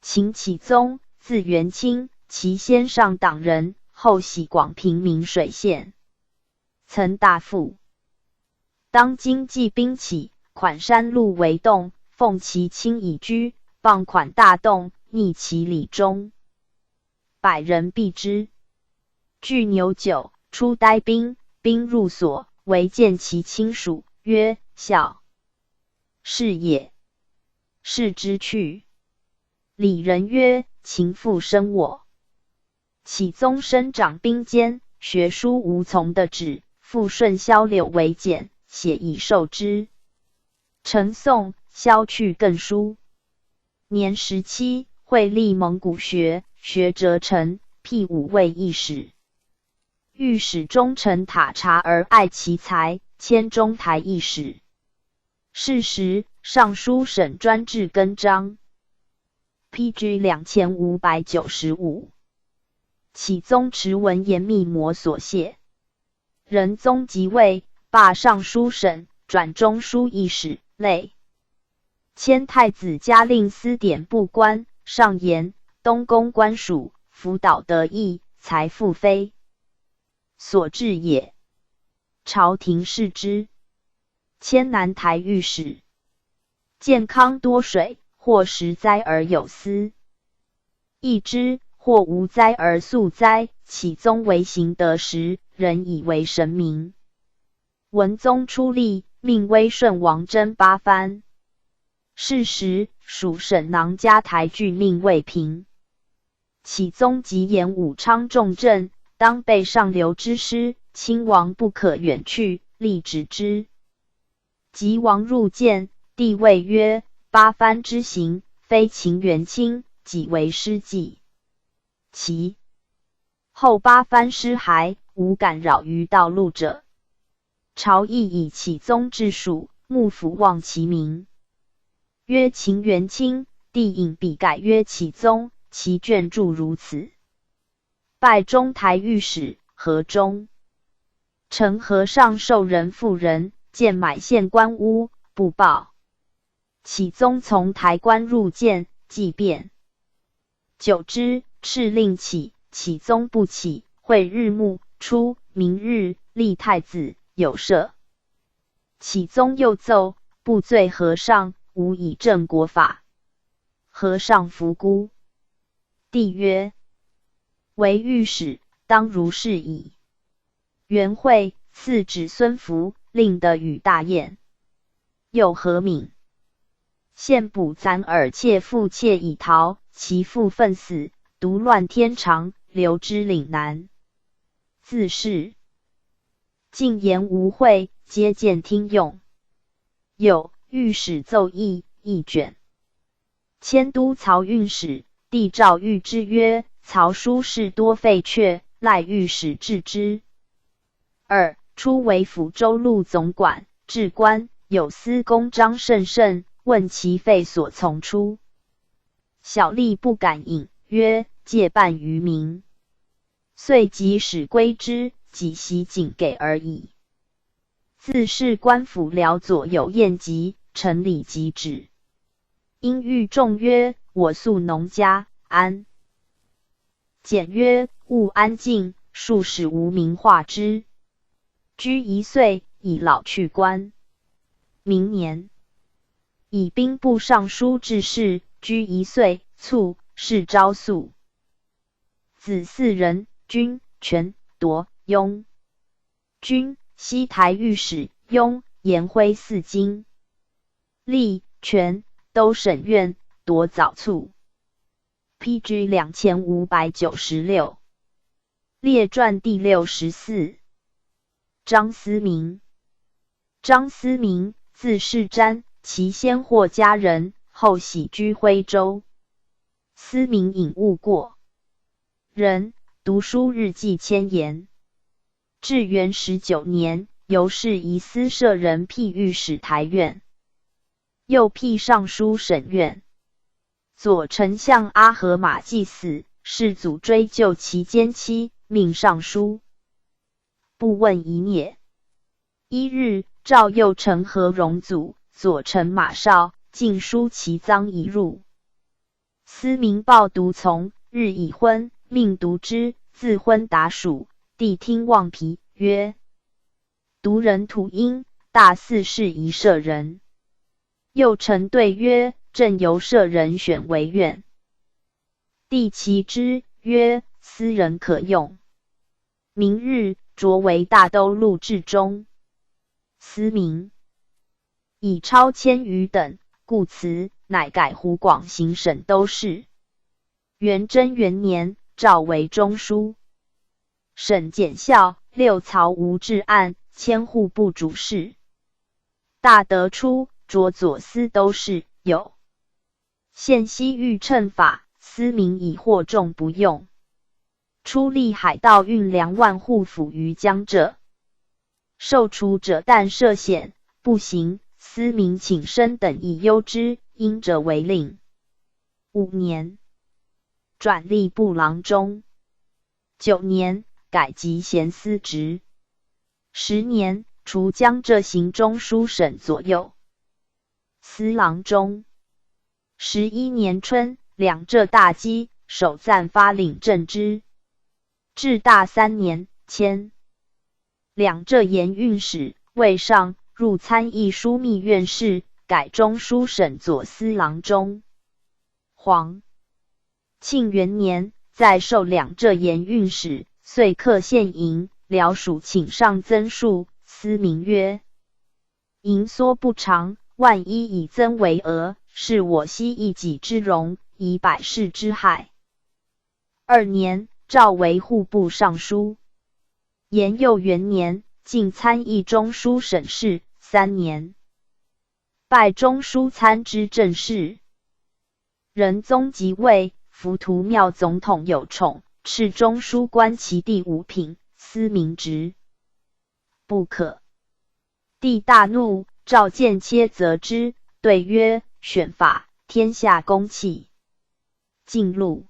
秦启宗，字元卿，其先上党人，后徙广平明水县。曾大赋。当今济兵起，款山路为洞，奉其清以居，傍款大洞，逆其里中，百人避之。具牛酒，出带兵，兵入所，围见其亲属，曰：孝 是也。视之去。里人曰：秦父生我。启宗生长兵坚，学书无从的止，父顺萧柳为简，写以授之。陈宋，萧去更书。年十七，会历蒙古学，学哲成，辟五位一史。御史中丞塔察而爱其才，迁中台一史。 是时，尚书省专制更张。P G两千五百九十五。启宗持文言密谋所谢。仁宗即位，罢尚书省，转中书一史，累迁太子嘉令司典部官，上言：东宫官署，辅导得意，才复非所至也。朝廷视之。 迁南台御史。建康多水，或时灾而有司。易之，或无灾而速灾。启宗为行德时，人以为神明。文宗初立，命威顺王征八藩。是时，属省囊嘉台拒命未平。 启宗即言武昌重镇，当备上流之师，亲王不可远去，立止之。即王入见，帝谓曰：八藩之行，非秦元卿，几为失计。其后八藩师还，无敢扰于道路者。 朝议以启宗治蜀，幕府望其明。曰：秦元卿，帝引笔改曰启宗，其卷注如此。拜中台御史、河中丞。陈和尚授人妇人，贱买县官屋，不报。启宗从台官入见，即变。 久之，敕令起，启宗不起，会日暮，初，明日，立太子，有赦。启宗又奏，不罪和尚，无以正国法。和尚弗孤。帝曰：为御史，当如是矣。 元会，赐子孙服，令得与大宴。又何敏？献捕残尔窃妇妾以逃，其父愤死，独乱天长，流之岭南。自是禁言无会，皆见听用。有御史奏议一卷。迁都漕运使，帝诏谕之曰：漕书事多废阙，赖御史治之。二，初为抚州路总管，置官，有司公张圣圣，问其费所从出。小吏不敢引，曰：借半余民。遂即使归之，几席仅给而已。 自是官府僚佐有宴集，陈礼即止。因喻众曰：我素农家，安简曰：务安静，数使无民化之。居一岁，以老去官。明年，以兵部尚书致仕，居一岁，促，是昭肃。子嗣人，均，权，铎，雍。均，西台御史，雍，颜徽四京。历，权，都审院，铎早促。P G两千五百九十六。列传第六十四。张思明。张思明，字世瞻，其先霍家人，后徙居徽州。思明隐物过人，读书日记千言。至元十九年，由是仪司舍人辟御史台院，又辟尚书审院。左丞相阿合马既死，世祖追究其奸妻，命尚书。不问遗孽。一日，赵右丞何荣祖、左丞马绍进书其葬仪入。思明报读从，日已昏，命读之，自昏达暑，帝听忘疲，曰：读人吐缨，大似是仪舍人。右丞对曰：朕由舍人选为院。帝其之，曰：斯人可用。明日，着为大都录至中。思明以超迁于等，故辞，乃改湖广行省都事。元贞元年，召为中书。省检校，六曹吴质案，迁户部主事。大德初，着左司都事，有限西域称法，思明以惑众不用。初历海盗运粮万户府于江浙，受除者但涉险，不行，思明请申等以优之，因者为令。五年，转吏部郎中。九年，改集贤司职。十年，除江浙行中书省左右司郎中。十一年春，两浙大饥，首暂发领镇之。至大三年，迁两浙盐运使，未上，入参议枢密院事，改中书省左司郎中。黄庆元年，再授两浙盐运使，遂克县营，辽属请上曾述。思明曰：营缩不长，万一以增为额，是我昔一己之荣，以百世之害。二年，召为户部尚书。延佑元年，进参议中书省事，三年，拜中书参知政事。仁宗即位，扶图庙总统有宠，敕中书观其第五品，思明执不可。帝大怒，召见切责之，对曰：选法，天下公器。进录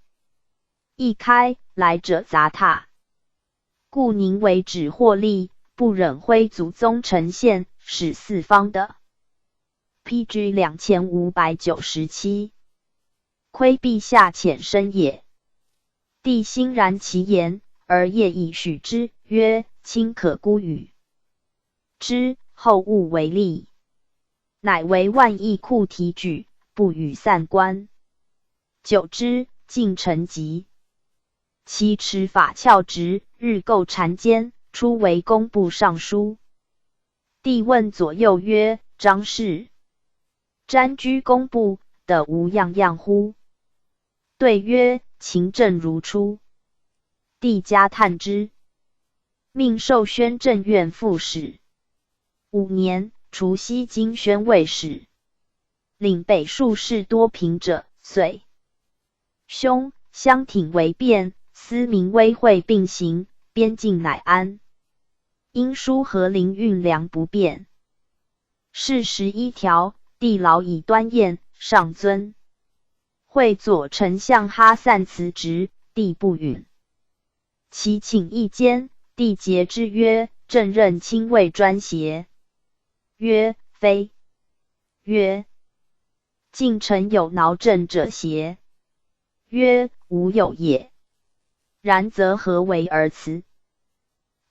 一开，来者杂沓，故宁为止获利，不忍挥祖宗臣献，使四方得。P G两千五百九十七。亏陛下浅深也。帝欣然其言，而夜以许之，曰：卿可孤语之，后勿为利。乃为万议库提举，不与散官。久之，竟成疾。其持法翘直，日构缠坚，初为工部尚书。帝问左右曰：张氏、詹居工部，得无恙恙乎？对曰：勤政如初。帝加叹之，命授宣政院副使。五年，除西京宣慰使，领北数士多平者，遂兄相挺为便，思明威惠并行，边境乃安。因疏河灵运粮不便。是十一条，帝劳以端砚，上尊。会左丞相哈散辞职，帝不允。其请议间，帝诘之曰：朕任卿未专邪？曰：非。曰：近臣有劳朕者邪？曰：无有也。然则何为而辞？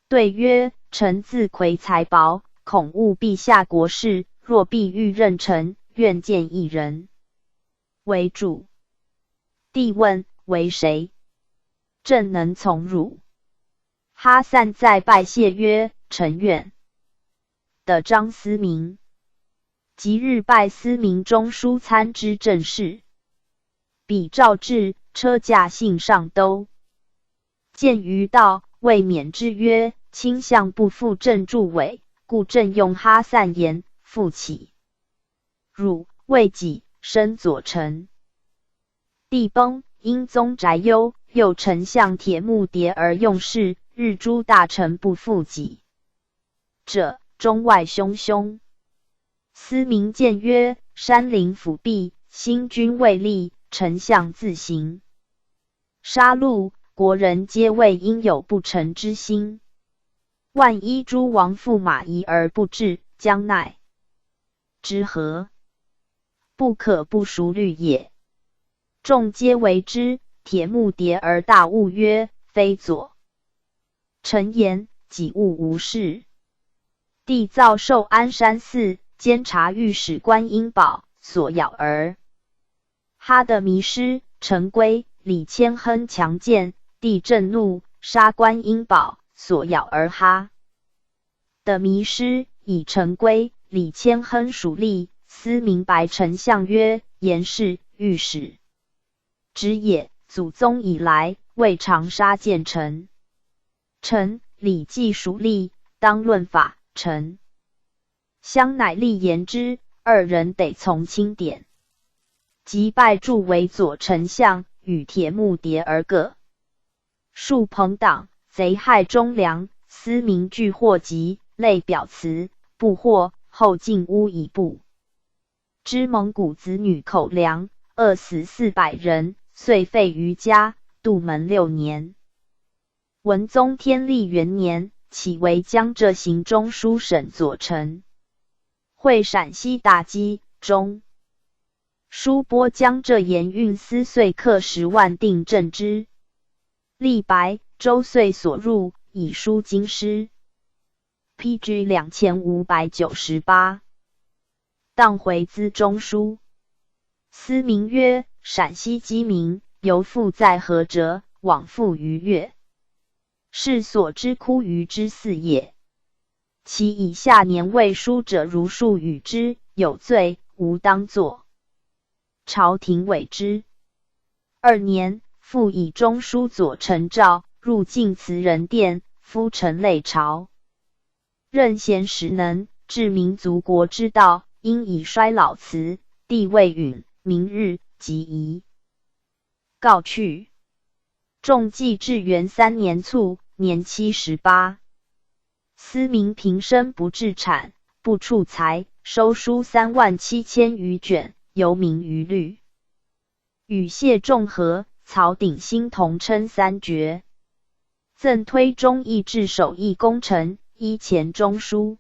对曰：臣自葵才薄，恐误陛下国事，若必欲任臣，愿见一人为主。帝问：为谁？朕能从汝？哈散再拜谢曰：臣愿。的张思明。即日拜思明中书参知政事。比诏至，车驾幸上都。见余道，未免之曰：卿相不复正助伪，故朕用哈散言：复起。汝未几，升左丞。帝崩，英宗宅忧，又丞相铁木迭而用事，日诸大臣不复己。者，中外汹汹。思明谏曰：山陵辅必，兴军未立，丞相自行杀戮，国人皆谓应有不臣之心。万一诸王驸马疑而不至，将奈之何？不可不熟虑也。众皆为之。铁木迭而大悟曰：非左丞言，己误无事。帝造寿安山寺，监察御史观音宝，索咬儿。哈的迷失，陈规、李谦亨强健，帝震怒，杀观音宝，索咬儿。哈的迷失，以陈规、李谦亨属吏，司明白丞相曰：言事御史职也，祖宗以来未尝杀见臣。臣、礼记属吏，当论法。丞相乃立言之，二人得从钦点。即拜助为左丞相，与铁木迭而各。树朋党，贼害忠良，司明俱获疾，类表辞，不获，后进屋以布。知蒙古子女口粮，饿死四百人，遂废余家，杜门六年。文宗天历元年，起为江浙行中书省左丞，会陕西大饥，中书拨江浙盐运司岁课十万锭赠之。立白，周岁所入，以书京师。P G两千五百九十八。当回资中书。司明曰：陕西饥民，犹负载河者，往复逾越，是所之枯鱼之四也。其以下年未书者，如数与之，有罪，无当作。朝廷委之。二年，复以中书左丞赵入晋祠仁殿，夫陈类朝。任贤识能，治民族国之道，因以衰老辞，帝谓允：明日即移。告去。仲季至元三年卒，年七十八。司明平生不置产，不处财，收书三万七千余卷，犹名于律。与谢仲和、曹鼎新同称三绝。赠推忠义至首义功臣，一前中书。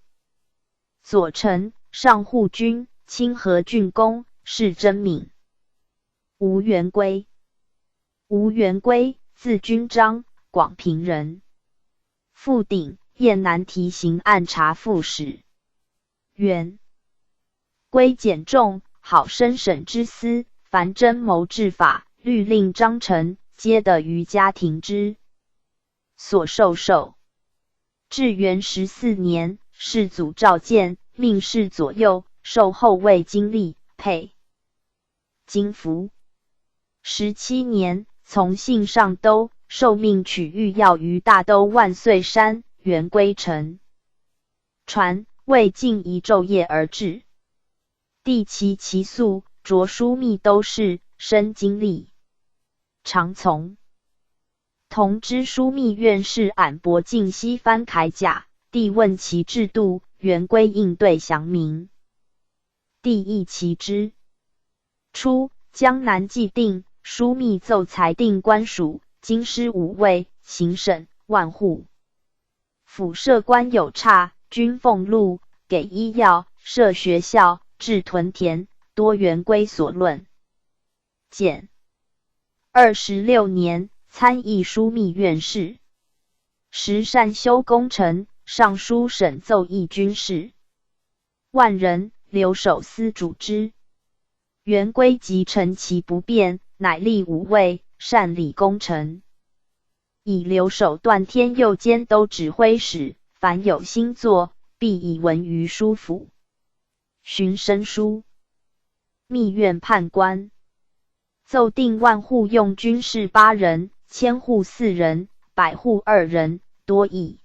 左丞、上护军、清河郡公，谥真敏。吴元归。吴元归，字君章，广平人。父鼎，雁南提刑按察副使。元归简仲，好生省之司，凡征谋治法、律令章程，皆得于家庭之所授受。至元十四年，世祖召见，命侍左右，授后卫经历，佩巾服。十七年，从幸上都，受命取御药于大都万岁山。元归乘船，未尽已昼夜而至。帝启其粟，着书密兜襬，身经历长从。同知枢密院事俺伯敬悉翻铠甲，帝问其制度，元归应对详明。帝亦启之。初，江南既定，枢密奏裁定官署，京师五卫、行省、万户。府设官有差，均俸禄，给医药，设学校，置屯田，多元归所论。简。二十六年，参议枢密院事。时善修工程，尚书省奏议军事。万人，留守司主之。元归即乘其不便，乃立五位，擅理功臣。以留守段添右兼都指挥使，凡有新作，必以闻于书府。寻声书，密院判官。奏定万户用军士八人，千户四人，百户二人，多议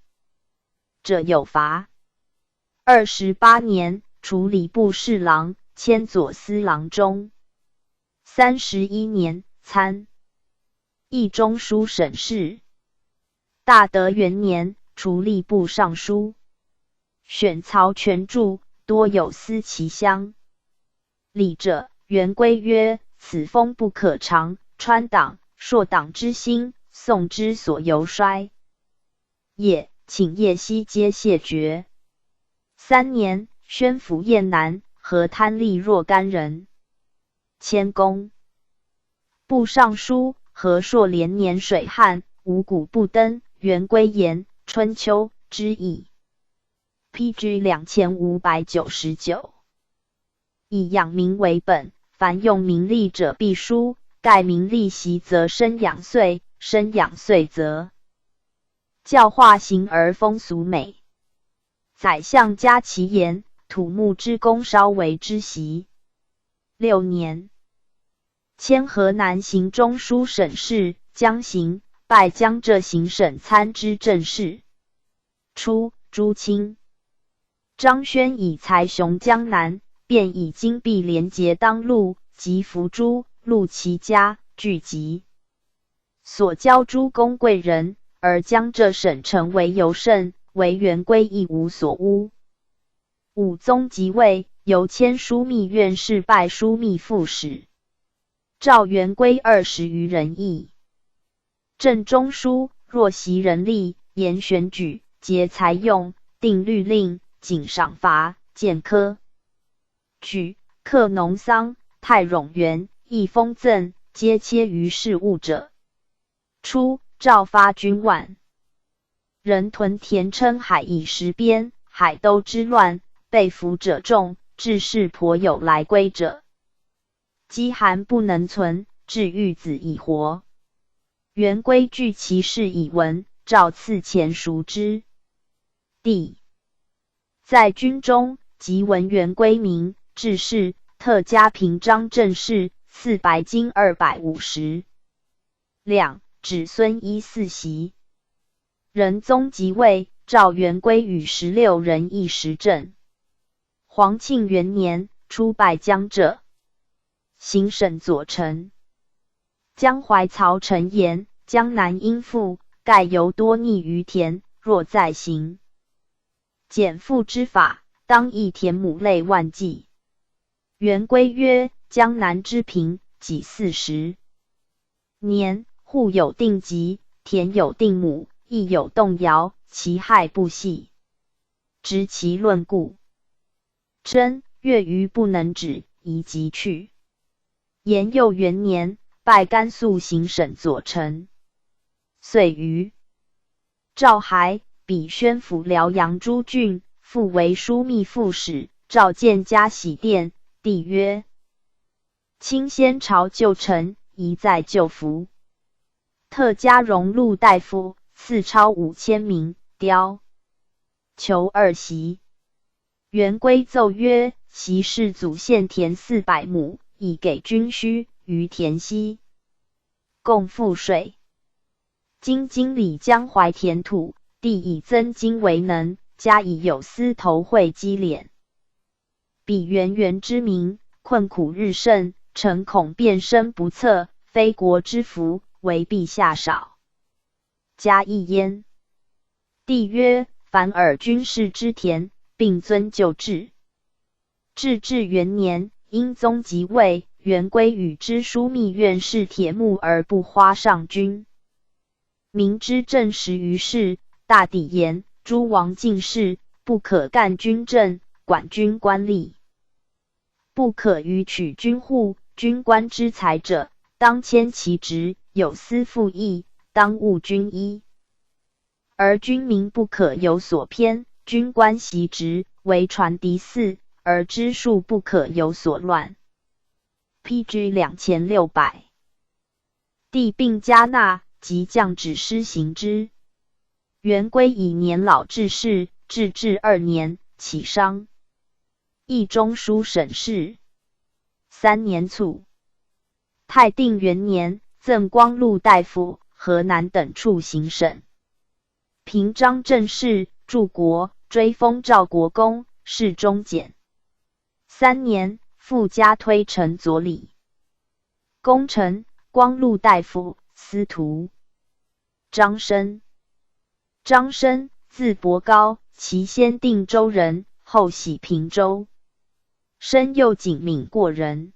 者有罚。二十八年，除礼部侍郎、迁左司郎中。三十一年，参议中书省事。大德元年，除吏部尚书，选曹权著，多有司其乡。礼者，元规曰：此风不可长，川党、朔党之兴，宋之所由衰也，请业悉皆谢绝。三年，宣抚燕南、河滩吏若干人。迁宫。部尚书何硕连年水旱，五谷不登，元规言《春秋》之意。P G两千五百九十九。以养民为本，凡用民力者必书，盖民力习则生养岁，生养岁则教化行而风俗美。宰相嘉其言，土木之工稍为之习。六年，迁河南行中书省事，江行，拜江浙行省参知政事。初，诸卿。张轩以才雄江南，便以金璧连结当路，及伏诛，录其家，俱集。所交诸公贵人，而江浙省城为尤甚，惟元规一无所污。武宗即位，由迁枢密院事拜枢密副使，召元规二十余人议。 正中书，若习人力，严选举，节才用，定律令，谨赏罚，建科举，课农桑，泰冗员，议封赠，皆切于事务者。初，诏发军万人屯田称海以食边，海都之乱，被俘者众，致使颇有来归者。饥寒不能存，至遇子以活。 元规具其事以闻，诏赐钱赎之。帝在军中，即闻元规名，致仕，特加平章政事，赐白金二百五十两，子孙衣四袭。仁宗即位，召元规与十六人议时政。皇庆元年，初拜江浙行省左丞。 江淮曹成言，江南应富，盖由多匿于田，若再行减赋之法，当抑田亩类万计。元规曰：江南之贫，几四十年，户有定瘠，田有定亩，亦有动摇，其害不细，执其论固。 征，月余不能止，宜即去。延佑元年，拜甘肃行省左丞。岁余，诏还，比宣抚辽阳诸郡，复为枢密副使，召见嘉洗殿。帝曰：卿先朝旧臣，宜再旧服。特加荣禄大夫，赐钞五千名，貂裘二袭。 元规奏曰：昔世祖献田四百亩，以给军需，于田息，供赋税。今经理江淮田土，地以增经为能，加以有司投会积敛。彼元元之民，困苦日甚，诚恐变生不测，非国之福，为陛下少 加一焉。帝曰：凡尔军士之田，并遵旧制。至至元年，英宗即位，元规与之枢密院事铁木而不花上军。明知政时于事，大抵言：诸王进士，不可干军政，管军官吏。 不可与取军户、军官之财者，当迁其职，有司赋役，当务军医。而军民不可有所偏，军官习职，惟传嫡嗣，而支庶不可有所乱。P G两千六百。帝并加纳，即降旨施行之。元归以年老致仕，至治二年，起商。议中书省事。三年卒。太定元年，赠光禄大夫、河南等处行省。平章政事，柱国，追封赵国公，侍中简。三年，复加推陈佐礼。功臣，光禄大夫、司徒。张申。张申，字伯高，其先定州人，后徙平州。申又景闵过人。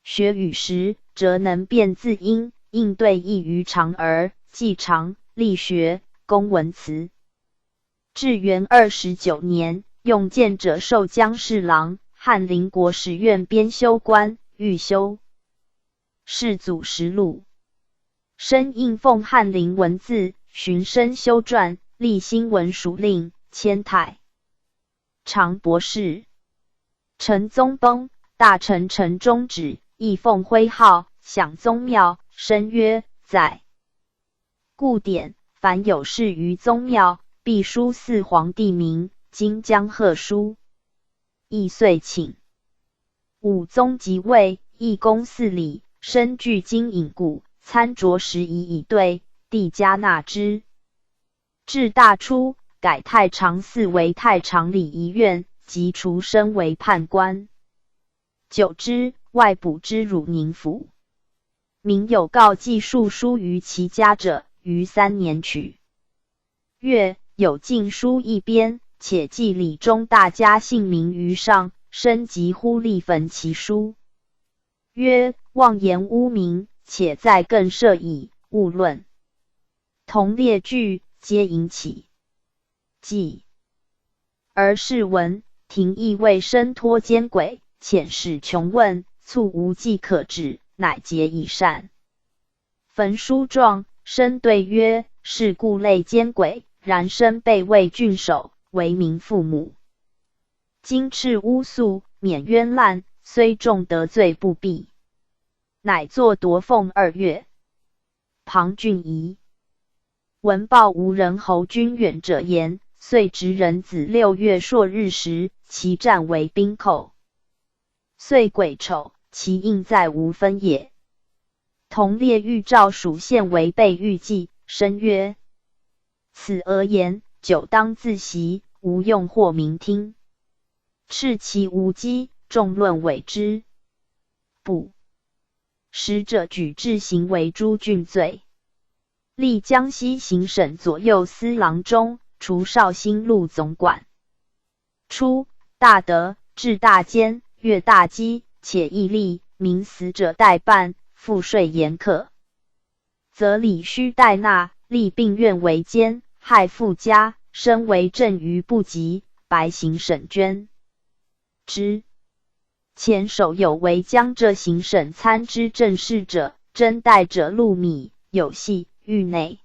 学语时，则能辨字音，应对易于常耳，既长，力学，公文辞。至元二十九年，用见者授江侍郎、翰林国史院编修官，欲修世祖实录。申应奉翰林文字，寻申修撰，历兴文署令，迁太常博士。陈宗崩，大臣陈忠止，亦奉徽号，享宗庙。申曰：在。故典，凡有事于宗庙，必书祀皇帝名，今江贺书。亦遂请。武宗即位，亦公祀礼，申据金隐谷，参酌时宜以对，帝加纳之。至大初，改太常寺为太常礼仪院，即除申为判官。久之，外补之汝宁府。民有告祭数书于其家者，于三年取。月有禁书一编，且记礼中大家姓名于上，申即忽立焚其书。曰：妄言污名，且在更赦矣，勿论。同列俱皆引起。祭。而试闻，廷议未申托奸轨，遣使穷问，促无计可止，乃结以善。焚书状，申对曰：是故类奸轨，然申备为郡守，为民父母。今斥污粟，免冤烂，虽众得罪不避。乃作夺凤二月。庞俊仪。闻报吴人侯军远者言，岁值人子六月朔日时，其战为兵寇。岁癸丑，其印在无分也。同列欲召属县为备御祭，申曰：此讹言，久当自习，无用惑民听。斥其无稽，众论伪之。不。使者举至刑为诸郡罪。历江西行省左右司郎中，除绍兴路总管。初，大德，至大监，阅大稽，且议吏，民死者待办，赋税严苛。则礼须代纳，历并院为监，害父家，身为政于不及，白行省捐之。前首有为江浙行省参知政事者，征代者陆米，有系狱内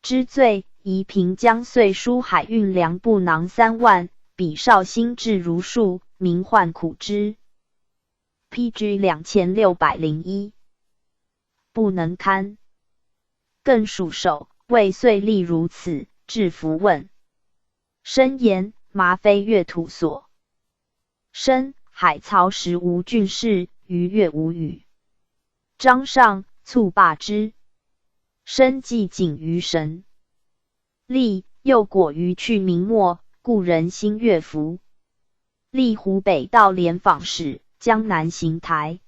之罪，疑平江岁输海运粮布囊三万，比绍兴至如数，民患苦之。P G两千六百零一。不能堪。更属首，未遂历如此，至伏问。申言：麻非越土所。申：海曹时无郡事，逾越无语。张尚：促罢之。申既警于神。历：又果于去明末，故人心悦服。历湖北道廉访使，江南行台。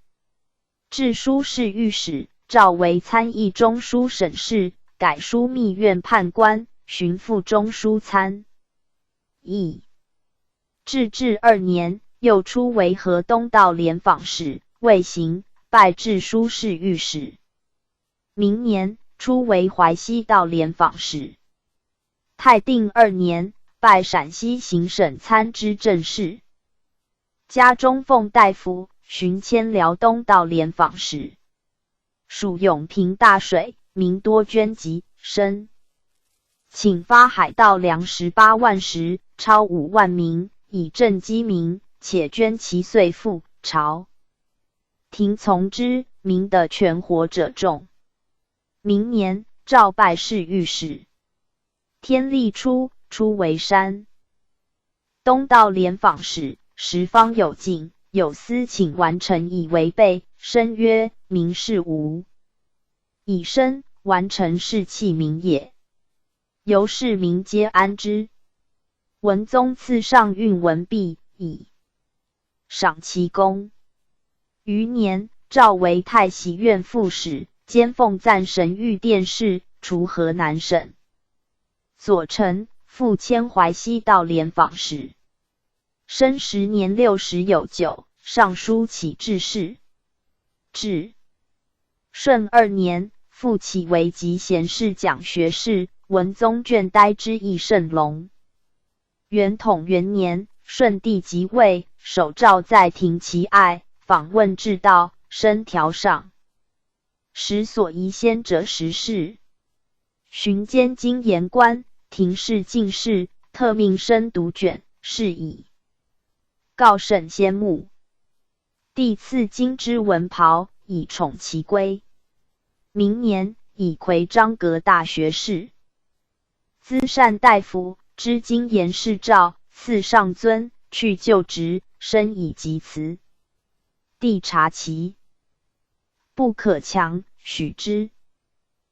至书侍御史，召为参议中书省事，改书密院判官，巡抚中书参议。至治二年，又初为河东道廉访使，未行，拜至书侍御史。明年，初为淮西道廉访使。太定二年，拜陕西行省参知政事。加中奉大夫，巡迁辽东道廉访使。属永平大水，民多捐给，申请发海盗粮十八万石，超五万名，以赈饥民，且捐其岁赋，朝廷从之，明的全活者众。明年，诏拜侍御史。天历初，初为山。东道廉访使，时方有进，有司请完陈以为备。申曰：民事无。以申完陈事器民也。由是民皆安之。文宗赐上运文毕矣，赏其功。余年，诏为太喜院副使，兼奉赞神御殿侍，除河南省。左丞，复迁淮西道廉访使。申时年六十有九，尚书起至事。至顺二年，复起为集贤士讲学士，文宗眷呆之亦甚隆。元统元年，顺帝即位，首诏在庭其爱，访问至道，升调上。时所宜先者十事。巡监经言官，廷试进士，特命升读卷，是以告审先牧。帝赐金之文袍，以宠其规。明年，以魁章阁大学士。资善大夫，知经言事诏，赐上尊，去旧职，升以及辞。帝察其不可强，许之。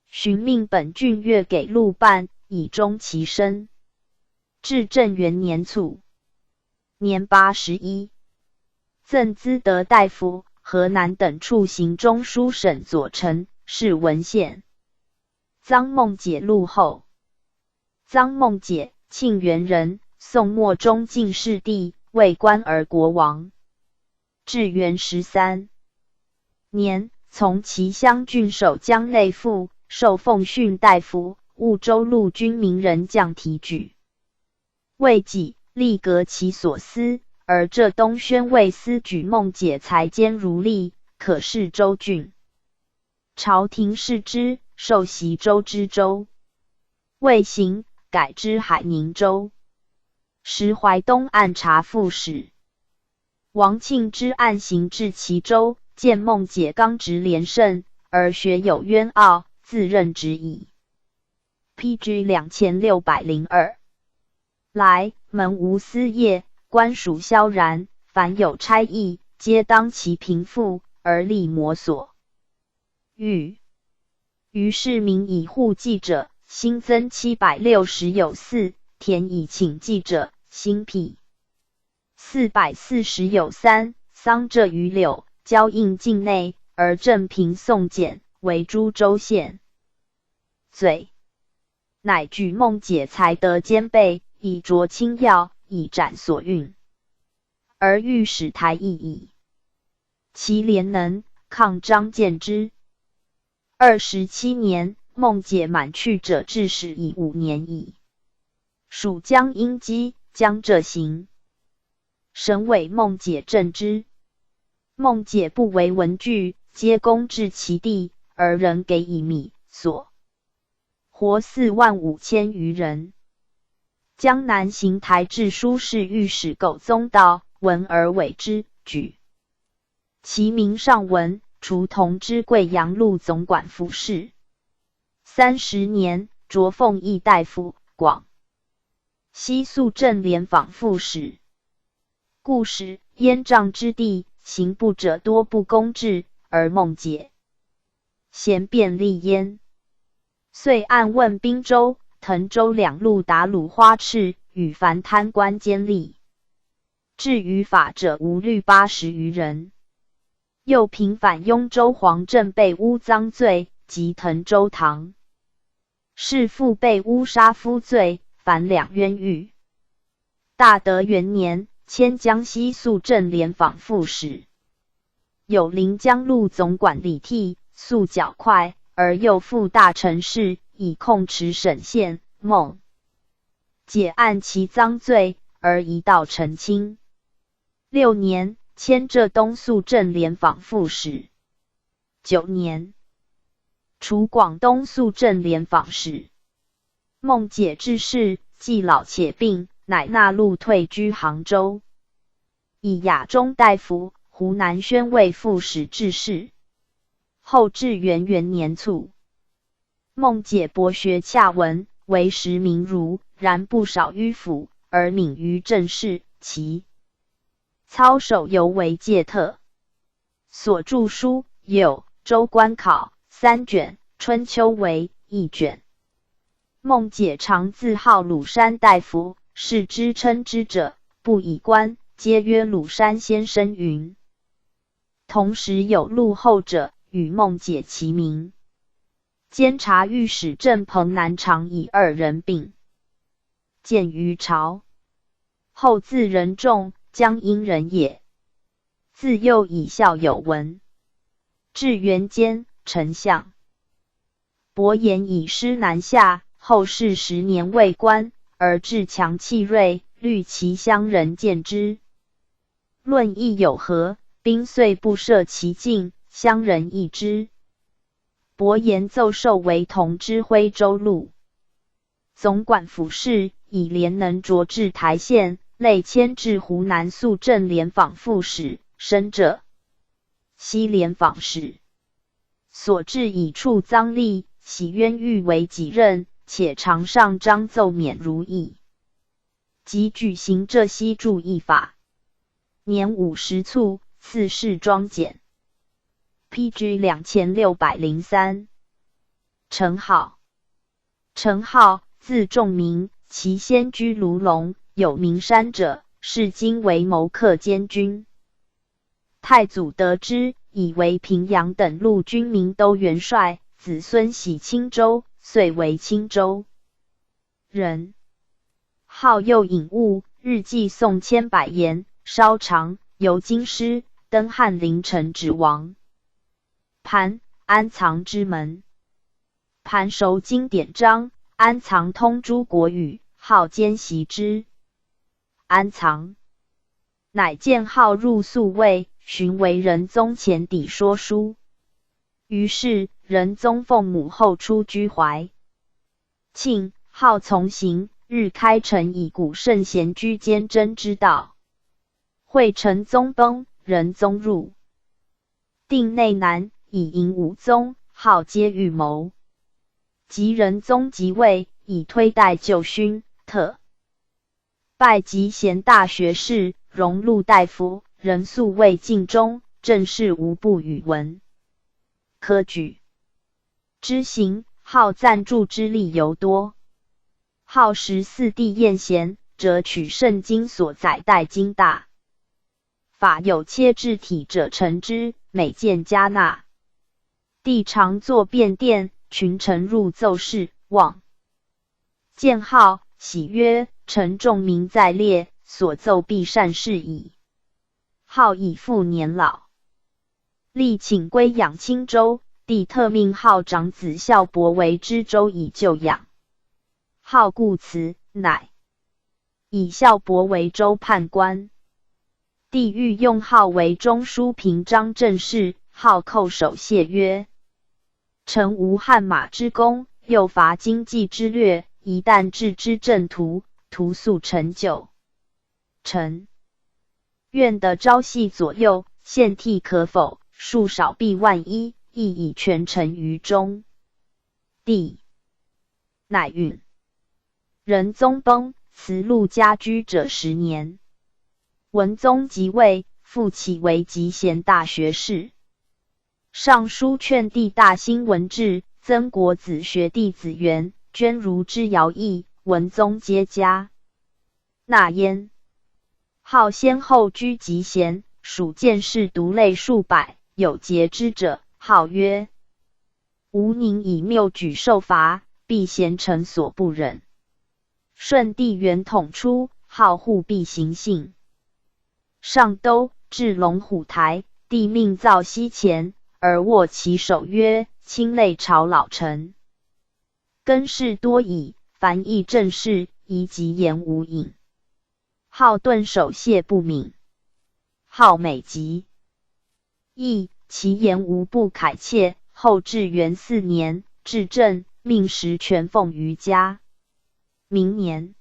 寻命本郡乐给陆办，以终其身。至正元年卒，年八十一。赠资德大夫、河南等处行中书省左丞，是文献。臧孟解陆后。臧孟解，沁源人，宋末中进士第，为官而国亡。至元十三年，从其乡郡守江内府，受奉训大夫、婺州陆军名人将提举。未几，立革其所司，而浙东宣慰司举孟解才兼儒吏，可试州郡。朝廷视之，授袭州知州。未行，改知海宁州。时淮东按察副使。王庆之案行至齐州，见孟解刚直廉圣，而学有渊奥，自任职矣。P G两千六百零二。来，门无私业，官署萧然，凡有差役，皆当其平复，而力摩索。 余，余氏民以户计者，新增七百六十有四，田以请计者，新辟四百四十有三，桑柘榆柳，交印境内，而镇平宋简，为诸州县。最，乃举孟解才德兼备，以酌清要，以展所运。 而御史台议矣。其廉能，抗张建之。二十七年，孟解满去者至始已五年矣。属江阴稽，江浙行。省委孟解镇之。孟解不为文具，皆公置其地，而人给以米所。 活四万五千余人。江南行台制书侍御史苟宗道闻而委之，举其名上文，除同知贵阳路总管副使。三十年，着奉议大夫，广西肃镇廉访副使。 故使燕瘴之地，行部者多不攻至，而孟解贤便利焉。遂按问滨州、藤州两路打虏花赤，与凡贪官奸吏，至于法者无虑八十余人。又平反雍州黄镇被乌赃罪，及藤州唐 是父被乌杀夫罪，凡两冤狱。大德元年，迁江西肃镇廉访副使。有临江路总管李替，素较快，而又赴大陈事，以控持省县。孟解按其赃罪，而移到澄清。六年，迁浙东肃镇廉访副使。 九年，除广东肃镇廉访使。孟解致仕，既老且病，乃纳路退居杭州。以雅中大夫、湖南宣慰副使致仕。后至元元年卒。孟解博学洽文，为时名儒，然不少迂腐，而敏于政事，其操守尤为介特。所著书有《周官考》三卷，《春秋》为一卷。孟解常自号鲁山大夫，是之称之者，不以官，皆曰鲁山先生云。同时有录后者与孟解齐名。监察御史郑彭南常以二人并见于朝。后字仁仲，江阴人也。自幼以孝有闻，至元间丞相。伯颜以师南下，后世十年未官，而志强气锐，虑其乡人见之。论亦有何，兵虽不涉其境，乡人亦知。伯颜奏授为同知徽州路，总管府事，以廉能卓置台县，累迁至湖南肃正廉访副使，升者西廉访使。所置以处脏吏，喜冤狱为己任，且常上章奏免如役。即举行浙西注役法。年五十卒，赐谥庄简。P G两千六百零三。陈浩。陈浩，字仲明，其先居卢龙，有名山者，是今为谋克监军。太祖得知，以为平阳等路军民都元帅，子孙徙青州，遂为青州人。号又引物，日祭送千百言，烧长，游京师，登翰林陈止王。盘，安藏之门。盘熟经典章，安藏通诸国语，号兼习之。安藏。乃见号入宿卫，寻为仁宗前邸说书。于是仁宗奉母后出居怀庆，号从行，日开城以古圣贤居兼真之道。惠成宗崩，仁宗入。定内难，以迎武宗，号皆预谋。及仁宗即位，以推戴旧勋，特拜集贤大学士，荣禄大夫，仍宿卫禁中，政事无不与闻。科举之行，号赞助之例尤多。号时四帝宴贤，折取圣经所载代经大法，有切制体者陈之，每件加纳。帝常坐便殿，群臣入奏事，望见号，喜曰：臣仲明在列，所奏必善事矣。号已复年老，力请归养青州，帝特命号长子孝伯为知州以就养。号固辞，乃以孝伯为州判官。帝欲用号为中书平章政事，号叩首谢曰：臣无汗马之功，又乏经济之略，一旦置之政图，徒速陈旧。臣愿得朝夕左右，献替可否？数少必万一，亦以全臣于中。帝乃允。仁宗崩，辞陆家居者十年。文宗即位，复起为集贤大学士。尚书劝帝大兴文治，增国子学弟子元捐儒之徭役，文宗皆加纳焉。号先后居集贤，属见士独类数百，有节之者，号曰：吾宁以谬举受罚，必贤臣所不忍。顺帝元统初，号护必行信。上都，至龙虎台，帝命造西前，而握其首曰：卿类朝老臣，更事多矣，烦议政事，宜及言无隐。号顿首谢不敏。号每及 议，其言无不诮切。后至元四年，至正，命实权奉于家。明年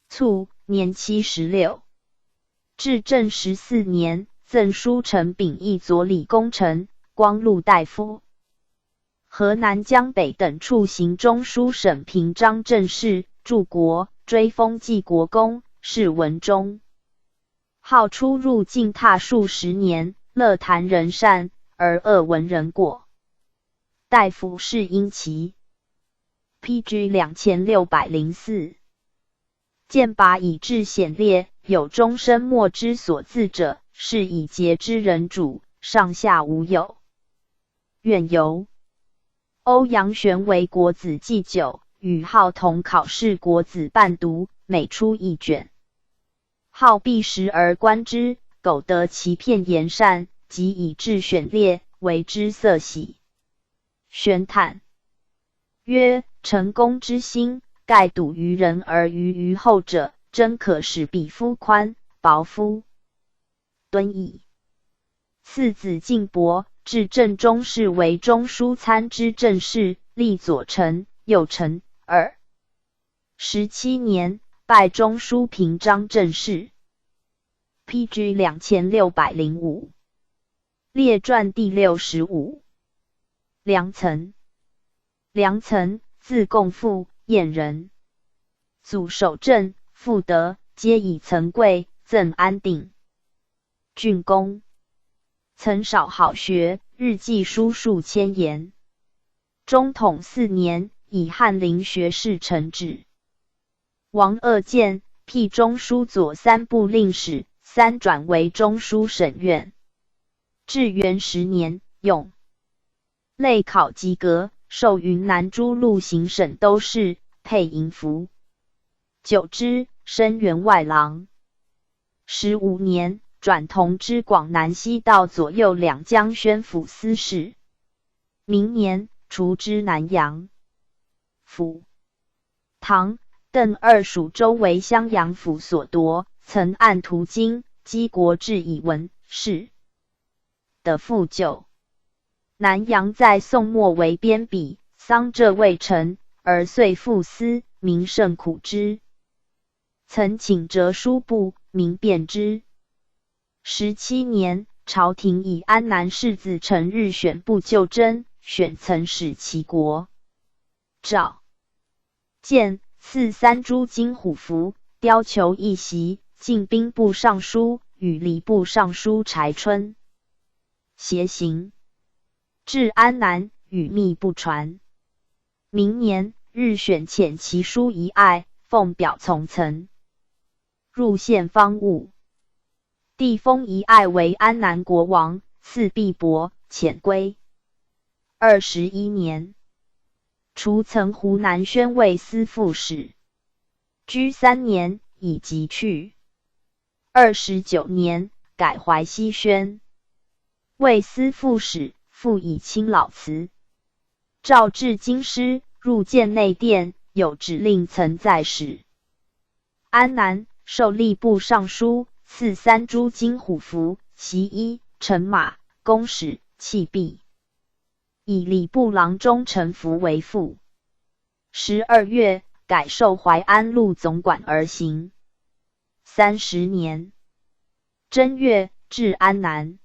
卒，年七十六。至正十四年，赠书承丙义左理功臣，光禄大夫。河南江北等处行中书省平章政事，柱国，追封济国公，谥文忠。号出入境榻数十年，乐谈人善，而恶闻人过。大夫谥殷奇。P G两千六百零四。 剑拔以至显烈，有终身莫之所自者，是以节之人主，上下无有。远游。欧阳玄为国子祭酒，与号同考试国子伴读，每出一卷。号必识而观之，苟得其片言善，即以至显烈，为之色喜。玄叹曰：成公之心，盖笃于人而愚于后者，真可使彼夫宽薄夫敦矣。次子敬伯，至正中侍为中书参知政事，历左丞、右丞耳。十七年，拜中书平章政事。P G两千六百零五。列传第六十五。梁岑。梁岑，字共父，兖人。祖守正，父德，皆以岑贵，赠安定。 郡公。岑少好学，日记书数千言。中统四年，以翰林学士承旨。王锷荐，辟中书左三部令史，三转为中书省院。至元十年，用 类考及格，授云南诸路行省都试，佩银服。九之，升员外郎。十五年，转同知广南西道左右两江宣抚司事。明年，除知南阳府。 唐、邓二属州为襄阳府所夺，曾按图经、击国志以闻，是。的复旧。南阳在宋末为边鄙，桑浙未成，而遂复司，民甚苦之。曾请折书部，民便之。 十七年，朝廷以安南世子陈日选部旧征，选曾使齐国。赵建赐三铢金虎符，貂裘一袭，进兵部尚书，与礼部尚书柴春偕行。至安南，语密不传。明年，日选遣其叔遗爱，奉表从曾。 入献方物。帝封遗爱为安南国王，赐必帛，遣归。二十一年，除曾湖南宣慰司副使，居三年，以疾去。二十九年，改淮西宣慰司副使，复以亲老辞。 诏至京师，入见内殿，有指令曾在使。安南，授吏部尚书，赐三铢金虎符，其衣、乘马、弓矢、器毕，以礼部郎中陈福为副。十二月，改授淮安路总管而行。三十年，正月，至安南。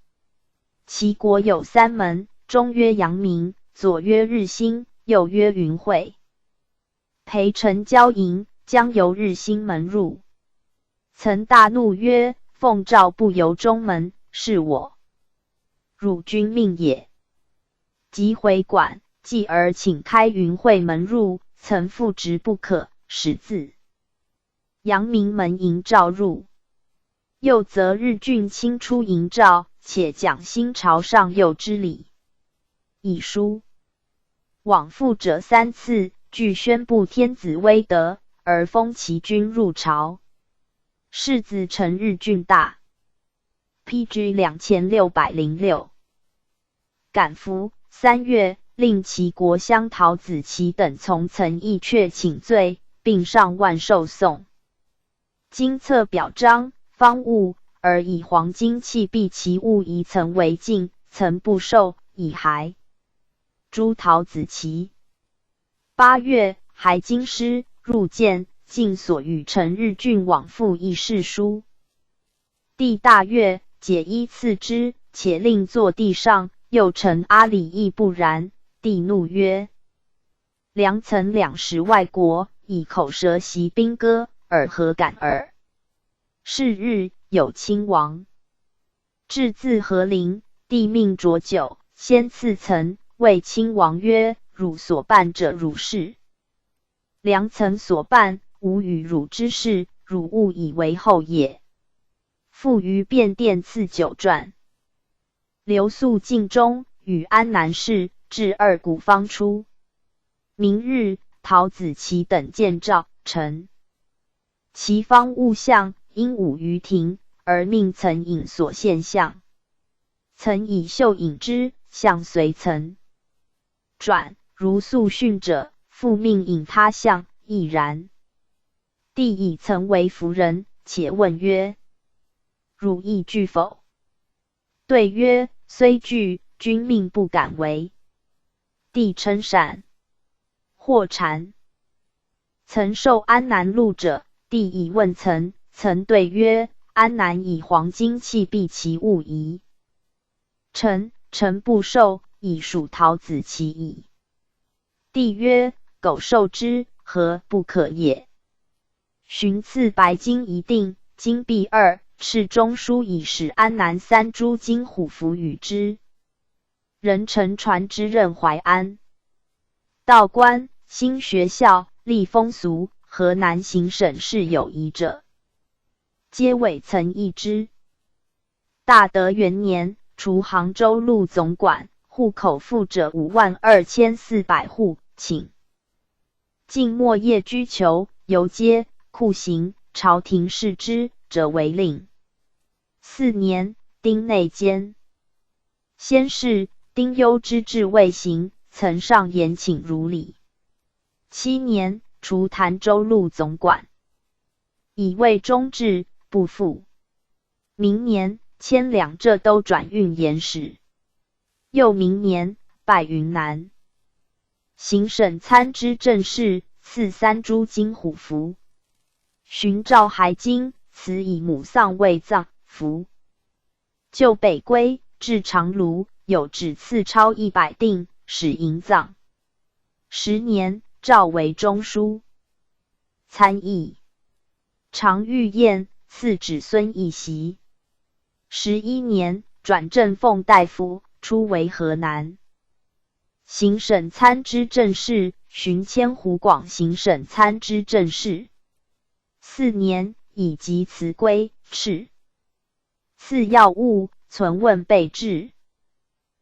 其国有三门，中曰阳明，左曰日新，右曰云会。陪臣交迎，将由日新门入。曾大怒曰：奉诏不由中门，是我。汝君命也。即回馆，继而请开云会门入，曾复执不可，始自 阳明门迎诏入。又则日俊卿出迎诏，且讲新朝上右之礼。以书。往复者三次，俱宣布天子威德，而封其君入朝。世子陈日俊大。P G两千六百零六。 感服。三月，令齐国相陶子期等从曾驿阙请罪，并上万寿颂。金册表彰、方物，而以黄金器毕其物，以曾为镜，曾不受，以还诸陶子期。八月，还京师，入见，尽所与陈日俊往复议事书。 帝大悦，解衣赐之，且令坐地上，又臣阿里亦不然，帝怒曰：良臣两使外国，以口舌习兵歌，尔何敢尔？是日，有亲王。至自河陵，帝命浊酒，先赐臣，谓亲王曰：汝所办者如是。良臣所办，无与汝之事，汝勿以为后也。复于便殿赐酒馔。留宿境中，与安南事，至二鼓方出。明日，陶子期等见赵臣。其方物象，因舞于庭，而命曾引所献象。曾以袖引之，象随曾转。如宿训者，复命引他象，亦然。帝以曾为服人，且问曰：汝亦惧否？对曰：虽惧，君命不敢违。帝称闪，或禅。曾授安南路者，帝以问曾，曾对曰：安南以黄金器璧其物矣。臣，臣不授，以属陶子期矣。帝曰：苟授之，何不可也？寻赐白金一锭，金璧二，敕中书以使安南三铢金虎符与之。人乘船之任淮安。道观、兴学校、立风俗、河南行省事有遗者，皆委曾议之。大德元年，除杭州路总管、户口赋者五万二千四百户，请晋末夜居囚、游街、酷刑、朝廷视之者为令。四年，丁内监。先是，丁忧之志未行，曾上言请如礼。七年，除潭州路总管，以为忠志，不复。明年，迁两浙都转运盐使。又明年，拜云南行省参知政事，赐三铢金虎符。寻赵还京，辞以母丧未葬符。就北归，至长芦，有旨赐钞一百锭，使迎葬。十年，赵为中书参议。常御宴，赐子孙一席。十一年，转正奉大夫，初为河南行省参知政事，寻迁湖广行省参知政事。四年，以及辞归，敕赐药物，存问备至。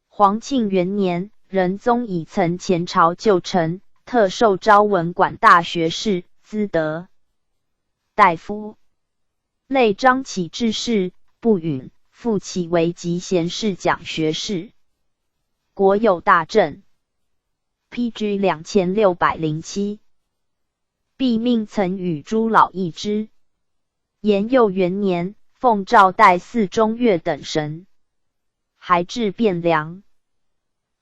皇庆元年，仁宗以曾前朝旧臣，特授昭文馆大学士，资德大夫。类张起致仕，不允，复起为集贤士讲学士。国有大政。P G两千六百零七。毕命曾与诸老议之。延佑元年，奉诏代祀中岳等神。还至汴梁，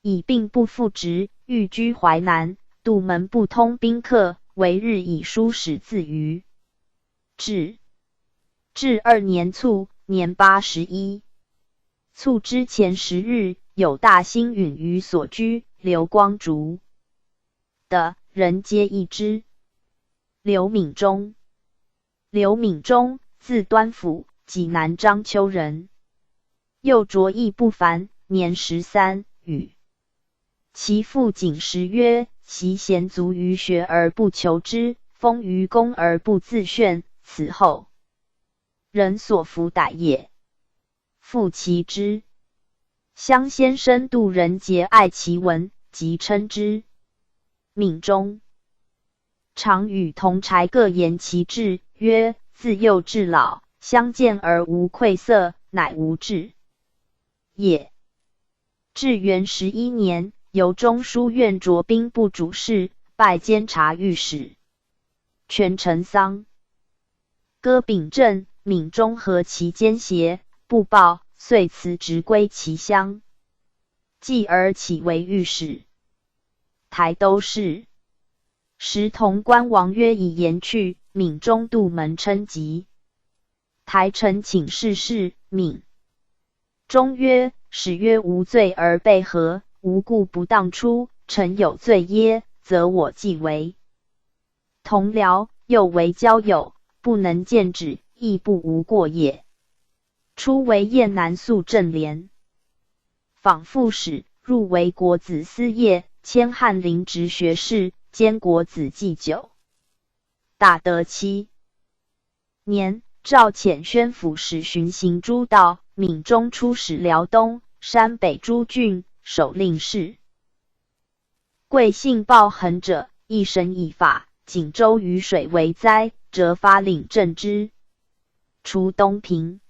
以病不复职，寓居淮南，杜门不通宾客，惟日以书使自娱。至，至二年卒，年八十一。卒之前十日，有大星云雨所居，流光烛的，人皆异之。刘敏中。刘敏中，字端甫，济南章丘人。幼着意不凡，年十三，与其父景时曰：习贤足于学而不求之，丰于工而不自炫。此后，人所弗逮也。 复其之。乡先生度人节爱其文，即称之敏中。常与同柴各言其志，曰：自幼至老，相见而无愧色，乃吾志也。至元十一年，由中书院着兵部主事，拜监察御史。权臣丧。 歌秉正，敏中合其奸邪，不报，遂辞职归其乡。继而起为御史、台都事。时同官王约以言去，敏中杜门称疾。台臣请逝世，敏中曰：始曰无罪而被合，无故不当出，臣有罪耶？则我既为同僚，又为交友，不能见止，亦不无过也。初为雁南宿正廉 访父使，入为国子司业，迁翰林直学士，兼国子祭酒。大德七年，赵遣宣抚使巡行诸道，闵忠出使辽东、山北诸郡，守令事。贵信暴横者，一绳以法；景州雨水为灾，折发领政之，除东平。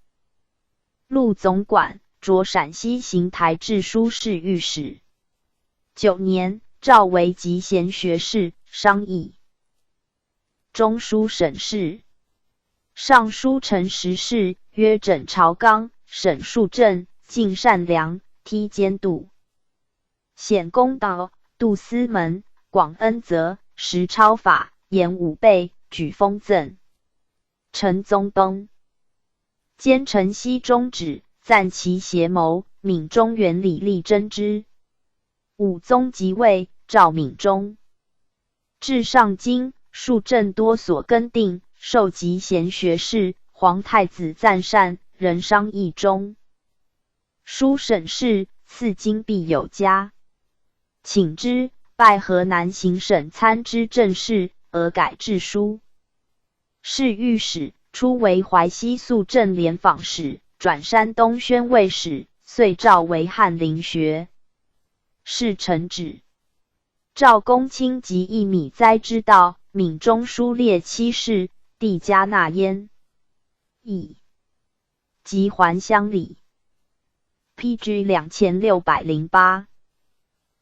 录总管，着陕西行台制书侍御史。九年，赵为集贤学士，商议中书省事。上书陈时事，曰：整朝纲，省数镇，进善良，梯监度，显公道，度司门，广恩泽，实超法，严武备，举封赠。 陈宗崩。奸臣西终止，暂其邪谋，闵忠原礼力争之。武宗即位，召闵忠至上京，数镇多所更定，授集贤学士。皇太子赞善，仍商议中书省事，赐金币有加。请之，拜河南行省参知政事，俄改制书 侍御史，初为淮西宿正廉访使，转山东宣慰使，遂召为翰林学士。陈止。赵公卿及一米斋之道，闵忠书列七事，递加纳焉。乙 及还乡礼。P G两千六百零八。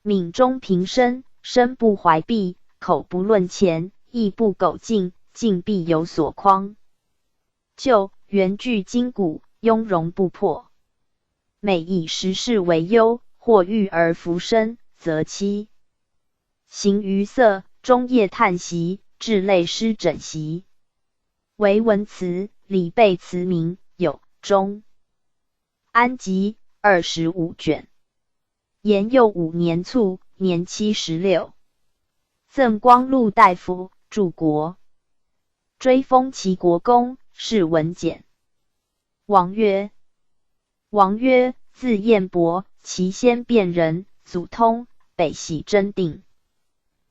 闵忠平身，身不怀璧，口不论钱，亦不苟进，进必有所匡。旧，圆具筋骨，雍容不破。每以时事为忧，或郁而弗生，则七形于色，终夜叹息，至泪湿枕席。 为文辞，礼备词名，有中安集二十五卷。延佑五年卒，年七十六。赠光禄大夫，柱国。追封齐国公，谥文简。王曰，王曰，字晏伯，其先卞人，祖通，北徙征定。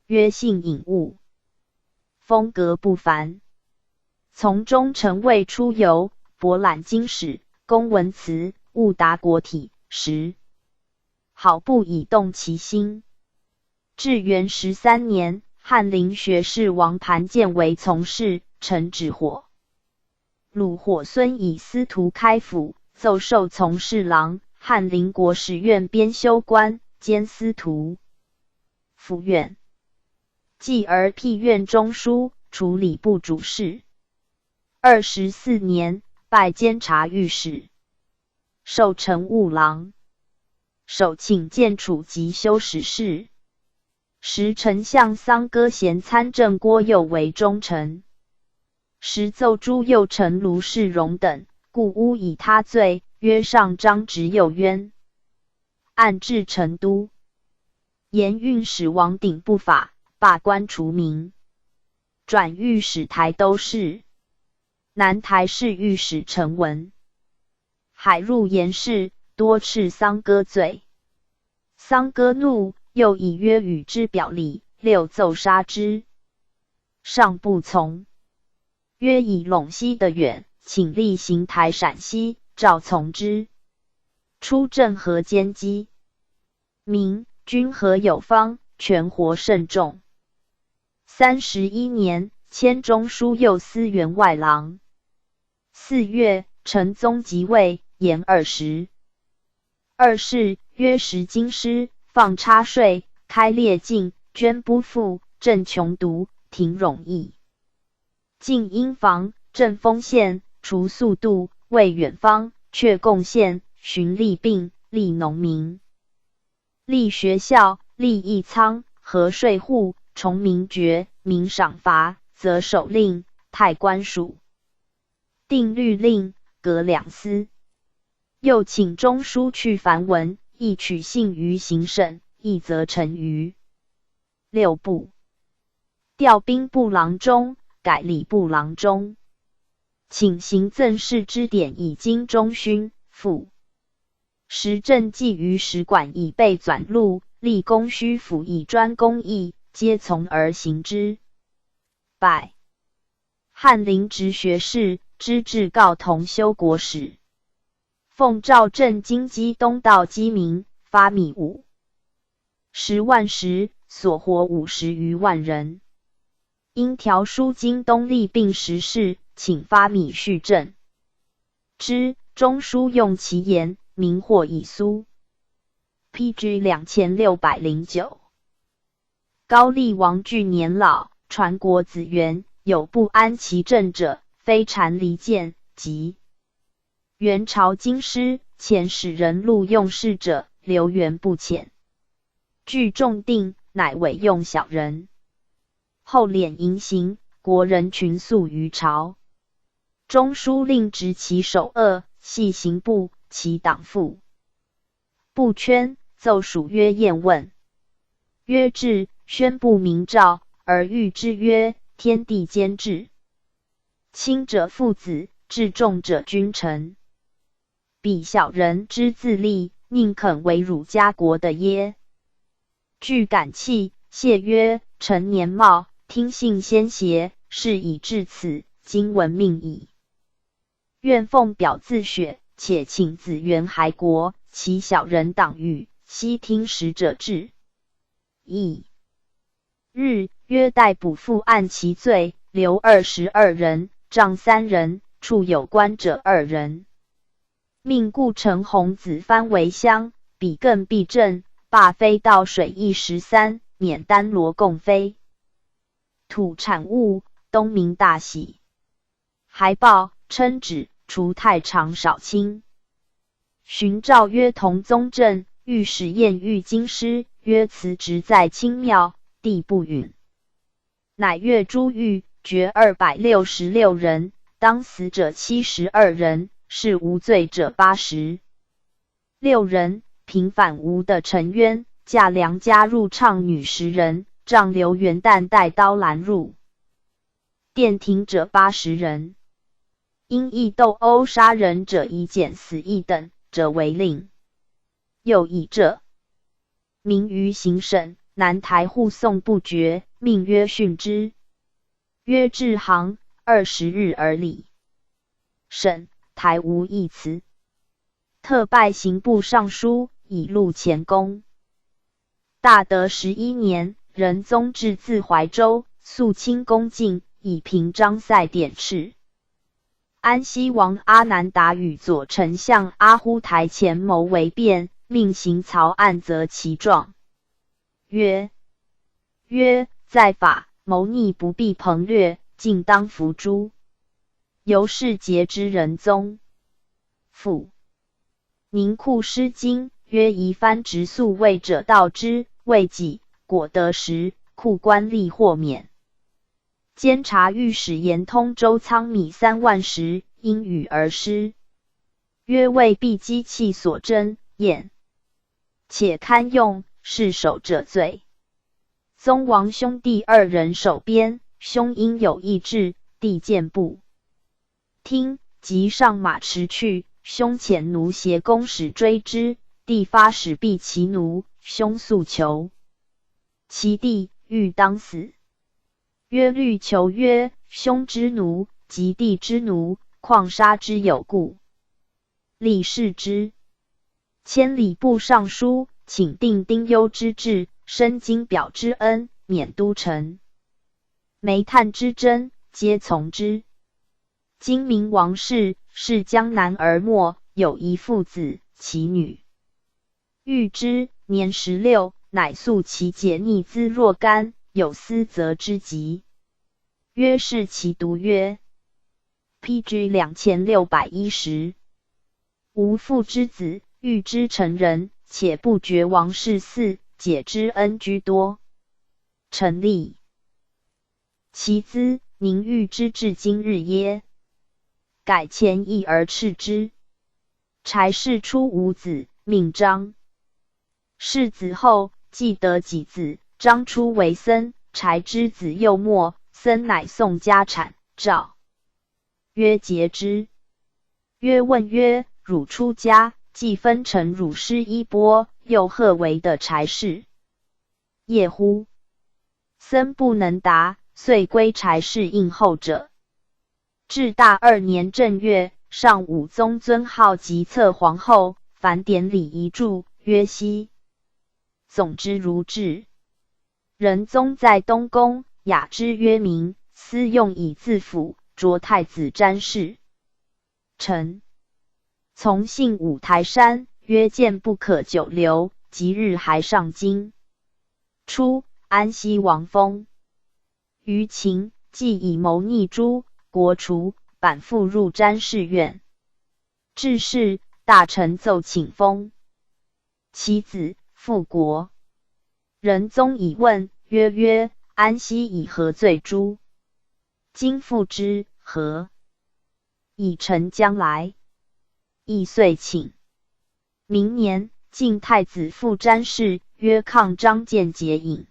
曰性隐悟，风格不凡。从中丞未出游，博览经史，公文辞，悟达国体，时好不以动其心。至元十三年，翰林学士王盘建为从事，陈止火 鲁火孙以司徒开府，奏授从事郎、翰林国史院编修官，兼司徒府院。继而辟院中书，处礼部主事。二十四年，拜监察御史，授乘务郎，首请建储及修史事。时丞相桑歌咸参政郭佑为中丞。 时奏诸右丞卢士荣等，故乌以他罪，曰上章执右冤。案至成都，盐运使王鼎不法，罢官除名，转御史台都事。南台侍御史陈文，海陆盐事，多斥桑歌罪。 桑歌怒，又以曰与之表里，六奏杀之。上不从，曰以陇西得远，请立行台陕西，赵从之。出镇河间击，民，军河有方，全活甚众。三十一年，迁中书右司员外郎。四月，陈宗即位，延二十 二世，约实京师，放差税，开列境，捐拨赋，赈穷独，停冗役。进英房，振丰县，除粟度，慰远方，却贡献，巡吏病，利农民。立学校，立役仓，核税户，崇民爵，民赏罚，责守令，汰官署。 定律令，革两司。又请中书去繁文，亦取信于行省，亦则陈于六部。调兵部郎中，改礼部郎中。请行赠侍之典以经中勋，附时政纪于史馆已备纂录，立功虚府以专公议，皆从而行之。拜翰林直学士，知制告同修国史。奉诏镇京畿东道饥民，发米五十万石，所获五十余万人。因调书京东利病时事，请发米续赈之，中书用其言，民获以苏。P G两千六百零九。高丽王惧年老，传国子元，有不安其政者，非禅离间，即元朝京师，遣使人录用侍者，流员不遣。据仲定，乃委用小人。后敛盈刑，国人群宿于朝。中书令执其首恶，系刑部，其党父。不圈，奏属曰：晏问。曰至，宣布明诏，而谕之曰：天地兼治，轻者父子，至重者君臣。彼小人之自立，宁肯为辱家国的耶？具感泣，谢曰：臣年貌，听信先贤，事已至此，今闻命矣。愿奉表自雪，且请子元还国，其小人党羽，悉听使者至。乙日，约逮捕复按其罪，留二十二人，杖三人，处有关者二人。命顾城弘子藩为乡，彼更必政，罢飞到水一十三，免丹罗共飞。土产物，东民大喜。 还报称止，除太常少卿。寻诏曰：同宗正，御史晏遇京师，曰：辞职在卿庙，地不允。乃阅诸狱，决二百六十六人，当死者七十二人，是无罪者八十六人，平反无的沉冤，驾良加入唱女十人，仗留元旦带刀拦入。 殿庭者八十人。因意斗殴杀人者以减死一等者为令。又以者，名于行省，南台护送不绝，命曰训之。曰至行，二十日而礼。省台无一词。特拜刑部尚书，以录前功。 大德十一年，仁宗至自怀州，肃清宫禁，以平张赛典斥。安西王阿难达与左丞相阿忽台前谋为变，命刑曹岸责其状。曰：曰：在法，谋逆不必彭略，尽当伏诛。由是诘之仁宗。父 宁库失京，曰：宜藩职宿卫者盗之，未几，果得时，库官吏获免。监察御史盐通周仓米三万石，因语而失。曰：未必机器所争，验且堪用，是守者罪。宗王兄弟二人守边，兄因有异志，弟见不 听，即上马持去，兄遣奴协公使追之，弟发使避其奴，兄速求其弟，欲当死。曰：虑求曰：兄之奴，及弟之奴，况杀之有故。立视之。 迁礼部尚书，请定丁忧之志，申京表之恩，免都城。煤炭之争，皆从之。今明王室，视江南而没，有一父子，其女遇之，年十六，乃诉其解逆滋若干，有思则之极。曰：视其独曰，P G两千六百一十。 无父之子，遇之成人，且不觉王室嗣，解之恩居多。陈立。其资，宁遇之至今日耶？改前议而斥之。柴氏初无子，命张。世子后，既得己子，张初为僧，柴之子幼没，僧乃送家产，诏曰：节之。约问曰：汝出家，既分成汝师衣钵，又何为得柴氏？夜乎？僧不能答，遂归柴氏应后者。至大二年正月，上武宗尊号即册皇后，凡典礼仪著，曰：悉。总之如至。仁宗在东宫，雅之曰明，司用以自辅，着太子詹氏。臣从幸五台山，曰：见不可久留，即日还上京。初，安西王封于秦，计以谋逆诸国除，版附入詹氏院。至是，大臣奏请封其子复国。仁宗以问曰：曰：安西以何罪诛？今复之，何以成将来？亦遂请。明年，晋太子复詹氏，曰：抗张见节饮，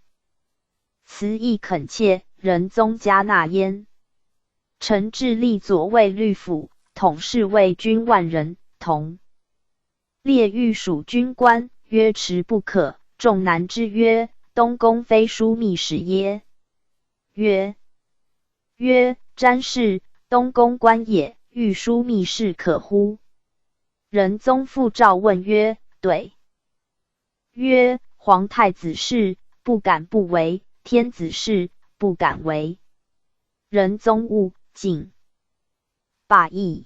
辞亦恳切，仁宗加纳焉。臣至历左卫律府，统侍卫军万人，同列御史军官，曰：迟不可。众难之曰：东宫非枢密使耶？曰：曰：詹氏，东宫官也，御枢密使可乎？仁宗复诏问曰：对。曰：皇太子是，不敢不为；天子是，不敢为。仁宗勿竟。罢亦。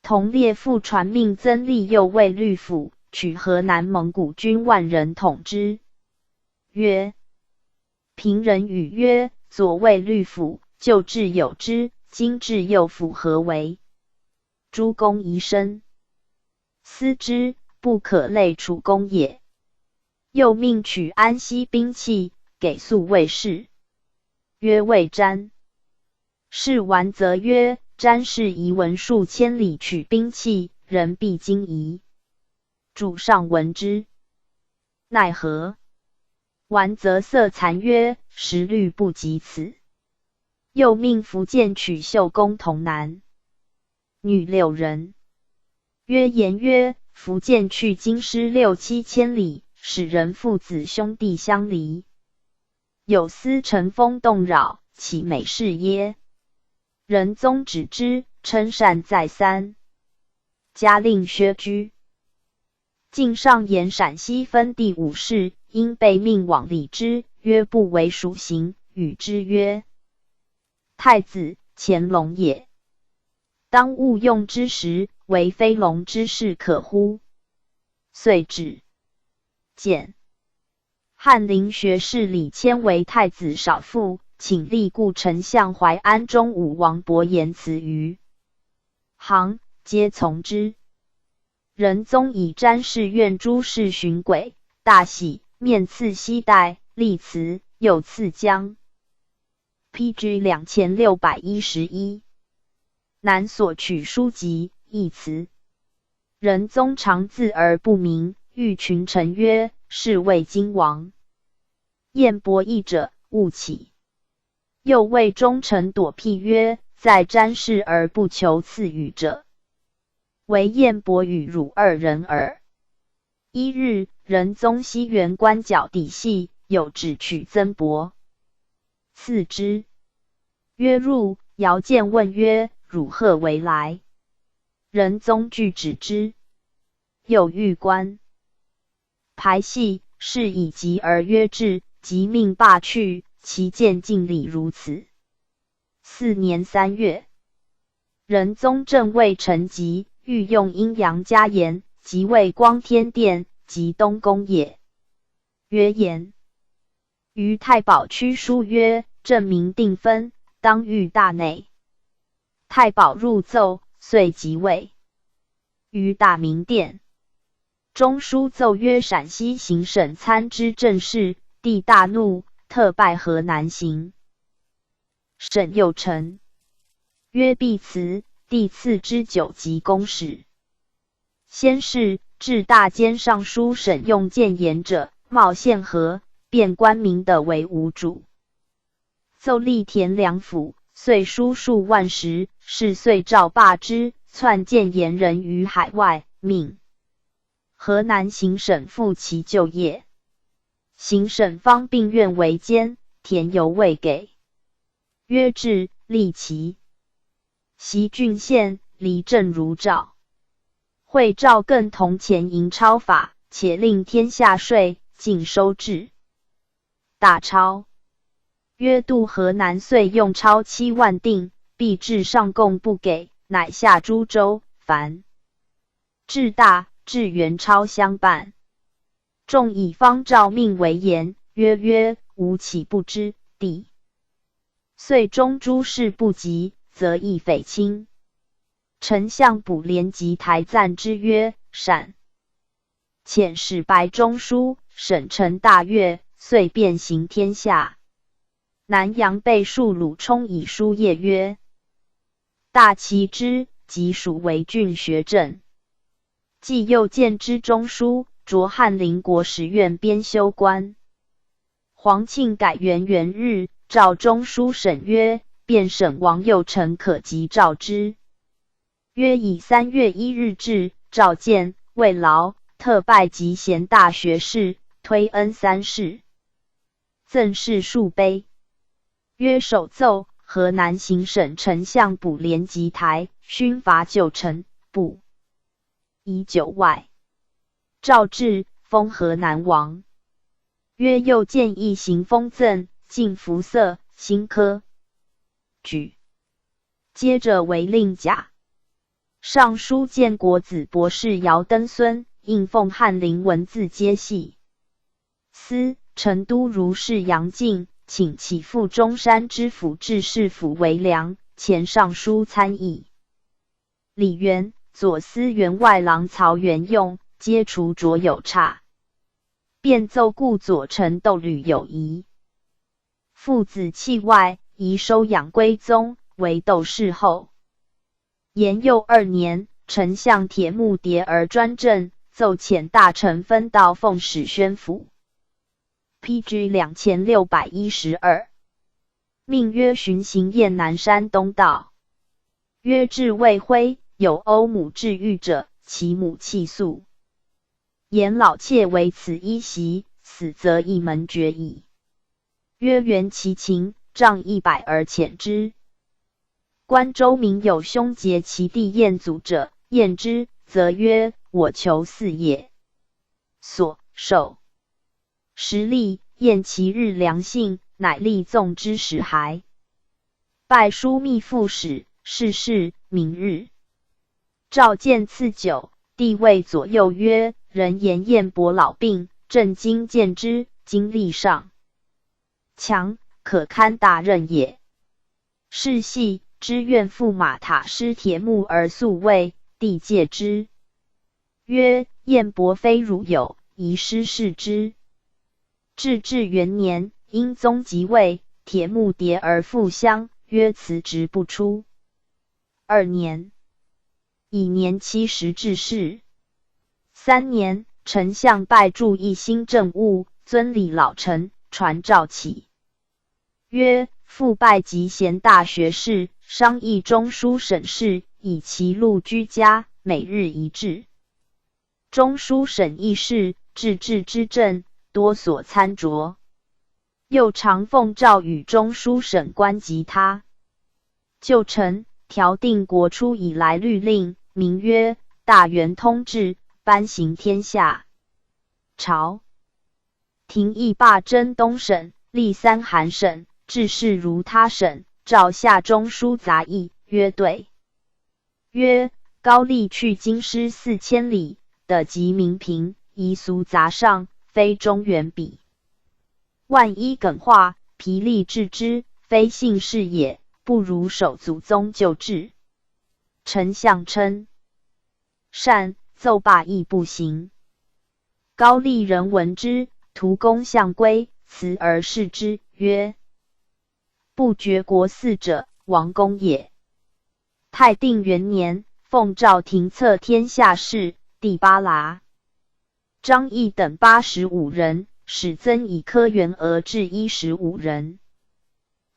同列复传命曾立右卫律府，取河南蒙古军万人统之。曰：平人语曰：左卫律府，旧制有之，今制又复何为？诸公宜深思之，不可累处公也。又命取安西兵器，给宿卫士，曰：未詹。士完则曰：詹氏遗文数千里取兵器，人必惊疑。主上闻之，奈何？完则色惭曰：时虑不及此。又命伏见取绣工童男女六人，曰：言曰：伏见去京师六七千里，使人父子兄弟相离，有司乘风动扰，岂美事耶？仁宗止之，称善再三，加令削居。 晋上言陕西分第五世，因被命往礼之，曰：不为孰行？语之曰：太子，潜龙也，当勿用之时，为非龙之势可乎？遂止。简。翰林学士李谦为太子少傅，请立故丞相淮安中武王伯颜辞于杭，皆从之。 仁宗以詹氏怨诸氏寻轨，大喜，面赐西带，立祠，又赐姜。P G两千六百一十一。南所取书籍、义词。仁宗尝字而不明，谕群臣曰：是谓今王。晏伯益者，勿起。 又谓忠臣朵颯曰：在詹氏而不求赐语者，惟晏伯与汝二人耳。一日，仁宗西园观皎底细，有旨取曾伯，赐之。曰：入。遥见问曰：汝何为来？仁宗具旨之，又谕观 排戏，是以疾而约至，即命罢去，其见敬礼如此。四年三月，仁宗正未成疾，欲用阴阳家言，即为光天殿及东宫也。曰：言。于太保屈舒曰：朕明定分，当御大内。太保入奏，遂即位。 于大明殿。中书奏曰：陕西行省参知政事，帝大怒，特拜河南行省右丞。曰：必辞。帝赐之酒及公使。先是至大兼尚书省用谏言者冒县和，变官民的为无主。奏历田梁府，岁书数万石，是岁诏罢之，窜谏言人于海外，命河南行省复其旧业。行省方并愿为监，田犹未给。曰至，立其 袭郡县，礼政如照。会诏更同前营钞法，且令天下税尽收至。大钞。曰度河南岁用钞七万锭，必至上贡不给，乃下诸州，凡至大至元钞相伴。众以方诏命为言，曰曰无岂不知地。岁中诸事不及，则亦匪轻。丞相卜连吉台赞之曰：善。遣使白中书，省陈大悦，遂遍行天下。南阳贝数鲁充以书业曰：大其之，即属为郡学政。既又见之中书，着翰林国史院编修官。黄庆改元元日，召中书省曰：便省王右丞可即召之。曰以三月一日至，召见，慰劳，特拜及贤大学士，推恩三世，赠诗数碑。曰首奏河南行省丞相卜连吉台，勋伐旧臣，不以久外。诏至，封河南王。曰又见一行封赠，尽服色，新科举。接着为令甲。尚书建国子博士姚登孙，应奉翰林文字皆系。司成都如是杨敬，请起复中山知府至市府为梁，前尚书参议。李渊、左思源外郎曹元用，皆除着有差，便奏顾左丞窦吕有仪。父子弃外，移收养归宗，为窦氏后。延佑二年，丞相铁木迭儿专政，奏遣大臣分道奉使宣抚。P G两千六百一十二。命曰巡行雁南山东道。曰至未徽，有欧母至御者，其母气素。言老妾为此一席，死则一门绝矣。曰缘其情，杖一百而遣之。关州民有兄结其弟雁祖者，雁之，则曰：我求嗣也。所受。时立，雁其日粮信，乃立纵之使还。拜书密复使，逝世，明日。召见赐酒，帝谓左右曰：人言雁伯老病，朕今见之，精力尚强，可堪大任也。 是系之愿赴马塔施铁木而宿卫，帝戒之。曰：雁伯非汝有，宜施事之。至至元年，英宗即位，铁木迭而复乡，曰辞职不出。二年，以年七十致仕。三年，丞相拜助一新政务，尊李老臣，传诏起。 曰：复拜及贤大学士，商议中书省事，以其路居家，每日一至。中书省议事，治治之政，多所参酌。又常奉诏与中书省官及他旧臣，调定国初以来律令，名曰大元通制，颁行天下。朝 廷议罢征东省，立三韩省，治事如他省，诏下中书杂议，曰对。曰：高丽去京师四千里，得及民贫，夷俗杂上，非中原比。万一梗化，疲力置之，非信士也，不如守祖宗旧制。丞相称 善，奏罢亦不行。高丽人闻之，图公相归，辞而视之，曰：不绝国嗣者，亡公也。泰定元年，奉诏停策天下事，第八剌。张议等八十五人，史增以科员额至一十五人。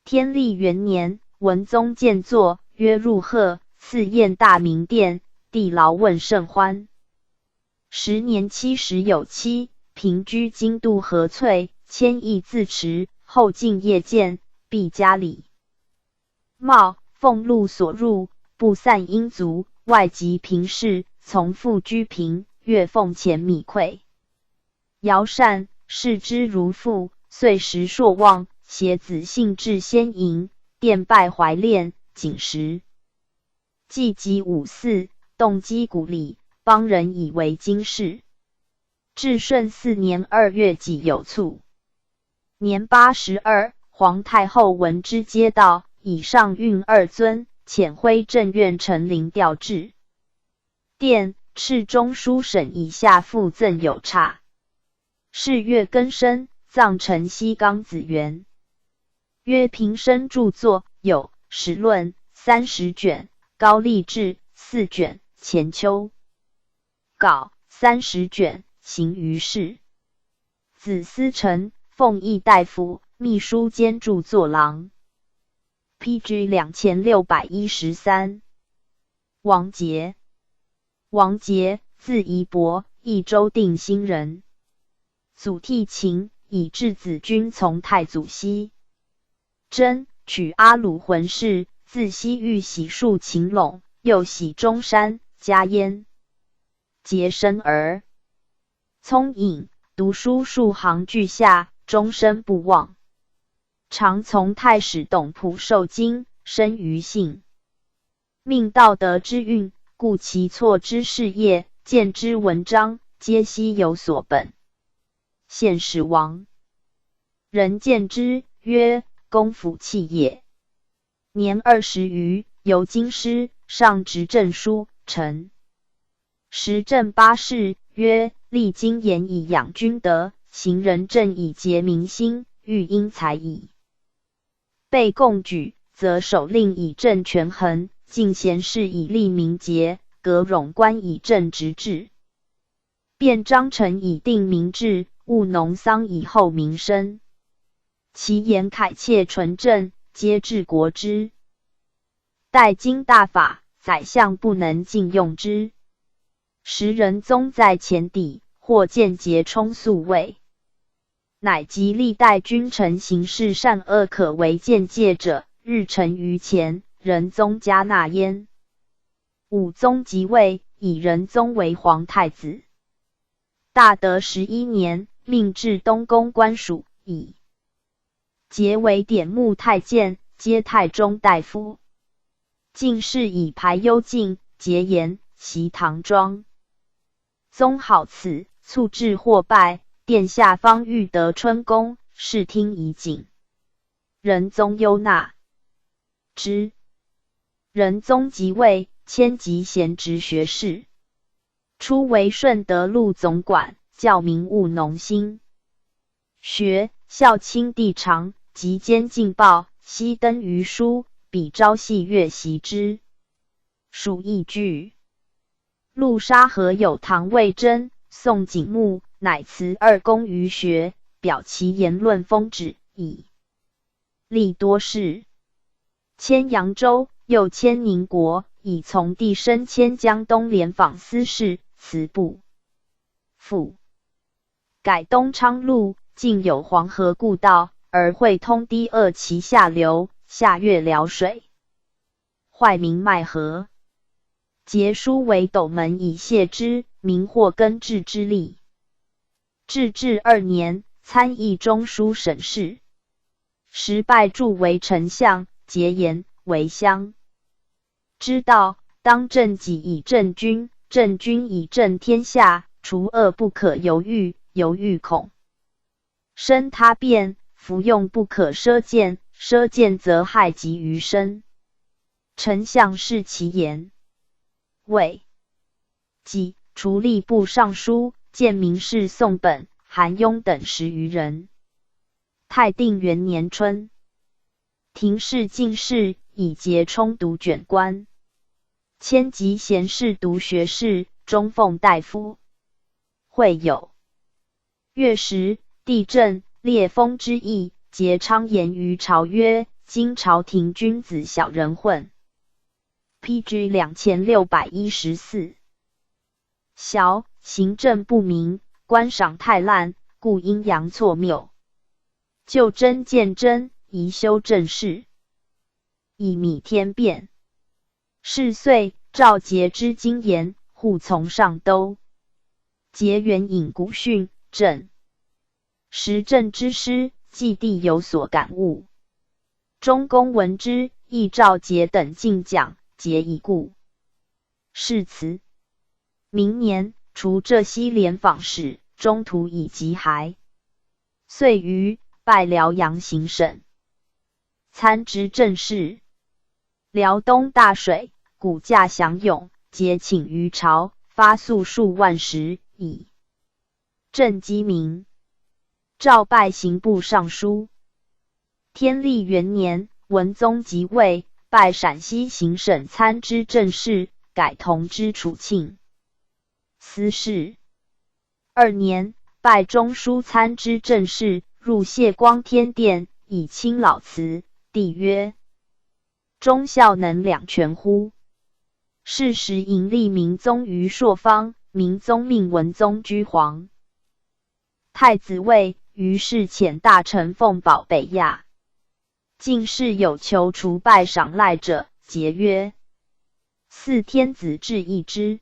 天历元年，文宗建作，曰入贺，赐宴大明殿，帝劳问甚欢。时年七十有七，平居京都合翠，迁邑自持，后进夜见，必加礼。 帽，俸禄所入，不散殷足，外及平氏，从父居贫，月俸钱米馈。姚善，视之如父，岁时朔望，携子幸至仙营，殿拜怀练，谨时。祭及五祀，动击鼓礼，邦人以为今事。至顺四年二月己酉卒。 年八十二，皇太后闻之，嗟道：以上愠二尊，遣徽正院陈灵调至殿，敕中书省以下附赠有差。是月庚申，葬陈西刚紫园。曰平生著作有《史论》三十卷，《高丽志》四卷，《钱丘稿》三十卷，行于世。 子思成，奉议大夫、秘书兼著作郎。P G两千六百一十三。王杰，王杰，字仪伯，益州定兴人。祖弟秦，以质子君从太祖西。 征，取阿鲁浑氏，自西域洗戍秦陇，又徙中山、嘉烟。节生儿聪颖，读书数行俱下，终身不忘。常从太史董仆受经，深于性。 命道德之运，故其错之事业，见之文章，皆悉有所本。献始王。人见之曰：公甫弃也。年二十余，游京师，上执政书，臣。时政八世曰：历经言以养君德，行仁政以洁民心，育英才矣。 被贡举，则守令以正权衡，进贤士以利民节，革冗官以正直治。变章程以定民志，务农桑以厚民生。其言脍切纯正，皆治国之。待今大法，宰相不能尽用之。时仁宗在前邸，或见节充宿卫。 乃及历代君臣行事善恶可为鉴戒者，日陈于前，仁宗加纳焉。武宗即位，以仁宗为皇太子。大德十一年，命至东宫官署，以节为典目太监，皆太中大夫。进士以排幽禁、节言、习唐装。 宗好此，促至获拜，殿下方谕得春宫，视听以景。仁宗忧纳之。仁宗即位，迁集贤直学士。初为顺德路总管，教民务农兴。学孝亲弟长，及兼进报，悉登于书，比朝夕月习之。署亦具。 陆沙河有唐魏征、宋景穆，乃辞二公于学，表其言论风止矣。历多事。迁扬州，又迁宁国，以从弟升迁江东联访司事、祠部。复改东昌路，径有黄河故道，而会通低沤其下流，下越辽水。 坏名麦河。节疏为斗门以谢之，名获根治之力。至治二年，参议中书省事。时拜助为丞相，节言为乡。知道当正己以正君，正君以正天下，除恶不可犹豫，犹豫恐 生他变，服用不可奢见，奢见则害及余生。丞相视其言。谓己，除吏部尚书，见名士宋本、韩雍等十余人。泰定元年春，廷试进士，以节充读卷官。迁集贤士读学士，中奉大夫。会友。月食、地震、裂风之役，皆昌言于朝曰：今朝廷君子小人混。P G两千六百一十四。小，行政不明，官赏太烂，故阴阳错谬。旧真见真，宜修政事，以弭天变。是岁，赵桀之金言，护从上都。桀援引古训，政。时政之师，既帝有所感悟。中宫闻之，亦召桀等进讲，桀已故。是辞。明年，除浙西联访使，中途以疾骸。岁余，拜辽阳行省，参知政事。辽东大水，谷价翔勇，桀请于朝，发粟数万石，以赈饥民。赵拜刑部尚书。天历元年，文宗即位，拜陕西行省参知政事，改同知楚庆。司事。二年，拜中书参知政事，入谢光天殿，以亲老辞。帝曰：忠孝能两全乎？是时迎立明宗于朔方，明宗命文宗居黄。太子位，于是遣大臣奉宝北亚。进士有求除拜赏赖者，桀曰：四天子制议之。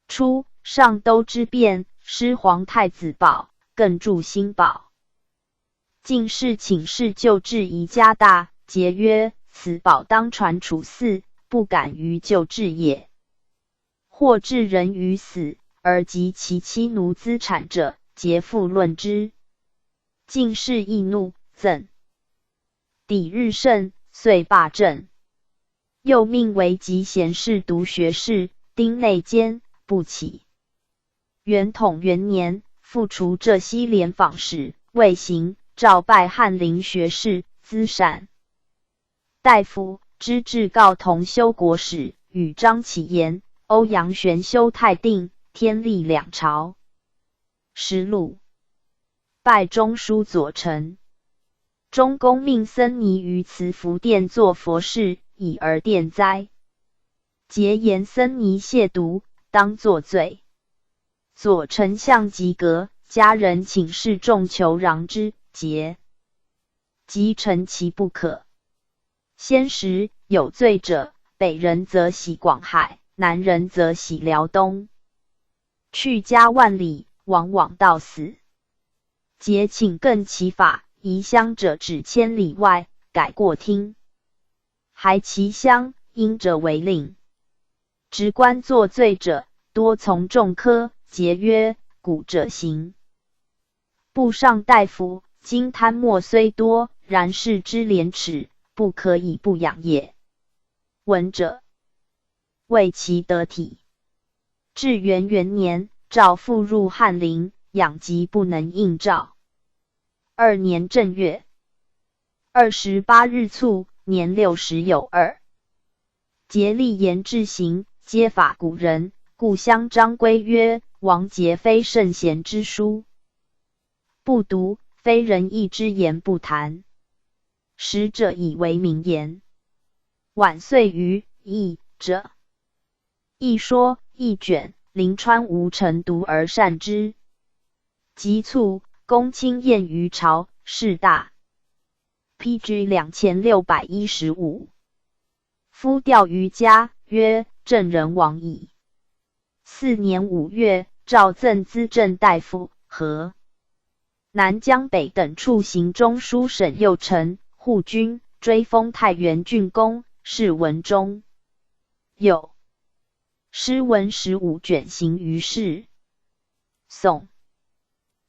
初，上都之变，失黄太子宝，更筑新宝。进士请示旧制宜加大，桀曰：此宝当传楚嗣，不敢逾旧制也。或置人于死，而及其妻奴资产者，桀复论之。进士易怒，赠。抵日甚，遂罢政。又命为集贤士读学士，丁内监，不起。元统元年，复除浙西联访使，未行，召拜翰林学士，资善大夫，知制告同修国史，与张启言、欧阳玄修泰定，天历两朝。实录。拜中书左丞。中宫命僧尼于慈福殿作佛事，以而电灾。桀言僧尼亵渎，当作罪。左丞相及阁家人请示众求禳之，桀即陈其不可。先时有罪者，北人则徙广海，南人则徙辽东。去家万里，往往到死。桀请更其法，移乡者止千里外，改过厅。还其乡，因者为令。职官作罪者，多从众科，桀曰：古者行。部上大夫，今贪墨虽多，然视之廉耻，不可以不养也。闻者，谓其得体。至元元年，诏复入翰林，养疾不能应诏。二年正月二十八日卒，年六十有二。桀立言志行，皆法古人，故相张规曰：王桀非圣贤之书，不读，非仁义之言不谈。使者以为名言。晚岁于易者，易说、易卷，临川吴臣读而善之。及卒，公卿宴于朝，事大。P G两千六百一十五。夫调于家，曰：朕人亡矣。四年五月，诏赠资政大夫、河南、江北等处行中书省右丞、护军，追封太原郡公，谥文忠。有诗文十五卷行于世。宋，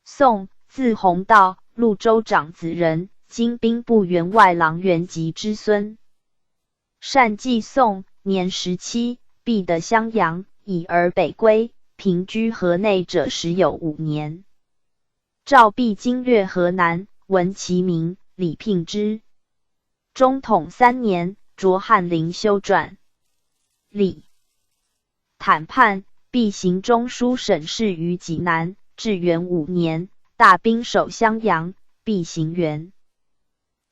宋，字弘道，潞州长子人，今兵部员外郎元吉之孙。单纪宋，年十七，避得襄阳，已而北归，平居河内者时有五年。诏避经略河南，闻其名，礼聘之。中统三年，着翰林修撰礼。坦判，毕行中书省事于济南，至元五年，大兵守襄阳，毕行元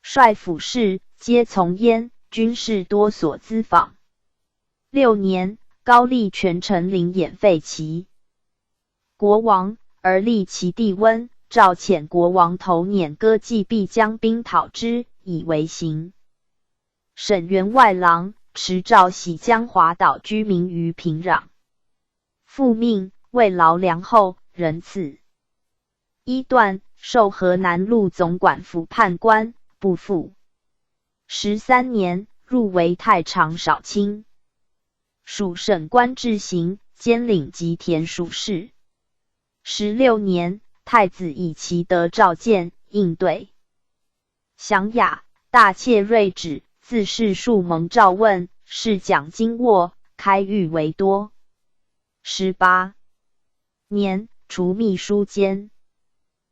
帅府士皆从焉，军士多所资访。六年，高丽权臣林演废齐国王，而立其弟温。赵遣国王头辇割季毕将兵讨之，以为刑。沈员外郎，持诏徙江华岛居民于平壤。复命慰劳粮后，仍赐一段，授河南路总管府判官，不复。十三年，入围太常少卿，署省官至刑，兼领吉田署事。十六年，太子以其德召见，应对详雅，大窃瑞旨，自是数蒙召问，试讲经握，开谕为多。十八年，除秘书监。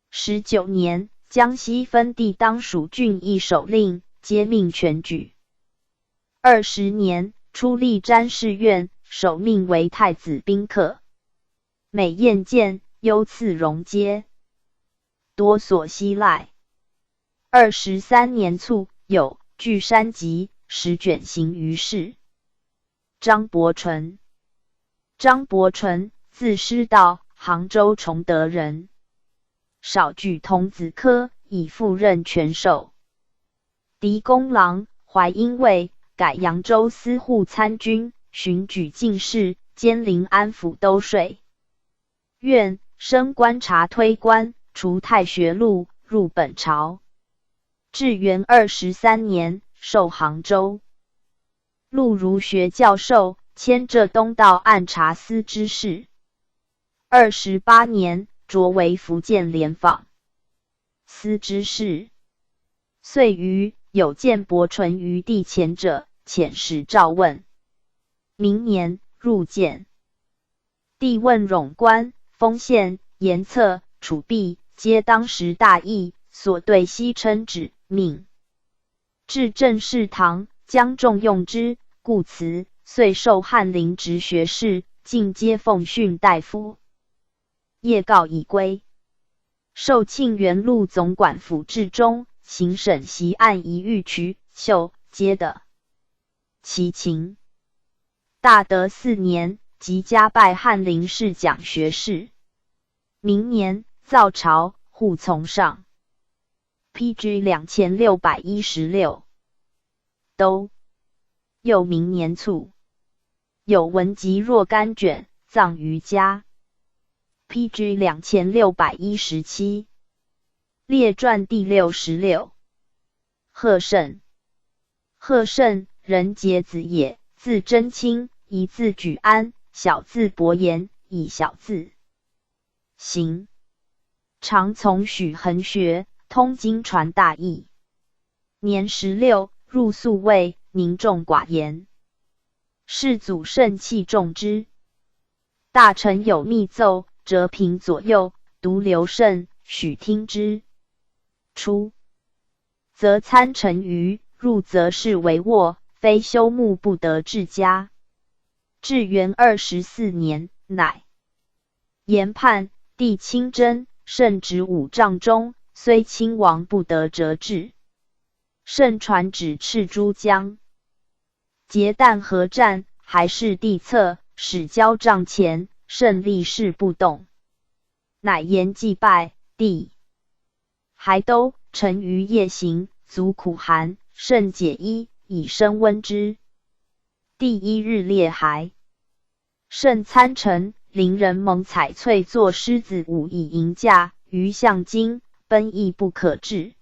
十九年，江西分地当属郡役守令，皆命全举。二十年，出历詹事院，首命为太子宾客，每宴见，优赐荣阶，多所希赖。二十三年卒，有《巨山集》十卷行于世。张伯淳。张伯淳，字师道，杭州崇德人，少举童子科，以赴任全授。 嫡公郎怀英卫，改扬州司户参军，巡举进士，兼临安抚都税院，升观察推官，除太学录，入本朝。至元二十三年，授杭州陆儒学教授，迁浙东道按察司知事。二十八年，擢为福建廉访司知事。岁余，有见伯淳于地前者，遣使召问。明年，入见。帝问冗官、丰县、盐策、储弊，皆当时大议，所对悉称旨命。 至正式堂，将重用之，故辞。遂授翰林直学士，尽皆奉训大夫，业告已归。授庆元录总管府至中，行省习案一御渠秀，皆得其情。大德四年，即加拜翰林侍讲学士。明年，造朝，护从上。 P G两千六百一十六。都。又明年卒。有文集若干卷，葬于家。P G两千六百一十七。列传第六十六。贺慎。贺慎，人皆子也，字贞卿，一字举安，小字伯颜，以小字 行。常从许衡学，通经传大义。年十六，入宿卫，宁重寡言。世祖甚器重之。大臣有密奏，折屏左右，独刘慎、许听之。初，则参陈馀，入则视为卧，非休沐不得至家。至元二十四年，乃 言判，帝亲征，慎执五丈中，虽亲王不得折至。慎传旨赤珠江。结旦合战，还视帝策，始交帐前，慎立誓不动。乃言既败，帝 还都，陈馀夜行，足苦寒，慎解衣，以身温之。第一日列还。慎参陈，邻人蒙采翠作狮子舞以迎驾，馀向京，奔亦不可至。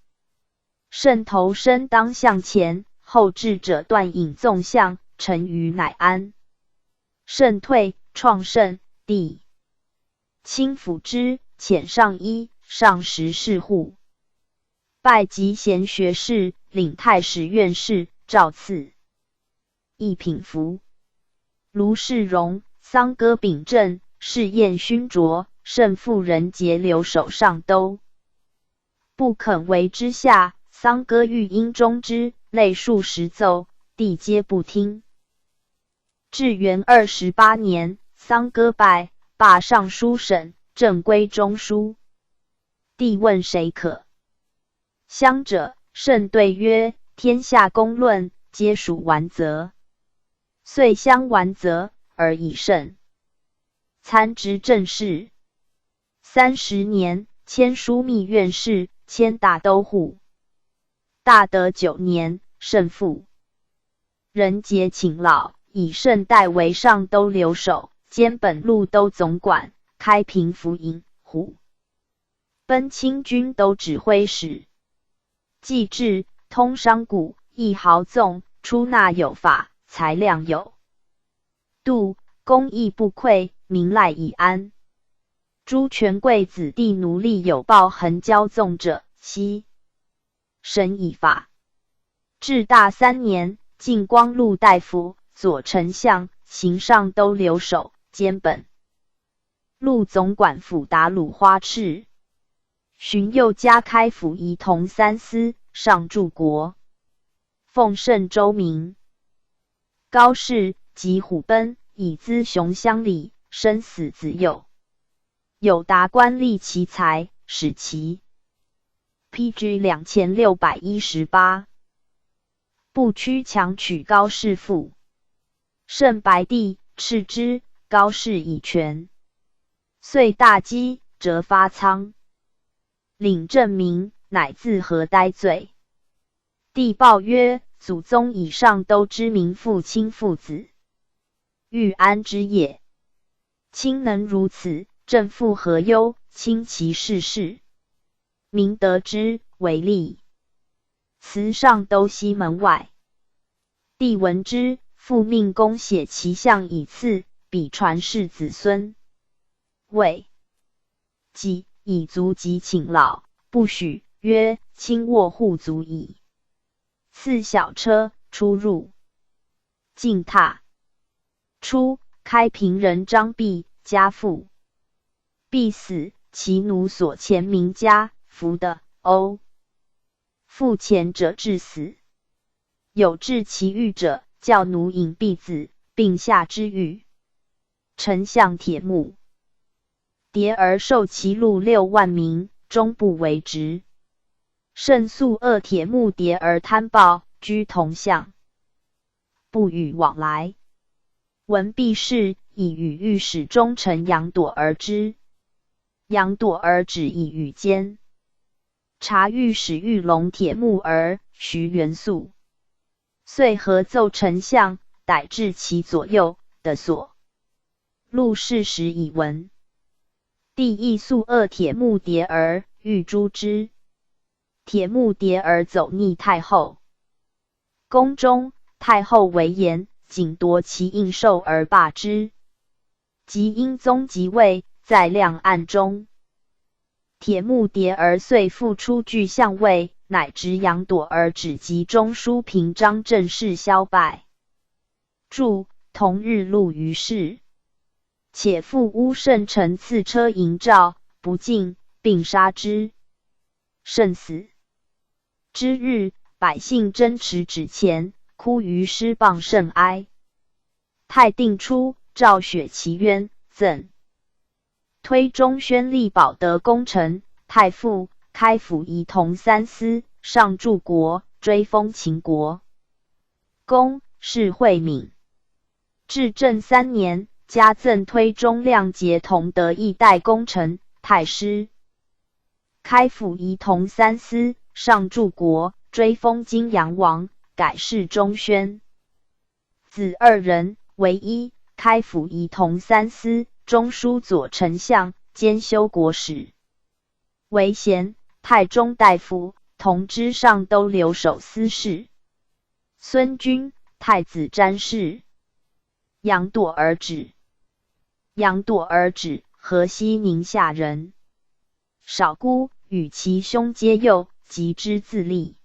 慎投身当向前，后至者断饮纵向，陈馀乃安。慎退，创慎，帝 亲抚之，遣上衣，上食侍护。拜及贤学士，领太史院士，诏赐一品服。卢士荣、桑歌秉正，试宴熏酌，慎妇人节留守上都。 不肯为之下，桑歌欲因中之，累数十奏，帝皆不听。至元二十八年，丧歌拜，罢尚书省，朕归中书。帝问谁可。 乡者甚对曰：天下公论，皆属完则。遂乡完则而以慎，参知政事。三十年，迁枢密院事，迁大都护。大德九年，慎复。人杰请老，以慎代为上都留守，兼本路都总管，开平府尹，虎贲清军都指挥使。 祭制，通商贾，议豪纵，出纳有法，裁量有度，工艺不愧，民赖以安。诸权贵子弟奴隶有报恒交纵者，悉审以法。至大三年，进光禄大夫，左丞相，行上都留守，兼本 路总管府达鲁花赤。寻又加开府仪同三司，上柱国，奉圣州名。高适即虎贲，以资雄乡里，生死子幼，有达官立其才，始其 P G两千六百一十八。不屈强取高适父。圣白帝，斥之，高适以权。遂大饥，折发仓，领政名，乃自河呆罪。帝报曰：祖宗以上都之民父亲父子，欲安之也。卿能如此，朕复何忧？卿其事事，民得之为利。辞上都西门外。帝闻之，复命公写其项以赐，彼传世子孙。谓：己以足疾请老，不许，曰：卿卧户足矣。赐小车，出入。 进榻。初，开平人张毕，家父。毕死，其奴所前名家，福的，欧。父前者至死。有至其寓者，教奴引毕子，并下之狱。丞相铁木迭儿授其禄六万名，终不为职。甚素恶铁木迭儿贪暴，居同巷，不与往来。闻毕氏以与御史中丞杨朵儿之，杨朵儿止以与间。察御史玉龙铁木儿徐元素，遂合奏丞相，逮至其左右的所。录事实以闻。帝亦素恶铁木迭儿，欲诛之。铁木迭儿走逆太后。宫中，太后为言，仅夺其印绶而罢之。及英宗即位，在亮案中。铁木迭儿遂复出具相位，乃执杨朵儿止及中书平章政事萧拜。 著，同日录于市。且复乌圣臣赐车迎召，不进，并杀之。圣死之日，百姓争持止钱，哭于师傍甚哀。太定初，诏雪其冤，赠 推中宣吏保德功臣，太傅，开府仪同三司，上柱国，追封秦国公，谥惠敏。至正三年，加赠推中亮节同德一代功臣，太师。开府仪同三司，上柱国，追封泾阳王，改谥中宣。 子二人，为一，开府仪同三司，中书左丞相，兼修国史。为贤，太中大夫，同知上都留守司事。孙均，太子詹事。杨朵儿止。杨朵儿止，河西宁夏人。少孤，与其兄皆幼，及之自立。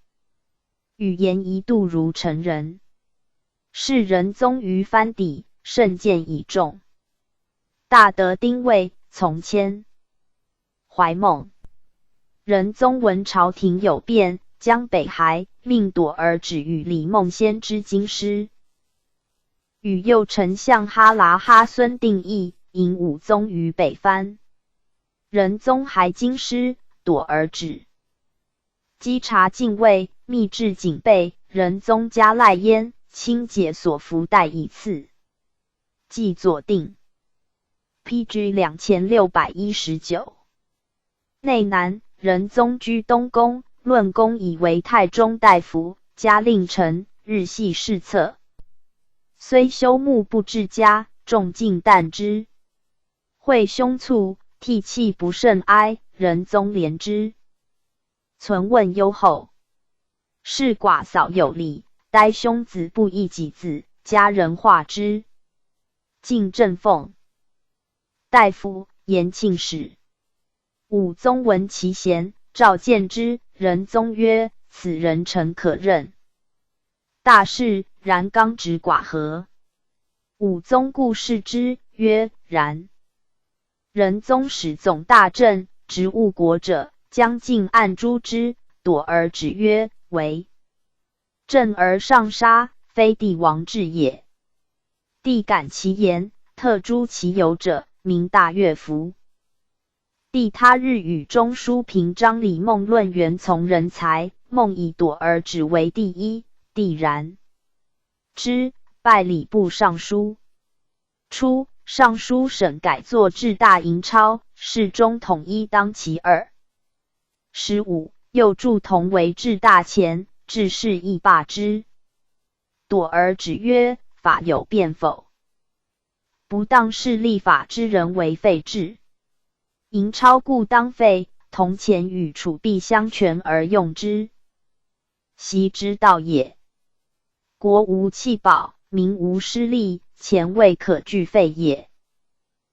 语言一度如成人。世人宗于藩邸，甚见倚重。大德丁未，从迁。怀孟。仁宗闻朝廷有变，将北孩，命朵儿止与李孟先知京师。与右丞相哈喇哈孙定议，迎武宗于北藩。仁宗还京师，朵儿止。稽查禁卫，密制警备，仁宗加赖焉，亲解所服带以赐。纪佐定。P G两千六百一十九。内南，仁宗居东宫，论功以为太中大夫，加令臣，日系侍策。虽休沐不至家，众尽啖之。会胸蹙，涕泣不胜哀，仁宗怜之。存问优厚。 是寡嫂有礼，待兄子不亦己子，加人化之。进正奉。大夫，延庆使。武宗闻其贤，召见之。仁宗曰：此人诚可任。大事，然刚直寡何？武宗固视之，曰：然。 仁宗始总大政，执误国者，将进案诛之。朵儿止曰：为政而上杀，非帝王志也。帝感其言，特诛其友者，名大乐福。帝他日与中书平章李孟论元从人才，孟以朵儿止为第一，帝然。之，拜礼部尚书。 初，尚书省改作制大营钞，侍中统一当其二。十五，又著同为制大钱，制事亦罢之。朵儿止曰：法有变否？不当视立法之人为废制。营钞固当废，铜钱与储币相权而用之。 习之道也。国无弃保，民无失利，钱未可俱废也。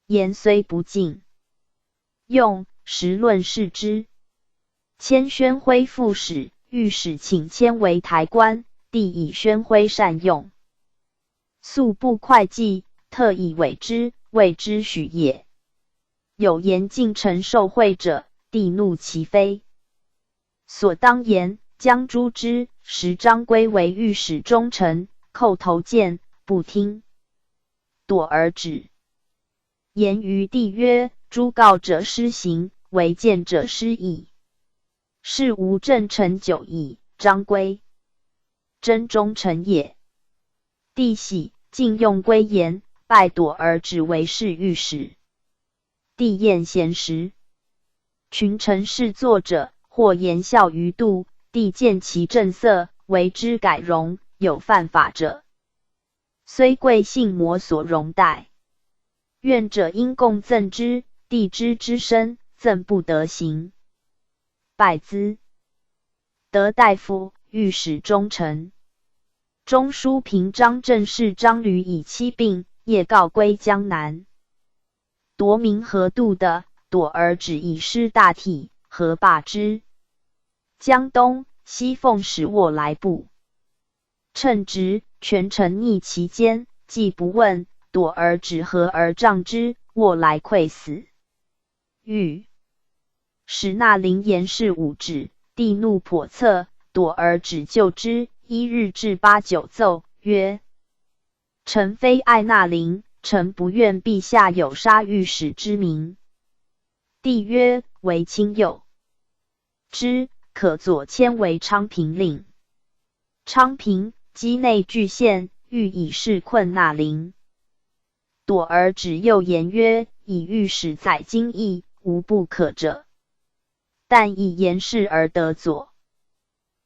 言虽不尽，用，实论视之。迁宣徽副使，御史请迁为台官，帝以宣徽善用。 素不会计，特以委之，谓之许也。有言进臣受贿者，帝怒其非。所当言，将诛之。时张归为御史中丞，叩头见，不听。朵儿止。言于帝曰：诸告者施行，违谏者失矣。 事无正臣久矣。张归，真忠臣也。帝喜，进用归言，拜朵儿止为侍御史。帝宴闲时，群臣侍坐者，或言笑于度，帝见其正色，为之改容，有犯法者， 虽贵幸摩所容待。怨者因供赠之，帝知之深，赠不得行。拜资。得大夫，御史中丞。中书平章政事张履以妻病，夜告归江南。 夺名河度的朵儿止以失大体，何罢之。江东、西奉使握来部，称职，权臣逆其间，既不问，朵儿止合而杖之，握来溃死。欲使那林严事武止，帝怒叵测，朵儿止救之。一日至八九奏曰： 臣非爱纳林，臣不愿陛下有杀御史之名。帝曰：为卿有之，可左迁为昌平令。昌平，击内郡县，欲以示困纳林。朵儿止又言曰：以御史载京邑，无不可者，但以言事而得左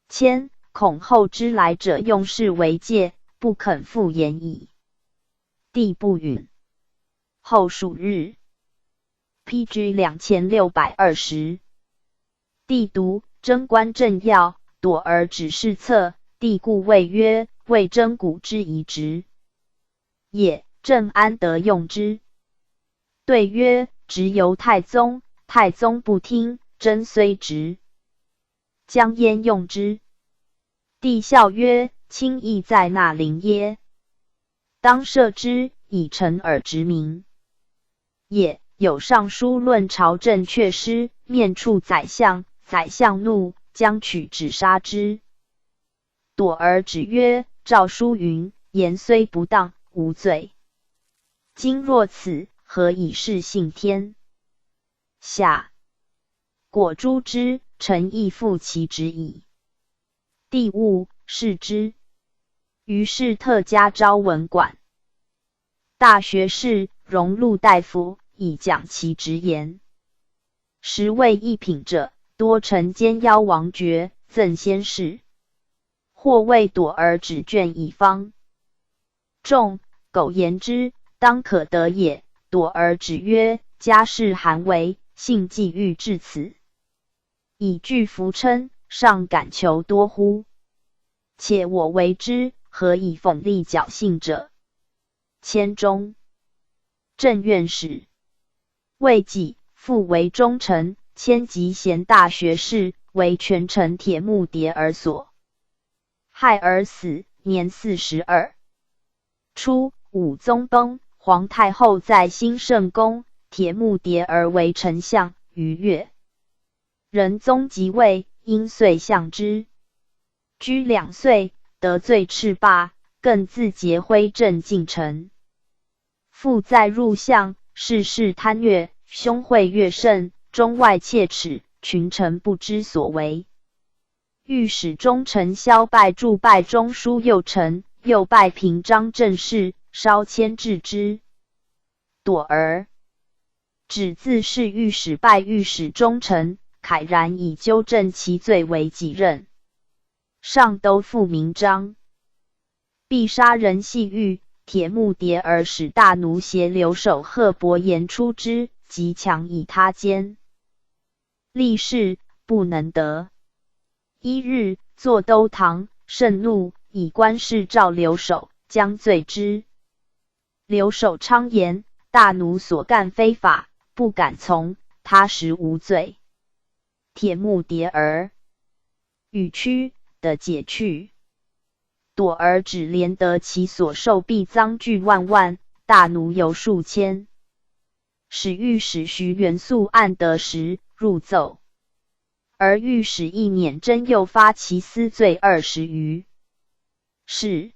迁，恐后之来者用事为戒，不肯复言矣。帝不允。后数日，P G两千六百二十。帝读，征观政要，朵儿止侍策，帝故谓曰：未征古之疑职 也，朕安得用之？对曰：执由太宗，太宗不听，征虽直，将焉用之？帝笑曰：卿亦在纳林耶？当赦之，以臣耳执名。也，有尚书论朝政阙师，面触宰相，宰相怒，将取止杀之。 朵儿止曰：诏书云，言虽不当，无罪。今若此，何以是信天？下。果诸之，臣亦复其职矣。帝勿视之。于是特加昭文馆。大学士荣禄大夫以讲其直言。时为一品者，多陈兼邀王爵、赠仙士，或谓朵儿纸卷以方。众苟言之，当可得也。朵儿纸曰：家事罕为，幸既遇至此，以具服称，尚敢求多乎？且我为之，何以讽利侥幸者？千钟。正院使。未几，父为忠臣，迁即贤大学士，为权臣铁木迭儿所害而死，年四十二。初，武宗崩，皇太后在兴圣宫，铁木迭儿为丞相。于月，仁宗即位，因岁相之。居两岁，得罪赤霸，更自节徽镇近臣。父在入相，事事贪虐，凶秽越甚，中外切齿，群臣不知所为。御史中丞萧拜注拜中书右丞，右拜平章政事，稍迁治之。朵儿。止自侍御史拜御史中丞，慨然以纠正其罪为己任。上都复明章。必杀人系狱，铁木迭儿使大奴携留守贺伯言出之，即强以他监。立誓不能得。一日，坐兜堂，盛怒，以官侍召留守，将罪之。留守昌言，大奴所干非法，不敢从，他实无罪。铁木迭儿。语屈，得解去。朵儿只怜得其所受必赃具万万，大奴犹数千。使御史徐元素案得时，入奏。而御史亦捻真又发其私罪二十余。是。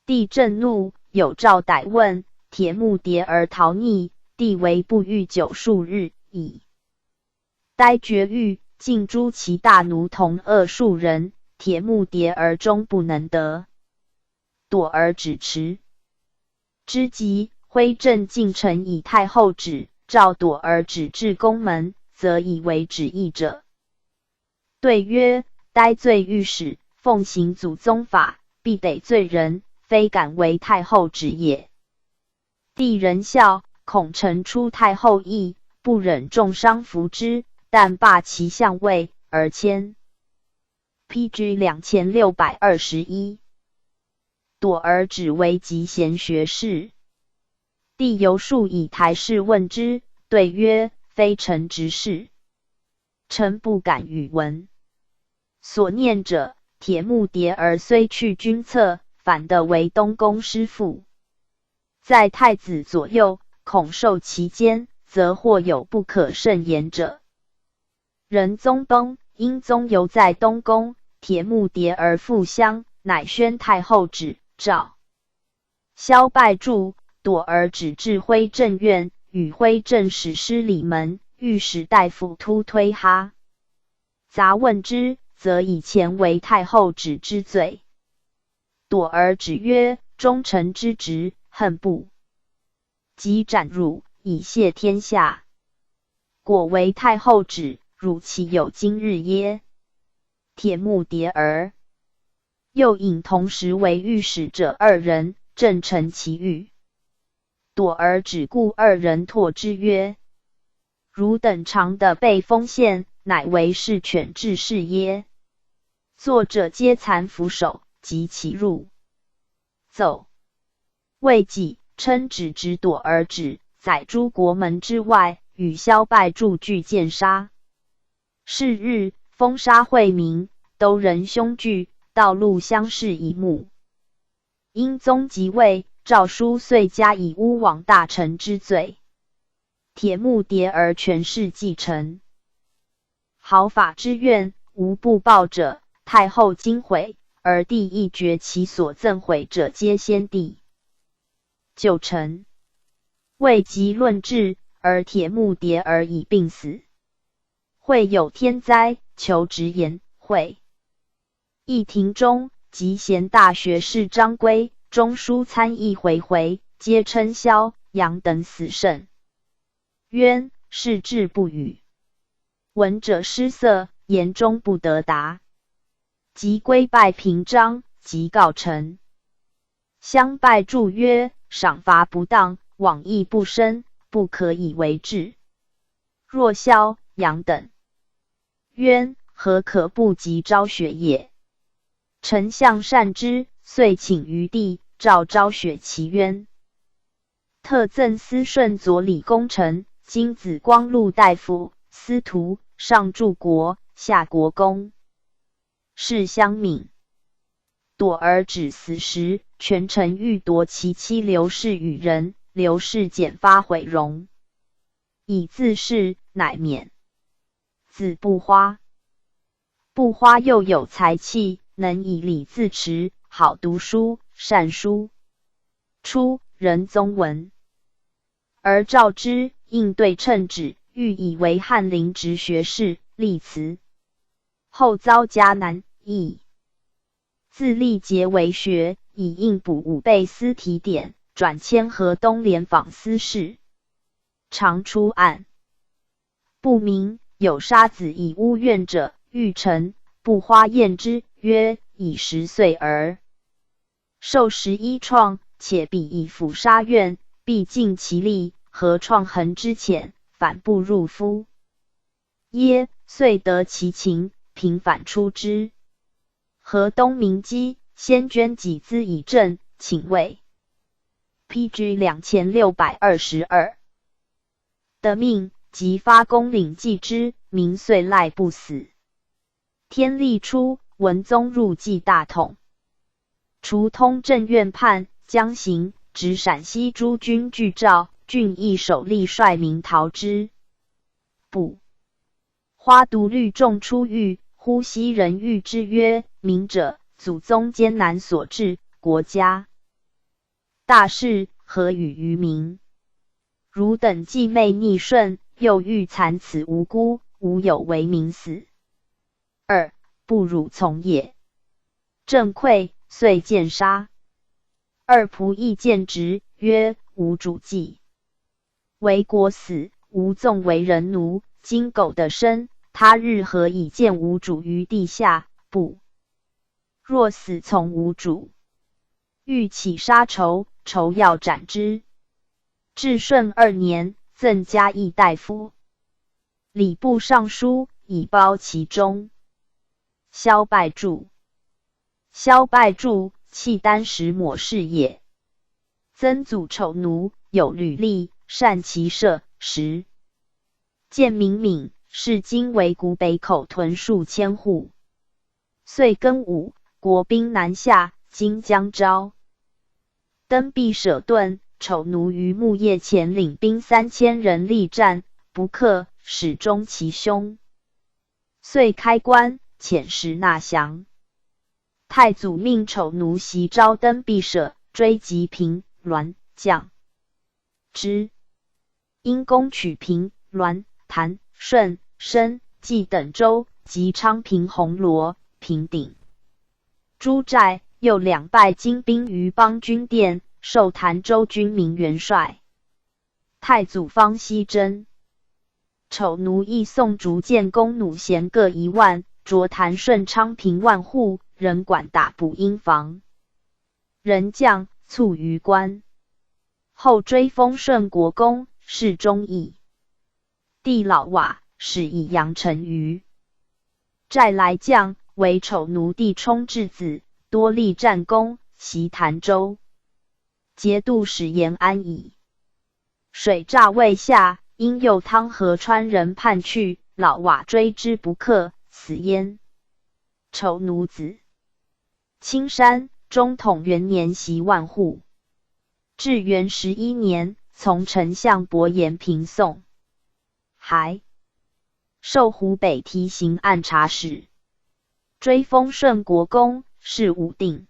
帝震怒，有诏逮问，铁木迭儿逃匿，帝为不遇久数日矣。 待决狱，尽诛其大奴同恶数人，铁木迭儿终不能得。朵儿止持。之即，徽镇近臣以太后旨，召朵儿止至宫门，则以为止役者。对曰：待罪御史，奉行祖宗法，必得罪人，非敢违太后旨也。 帝仁孝，恐臣出太后意，不忍重伤服之，但罢其相位而迁。P G两千六百二十一。朵儿止为极贤学士。帝由数以台试问之，对曰：非臣直视。 臣不敢与闻。所念者，铁木迭儿虽去君侧，反得为东宫师父。在太子左右，恐受其奸，则或有不可胜言者。仁宗崩，英宗犹在东宫，铁木迭儿复乡，乃宣太后旨，诏 萧拜注，朵儿止至徽镇院，与徽镇使施礼门，御史大夫突推哈。杂问之，则以前为太后旨之罪。朵儿止曰：忠臣之职，恨不及斩汝，以谢天下。果为太后旨，汝岂有今日耶？铁木迭儿。 又引同时为御史者二人，正陈其狱。朵儿止故二人唾之曰：汝等常得被封县，乃为是犬治世耶？作者皆残扶首，及其入奏。未几，称止直朵儿止，载诸国门之外，与萧拜注俱见杀。 是日，封杀惠民，都人凶惧，道路相视以目。英宗即位，诏书遂加以污枉大臣之罪。铁木迭儿权势继承。毫发之怨，无不报者，太后今悔，而帝亦决其所憎悔者皆先帝。旧臣。未及论质，而铁木迭而已病死。会有天灾，求直言会。议庭中，及贤大学士张规、中书参议回回，皆称萧、杨等死甚。 冤，视质不语。闻者失色，言终不得达。即归拜平章，即告臣。相拜注曰：赏罚不当，枉意不深，不可以为质。若萧、杨等，冤，何可不及昭雪也？ 丞相善之，遂请余弟，召昭雪其冤。特赠司顺左李功臣、金紫光禄大夫、司徒、上柱国、下国公。是相敏。朵儿止死时，权臣欲夺其妻刘氏与人，刘氏简发毁容，以自恃，乃免。 子不花。不花又有才气，能以礼自持，好读书，善书。初，仁宗闻，而召之，应对称旨，欲以为翰林直学士，立辞。后遭嘉南役，自历节为学，以应补武备司题典，转迁河东联访司事。 常出案。不明，有杀子以诬怨者，遇臣，不花验之，曰：已十岁儿，受十一创，且彼以斧杀怨，必尽其力，何创恒之浅，反不入夫？耶？遂得其情，平反出之。河东名机，先捐己资以赈，请慰。P G两千六百二十二。 得命，即发宫领祭之，民遂赖不死。天历初，文宗入蓟大统，除通政院判、江刑，执陕西诸军拒赵，郡役首吏率民讨之。不。花独虑众出狱，忽昔人谕之曰：明者，祖宗艰难所至，国家 大事，何与于民？汝等既昧逆顺，又欲残此无辜，无有为民死。二，不辱从也。郑恺，遂见杀。二仆亦见直，曰：无主计，为国死，无纵为人奴，今苟得生，他日何以见吾主于地下？不。 若死从无主，欲起杀仇，仇要斩之。至顺二年，赠嘉义大夫、礼部尚书，以报其忠。萧拜注。萧拜注，契丹石抹氏也。曾祖丑奴，有履历，善骑射。十。建民闵，是今围谷北口屯数千户。 岁庚午，国兵南下，经江招。登毕舍顿，丑奴于木业前领兵三千人力战，不克，始终其凶。遂开关，遣使纳降。太祖命丑奴袭招登毕舍，追及平、滦、绛将之。 因攻取平、滦、潭、顺、深、蓟等州，及昌平、弘罗、平顶诸寨，又两败金兵于邦君殿，授潭州军民元帅。太祖方熙贞。丑奴亦送竹箭弓弩弦各一万，着潭顺昌平万户，仍管打补营房。人将，卒于关。 后追封顺国公，谥忠义。弟老瓦，始以阳城于寨来将，为丑奴弟充质子，多立战功，袭潭州，节度使延安矣。水诈未下，因诱汤河川人叛去，老瓦追之不克，死焉。丑奴子。 青山，中统元年袭万户。至元十一年，从丞相伯颜平宋海，授湖北提刑按察使，追封顺国公，谥武定。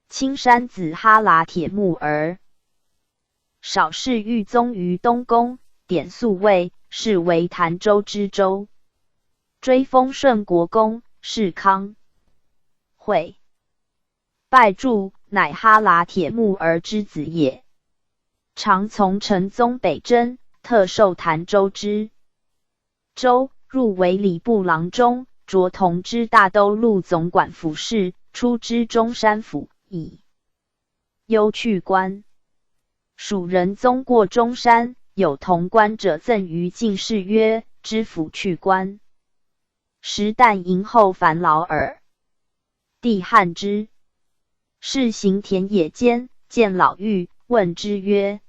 青山子哈喇铁木儿。少室御宗于东宫，典宿卫，是为潭州知州。追封顺国公，是康惠。 拜祝乃哈喇铁木儿之子也。常从陈宗北征，特授潭州知州，入为礼部郎中，着同知大都路总管府事，出知中山府，以幽去官。蜀仁宗过中山，有同官者赠于进士曰：知府去官，实旦迎候烦劳耳。 帝罕之。士行田野间，见老妪，问之曰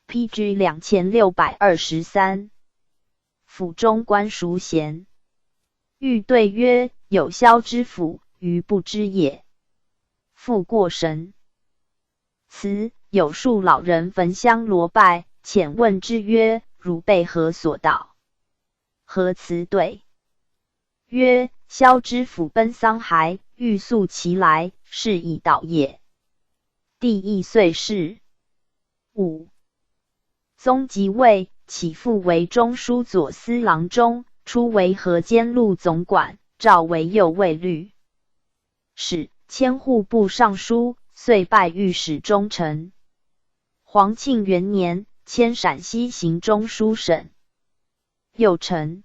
：P G两千六百二十三。府中官betduqu贤。妪对曰：有萧知府，余不知也。复过神。 辞，有数老人焚香罗拜，遣问之曰：汝辈何所到？何辞对？曰：萧知府奔桑孩，欲速其来，是以到也。帝亦遂逝。五。宗即位，起复为中书左司郎中，初为河间路总管，召为右卫律 史，迁户部尚书，遂拜御史中丞。皇庆元年，迁陕西行中书省。右丞。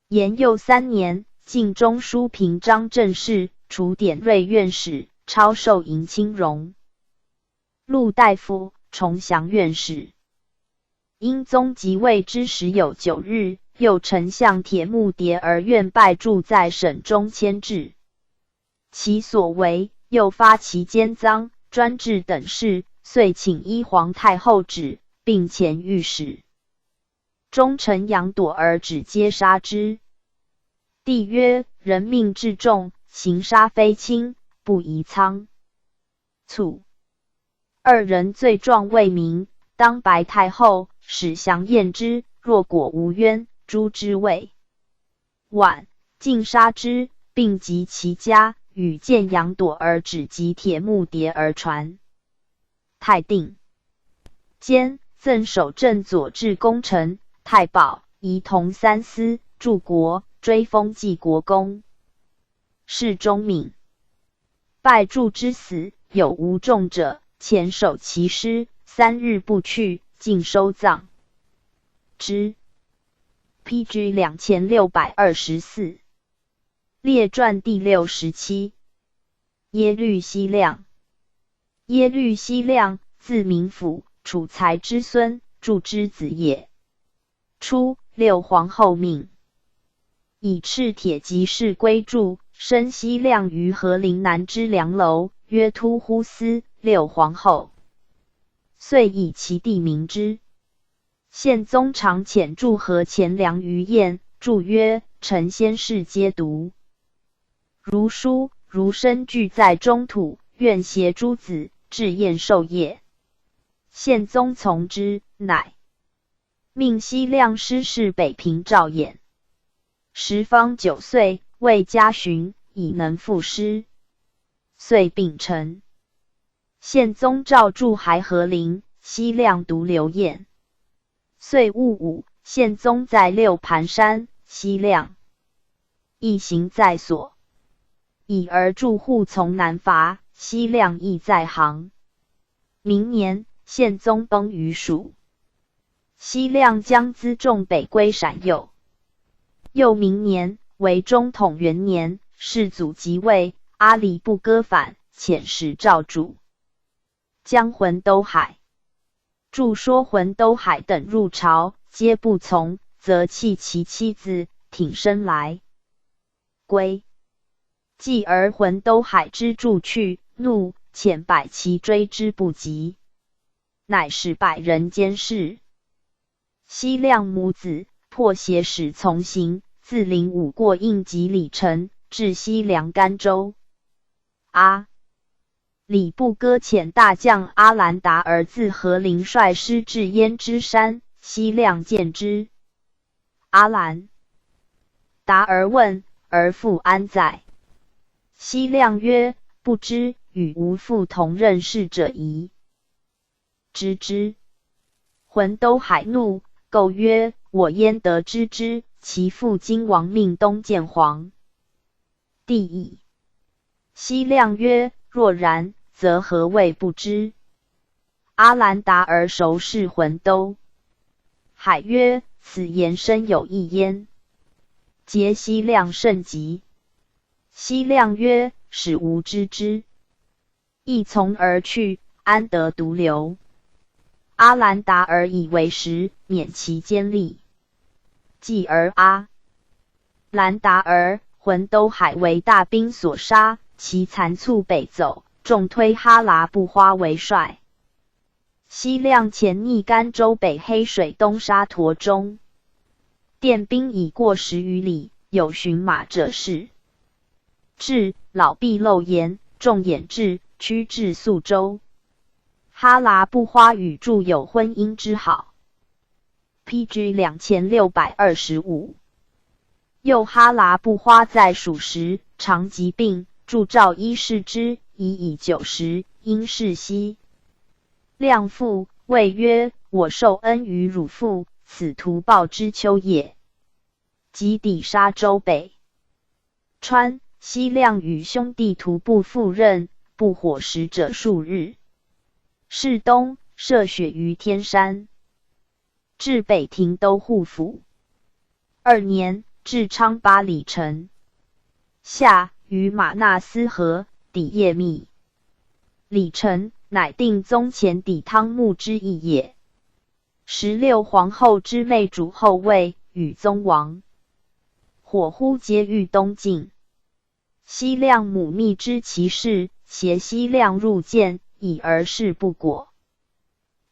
延佑三年，进中书平章政事，除典瑞院使，超授迎亲荣。 录大夫，崇祥院使。英宗即位之时有九日，右丞相铁木迭儿愿拜祝在省中迁置。其所为，又发其监赃、专制等事，遂请依皇太后旨，并遣御史 忠臣杨朵儿止皆杀之。帝曰：人命至重，刑杀非轻，不宜仓促。二人罪状未明，当白太后，始详验之，若果无冤，诛之未晚，尽杀之，并及其家，与见杨朵儿止及铁木迭儿传。 太定。兼赠首镇左制功臣、太保、仪同三司、柱国，追封济国公。侍中闵。拜祝之死，有无众者，遣守其尸，三日不去，尽收葬之。P G两千六百二十四。列传第六十七。 耶律希亮。耶律希亮，字明甫，楚材之孙，祝之子也。初，六皇后命以赤铁及士归祝，升希亮于河陵南之梁楼，曰突忽司。六皇后遂以其弟名之。 宪宗常遣祝河前梁于晏，祝曰：臣先世皆独，如书如生俱在中土，愿携诸子至晏授业。宪宗从之，乃命希亮师事北平赵俨。时方九岁，未加旬，已能赋诗，遂秉承。 宪宗诏祝还河陵，希亮独留晏。岁戊午，宪宗在六盘山，希亮亦行在所。已而祝户从南伐，希亮亦在杭。明年，宪宗崩于蜀。 希亮将辎重北归陕右。又明年，为中统元年，世祖即位，阿里不哥反，遣使诏祝将浑都海。祝说浑都海等入朝，皆不从，则弃其妻子，挺身来归。继而浑都海之祝去，怒，遣百骑追之不及， 乃使百人监视。希亮母子破鞋使从行，自灵武过应急里城，至西凉甘州。阿里不哥遣大将阿兰达儿自河陵率师至焉支山，希亮见之。阿兰达儿问：儿父安在？希亮曰：不知，与吾父同任事者矣。知之。浑都海怒，构曰：我焉得知之？其父今王命东见皇。帝已。西亮曰：若然，则何谓不知？阿兰达尔守视浑都。海曰：此言深有意焉。皆西亮甚急。西亮曰：使吾知之。 亦从而去，安得独留？阿兰达尔以为时，免其坚立。继而阿兰达尔浑都海为大兵所杀，其残卒北走，众推哈拉布花为帅。西亮遣逆甘州北黑水东沙陀中，电兵已过十余里，有寻马者是。 至，老毕漏言，众掩至，驱至宿州。哈拉布花与祝友婚姻之好。P G两千六百二十五。又哈拉布花在蜀时常疾病，祝召医视之，已以九十，因视西亮父，谓曰：我受恩于汝父，此图报之秋也。 即抵沙州北川，西亮与兄弟徒步赴任，步火食者数日。是冬，涉雪于天山。至北庭都护府。二年，至昌巴里城。夏，与马纳斯合，抵叶密。里城，乃定宗前抵汤木之邑也。 十六皇后之妹主后卫，与宗王。火乎皆欲东进。西亮母密知其事，携西亮入见，已而事不果。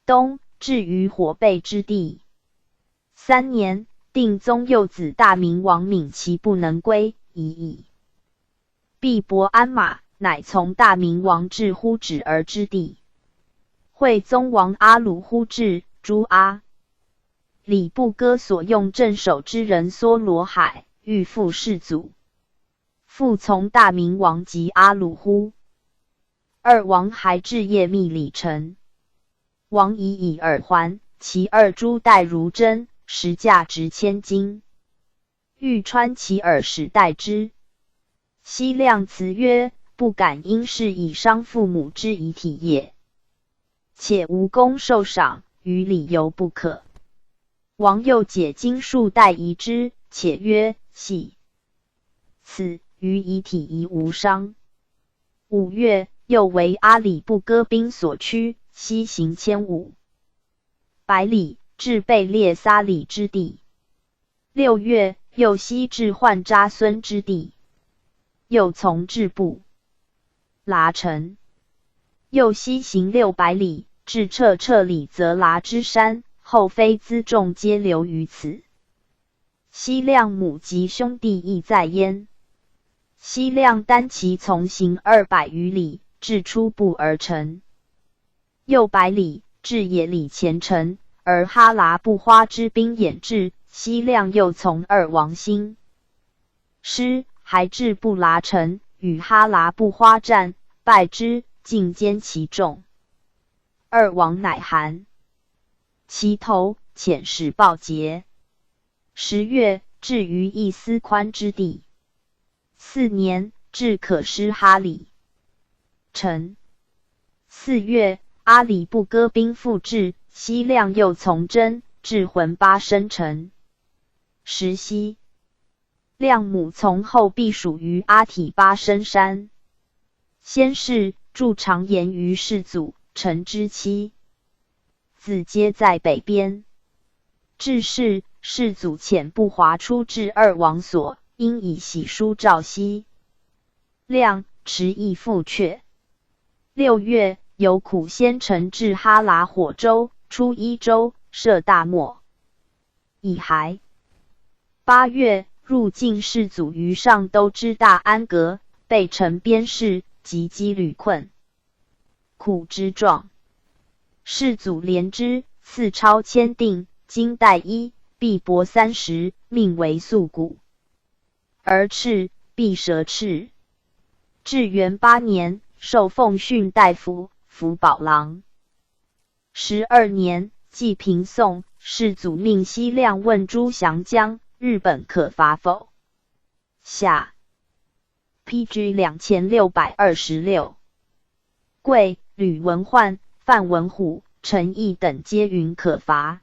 冬，至于火备之地。三年，定宗幼子大明王闵其不能归，已矣。 毕伯鞍马，乃从大明王至乎止儿之地。惠宗王阿鲁乎至，诸阿里不哥所用镇守之人梭罗海，欲复世祖。复从大明王及阿鲁乎。二王还至叶密里城。王已以耳环，其二珠带如珍，实价值千金。 欲穿其耳始戴之。西亮辞曰：不敢，因是以伤父母之遗体也。且无功受赏，于礼由不可。王又解金束带遗之，且曰：系此，于遗体宜无伤。五月，又为阿里不哥兵所驱，西行千五百里，至贝列撒里之地。 六月，又西至浣扎孙之地，又从至布拉城。又西行六百里，至掣掣里则拉之山，后妃辎重皆留于此。西亮母及兄弟亦在焉。西亮单骑从行二百余里，至初布而城。 又百里，至野里前城，而哈拉布花之兵掩至，西亮又从二王兴师，还至布拉城，与哈拉布花战，败之，尽歼其众。二王乃韩其头，遣使报捷。十月，至于易思宽之地。 四年，至可施哈里城。四月，阿里不哥兵复至，西亮又从征，至浑巴生城。时西亮母从后避暑于阿体巴生山。先是，祝常言于世祖，臣之妻 子皆在北边。至是，世祖遣不华出至二王所，因以喜书召西亮，持意复阙。六月，由苦仙城至哈拉火州，出伊州，设大漠以还。八月，入晋世祖于上都之大安阁，备陈边事，及击旅困 苦之状。世祖怜之，赐超千锭，金带衣，币帛三十，命为粟谷。而赤壁蛇赤。至元八年，受奉训大夫，服保郎。十二年，即平宋，世祖命西亮问朱祥将日本可伐否。下，P G两千六百二十六。桂、吕文焕、范文虎、陈毅等皆云可伐。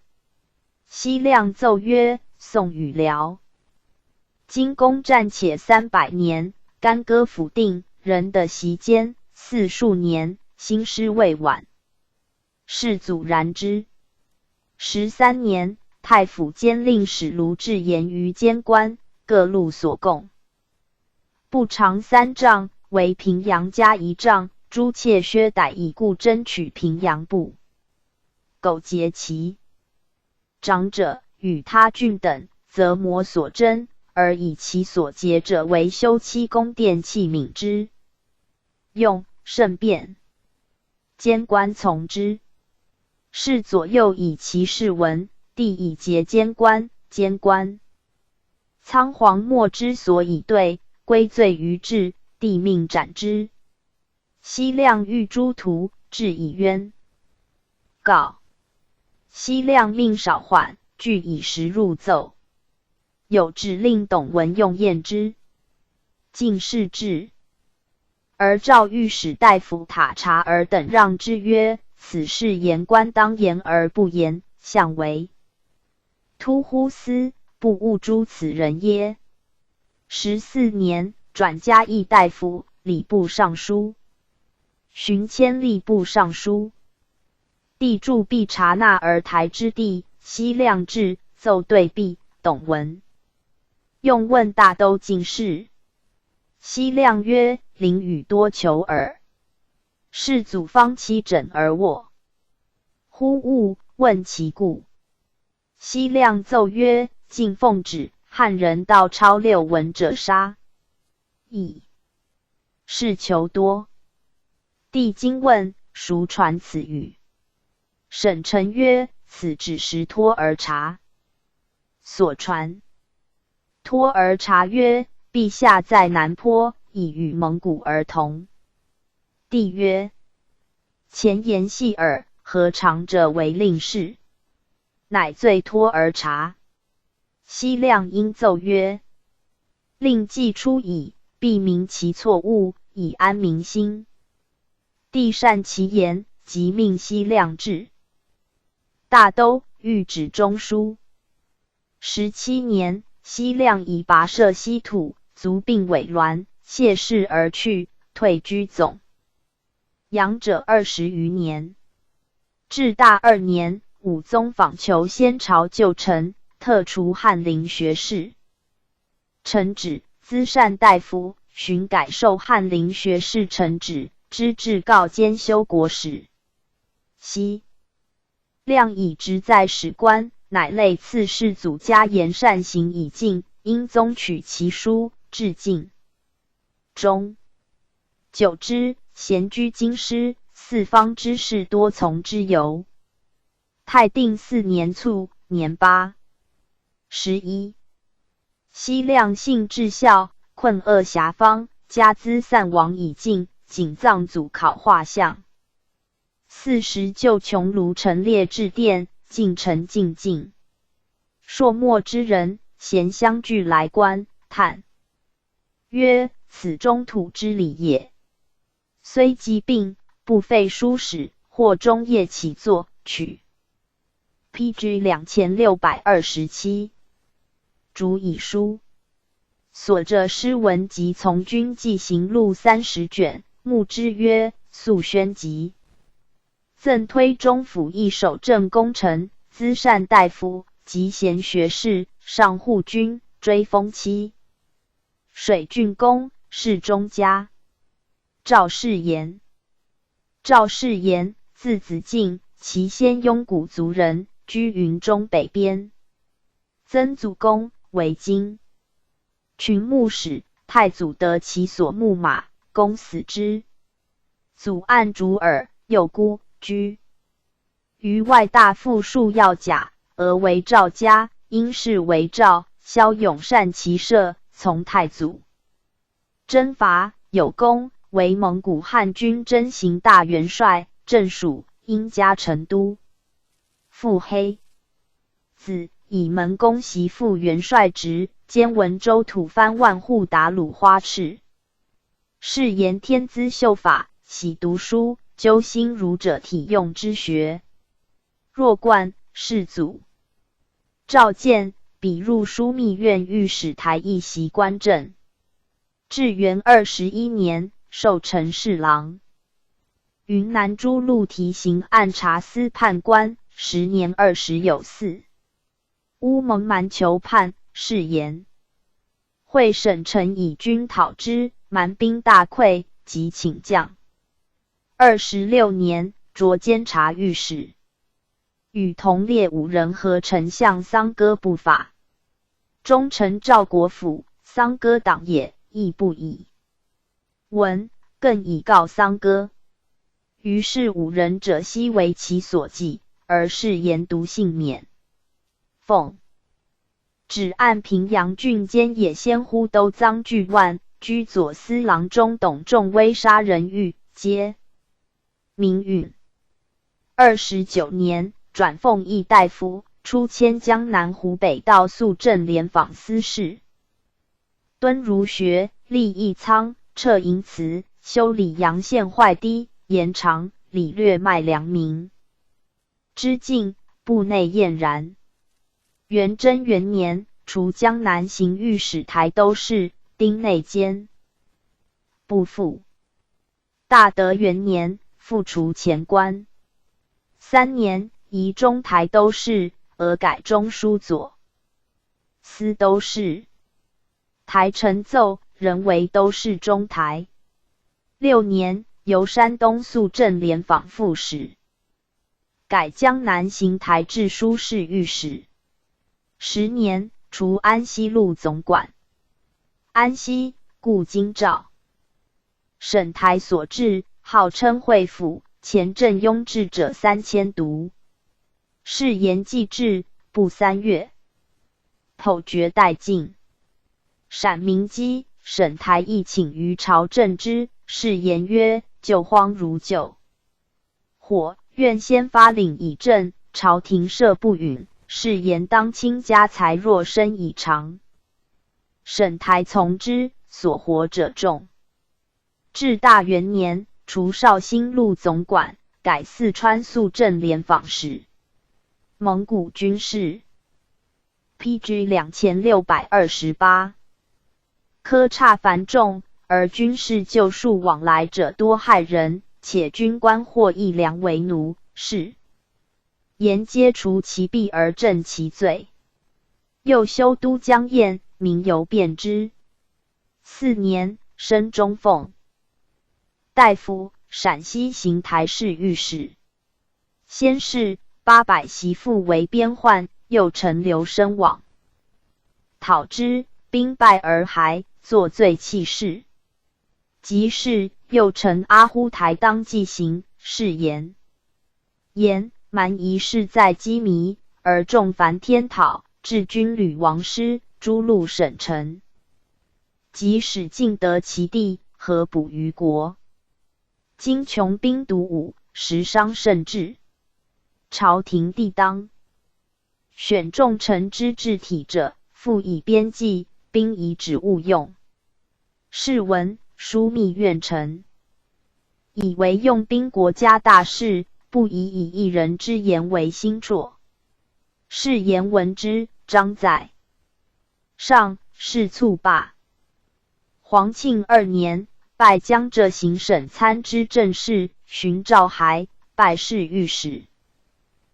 西亮奏曰：宋与辽、金攻战且三百年，干戈甫定，人得其间，四数年，兴师未晚。世祖然之。十三年，太府监令史卢至言于监官，各路所供。不长三丈，惟平阳加一丈，朱雀薛逮已故，争取平阳部。狗节其长者与他郡等，则摩所争，而以其所节者为修漆宫殿器皿之用，甚便。监官从之。世祖又以其事闻，帝以节监官，监官仓皇没之所以对，归罪于郅，帝命斩之。西亮欲诸徒，郅以冤告。西亮命少缓，具以实入奏。有指令董文用验之，进士至，而诏谕使大夫塔察尔等让之曰：此事言官当言而不言，相为突乎私，不务诸此人耶？十四年，转嘉义大夫、礼部尚书、巡牵吏部尚书。帝著毕察那尔台之地，西亮至，奏对毕，董文用问大都进士。西亮曰：林语多求耳。世祖方期枕而卧。忽兀，问其故。西亮奏曰：进奉旨，汉人盗抄六文者杀矣。是求多。帝惊问：孰传此语？沈臣曰：此旨实托儿察所传。托儿察曰：陛下在南坡，已与蒙古儿同。帝曰：前言细耳，何长者为令士？乃罪托儿察。西亮应奏曰：令既出矣，必明其错误，以安民心。帝善其言，即命西亮至大都，谕旨中书。十七年，西亮以跋涉西土，卒病痿攣，谢世而去，退居总阳者二十余年。至大二年，武宗访求先朝旧臣，特除翰林学士。陈止、资善大夫、巡改授翰林学士陈止，知制告兼修国史。西亮以直在史官，乃类次世祖加言善行以进，因宗取其书，至尽终。久之，咸居京师，四方之士多从之游。太定四年卒，年八。十一。西亮性至孝，困厄遐方，家资散亡已尽，仅葬祖考画像。四时就穷卢陈列置殿，尽陈尽敬。朔漠之人咸相聚来观，叹曰：此中土之礼也。虽疾病，不废书史，或终夜起作，取 P G两千六百二十七。竹以书所着诗文及从军纪行录三十卷，目之曰《肃宣集》。赠推中府一首正功臣，资善大夫，及贤学士，上护军，追封期。水郡公，世宗家。赵世炎。赵世炎，字子敬，其先庸谷族人，居云中北边。曾祖公为今群牧使，太祖得其所牧马，公死之。祖按竹耳，幼孤，居于外大夫束要甲，俄为赵家，因是为赵。骁勇善骑射，从太祖征伐，有功，为蒙古汉军征行大元帅，镇属，因加成都。腹黑。子以门公袭父元帅职，兼文州吐蕃万户，打鲁花赤。誓言天资秀法，喜读书，究心儒者体用之学。弱冠世祖。赵建比入枢密院御史台一袭官正。至元二十一年，授陈侍郎。云南诸路题刑按察司判官，时年二十有四。乌蒙蛮求叛，誓言会省臣以军讨之，蛮兵大溃，即请降。二十六年，着监察御史，与同列五人合丞相臧歌不法。忠臣赵国辅，臧歌党也，亦不已。文更以告臧歌。于是五人者悉为其所忌，而誓言独幸免。奉旨按平阳郡监野先忽都臧巨万、居左司郎中董仲威杀人欲皆。明允。二十九年，转奉议大夫，出迁江南湖北道肃政廉访司事。 敦儒学，立义仓，撤营祠，修理阳县坏堤，盐场，礼略卖粮民。知进，部内晏然。元贞元年，除江南行御史台都事，丁内监。不复。大德元年，复除前官。三年，移中台都事，俄改中书左司都事。台陈奏，仍为都事中台。六年，由山东肃政廉访副使，改江南行台制书侍御史。十年，除安西路总管。安西，故京兆。 省台所置，号称会府，前镇拥置者三千独。誓言既至，不三月，否决殆尽。陕民饥，省台亦请于朝政之，誓言曰：旧荒如旧。火，愿先发令以赈，朝廷赦不允，誓言当倾家财若参以偿。省台从之，所活者众。 至大元年，除绍兴路总管，改四川肃政廉访使。蒙古军事，P G两千六百二十八。科差繁重，而军士旧数往来者多汉人，且军官获役良为奴，是沿街除其弊而正其罪。又修都江堰，民犹便之。 四年，升中奉大夫，陕西行台侍御史。先是八百袭父为边患，又陈留身亡。讨之，兵败而还，作罪弃市。及是，又乘阿忽台当纪行，誓言 言蛮夷势在积弥，而众烦天讨，至军旅亡失，诸路省城。即使尽得其地，何补于国？今穷兵黩武，实伤甚至。朝廷帝当 选众臣之智体者，复以边计，兵以止物用。试闻，枢密院臣以为用兵国家大事，不宜以一人之言为心作。誓言闻之，张载上，是卒罢。 皇庆二年，拜江浙行省参知政事，巡赵还，拜侍御史。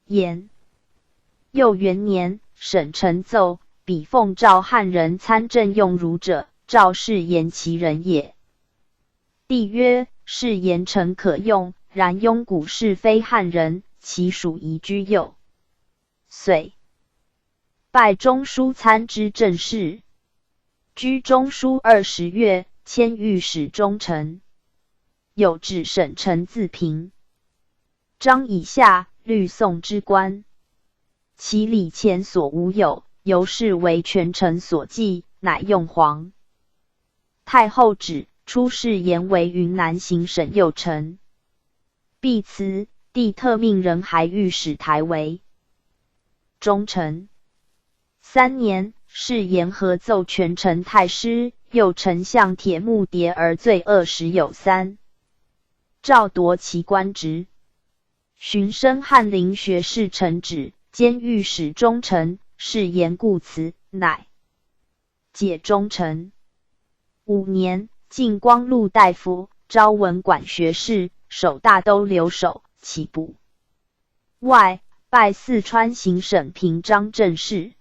延佑元年，省陈奏，比奉赵汉人参政用孺者，赵氏言其人也。帝曰：是言臣可用，然拥古氏非汉人，其属宜居右。遂拜中书参知政事。 居中书二十月，迁御史中丞。有指省丞自平章以下律宋之官，其礼前所无有，由是为权臣所忌，乃用皇太后旨，初试言为云南行省右丞。毕辞，帝特命人还御史台为忠臣。三年，誓言合奏权臣太师，右丞相铁木迭儿罪恶时有三。诏夺其官职。寻升翰林学士承旨，兼御史中丞，誓言故辞，乃解忠臣。五年，进光禄大夫，昭文馆学士，守大都留守，其部外，拜四川行省平章政事。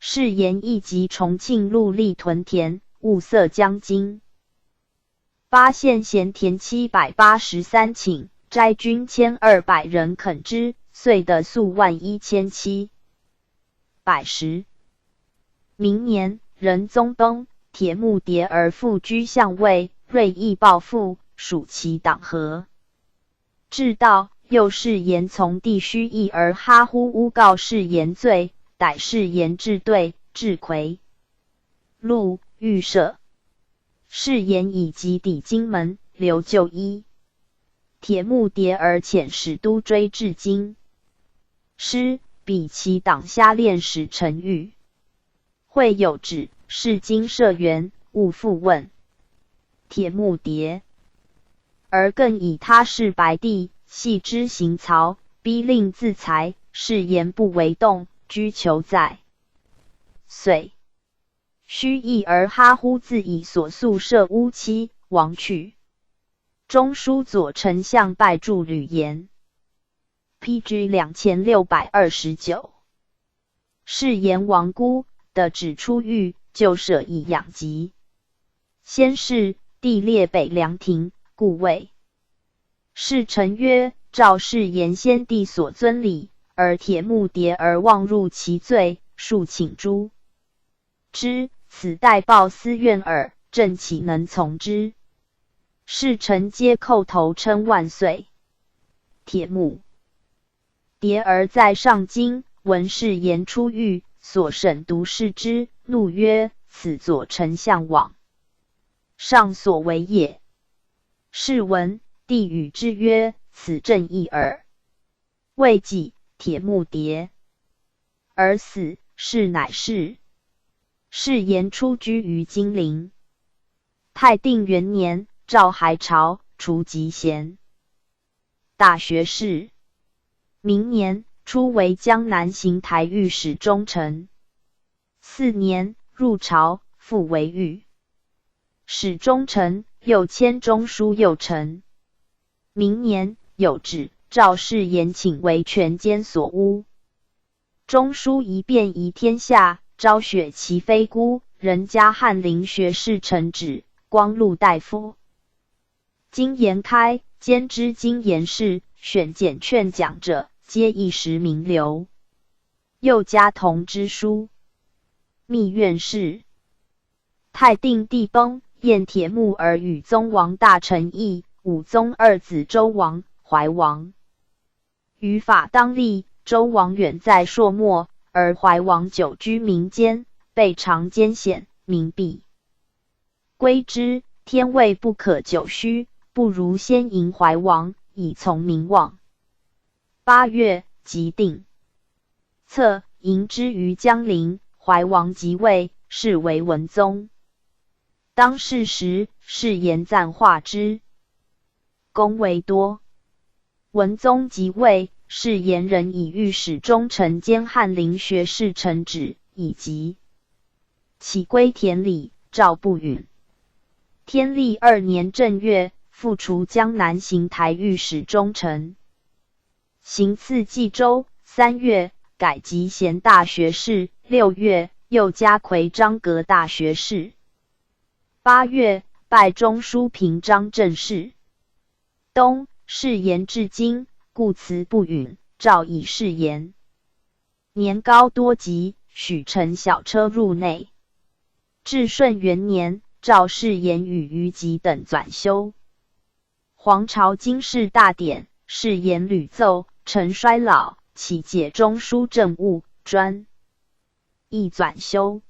誓言亦及重庆陆立屯田，物色将军。巴县咸田七百八十三顷，斋军千二百人垦之，岁得粟万一千七百石。明年，仁宗崩，铁木迭儿复居相位，锐意报复，属其党和。至道，又誓言从弟须义儿哈忽诬告誓言罪，逮誓言至队，至夔。陆、预设。誓言以及抵荆门，留旧衣。铁木迭儿遣使都追至今。师、彼其党瞎练使臣谕。会有旨，示今赦元，勿复问。铁木迭。而更以他是白帝，系之行曹，逼令自裁，誓言不为动，居求在。遂。须义儿哈忽自以所诉赦乌妻，亡去。中书左丞相拜助吕岩。P G两千六百二十九。誓言亡孤，得旨出狱，就赦以养疾。先是，帝列北凉亭，故谓。侍臣曰：赵氏言先帝所遵礼，而铁木迭儿妄入其罪，数请诛之，此待报私怨耳，朕岂能从之？侍臣皆叩头称万岁。铁木迭儿在上京，闻誓言出狱，所审读视之，怒曰：此左丞相枉上所为也。是闻，帝语之曰：此朕意耳。未几，铁木迭儿死，谥乃氏。誓言初居于金陵。泰定元年，诏还朝，除籍贤。大学士。明年，初为江南行台御史中丞。四年，入朝，复为御史中丞，又迁中书右丞。明年，有旨，赵氏言请为权奸所污。中书一变移天下，昭雪其非孤，仍加翰林学士承旨，光禄大夫。今言开，兼知今言事，选拣劝讲者，皆一时名流。又加同知书。密院事。泰定帝崩，燕铁木儿与宗王大臣议，武宗二子周王、怀王。 于法当立，周王远在朔漠，而怀王久居民间，被常奸险，民必归之。天未不可久虚，不如先迎怀王，以从民望。八月，即定策，迎之于江陵。怀王即位，是为文宗。当世时，誓言赞化之。 功为多。文宗即位，誓言仍以御史中丞兼翰林学士承旨，以及起归田里，诏不允。天历二年正月，复除江南行台御史中丞。行刺冀州。三月，改籍贤大学士。六月，又加夔章阁大学士。八月，拜中书平章政事。 冬，誓言至今，故辞不允，诏以誓言。年高多疾，许乘小车入内。至顺元年，诏誓言与余疾等转修。黄巢经世大典，誓言屡奏，臣衰老，岂解中书政务，专亦转修。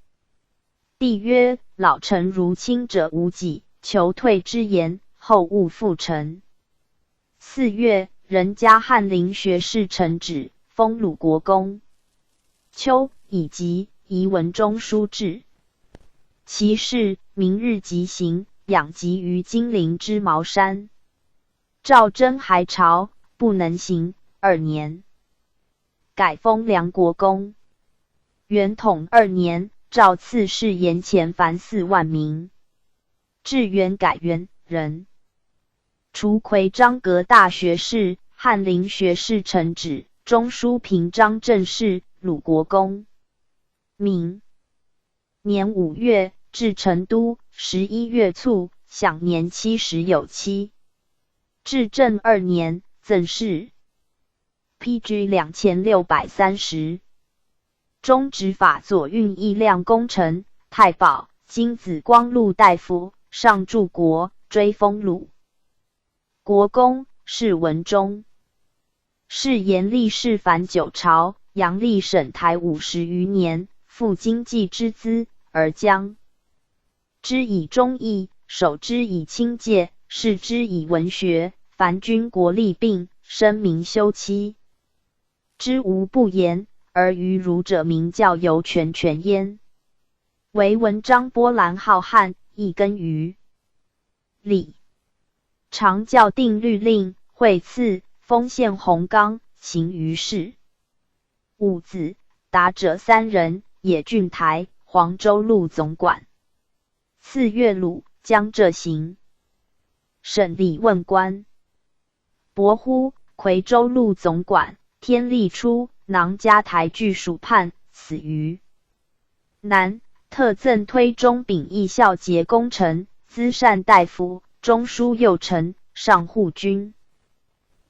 帝曰：老臣如卿者无几，求退之言，后勿复臣。四月，仍加翰林学士承旨，封鲁国公。秋以及遗文中书至。其是明日即行，养疾于金陵之茅山。赵祯还朝，不能行，二年改封梁国公。元统二年，诏赐士盐钱凡四万名。至元改元人。除魁章阁大学士、翰林学士陈止、中书平章政事、鲁国公。明年五月至成都，十一月卒，享年七十有七。至正二年，赠谥。P G两千六百三十。中执法左运议量功臣、太保、金紫光禄大夫、上柱国、追封鲁国公，谥文忠。世言立世凡九朝，阳历沈台五十余年，复经济之资，而将之以忠义，守之以清节，示之以文学，凡军国利病，深明休戚之无不言，而于儒者名教犹全全焉。唯文章波澜浩瀚，一根于礼，常教定律令，会赐封县弘纲，行于世。五子，达者三人，也郡台、黄州路总管。赐岳鲁、江浙行省理问官。伯乎、夔州路总管，天历初，囊嘉台拒蜀叛，死于南。特赠推中፣丙义孝节功臣，资善大夫，中书右丞，上护军。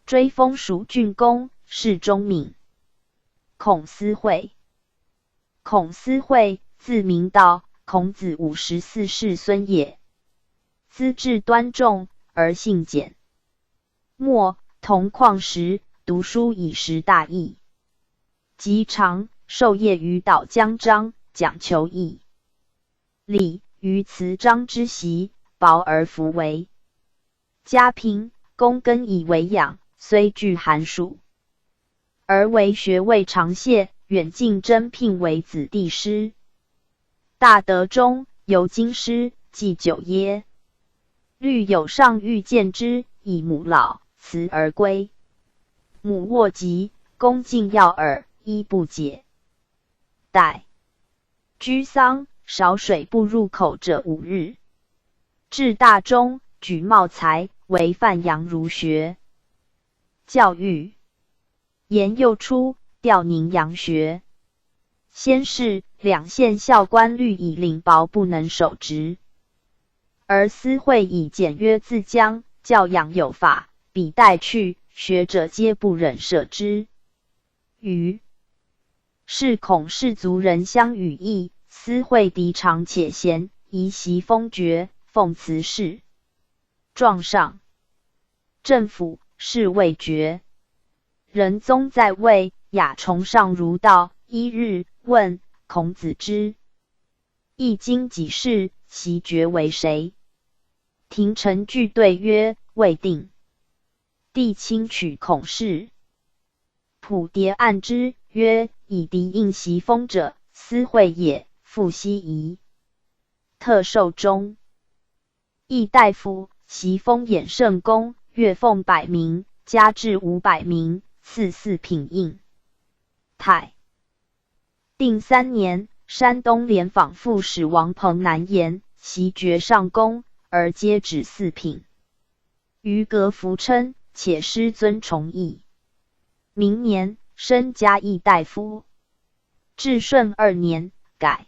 追封蜀郡公，谥忠敏。孔思惠。孔思惠，字明道，孔子五十四世孙也。资质端重，而性简默，同旷时，读书以识大义。及长，授业于岛江张，讲求义理，于辞章之习，薄而弗为。家贫，躬耕以为养，虽具寒暑，而为学未尝泄，远近征聘为子弟师。大德中，犹经师祭酒耶？虑有上欲见之，以母老，辞而归。母卧疾，躬尽药耳，衣不解。待居丧，少水不入口者五日。至大中，举茂才，为范阳儒学教谕。延幼初，调宁阳学。先是，两县校官虑以领薄不能守职，而思惠以简约自将，教养有法，笔带趣，学者皆不忍舍之。余是孔氏族人相与议，思惠嫡长且贤，宜袭封爵，奉祠谥。状上，政府侍卫爵。仁宗在位，雅崇尚儒道。一日问孔子之：易经几世，袭爵为谁？廷臣俱对曰：未定。帝亲取孔氏。 仆牒按之，曰：以嫡应袭封者，思惠也，复奚疑？特授中义大夫，袭封衍圣公，月俸百名，加至五百名，赐四品印。太定三年，山东廉访副使王彭南言，袭爵尚公，而皆止四品。 于阁服称，且师尊崇义。明年，升嘉义大夫。至顺二年，改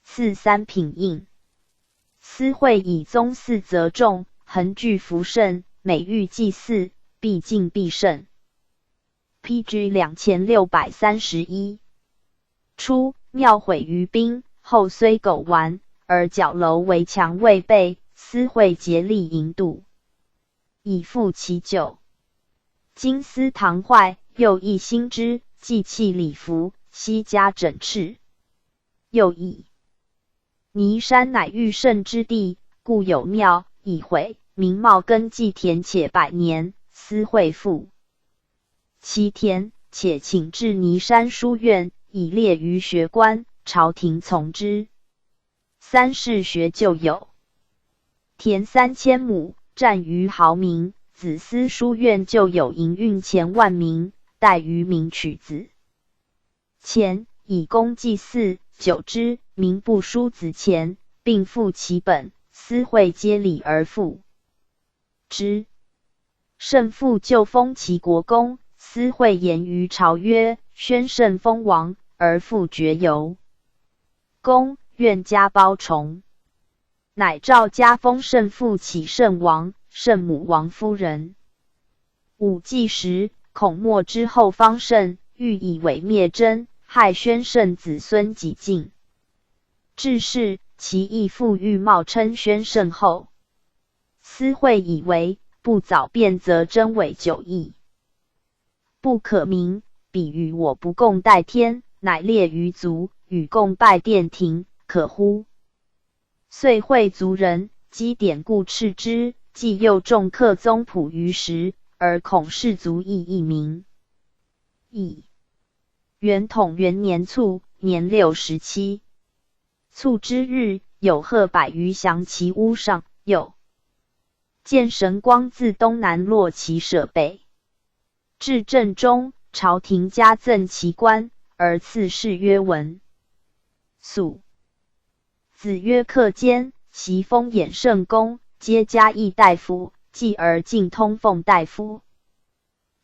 赐三品印。思惠以宗祀则众，恒具福圣，每遇祭祀，必敬必慎。 P G两千六百三十一。初，庙毁于兵，后虽狗丸，而角楼围墙未备，思惠竭力营度，以复其旧。金丝堂坏，又一新之，祭器礼服，悉加整饬。又以 泥山乃御圣之地，故有庙。已毁，民茂耕祭田且百年，思惠复其田，且请至泥山书院，以列于学官，朝廷从之。三世学旧友，田三千亩，占于豪民，子司书院旧友营运钱万名，待于民取子。钱，以供祭祀，久之，民不书子钱，并付其本，司会接礼而复之。 圣父旧封齐国公，司会言于朝曰：宣圣封王，而复绝游。公愿加褒崇。乃诏加封圣父起圣王，圣母王夫人。武纪时，孔墨之后方圣，欲以伪灭真，害宣圣子孙己尽。至是，其义父欲冒称宣圣后。 司会以为，不早辨则真伪久矣。不可明，彼与我不共戴天，乃列于族，与共拜殿庭，可乎？遂会族人，积典故敕之，既又众客宗谱于时，而孔氏族亦易明矣。元统元年卒，年六十七。卒之日，有贺百余降其屋上，又 见神光自东南落其舍北。至正中，朝廷加赠其冠，而赐谥曰文。祖子曰克坚，袭封衍圣公，皆加谥大夫，继而进通奉大夫。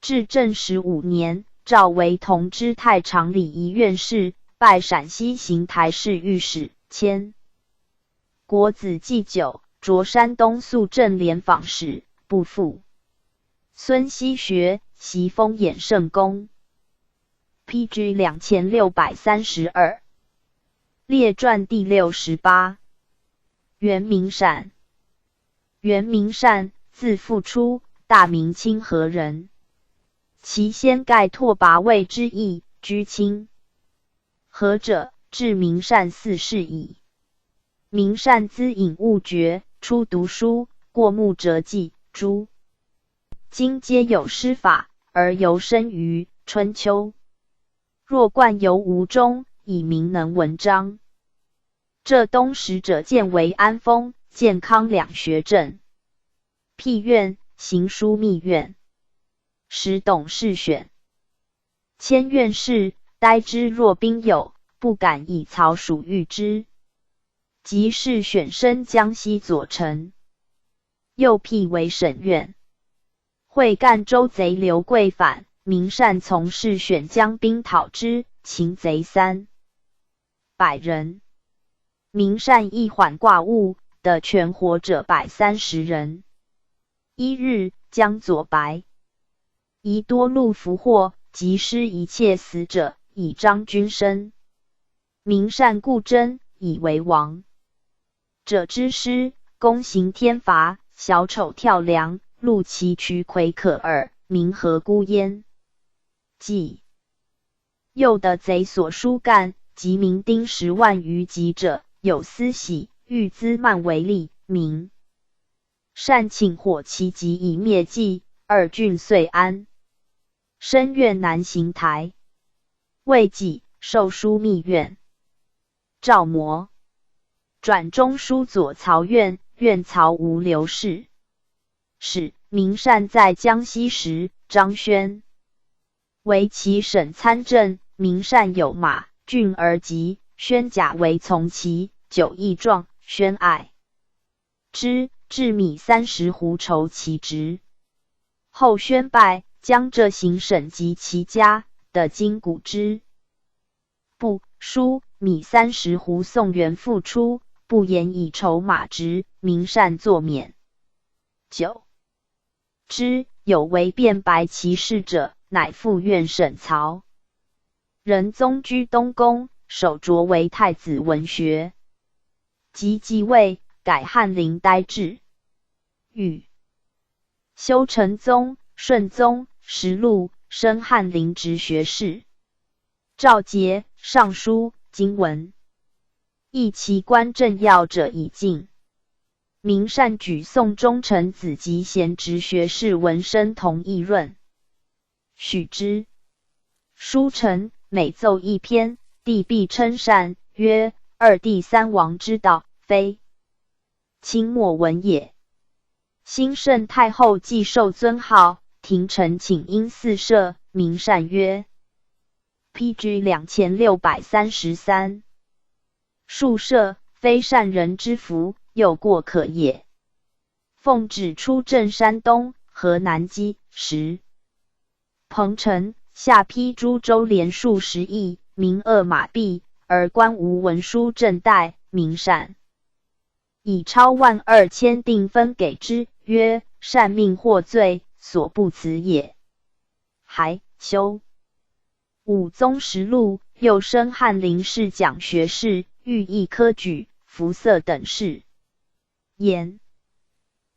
至正十五年，召为同知太常礼仪院士，拜陕西行台侍御史，迁 国子祭酒，着山东肃正廉访使，不赴。孙熙学，袭封衍圣公。P G两千六百三十二。列传第六十八。袁明善。袁明善，字复初，大名清河人。其先盖拓跋魏之役，居清。 河者，至明善寺是矣。明善资隐悟觉，初读书，过目折迹，诸经皆有师法，而尤深于《春秋》。若冠游吴中，以明能文章。浙东使者荐为安丰、建康两学政。辟院，行书密院，使董氏选。 迁院试，待之若宾友，不敢以草署谕之。及试选升江西左丞，又辟为省院。会赣州贼刘贵反，明善从试选将兵讨之，擒贼三百人。明善亦缓挂物，得全活者百三十人。一日，江左白 疑多路俘获，即失一切死者，以彰军声。明善固争，以为王者之师，公行天罚，小丑跳梁，路崎岖夔可迩，民何辜焉。既又得贼所书赣，及民丁十万余及者，有私喜，欲资漫为利，明善请火其疾以灭迹，二郡遂安。升院南行台，未几，受书密院。赵模转中书左曹院，院曹吴刘氏。使明善在江西时，张宣为其省参政，明善有马、郡而疾，宣假为从骑，久易撞，宣爱之，置米三十斛酬其职。后宣拜江浙行省及其家，得金谷之。不书米三十斛送袁复出，不言以酬马职，明善作免。九之有为卞白其事者，乃复院省曹。仁宗居东宫，首着为太子文学。及继位，改翰林呆置。与修成宗、顺宗、实录，升翰林直学士。赵节、尚书、经文，议其官政要者已尽。明善举宋忠臣子及贤直学士文升同议论。许之。书臣每奏一篇，帝必称善，曰：二帝三王之道，非。清末闻也。兴圣太后既受尊号，廷臣请因四射，明善曰：P G两千六百三十三。数射，非善人之福，又过可也。奉旨出镇山东、河南积石彭城，下邳诸州连数十邑，民恶马毙，而观无文书镇代，明善。以钞万二千锭分给之，曰：善命获罪，所不辞也。还休。武宗实录，又升翰林侍讲学士，御议科举，服色等事。延。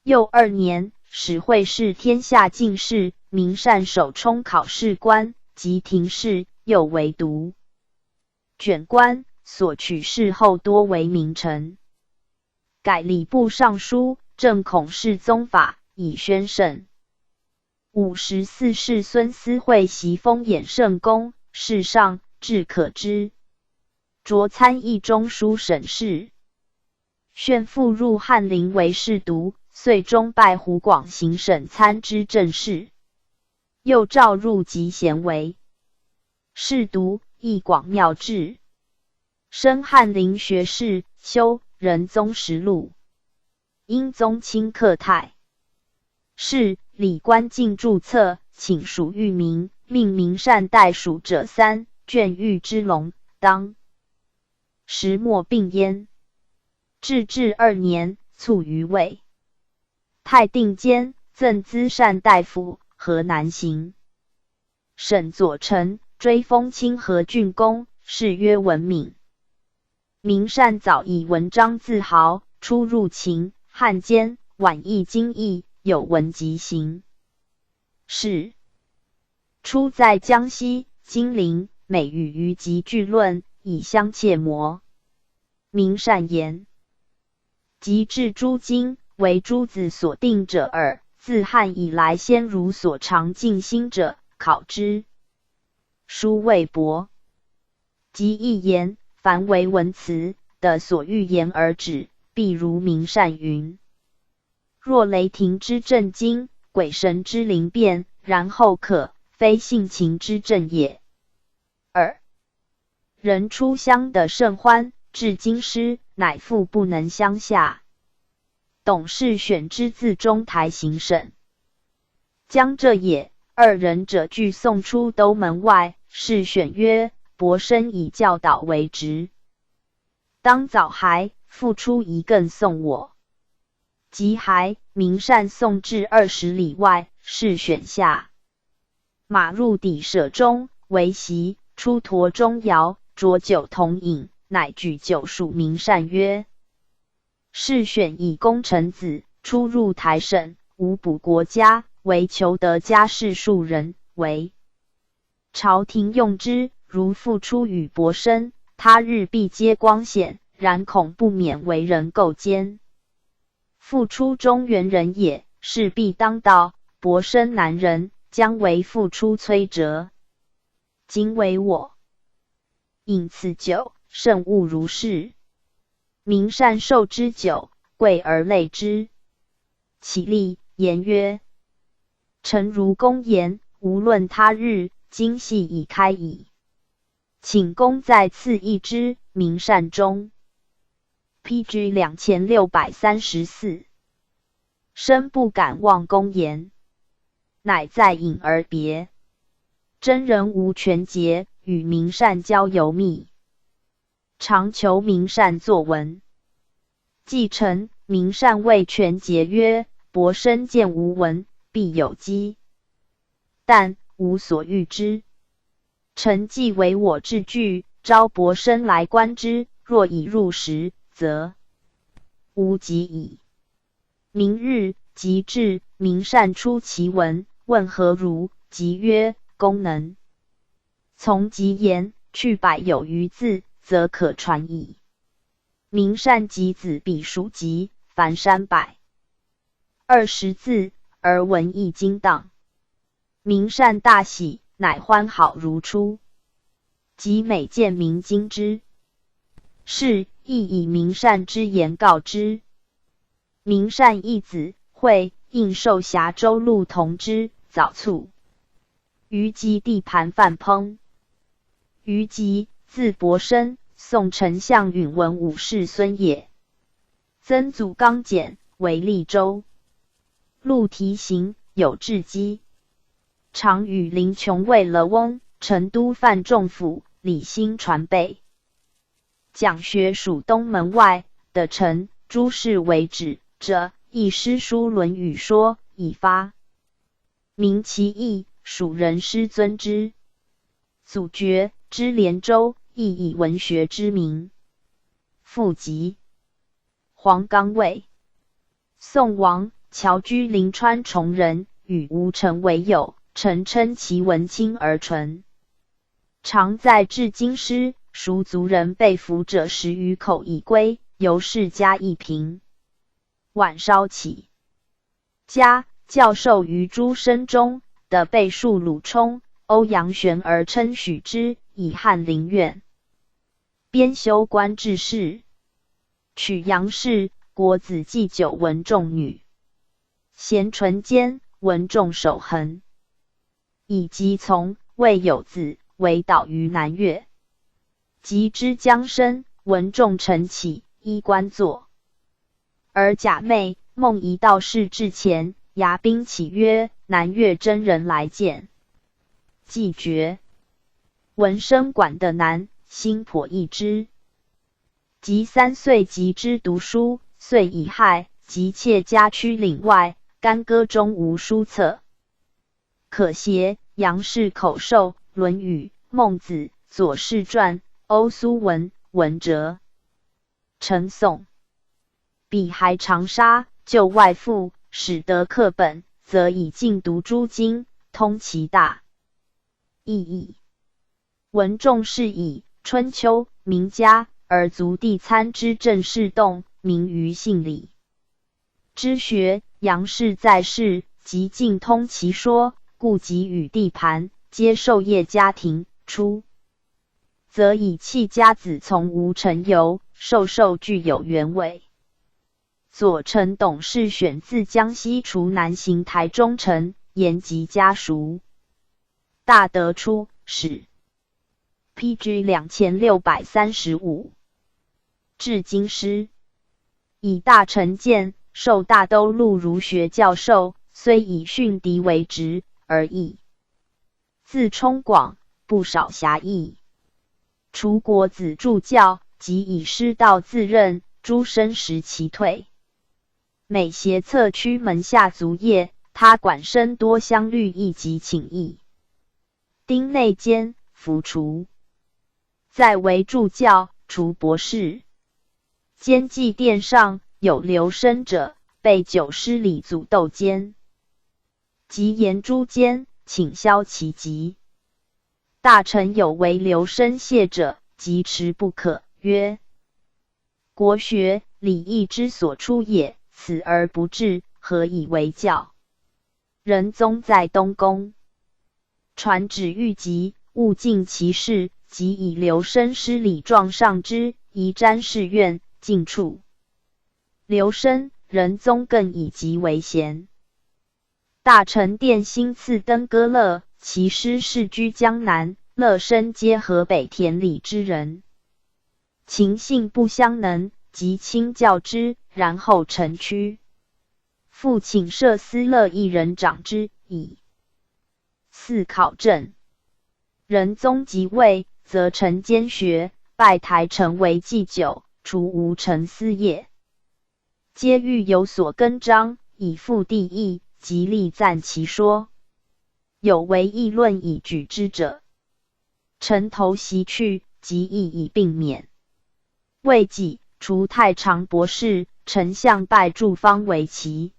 又二年，始会试天下进士，明善首充考试官，即廷试，又为读卷官，所取士后多为名臣。改礼部尚书，正孔侍宗法，以宣圣。五十四世孙思惠袭封衍圣公，侍尚，至可知。着参议中书省事。宣父入翰林为侍读，岁中拜湖广行省参知政事，又召入集贤为侍读，亦广妙志。升翰林学士，修仁宗实录。英宗亲刻太史，礼官进注册，请署御名，命明善代署者三，卷御之龙，当时末并焉。至治二年，卒于位。太定监赠资善大夫，河南行省左丞，追封清河郡公，谥曰文敏。明善早以文章自豪，初入秦、汉间，晚译经义，有文集行。是初在江西、金陵，每语于集句论，以相切磨。明善言：及至诸经，为诸子所定者耳。自汉以来，先儒所长尽心者，考之，殊未博。及义言，凡为文辞的所欲言而止，必如明善云：若雷霆之震惊，鬼神之灵变，然后可，非性情之症也。二人出乡得甚欢，至京师，乃复不能相下。董氏选之自中台行省。江浙也，二人者俱送出斗门外，是选曰：博生以教导为职，当早还，复出一更送我。即还，明善送至二十里外，是选下马入底舍中，为席，初驮钟繇，浊酒同饮，乃举酒属明善曰：试选以功臣子，出入台省，无补国家，唯求得家室庶人，为朝廷用之。如复出与博生，他日必皆光显，然恐不免为人构奸。 复出中原人也，势必当道，博生南人，将为复出摧折。今为我饮此酒，慎勿如是。明善受之酒，跪而泪之。起立，言曰：臣如公言，无论他日，今系已开矣。请公再赐一支。明善终。 P G两千六百三十四。深不敢忘公言，乃再饮而别。真人无权节，与明善交尤密，常求明善作文。既陈，明善谓权节曰：博生见无文，必有机，但无所欲之。 臣既为我置句，招博生来观之，若已入时，则无及矣。明日即至，明善出其文，问何如，即曰：公能从即言，去百有余字，则可传矣。明善即子笔数集，凡三百二十字，而文亦精当。 明善大喜，乃欢好如初。及每见明经之事，亦以明善之言告之。明善义子惠，应授峡州路童之早卒。余吉地盘范滂。余吉，字伯升，宋丞相允文五世孙也。曾祖刚简，为利州。陆提刑，有志积。常与林琼为勒翁，成都范仲甫、李兴传备。讲学属东门外的臣，诸事为止者，亦诗书论语说以发。明其义，蜀人师尊之。祖觉之连州，亦以文学之名。父及黄冈卫。宋王乔居临川崇仁，与吴臣为友，臣称其文清而纯。常在至京师，熟族人被俘者十余口已归，由是嘉义平。晚烧起家，教授于诸生中的被束鲁充、欧阳玄而称许之，以翰林院。编修官至侍。娶杨氏、国子祭酒文仲女。咸淳间，文仲守衡。以及从未有子，为岛于南越。及知将生，文仲晨起，衣冠作。而假寐，梦遗道士至前，牙兵起曰：南越真人来见。既觉闻声管得难，心叵易之。及三岁即知读书，遂以害及妾家驱岭外，干戈中无书册。可携杨氏口授《论语》《孟子》《左氏传》《欧苏文》《文哲》。陈宋。彼还长沙旧外父，始得刻本，则以尽读诸经，通其大意义。文仲是以《春秋》名家，而族弟参之政事动，名于信礼。知学杨氏在世，即尽通其说，故及与地盘，皆授业家庭。初，则以弃家子从吴城游，授受具有原委。左丞董氏选自江西滁南行台中丞，言及家属。大德初始，P G两千六百三十五。至京师，以大臣见授大都路儒学教授，虽以训敌为职，而亦自充广，不少侠义。除国子助教，即以师道自任，诸生时其退。每携策驱门下族业，他管身多乡律役及请役。丁内监服除，在为助教，除博士。监祭殿上有留声者，被酒师礼祖斗监。及言诸监，请消其疾。大臣有为留声谢者，疾迟不可，曰：国学礼义之所出也，此而不至，何以为教？仁宗在东宫，传旨谕疾，勿尽其事，即以留声施礼状上之，移瞻侍院，尽处。留声，仁宗更以疾为贤。大臣殿兴赐登歌乐，其师世居江南，乐声皆河北田里之人。 情性不相能，即亲教之，然后臣驱。父请设司乐一人掌之矣。四考证。仁宗即位，则陈兼学，拜台丞为祭酒，除吴城司业。皆欲有所更张，以复帝意，即力赞其说。有唯议论以举之者。 臣投席去，即意以并免。未几，除太常博士，丞相拜祝方为其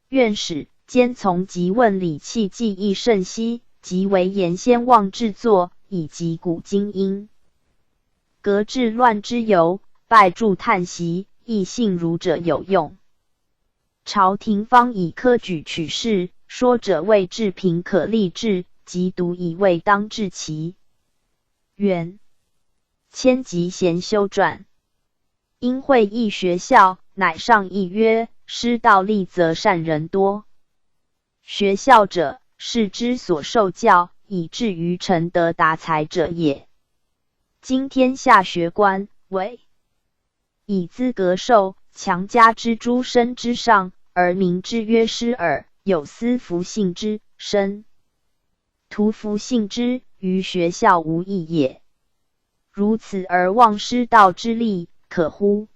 院使，兼从即问礼器技艺甚悉，即为颜先望制作，以及古今音。革治乱之由，拜祝叹息，亦信儒者有用。 朝廷方以科举取士，说者未至平可立志，即读以未当志其元。千集贤修传。因会议学校，乃上议曰：师道利则善人多。学校者，士之所受教，以至于成德达才者也。今天下学官为 以资格授强加之诸身之上，而名之曰师耳。有司弗信之，身徒弗信之，于学校无益也。如此而忘师道之利，可乎？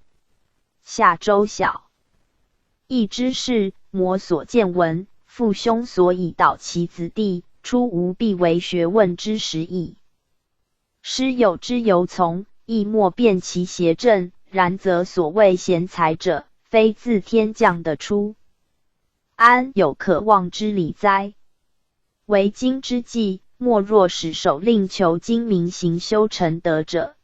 下周小。亦知是魔所见闻，父兄所以导其子弟，初无必为学问之时矣。 师有之由从，亦莫辨其邪正。然则所谓贤才者，非自天降的出，安有可忘之理哉？为今之计，莫若使首令求精明行修成德者，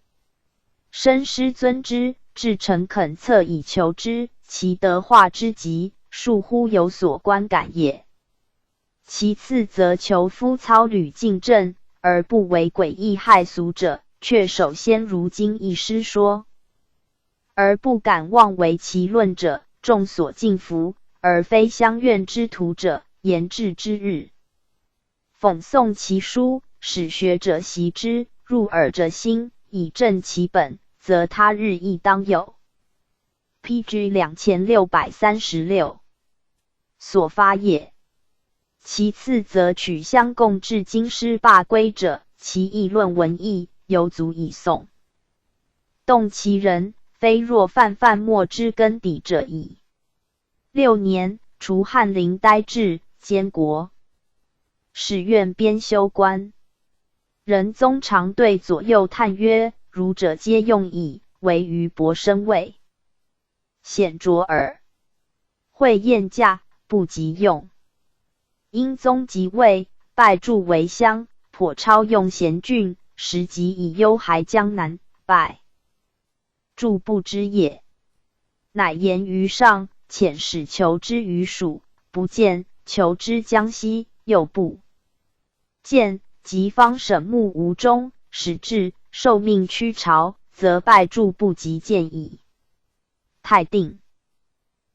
深师尊之，至诚恳恻以求之，其德化之极，孰乎有所观感也。 其次则求夫操履进政，而不为诡异害俗者，却首先如今一师说，而不敢妄为其论者，众所敬服，而非相怨之徒者，言至之日。讽诵其书，使学者习之，入耳者心，以正其本，则他日亦当有。P G两千六百三十六。 所发也。其次则取相供至今师罢归者，其议论文义，犹足以颂。动其人，非若泛泛墨汁根底者矣。六年，除翰林待制，监国，始愿编修官。仁宗常对左右叹曰：儒者皆用矣，惟余博深畏， 显卓耳。会宴驾，不及用。英宗即位，拜著为相，颇超用贤俊，时即以幽还江南，拜著不知也。乃言于上，遣使求之于蜀，不见，求之江西，又不见，即方省牧吴中，始至，受命驱朝，则拜著不及见矣。 太定。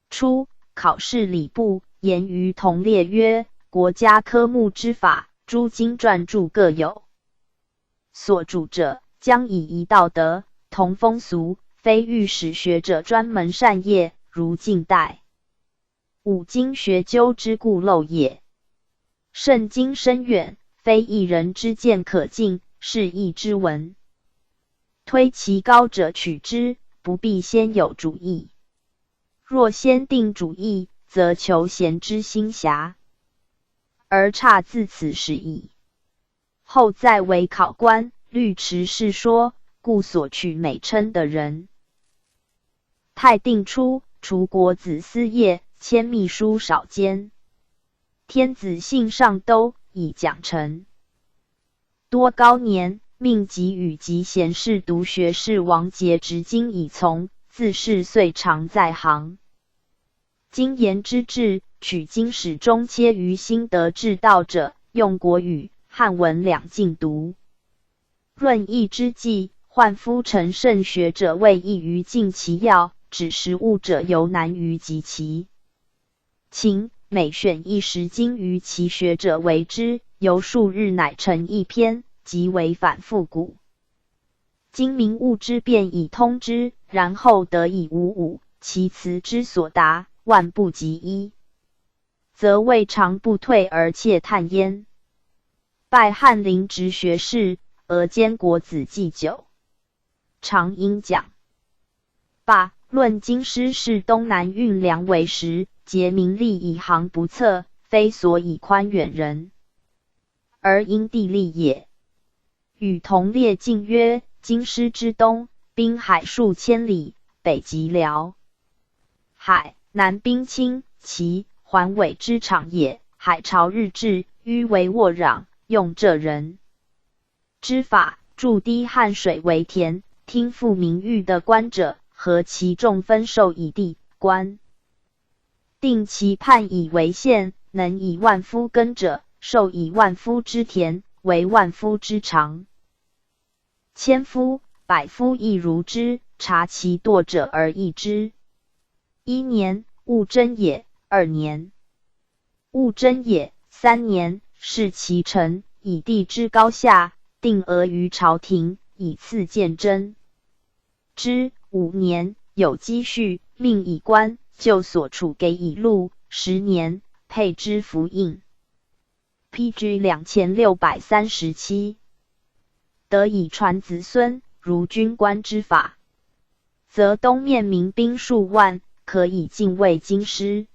初，考试礼部，言于同列曰：国家科目之法，诸经传注各有。所主者，将以仪道德，同风俗，非欲使学者专门善业，如近代 五经学究之固漏也。圣经深远，非一人之见可尽，是亦之文。推其高者取之，不必先有主意。若先定主意，则求贤之心狭，而差自此始矣。 后再为考官，律持世说，故所取美称的人。太定初，除国子司业，迁秘书少监。天子幸上都，以讲臣。多高年，命给予及贤士读学士王节执经以从，自是岁常在行。 今言之至，取经史中切于心得至道者，用国语、汉文两尽读。论议之际，患夫陈胜学者谓议于尽其要，指实务者尤难于及其情。每选一时经于其学者为之，犹数日乃成一篇，即为反复古。 今明悟之便以通之，然后得以五五，其辞之所达，万不及一，则未尝不退而且叹焉。拜翰林执学士，俄兼国子祭酒。常因讲罢，论京师是东南运粮为时，节民力以行不测，非所以宽远人，而因地利也。 与同列进曰：京师之东，滨海数千里，北及辽海，南滨清、齐、环尾之场也。海潮日至，淤为沃壤，用这人之法，注滴汉水为田，听父名誉的官者，合其众分授以地官。 定其判以为县，能以万夫耕者，授以万夫之田，为万夫之场。千夫、百夫亦如之，察其惰者而易之。一年，勿争也。二年，勿争也。三年，视其成，以地之高下，定额于朝廷，以次见征。之。五年，有积蓄，命以官，就所处给以禄。十年，配之服印。P G两千六百三十七。得以传子孙，如军官之法，则东面民兵数万，可以禁卫京师。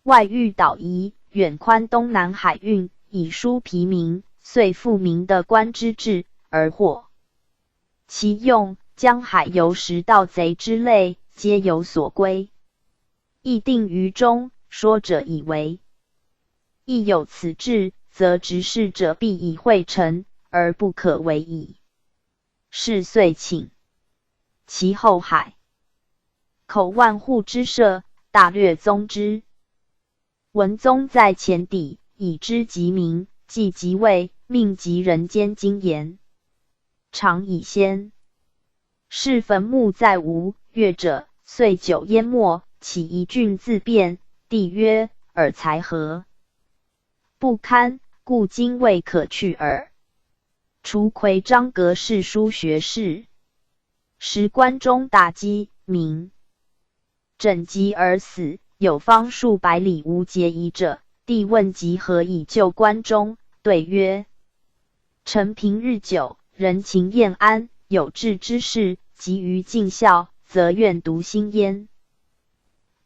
外御导仪，远宽东南海运，以输疲民，遂富民的官之志而获。其用，江海游时盗贼之类，皆有所规。议定于中，说者以为。亦有此志，则执事者必以会成，而不可为矣。是岁请。其后海口万户之社，大略宗之。文宗在前抵，以知其名，即其位，命及人间经言。常以先。是坟墓在吴越者，岁久淹没，起遗郡自变，帝曰：尔才何？不堪，故今未可去耳。除魁章阁侍书学士，时关中大饥，民枕疾而死，有方数百里无节遗者。帝问及何以救关中，对曰：臣平日久，人情厌安，有志之士，及于尽孝，则愿独心焉。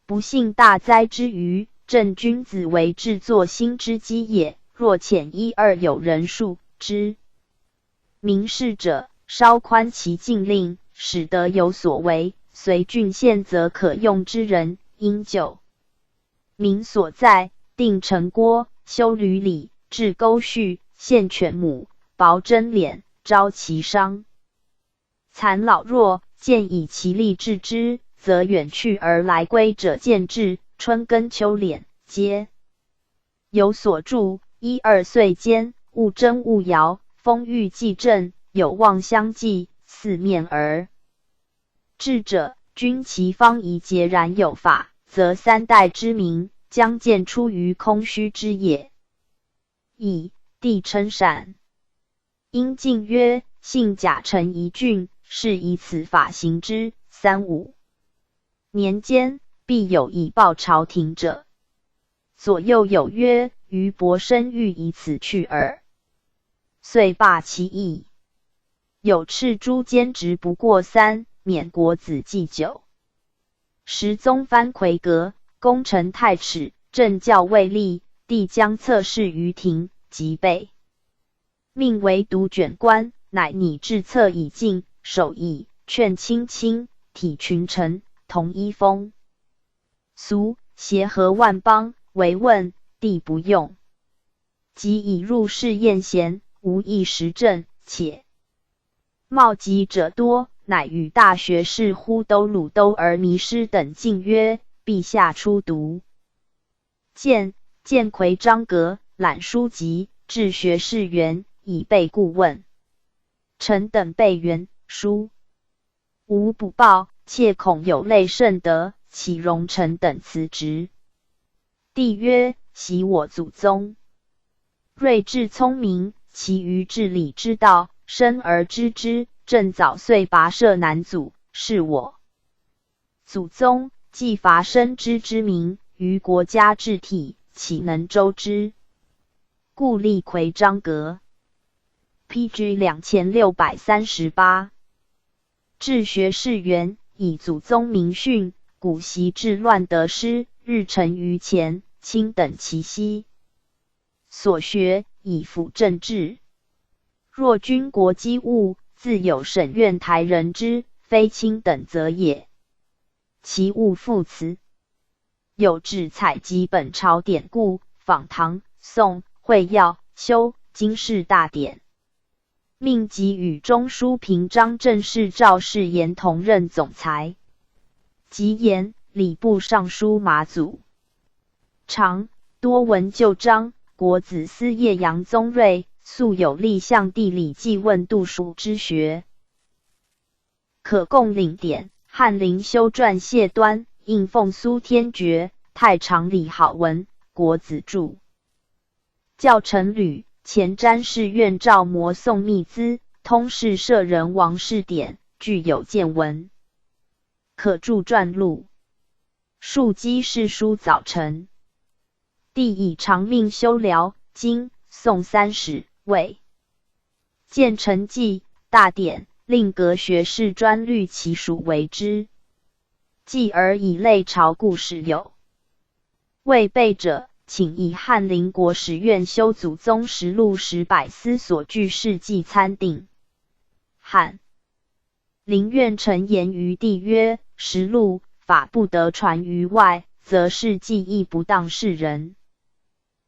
不幸大灾之余，正君子为志作新之基也。若遣一二友人述之，明事者，稍宽其禁令，使得有所为，随郡县则可用之人，应就。民所在，定城郭，修旅礼，置沟序，献犬母，薄征脸，招其商。 残老弱，见以其力制之，则远去而来归者见至，春耕秋敛，皆有所助。一二岁间，勿争勿摇，风雨既阵，有望相济，四面而至者，均其方以节然有法，则三代之民将见出于空虚之野矣。帝称善。 因进曰：幸甲辰一郡，是以此法行之。三五年间，必有以报朝廷者。左右有曰：余伯深欲以此去耳。遂罢其意。有敕诸监职不过三，免国子祭酒。时宗藩魁阁，功臣太尺，政教未立，帝将策事于庭，即备 命为独卷官，乃拟制策以进，首以劝卿卿，体群臣，同一风俗，协和万邦为问，帝不用。即以入侍宴贤，无一时政，且冒疾者多，乃与大学士呼兜鲁兜而迷失等进曰：陛下初读 见，见魁章阁，览书籍，至学士园，以备顾问。臣等备元书，无补报，切恐有类甚德，岂容臣等辞职？帝曰：喜我祖宗 睿智聪明，其于治理之道，深而知之，朕早遂跋涉南阻，是我祖宗既乏深知之明，于国家治体，岂能周之？故立魁章阁。P G两千六百三十八。至学士园，以祖宗明训，古习治乱得失，日陈于前，卿等其息。 所学以辅政治。若军国机务，自有省院台人之，非卿等则也。其务复辞。有志采集本朝典故，访唐、宋、会要，修经世大典。 命给予中书平章政事赵士言同任总裁。及言礼部尚书马祖常，多闻旧章，国子司业杨宗瑞素有立项地理纪问度数之学。可供领典：翰林修撰谢端，应奉苏天爵，太常李好文、国子著。教程吕，前瞻士院赵摩宋密资，通事舍人王士典，具有见闻。可著传录。 述稽世书早成。帝以长命修辽、金、宋三史，魏。建成纪、大典，令阁学士专虑其属为之。继而以类朝故事有。未备者，请以翰林国史院修祖宗实录史百司所据事纪参订。翰 林院陈言于帝曰：实录法不得传于外，则事纪亦不当世人。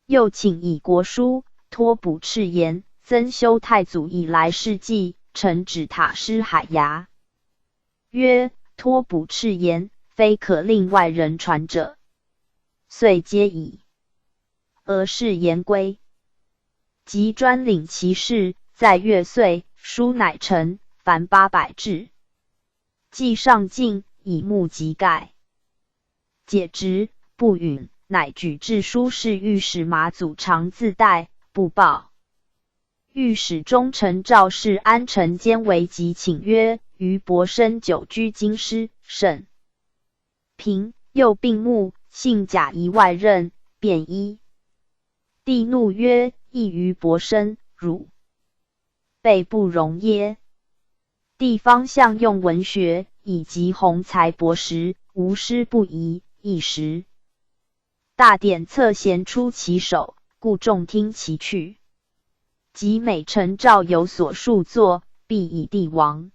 又请以国书托补赤言，增修太祖以来事纪，臣指塔师海牙。曰：托补赤言，非可令外人传者。遂皆以。俄氏言归。 即专领其事，在月岁，书乃成，凡八百帙。既上进，以目即盖。解职，不允，乃举制书侍御史马祖常自带，不报。御史中丞赵世安陈兼为疾请曰：余伯升久居京师，甚 平，又病目，幸假移外任，便衣。帝怒曰：亦余伯升，汝辈不容耶？地方相用文学，以及宏才博识，无师不疑，一时。大典策贤出其首，故众听其趣。及每丞赵有所述作，必以帝王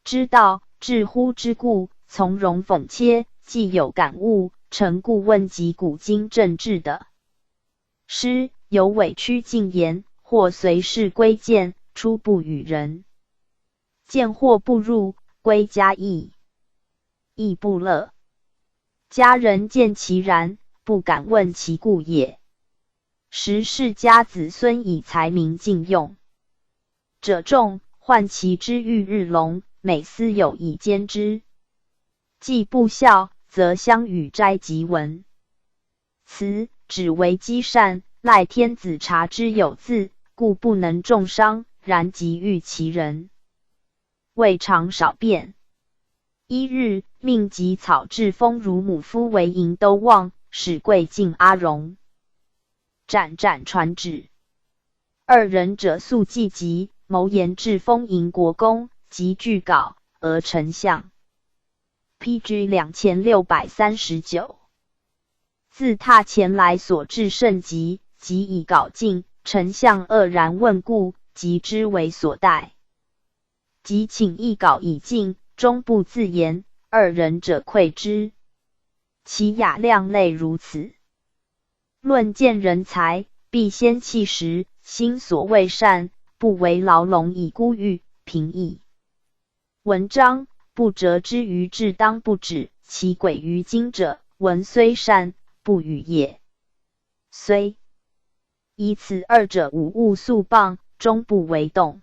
之道，至乎之故，从容讽切，既有感悟，臣故问及古今政治的。诗，有委屈进言，或随事归见，出不与人。见或不入，归家亦亦不乐。家人见其然，不敢问其故也。时世家子孙以财名禁用 者众，患其之欲日隆，每思有以兼之。既不孝，则相与斋及文。辞，只为积善，赖天子察之有自，故不能重商，然即遇其人。未尝少变。一日，命疾草置封乳母夫为营都望，使贵敬阿荣。 展展传旨。二人者素既及，谋言置封营国公，即具稿，俄丞相。P G两千六百三十九。自他前来所至甚急，即以稿进，丞相愕然问故，即知为所带。 即请议稿以进，终不自言，二人者喟之。其雅量类如此。论见人才，必先气时，心所未善，不为牢笼以孤欲，平易。文章，不折之于志当不止，其鬼于今者，文虽善，不与也。虽 以此二者五物素傍，终不为动。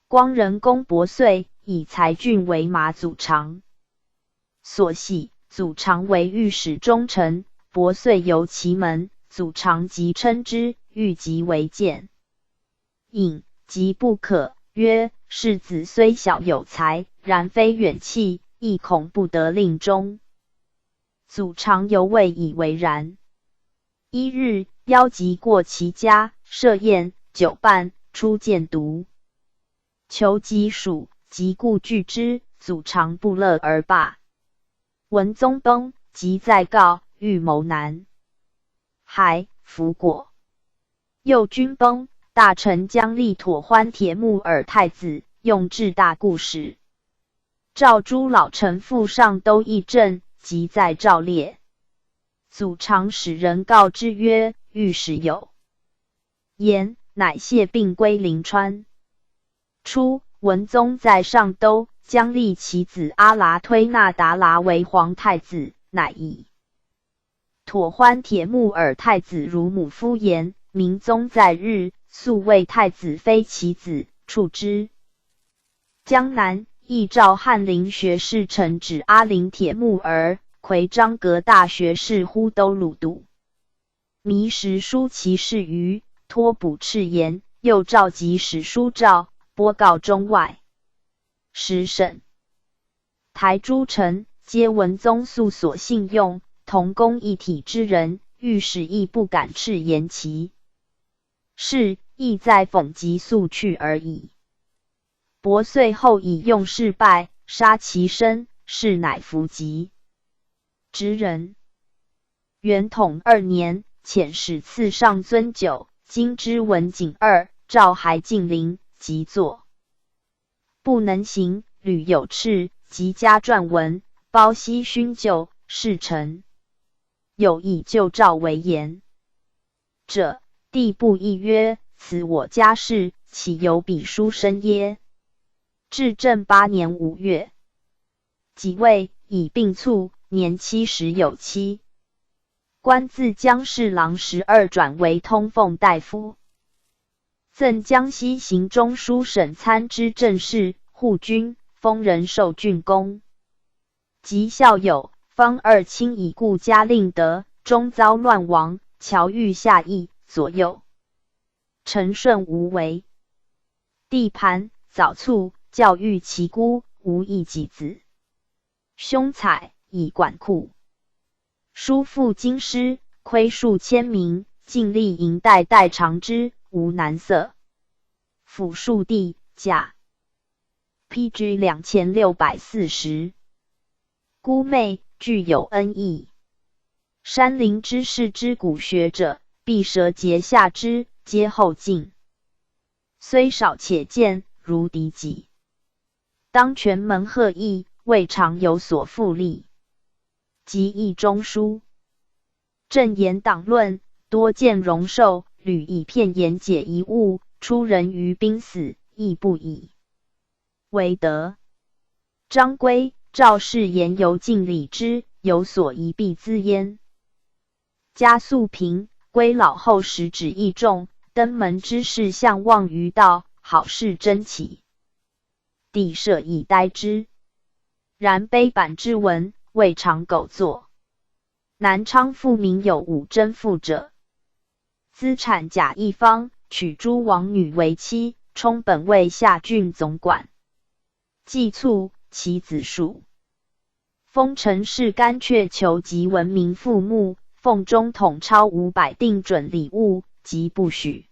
光仁公薄岁，以才俊为马祖常。所喜，祖常为御史中丞，薄岁游其门，祖常即称之，欲即为见。引，即不可，曰：世子虽小有才，然非远弃，亦恐不得令终。祖常犹未以为然。 一日，邀疾过其家，设宴，酒半，初见独。求疾暑，疾故拒之，祖常不乐而罢。文宗崩，疾再告，欲谋南海，弗果。右军崩，大臣姜立妥欢铁木尔太子，用至大故使。 召诸老臣赴上都议政，即在诏列。祖常使人告之曰：御史有言，乃谢病归临川。初，文宗在上都，姜立其子阿剌忒那达剌为皇太子，乃以妥欢铁木尔太子乳母夫言，明宗在日，素谓太子妃其子，处之。江南亦召翰林学士陈止阿林铁木儿，夔章阁大学士呼都鲁度。糜实书其事于，托补赤延，又召集史书照，播告中外。十省、台诸臣，皆闻宗素所信用，同工一体之人，御史亦不敢赤延其事，亦在讽疾速去而已。薄遂后以用事败，杀其身，事乃服疾。执人。元统二年，遣使赐上尊酒、金之文景二，召还晋陵，即作。不能行，屡有赤，即加撰文，褒昔勋旧，事臣。有以旧诏为言者，帝不议曰：此我家事，岂有比书生耶？至正八年五月，即位，已病卒，年七十有七。官自江侍郎十二转为通奉大夫，赠江西行中书省参知政事、护军，封仁寿郡公。及孝友、方二卿已故嘉令德，终遭乱亡，侨寓下邑左右。陈顺无为。弟盘早卒，教育其孤，无一己子。兄采已管库。叔父京师，亏数千名，尽力营带代长之，无难色。抚庶弟甲。P G两千六百四十。孤妹具有恩义。山林之士之古学者，必舌节下之，皆后进。虽少且见，如敌己。当权门贺意，未尝有所复利。及议中书，正言党论，多见荣寿，屡以片言解疑误，出人于兵死，亦不以为德。张规、赵氏言犹敬礼之，有所疑必咨焉。嘉素平，归老后时止益众，登门之士向望于道，好事真奇。帝设以待之。然碑版之文，未尝狗作。南昌父名有武贞父者，资产甲一方，娶诸王女为妻，充本卫下郡总管。季卒，其子数。封陈氏干阙求及闻名父墓，奉中统钞五百，定准礼物，即不许，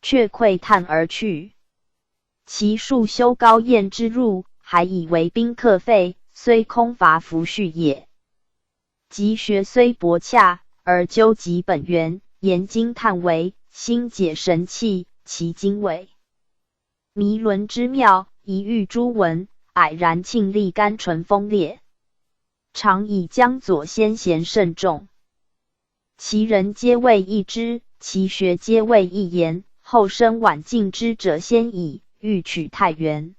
却喟叹而去。其数修高堰之路，还以为宾客费，虽空乏弗恤也。及学虽博洽，而究极本源，言惊叹为，心解神气，其经纬。迷伦之妙，遗喻诸文，慨然庆历甘醇风烈。常以江左先贤甚众，其人皆谓一知，其学皆谓一言，后生晚近之者鲜矣，欲取太原。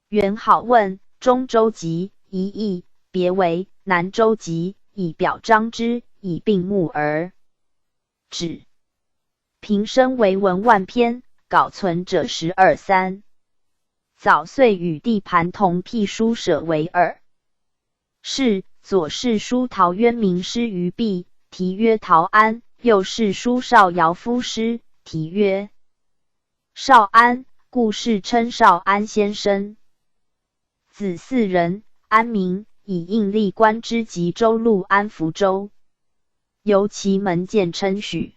元好问：中州籍，以易，别为南州籍，以表彰之，以并目耳。止。平生为文万篇，稿存者十二三。早岁与弟盘同辟书舍为二。是左侍书陶渊明诗于壁，题曰陶庵，右侍书邵遥夫诗，题曰 邵庵，故世称邵庵先生。子嗣人，安名，以应历官之及州路安福州。由其门见称许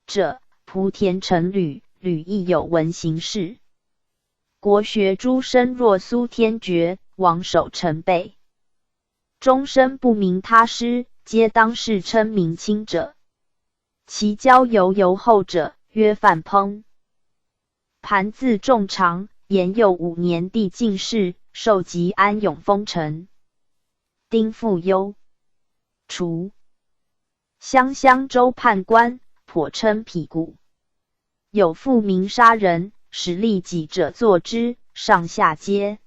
者，仆田陈吕，吕亦有闻行事。国学诸生若苏天觉、王守陈辈，终身不明他师，皆当世称明卿者。 其交尤尤后者，曰范怦。盘字仲长，延佑五年帝进士，授吉安永丰臣。丁父忧。除。湘乡州判官，颇称匹罟。有父名杀人，使利己者作之，上下皆。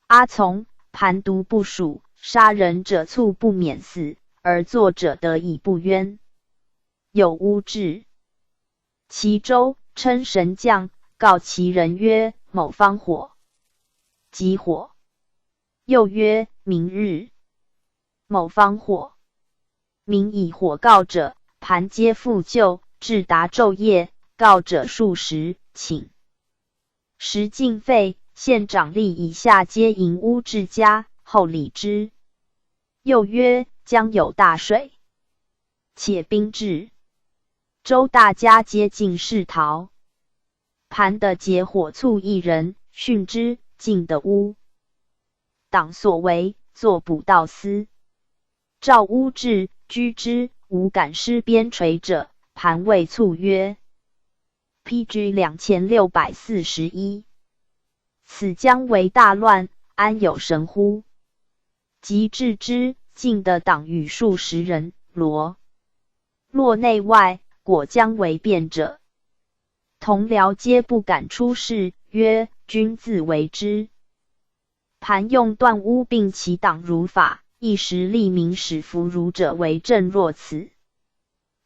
阿从、盘独不属，杀人者卒不免死，而作者得以不冤。有巫志。其舟，称神将，告其人曰：某方火，即火。又曰：明日，某方火。民以火告者，盘皆复旧，至达昼夜，告者数十，寝。时进废，县长吏以下皆迎屋至家，厚礼之。又曰：将有大水，且兵至。舟大家皆尽室逃。盘得解火促一人，训之，进得屋， 挡所围，作捕盗司。召屋至，居之，无敢施边垂者。盘谓促曰：P G两千六百四十一，此将为大乱，安有神乎？即至之，进得党羽数十人，罗 络内外，果将为变者。同僚皆不敢出室，曰：君自为之。盘用断屋并其党如法，一时吏民始服如者为政若此。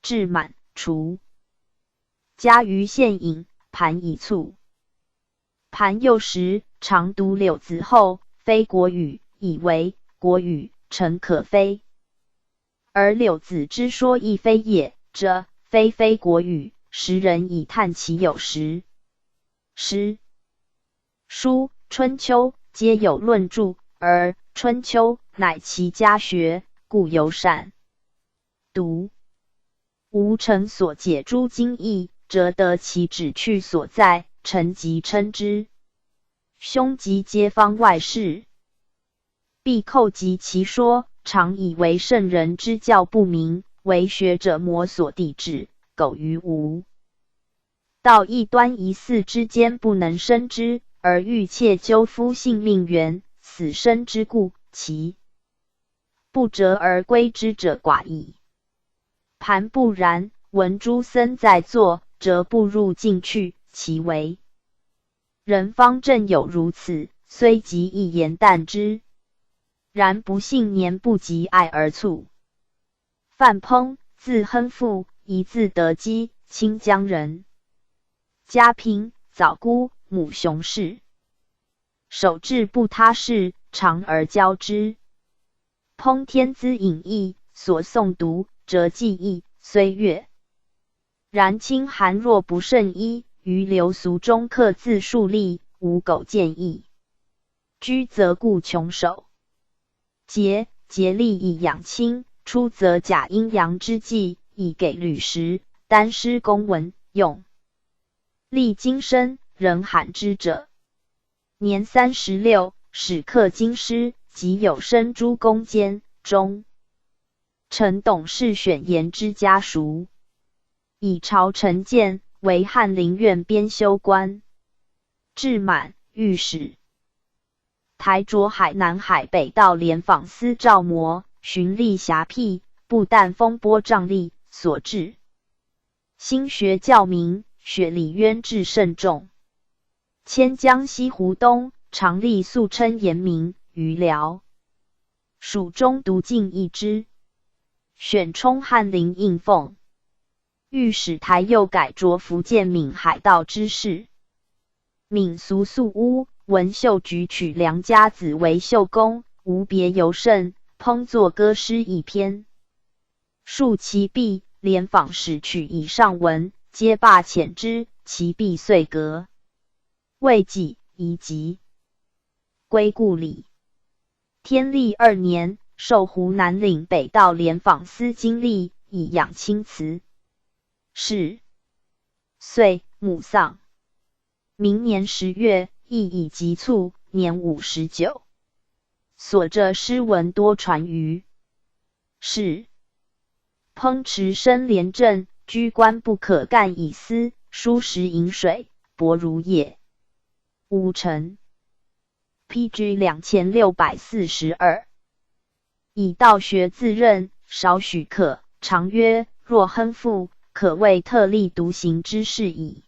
至满，除。家于县尹，盘以促。 盘幼时，常读柳子后非国语，以为国语诚可非。而柳子之说亦非也者，非非国语，时人以叹其有时。诗、书、春秋皆有论著，而春秋乃其家学，故尤善读。 吴承所解诸经义，则得其旨趣所在，臣即称之。兄及街坊外士，必叩及其说，常以为圣人之教不明，为学者摩所抵制，苟于吴。道亦端疑似之间不能生之，而欲切纠夫性命源，死生之故，其 不折而归之者寡矣。盘不然，闻诸僧在座，则步入径趣，其为人方正有如此，虽及亦言淡之。然不幸年不及爱而促。范怦，字亨富，一字德基，清江人。家贫，早孤，母熊氏。 守志不他事，长而交之。怦天资隐逸，所诵读则记忆虽略。然清寒若不胜衣，余流俗中客自树立，无苟见矣。居则故穷守。节，节力以养亲，出则假阴阳之际，以给旅食，单施公文用。历经生，人罕之者。 年三十六，始刻经师，即有生诸公监、中。陈董是选言之家属，以朝臣见为翰林院编修官。至满，御史。台卓海南海北道联访司赵模，循吏峡辟，不但风波瘴吏所至，兴学教民，学礼渊至甚众。 迁江西湖东，常吏素称严明，余辽。蜀中独进一支，选充翰林应奉。御史台右改着福建闽海盗之士。闵孰素污，文秀举取良家子为秀公，无别尤胜，怦作歌诗一篇。 述其弊，联访使取以上文，皆罢遣之，其弊遂革。未几，遗疾，归故里。天历二年，授湖南领北道联访司经历，以养亲辞。是，岁，母丧。 明年十月，亦以疾卒，年五十九。所著诗文多传于世。怦持身廉政，居官不可干以私，疏食饮水，薄如夜。吴承。P G两千六百四十二。以道学自任，少许客，常曰：若亨富，可谓特立独行之士矣。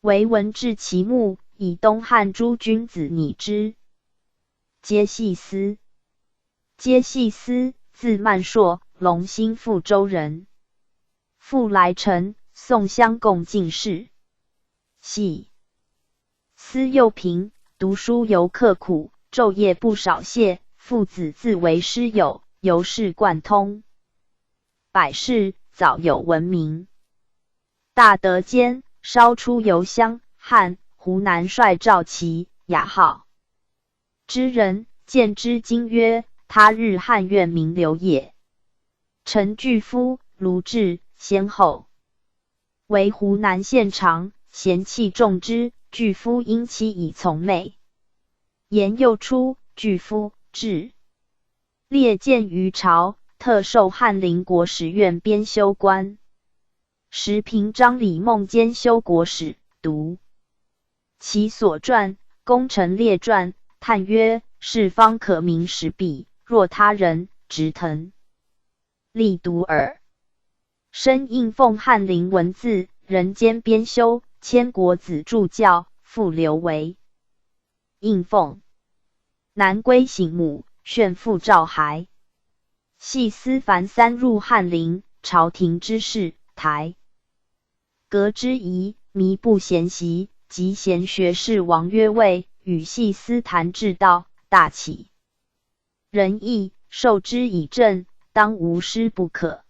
惟闻至其墓，以东汉诸君子拟之。皆系司。皆系司，字曼硕，隆兴富州人。父来陈，宋襄共进士。系司右平，读书尤刻苦，昼夜不少谢，父子自为师友，由是贯通。百世早有闻名。大德间稍出游襄、汉、湖南帅赵齐、雅号之人，见之今曰：他日汉苑名流也。陈巨夫、卢志先后。为湖南县长，贤器重之，巨夫因妻以从妹。延佑初，巨夫至，列见于朝，特授翰林国史院编修官。时平章李孟兼修国史，读其所传，功臣列传，叹曰：是方可名史笔，若他人，直腾力读耳。深应奉翰林文字，人兼编修，千国子注教，复留为应奉。南归省母，旋赴赵还。系司凡三入翰林，朝廷之事，台阁之仪，弥不闲席，及贤学士王约卫，与系司谈至道，大启仁义，授之以政，当无失不可。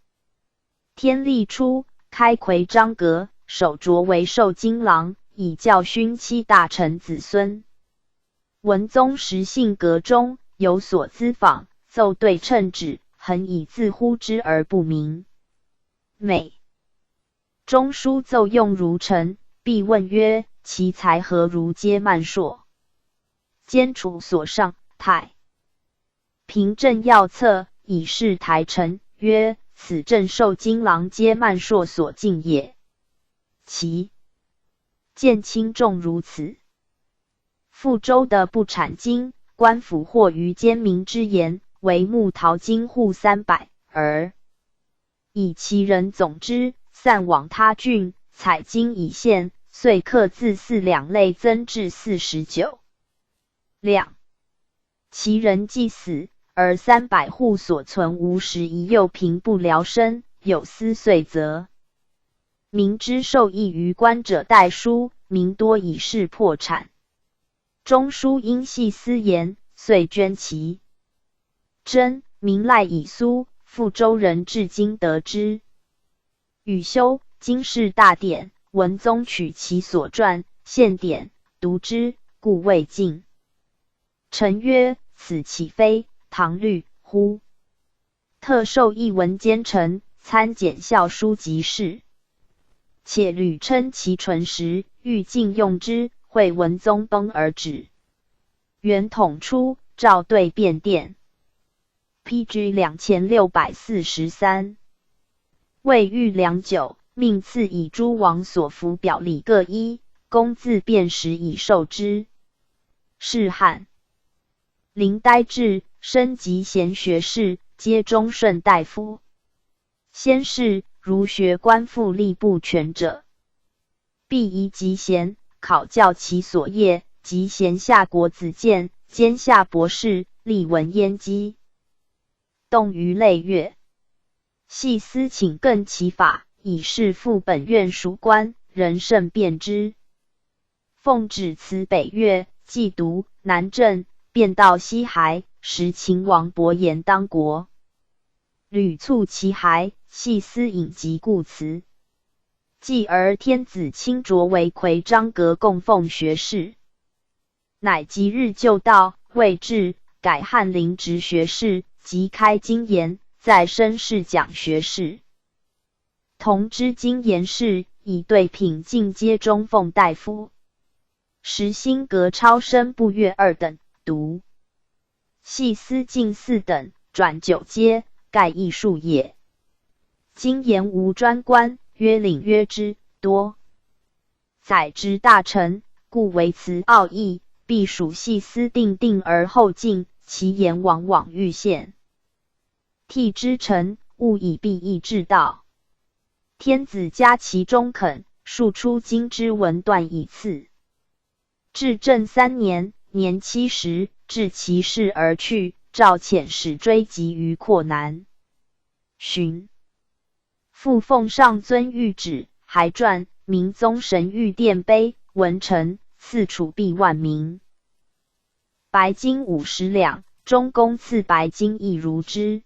天历初，开夔章阁，首着为受经郎，以教训其大臣子孙。文宗时幸阁中，有所资访，奏对称旨，恒以自呼之而不明。每中书奏用如臣，必问曰：其才何如皆曼硕？兼处所上，太平正要侧，以示台臣，曰：此正受经郎皆曼硕所进也。其见轻重如此。复周得不产经，官府或于兼明之言，为木陶经户三百，而以其人总之，散往他郡，采经以献，遂刻字四两类增至四十九两。其人既死，而三百户所存无十一，又平不聊生，有司岁则明知受益于官者代书，民多以示破产。中书因系司言，遂捐其 真名赖以苏，复周人至今得之。与修经世大典，文宗取其所传，献典，读之，故未尽。臣曰：此岂非唐律乎？特授一文兼陈，参检校书及事。且屡称其纯实，欲尽用之，会文宗崩而止。元统初，诏对变殿。 P G两千六百四十三。未遇良久，命赐以诸王所服表里各一，公自便时以授之。是汉灵呆志，升及贤学士，皆忠顺大夫。先是儒学官复吏部权者， 必以集贤，考教其所业，集贤下国子监，兼下博士，历文焉机。动于内岳。系司请更其法，以示复本院属官，人甚便之。奉旨辞北岳，既读南郑，便到西海，时秦王伯颜当国，屡促其海，系司引疾故辞。 继而天子亲着为魁章阁供奉学士。乃即日就到，未至，改翰林执学士，即开经言，再升侍讲学士。同知经言事，以对品进阶中奉大夫。时新阁超升部乐二等，读 系司进四等，转九阶，盖亦数也。今言无专官，曰领曰之，多宰执大臣，故为此奥义，必属系司定定而后进，其言往往逾现。替之臣，勿以必异至道。天子嘉其中肯，数出经之文断以次。 至正三年，年七十，至其室而去，赵遣使追及于阔南。寻。复奉上尊谕旨，还传明宗神谕殿碑，文臣赐楚必万民。白金五十两，中宫赐白金亦如之。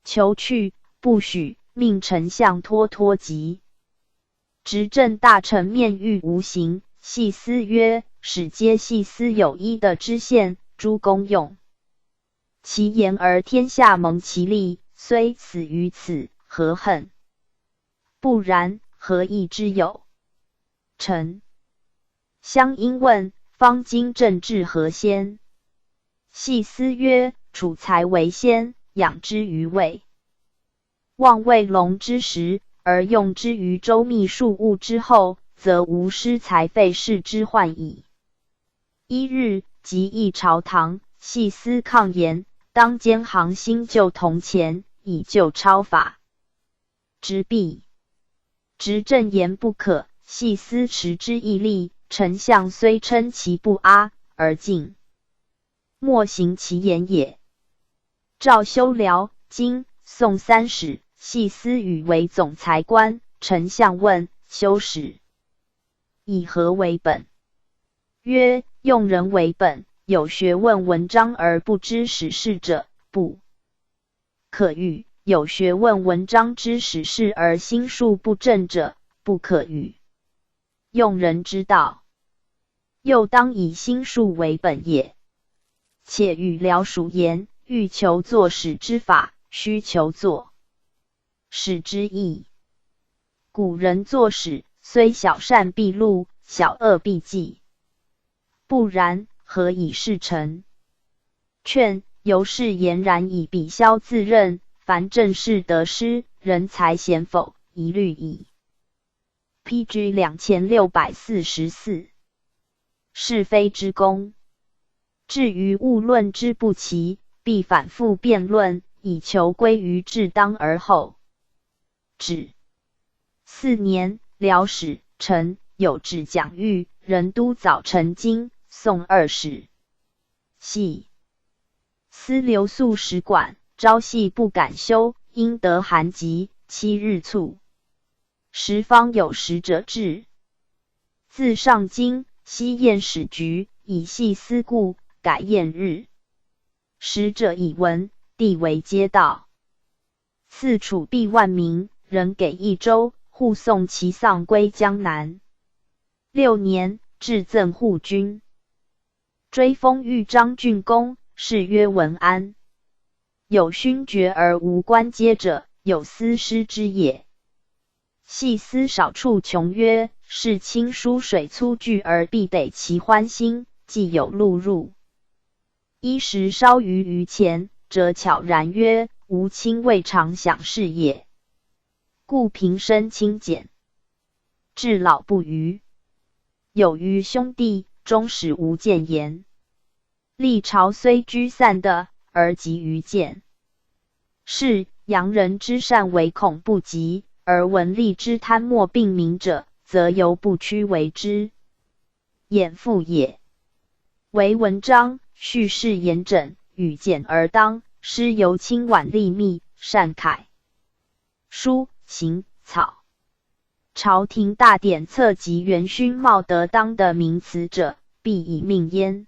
求去，不许，命丞相脱脱籍。执政大臣面欲无形，细思曰：始皆细思有衣的知县，诸公用其言而天下蒙其利，虽死于此，何恨？不然，何益之有？臣。相因问：方今朕至何先？细思曰：楚才为先，养之于卫，望卫龙之时，而用之于周密庶务之后，则无失才废士之患矣。一日，即议朝堂，细思抗言：当兼行新旧铜钱，以旧抄法。执弊。执政言不可，细思持之以利，丞相虽称其不阿，而进莫行其言也。赵修、辽、金、宋三史，细思与为总裁官。丞相问：修史以何为本？曰：用人为本，有学问文章而不知史事者，不可与；有学问文章知史事而心术不正者，不可与。用人之道，又当以心术为本也。且与辽属言，欲求作史之法，须求作史之意。古人作史，虽小善必录，小恶必记，不然，何以事成？劝由是俨然以比萧自任，凡政事得失，人才贤否，一律以P G两千六百四十四是非之功。至于物论之不齐，必反复辩论，以求归于至当而后止。四年，辽史陈有指蒋玉、任督早陈经，宋二史细思留宿史馆，朝夕不敢休，因得寒疾，七日卒。时方有使者至，自上京，悉宴始局，以细思故，改宴日。使者以闻，帝为皆道。赐楚必万民，人给一州，护送其丧归江南。六年，至赠护军。追封豫章郡公，谥曰文安。有勋爵而无官阶者，有司师之也。细思少处穷曰：世卿疏水粗句而必得其欢心，既有录入，衣食稍于于前，则悄然曰：吾卿未尝享事也。故平身轻简，至老不逾。有余兄弟，终始无见言。 历朝虽居散的，而及于见。是洋人之善唯恐不及，而文吏之贪墨病名者，则犹不屈为之。眼腹也。唯文章，叙事严整，语简而当，诗尤清婉丽密，善楷书行草。朝廷大典策及元勋冒得当的名词者，必以命焉。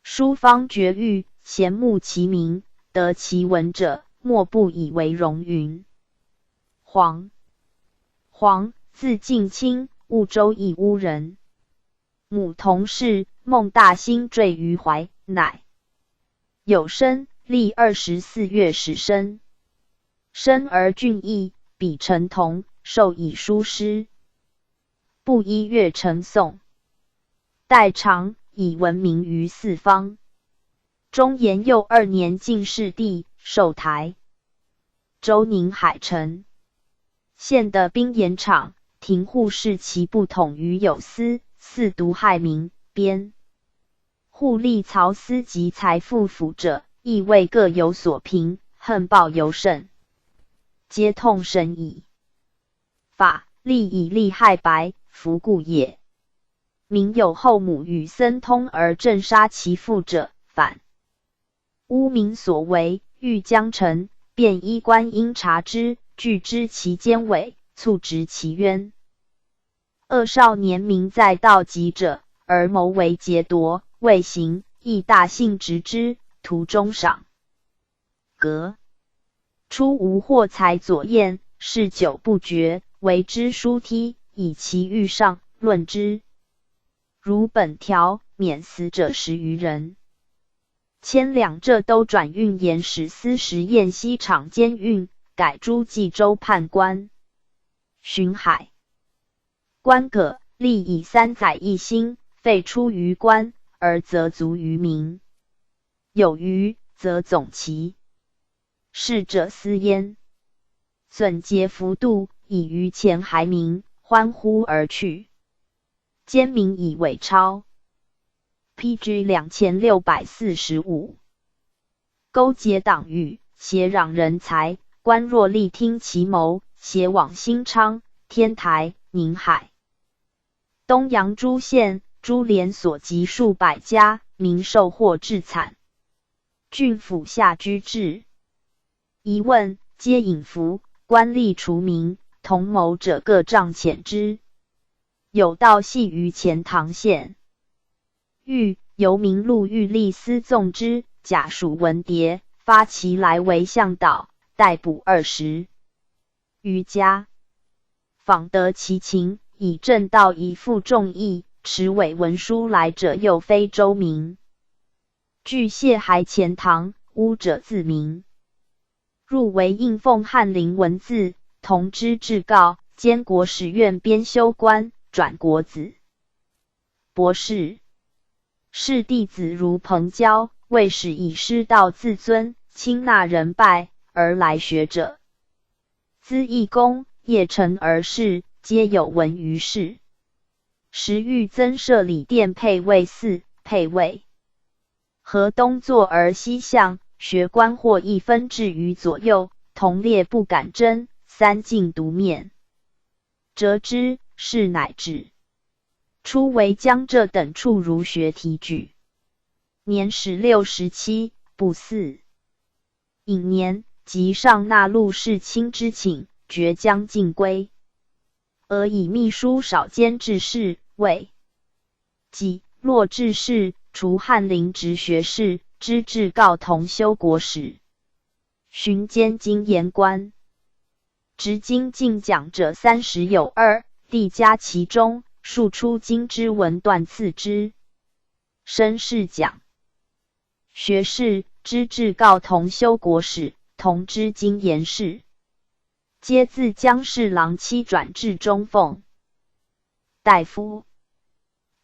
书方绝域，咸慕其名，得其文者，莫不以为荣云。黄，黄，字敬卿，婺州义乌人。母童氏，梦大星坠于怀，乃有身，历二十四月始生。生而俊逸，笔成童，授以书诗。 布衣乐陈宋。代常，以闻名于四方。中延佑二年进士第，授台州宁海城县的兵盐场，廷护侍其部统于有司，四毒害民，编护吏曹司及财富府者，亦谓各有所凭，恨报尤甚，皆痛神矣。 法，吏以吏害白，服故也。民有后母与僧通而镇杀其父者，反。乌民所为，欲将臣，便衣观音察之，具知其奸伪，促执其冤。恶少年民载盗疾者，而谋为劫夺，未行，亦大兴执之，徒中赏。 革。初无货财佐验，事久不决，为之疏梯，以其欲上，论之。如本条免死者十余人。迁两浙都转运盐使司时验西厂监运，改诸冀州判官。巡海。 官革，历以三载一新，废出于官，而则足于民。有余则总其。逝者思焉。总结幅度，以余钱还民，欢呼而去。兼民以伪钞。P G两千六百四十五。 勾结党羽，胁让人才，官若力听其谋，携往兴昌、天台、宁海。东阳诸县，株连所及数百家，民受获至惨。郡府下居至。疑问，皆隐伏，官吏除民，同谋者各杖遣之。有盗系于钱塘县。 遇，游民陆玉立私纵之，甲属文牒，发其来为向导，逮捕二十余家。访得其情，以正道以负众议，持伪文书来者又非州民。据谢还钱塘，污者自民。 入围应奉翰林文字，同知制告，兼国史院编修官，转国子、博士。是弟子如彭郊，未始以师道自尊，亲纳人拜，而来学者。资义公、叶澄而士，皆有闻于世。时欲增设礼殿配位寺，配位 河东座而西向，学官或一分置于左右，同列不敢争，三进独面。折之，是乃至。初为江浙等处儒学题举。年十六十七，不祀。乙年，即上纳陆世卿之请，决将进归。俄以秘书少监致仕，谓 己，洛致仕，除翰林执学士，知制告同修国史，巡兼经盐官。执经进讲者三十有二，帝加其中，数出经之文断赐之。申是讲 学士，知制告同修国史，同知经盐事。皆自江侍郎期转至中奉。大夫。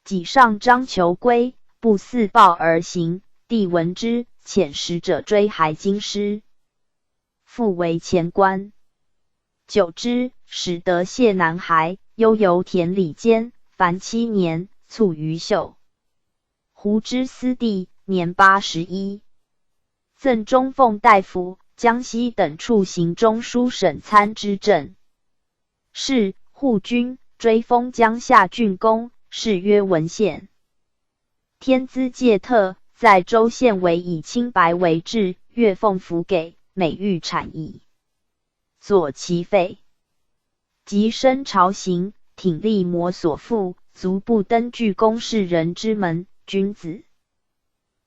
己上章求归，不似报而行，帝闻之，遣使者追还京师。 复为前官。久之，始得谢南孩，悠游田里间，凡七年，卒于秀。胡之思弟，年八十一。赠中奉大夫、江西等处行中书省参知政。是护军，追封江夏郡公，谥曰文献。 天资介特，在州县为以青白为制，月俸服给，每逾产矣。左其肺。及身朝行，挺立摩所覆，足不登巨弓是人之门，君子。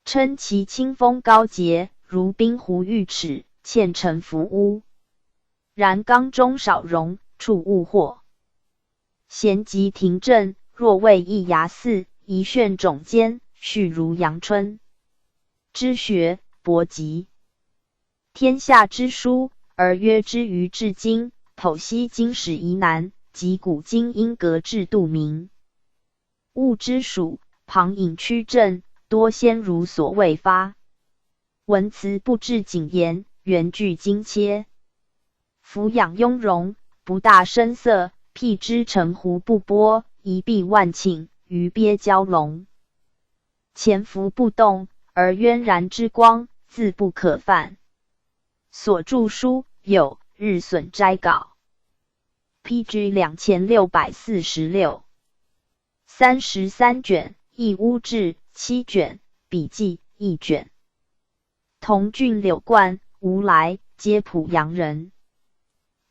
称其清风高洁，如冰湖玉尺，嵌成浮污。然刚中少荣，处物惑。 咸及庭政，若谓易牙似，一旋踵间，续如阳春。知学博极。天下之书，而约之于至今，剖析经史疑难，及古今因格制度名。物之属，旁引曲正，多先儒所未发。文辞不至谨严，原句精切。 俯仰雍容，不大声色，辟之澄湖不波，一碧万顷，鱼鳖蛟龙。潜伏不动，而渊然之光，自不可犯。所著书有《日损斋稿》，P G两千六百四十六。三十三卷，亦屋志七卷，笔记一卷。 同郡柳灌、吴来，皆濮阳人。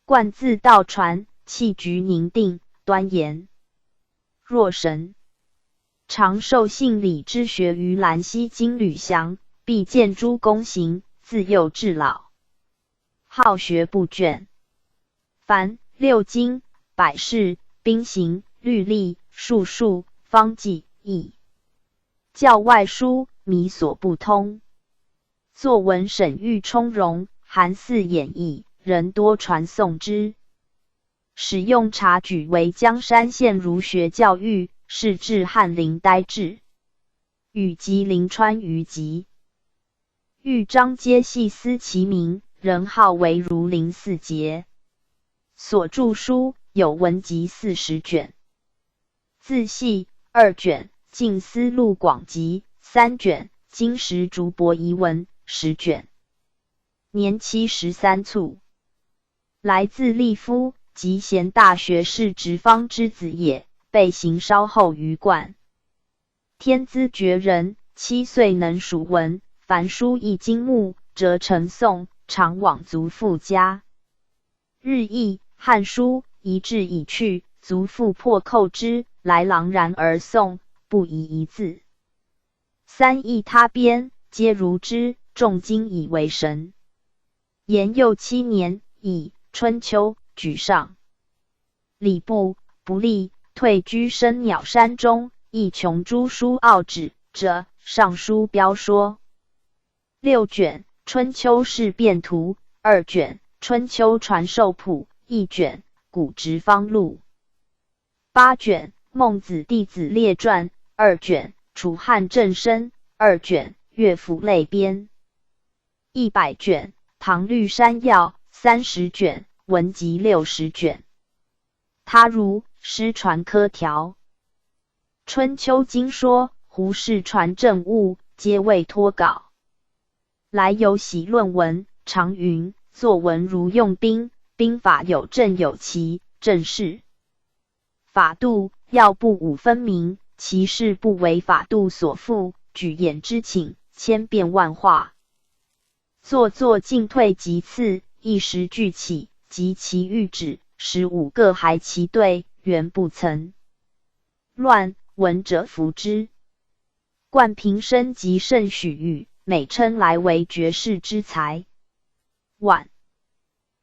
灌字道传，气举凝定，端严若神。长寿信礼之学于兰溪金缕祥，毕建诸公行，自幼至老，好学不倦。凡六经、百事、兵刑、律例、术数、方剂、易、教外书，弥所不通。作文审喻充融，含似演义，人多传颂之。始用察举为江山县儒学教谕，是至翰林待制，与吉林川余集。豫章皆系思其名，人号为儒林四杰。所著书有文集四十卷，自系二卷，近思路广集三卷，金石竹帛遗文十卷。年七十三卒。来自利夫，集贤大学士直方之子也，被行稍后于冠。天资绝人，七岁能数文，凡书一经目，则成诵，常往祖父家。日益汉书一至已去，祖父破扣之，来朗然而诵，不遗一字。三易他编，皆如之，众今以为神。延佑七年，以《春秋》举上礼部，不立，退居深鸟山中，亦穷诸书奥旨，则《尚书》标说。六卷《春秋试变图》，二卷《春秋传授谱》，一卷《古直方录》。八卷《孟子弟子列传》，二卷《楚汉政申》，二卷《乐府类编》。一百卷《唐律山要》，三十卷《文集》，六十卷《他如失传科条》。《春秋经说》《胡适传政务》，皆未脱稿。来有喜论文，常云：作文如用兵，兵法有正有奇，正是法度，要不五分明，其事不为法度所缚，举眼之顷，千变万化。作作进退急次，一时俱起，及其欲止，十五个还其队，原不曾乱，闻者服之。冠平生即甚许语，每称来为绝世之才。晚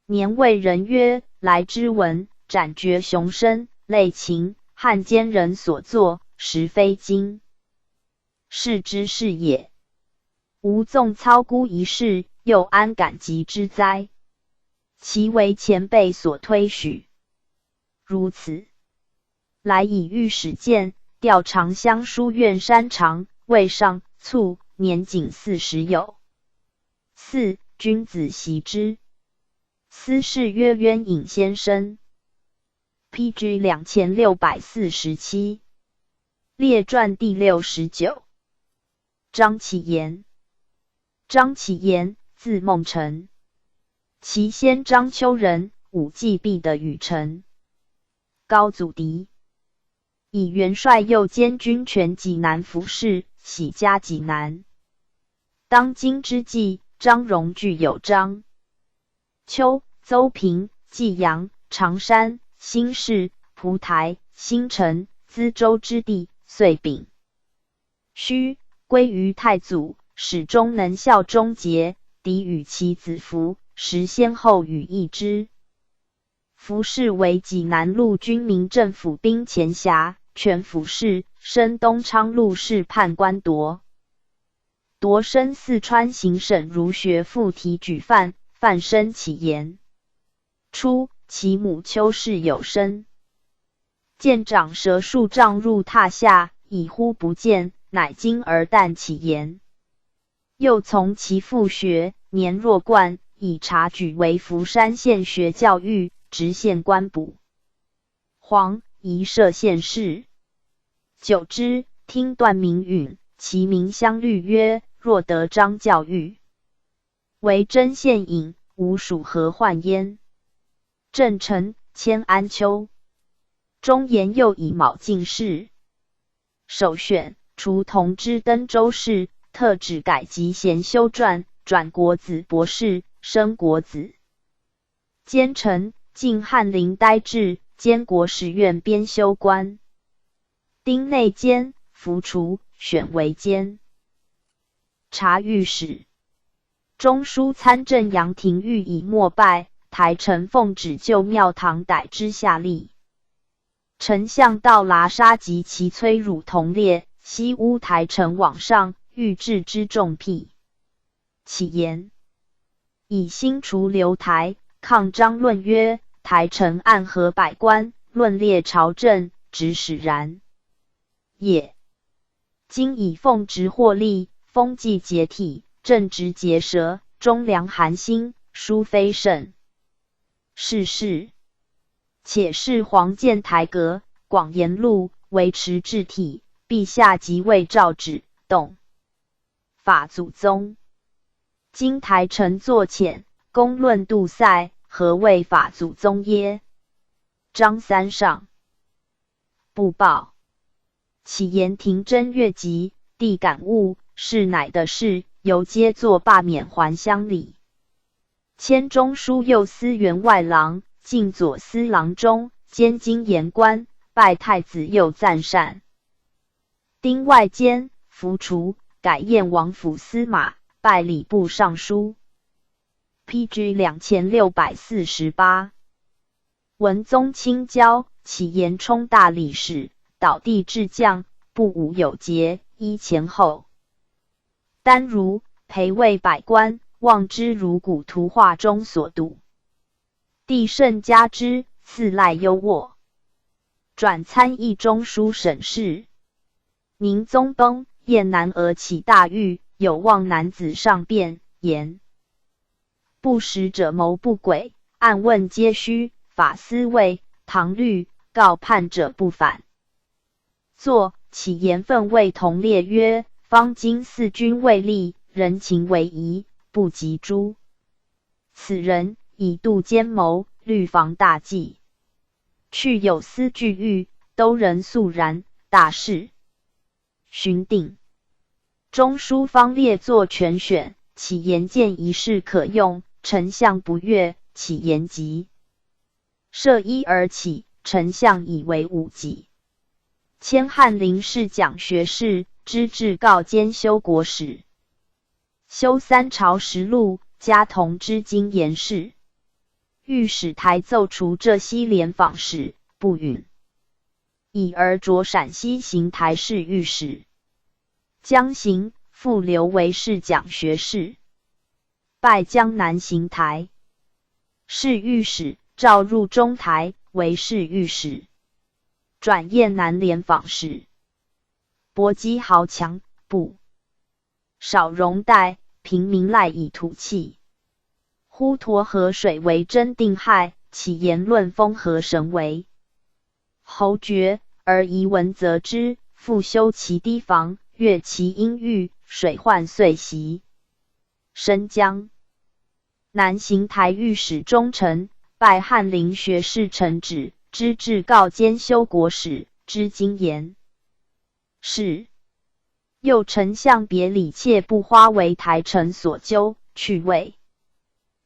年谓人曰：来之文，斩绝雄深，类秦汉奸人所作，实非今世之事也。吾纵操孤一世，又安敢及之哉？其为前辈所推许。如此，来以御史监调长乡书院山长，未上卒，年仅四十有四，君子习之。司事曰渊隐先生。P G两千六百四十七。列传第六十九。张启言。张启言，字孟臣，其先章丘人，武季毕的羽臣，高祖嫡。以元帅右监军权济南服侍，徙家济南。当今之际，张荣具有章丘、邹平、济阳、常山、新市、蒲台、新城、资州之地，遂秉虚归于太祖，始终能效忠节，嫡与其子服，时先后与异之。服侍为济南路军民政府兵前辖，权服侍，升东昌路试判官夺夺升四川行省儒学副题举犯，犯升启言。初，其母邱氏有生，见长蛇数丈入榻下，以呼不见，乃惊而啖启言。又从其父学，年弱冠，以察举为福山县学教谕，直献官补黄，仪设县事。久之，听断民允，其民相虑曰：若得张教谕，为真献隐，吾属何患焉？郑臣迁安丘。忠言又以卯进士。首选除同知登州市，特旨改集贤修撰，转国子博士，升国子监丞，进翰林呆置，兼国史院编修官。丁内监、服厨，选为监察御史。中书参政杨廷玉以末拜台臣奉旨就庙堂逮之下吏。丞相道剌沙及其崔汝同列，悉污台臣罔上，欲置之重辟。启言以兴除留台、抗张论曰：台臣暗合百官，论列朝政，指使然也。今已奉职获利，风纪解体，政职结舌，忠良寒心，殊非甚是事。且试黄建台阁，广言路，维持治体，陛下即位诏旨，动法祖宗。今台臣作遣，公论杜塞，何谓法祖宗耶？张三上。布报。启言廷琛越急，帝感悟，事乃的事，犹皆作罢免还乡礼。迁中书右司员外郎，进左司郎中，兼经言官，拜太子右赞善。丁外监、服厨，改验王府司马，拜礼部尚书。P G两千六百四十八。文宗亲交，启言充大理事，倒地至将，不无有节，依前后。丹如、陪卫百官，望之如古图画中所睹。帝甚嘉之，赐赖优渥。转参议中书省事。明宗崩，晏难而起大狱，有望男子上便，言不实者谋不轨，暗问皆虚，法司卫、唐律，告叛者不返。作启言分卫同列曰：方今四军未立，人情为疑，不及诛。此人以度奸谋，虑防大计。去有司俱御，都人肃然，大势寻定。中书方列作全选，启言见一事可用，丞相不悦，启言急。设衣而起，丞相以为舞己。迁翰林侍讲学士，知制告兼修国史。修三朝实录，加同知经言事。御史台奏除浙西联访使，不允。以而着陕西行台侍御史。江行、傅留为侍讲学士。拜江南行台侍御史，召入中台为侍御史。转雁南联访使。薄积豪强，不少荣带，平民赖以图器。忽沱河水为征定害，启言论封河神为侯爵，而遗文则之，复修其堤防，越其阴域，水患遂袭。申江。南行台御史中丞，拜翰林学士承旨，知制告兼修国史，知经言事。又丞相别李妾步花为台臣所纠，去魏。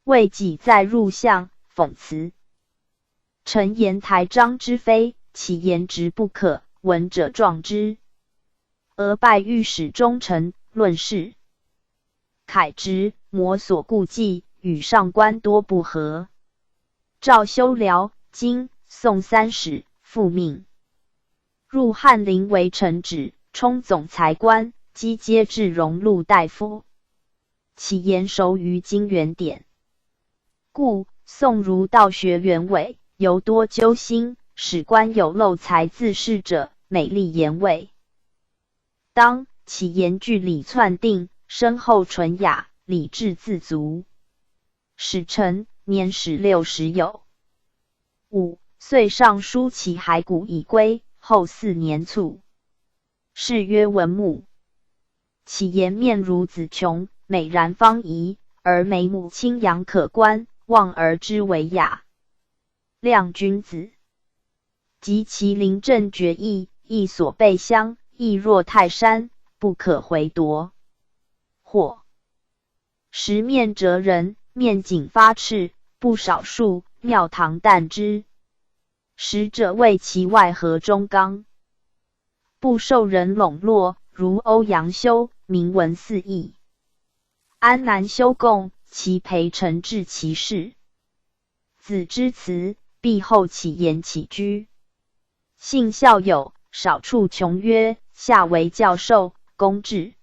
魏己再入相，讽辞。臣言台章之非，其言直不可，闻者壮之。俄拜御史中丞，论事。凯直，摩所顾忌，与上官多不和。诏修辽、金、宋三史，复命入翰林为承旨，充总裁官，积阶至荣禄大夫。其言熟于经原典。故宋儒道学原委，尤多揪心，史官有漏才自恃者，每立言位。当其言据理篡定，深厚纯雅，礼制自足。史臣年始六十有。五岁上书其骸骨已归，后四年卒。谥曰文穆。其颜面如紫琼，美髯方仪，而眉目清扬可观，望而知为雅。亮君子。及其临阵决议，亦所备骁，亦若泰山，不可回夺。或 时面折人，面颈发赤，不少数，庙堂旦之。使者为其外合中刚，不受人笼络，如欧阳修，名闻四溢。安南修贡，其陪臣至其室。子之辞，必后乞颜起居。幸孝友，少处穷曰：下为教授，公至。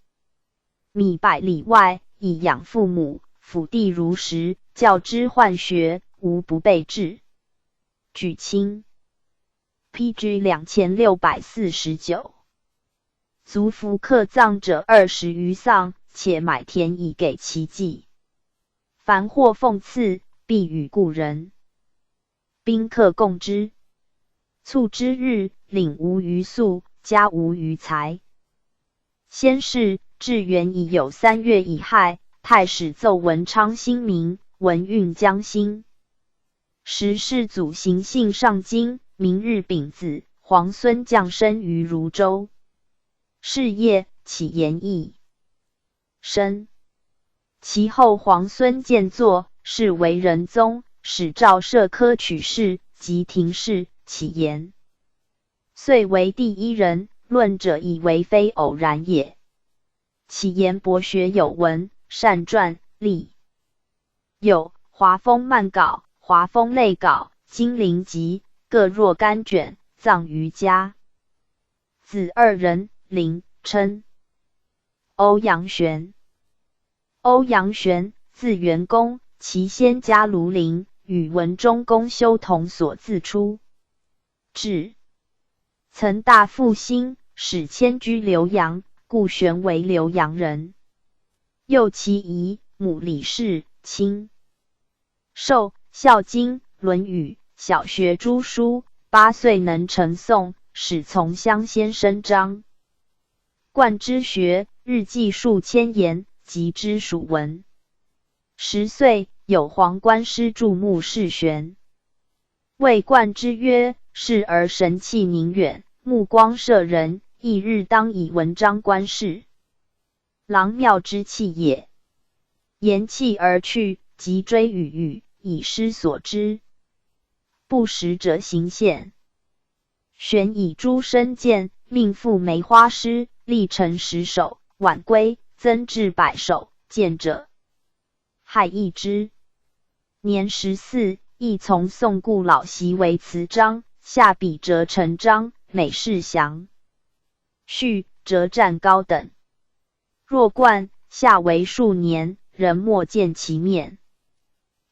米百里外，以养父母，抚弟如石，教之患学，无不备至。举卿。P G两千六百四十九。族服客葬者二十余丧，且买田以给其祭。凡获俸赐，必与故人宾客共之。卒之日，领无余粟，家无余财。先世至元已有三月乙亥，太史奏文昌兴明，文运将兴。时世祖行幸上京，明日丙子，皇孙降生于汝州。是夜，乞颜亦生。其后皇孙建作，是为仁宗，始诏设科取士，即停试乞颜。遂为第一人，论者以为非偶然也。乞颜博学有闻，善传历。有《华风漫稿》《华风类稿》《金陵集》各若干卷，葬于家。子二人，林、琛。欧阳玄。欧阳玄，字元公，其先家庐陵，与文忠公修桐所自出。至。曾大复兴，始迁居浏阳，故玄为浏阳人。又其姨母李氏，清。寿、孝经、论语、小学诸书，八岁能成诵，始从乡先生张。贯之学，日记数千言，集之属文。十岁，有皇官师注目试玄。谓贯之曰：视而神气凝远，目光摄人，一日当以文章观世。朗妙之气也。言弃而去，即追语语，以诗所之。不识者行献。玄以诸身见，命赋梅花诗，历成十首，晚归增至百首，见者 还益之。年十四，亦从宋故老习为词章，下笔折成章，每式详。序折占高等。若贯，下为数年，人莫见其面。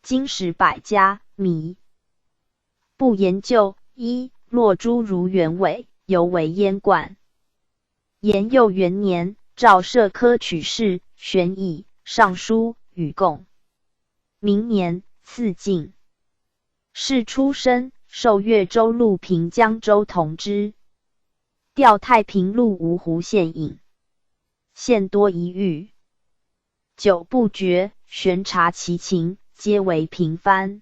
今始百家，迷。不研究，一落诸如原委，犹为燕贯。 延佑元年，诏设科取士，玄以尚书与贡。明年，赐进。士出身，授越州路平江州同知。调太平路芜湖县尹。县多一遇。久不决，玄察其情，皆为平番。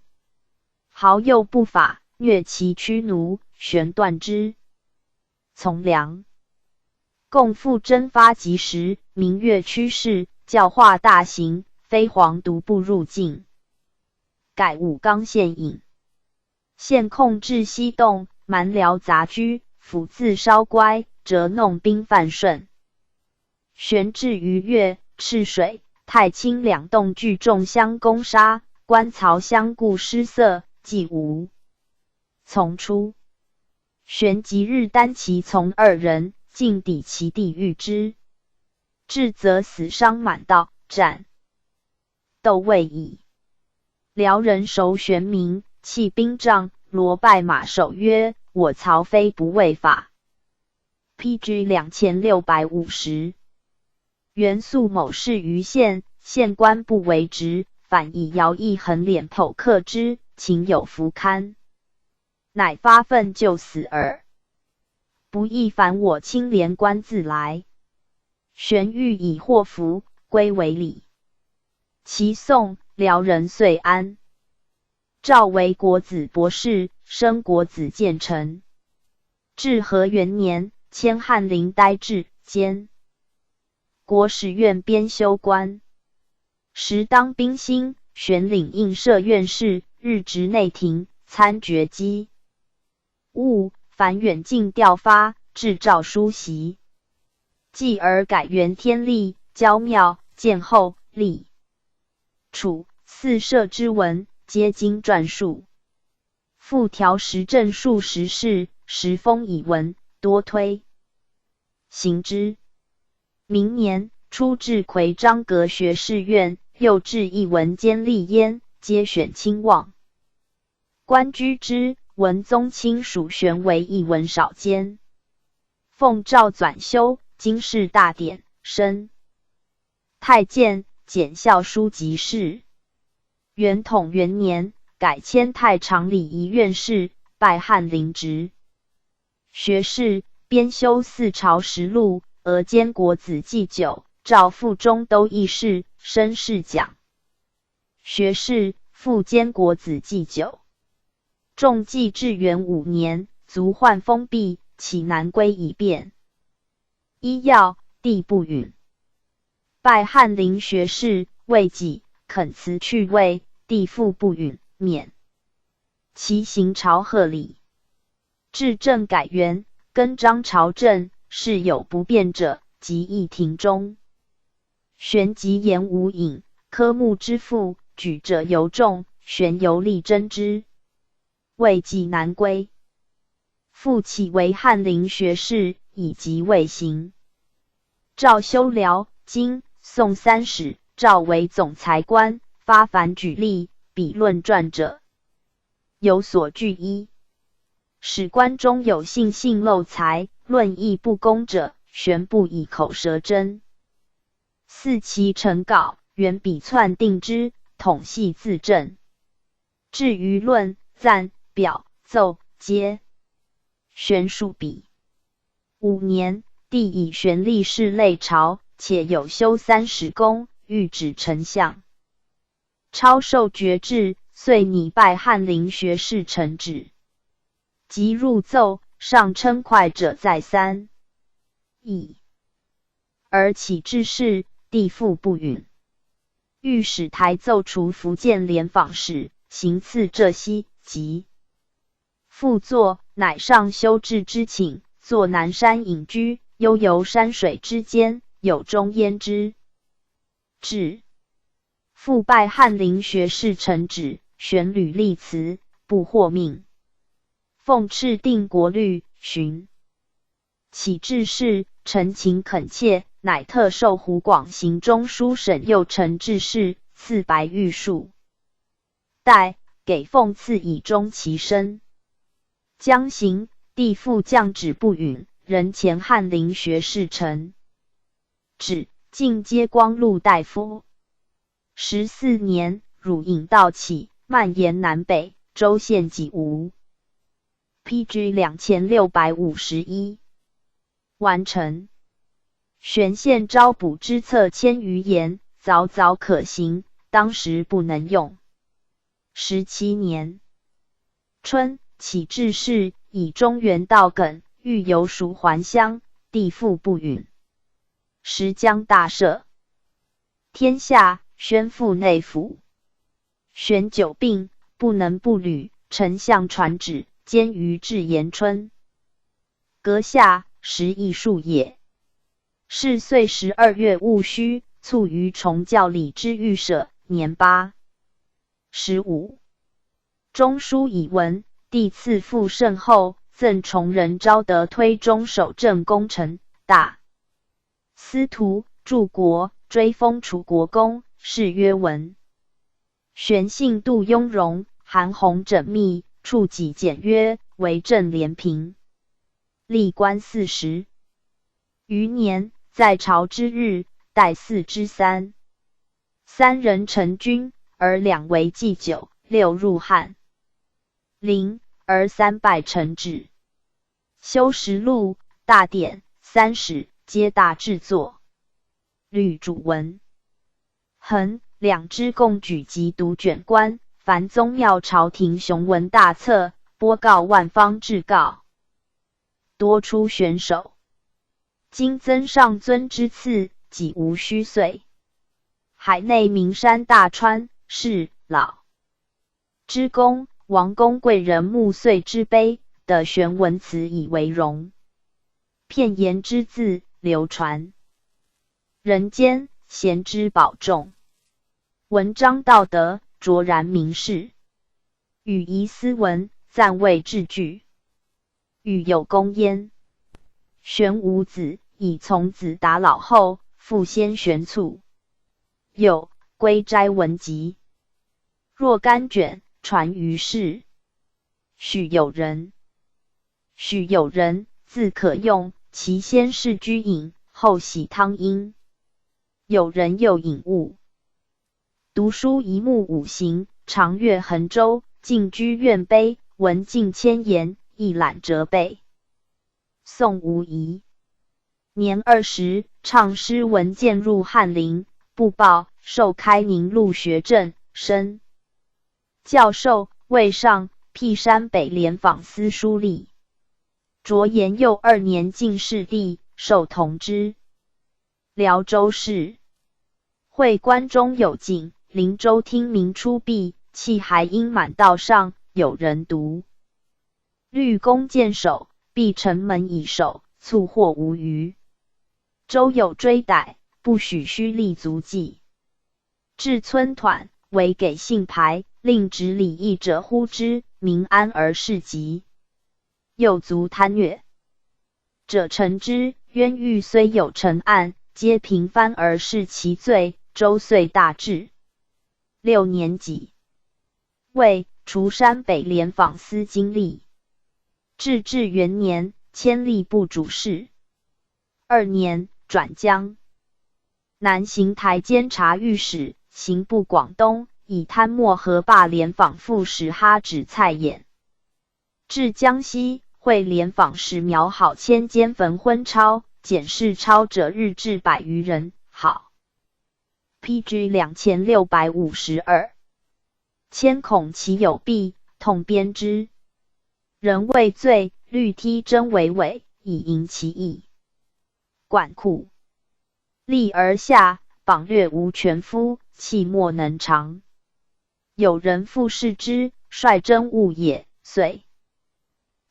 豪幼不法，虐其驱奴，玄断之。 从良。共赴征发及时，明月驱士，教化大行，飞黄独步入境。改武冈县尹。县控制西洞，蛮辽杂居，府自稍乖，折弄兵犯顺。 玄至于越、赤水、太清两洞聚众相攻杀，官曹相顾失色，计无从出。玄即日单骑从二人，进抵其地御之。至则死伤满道，斩。 窦未已。辽人首玄名，弃兵杖，罗拜马首曰：我曹非不畏法。P G两千六百五十。袁素谋事于县，县官不为职，反以徭役横脸剖刻之，情有弗堪。 乃发愤就死耳。不亦反我清廉官自来。玄欲以祸福，归为礼。齐宋，辽人遂安。赵为国子博士，升国子监丞。至和元年，迁翰林呆置，兼 国史院编修官。时当兵兴，玄领应设院事，日值内廷，参决机务，凡远近调发，至诏书席。继而改元天历、交庙、建后、历、处四社之文，皆经篆述。 复调时政数十事，时封乙文，多推行之。明年初置夔章阁学士院，又置乙文监历焉，皆选亲望。官居之，文宗亲属选为乙文少监。奉诏纂修经世大典，升太监，检校书籍事。 元统元年，改迁太常礼仪院事，拜翰林职。学士，编修四朝实录，额监国子祭酒，诏赴中都议事，升侍讲。学士，复兼国子祭酒。众祭至元五年，卒患风痹，起南归以便。医药，帝不允。 拜翰林学士，未几，恳辞去位，帝复不允，免。其行朝贺礼。至正改元，更张朝政，事有不便者，即议庭中。玄极言无影，科目之父，举者尤仲，玄尤力争之。 未几南归。复起为翰林学士，以及未行。诏修辽、金、宋三史，诏为总裁官，发凡举例，比论传者，有所据一。史官中有信信漏财，论议不公者，玄不以口舌争。四其成稿，原笔纂定之，统系自正。 至于论、赞、表、奏，皆玄署笔。五年，帝以玄立侍内朝，且有修三史功，谕旨丞相。超授爵制，遂拟拜翰林学士承旨。及入奏，上称快者在三矣。 而起制事，帝复不允。御史台奏除福建联访使，行刺浙西，即复作，乃上修制之请，作南山隐居，悠游山水之间，有终焉之志。 复拜翰林学士承旨，玄履历辞，不获命。奉敕定国律，巡。起制事，陈情恳切，乃特授湖广行中书省右丞制事，赐白玉束带，给奉赐以忠其身。将行，帝复降旨不允，仍遣翰林学士承旨，尽皆光禄大夫。 十四年，汝尹盗起，蔓延南北，州县几无。P G两千六百五十一。完成。玄献招补之策千余言，早早可行，当时不能用。十七年春，起制事，以中原道梗，欲由蜀还乡，帝复不允。时将大赦。 天下，宣赴内府。玄久病，不能步履，丞相传旨，监于至延春。阁下，时亦数也。是岁十二月戊戌，卒于崇教礼之御舍，年八。十五。中书乙文，帝赐复圣后，赠崇仁昭德推中守正功臣，大 司徒、柱国，追封楚国公，谥曰文。玄性度雍容，含宏缜密，处己简约，为政廉平，历官四十余年，在朝之日，代四之三。三人成军，而两为祭酒，六入翰林，而三拜承旨。 修实录、大典、三史，皆大制作。吕主文恒两支共举及读卷官，凡宗庙朝廷雄文大策，播告万方至告，多出玄首。今增上尊之赐，几无虚岁。海内名山大川，是老之功，王公贵人墓岁之碑的玄文词以为荣。片言之字流传人间，贤之保重。文章道德，卓然明示。语宜斯文，赞谓至句。语有功焉。玄武子以从子达老后，父先玄卒。有《归斋文集》。若干卷传于世。许友仁。许友仁，字可用，其先仕居隐，后徙汤阴。友仁又隐物，读书一目五行，常阅衡州，进居苑碑，文尽千言，一览折背。宋无疑。年二十，唱诗文荐入翰林，布报，授开宁路学正，升教授，未上，辟山北联访司书吏。着延又二年进士第，授同知。 辽州市。会观中有景，灵州听鸣初毕，气还应满道上，有人独律弓箭手，闭城门以守，卒获无余。州有追逮，不许虚立足迹。至村团，围给信牌，令执礼役者呼之，民安而事急。又卒贪虐 者乘之，冤狱虽有成案，皆平翻而释其罪，州遂大治。六年己未，除山北联访司经历。至至元年，迁吏部主事。二年，转江南行台监察御史，刑部广东，以贪墨河罢联访副使哈指蔡琰。 至江西，会联访使描好千间焚婚钞，检视钞者日至百余人。好，P G两千六百五十二。千孔其有弊，痛鞭之。人畏罪，律梯针为苇，以迎其意。管库。 立而下，榜略无全夫，气莫能长。有人复视之，率真物也，遂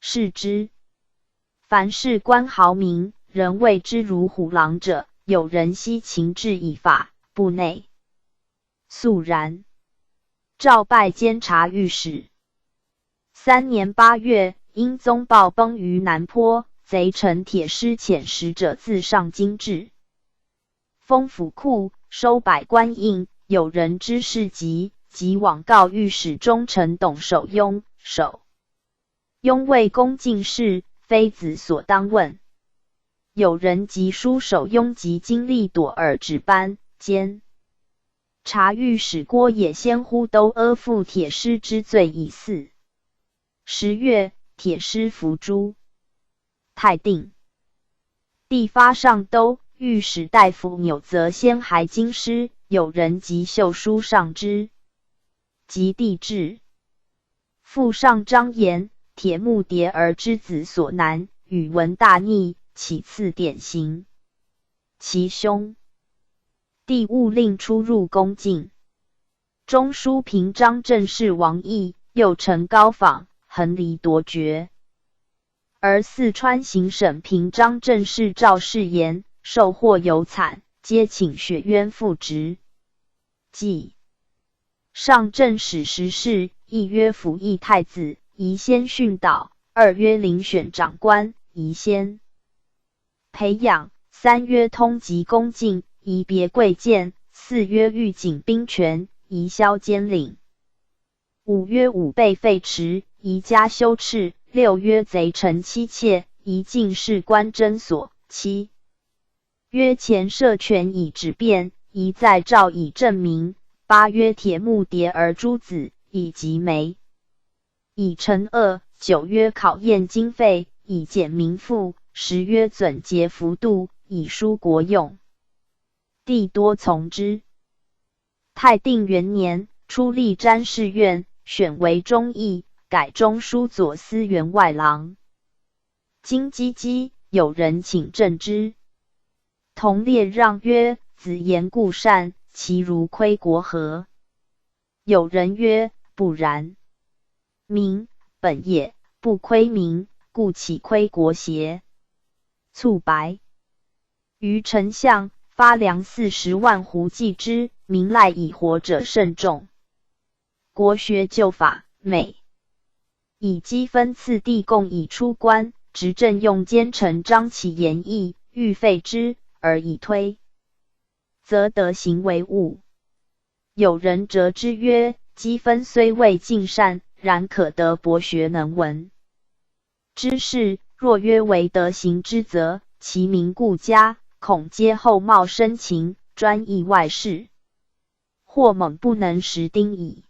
视之。凡事关豪名，人畏之如虎狼者，有人悉情治以法，不内。肃然。赵拜监察御史。三年八月，因宗暴崩于南坡，贼乘铁狮遣使者自上京至。 封府库，收百官印，有人知事疾，即往告御史中丞董守庸，守庸未供进士，非子所当问。有人即书守庸及经历朵尔止班，监察御史郭野先呼都阿父铁狮之罪已死。十月，铁狮伏诛。 太定。帝发上都，御史大夫纽则先还京师，有人即绣书上之。及帝至，父上张言，铁木迭儿之子所难，语文大逆，岂次典刑。其兄帝勿令出入宫禁。中书平章政事王毅，右丞高仿，横离夺爵。 而四川行省平章政事赵世言受获尤惨，皆请雪冤复职。纪上正史实事，一曰服役太子，宜先训导；二曰遴选长官，宜先培养；三曰通缉宫禁，宜别贵贱；四曰预警兵权，宜削奸佞。 五曰武备废弛，宜加修饬；六曰贼臣妻妾，宜进士官箴所。七曰钱涉权以止变，宜再诏以正名。八曰铁木迭儿诸子，以及梅，以惩恶。九曰考验经费，以减民负。十曰总结幅度，以疏国用。帝多从之。 太定元年，初历詹事院，选为忠义，改中书左司员外郎。京陟陟，有人请正之。同列让曰：子言固善，其如窥国何？有人曰：不然。民，本也，不亏民，故岂亏国邪？促白。余丞相发粮四十万斛祭之，民赖以活者甚众。国学旧法，每以积分赐地贡以出官，执政用奸臣张其言义，欲废之而以推，则德行为物。有人折之曰：积分虽未尽善，然可得博学能文之士，若曰为德行之则，其民固家，恐皆厚貌深情，专议外事，或猛不能识丁矣。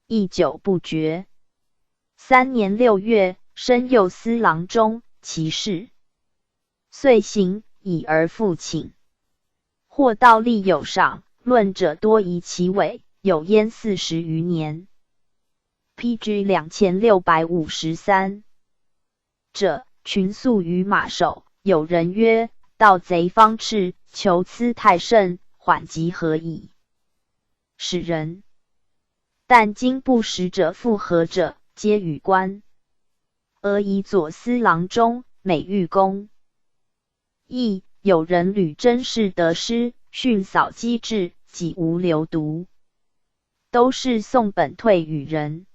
亦久不决。三年六月，申右司郎中，其事遂行矣而复请。或道历有赏，论者多疑其伪，有焉四十余年。P G两千六百五十三。者，群宿于马首，有人曰：盗贼方赤，求资太甚，缓急何以使人？但今不识者复何者，皆与官。俄以左司郎中，每遇公。亦有人吕征是得失，训扫机智，几无留独。都是宋本退与人。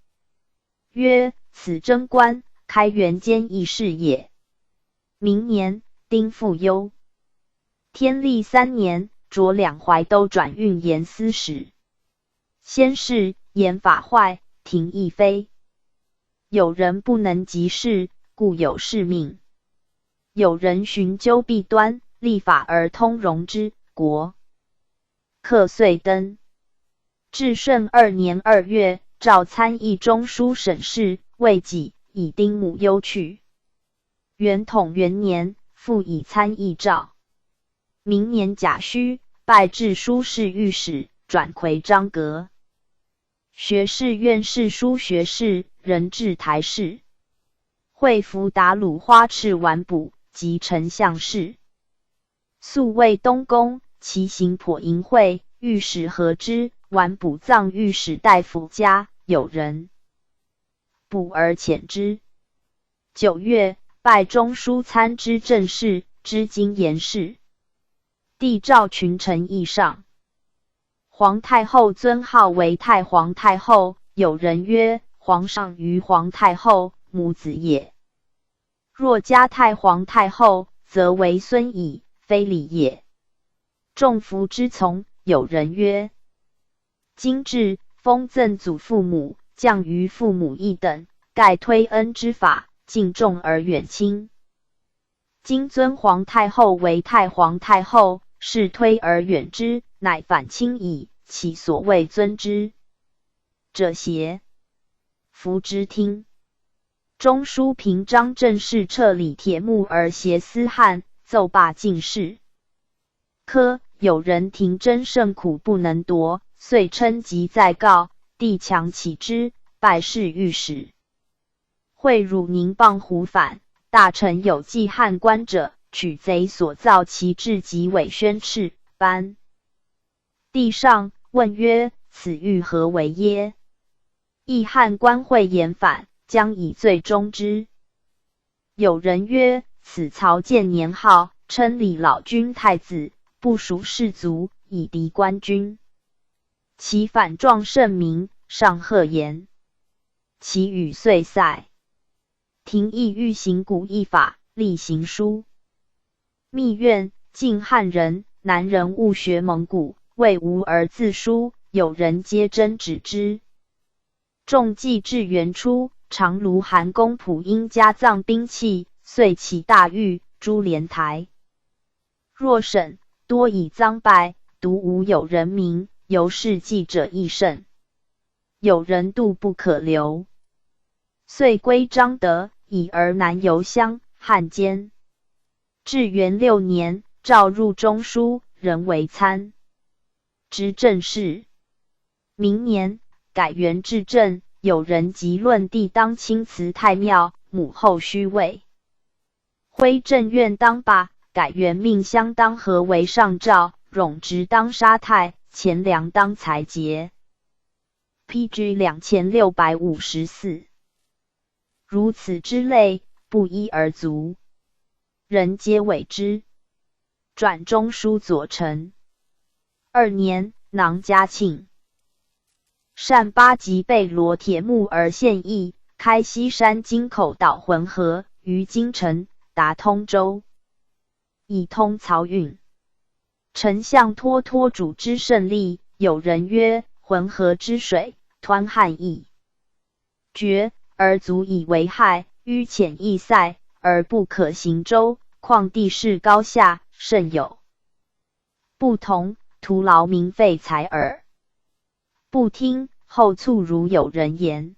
曰：此征官，开元间议事也。明年，丁复忧。天历三年，着两淮都转运盐司使。先是盐法坏，廷议非。有人不能及事，故有事命。有人循究弊端，立法而通融之，国。课岁登。至顺二年二月，诏参议中书省事，未几，以丁母忧去。元统元年，复以参议诏。明年甲戌，拜至书侍御史，转夔章阁。学士院侍书学士，仍至台侍。会服达鲁花赤完补，即丞相侍。宿卫东宫，其行叵淫秽，御史何知完补葬御史大夫家，有人捕而遣之。九月，拜中书参知政事，知经言事。帝诏群臣议上。皇太后尊号为太皇太后，有人曰：皇上与皇太后，母子也。若加太皇太后，则为孙矣，非礼也。众服之从，有人曰：今制封赠祖父母，降于父母一等，盖推恩之法，敬重而远亲。今尊皇太后为太皇太后，是推而远之，乃反亲矣，岂所谓尊之者邪？服之听。中书平章政事，撤李铁木儿携司汉，奏罢进士。科，有人廷争甚苦不能夺，遂称疾再告，帝强启之，拜侍御史。会汝宁傍胡反，大臣有记汉官者，取贼所造旗帜及伟宣敕班。帝上，问曰：此欲何为耶？亦汉官会言反，将以罪终之。有人曰：此曹建年号，称李老君太子，不属士族，以敌官军。其反状甚明，上贺言。其语遂塞。廷议欲行古议法，立行书。密院，晋汉人，南人勿学蒙古，谓无而自书，有人皆争止之。众既至原初，常卢韩公普因加藏兵器，遂起大狱，株连台。若省，多以赃败，独无有人名，由是记者亦甚。有人度不可留，遂归张德，已而南游襄、汉间。至元六年，诏入中书，仍为参知政事。明年，改元至正，有人即论帝当亲辞太庙，母后虚位。徽正院当罢，改元命襄当和为上诏，冗直当杀太，钱粮当裁节。P G两千六百五十四。如此之类，不一而足，人皆为之。转中书左丞。二年，囊嘉庆单八旗备罗铁木而献义，开西山京口，捣浑河，于京城，达通州，以通漕运。丞相托托主之胜利，有人曰：浑河之水，湍涿亦决，而足以为害，於浅易塞，而不可行舟，况地势高下，甚有不同，徒劳民费财耳。不听。后卒如有人言：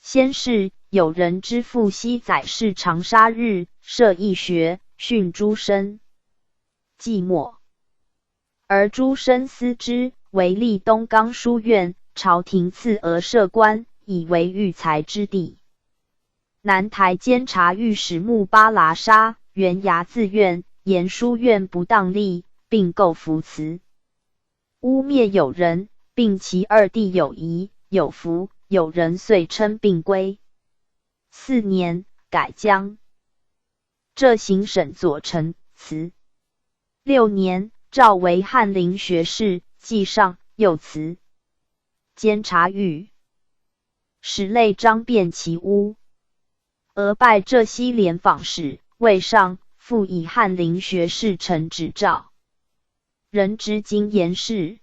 先世有人之父昔载侍长沙日，设义学，训诸生，既没，而诸生思之，为立东刚书院，朝廷赐额设官，以为育才之地。南台监察御史木巴剌沙、袁牙自怨，言书院不当立，并构服辞。污蔑有人，并其二弟有疑，有服，有人遂称并归。四年，改江浙行省左丞辞。六年，召为翰林学士，记上又辞。监察御史泪张卞其屋，俄拜浙西廉访使，未上，复以翰林学士丞执诏。人执经言事。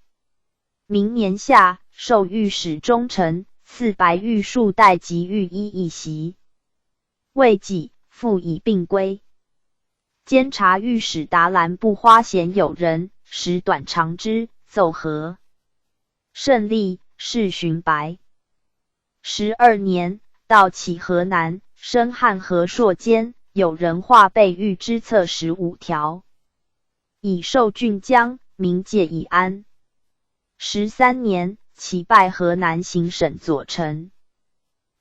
明年夏，授御史中丞，赐白玉束带及御衣一袭。未几，复以并归。监察御史达兰布花嫌有人，使短长之，奏何胜利，是寻白。十二年，盗起河南，升汉河朔间，有人画备御之策十五条，以授郡将，名借以安。十三年，起拜河南行省左丞。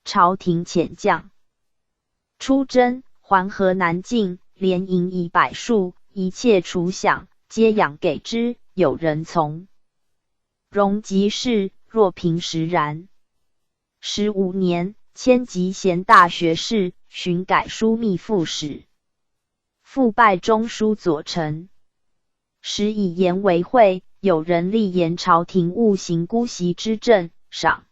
朝廷遣将出征，还河南境，连营以百数，一切除饷，皆养给之，有人从容即事，若凭实然。十五年，迁集贤大学士，巡改枢密副使，复拜中书左丞。时以颜维惠，有人力言朝廷勿行姑息之政，赏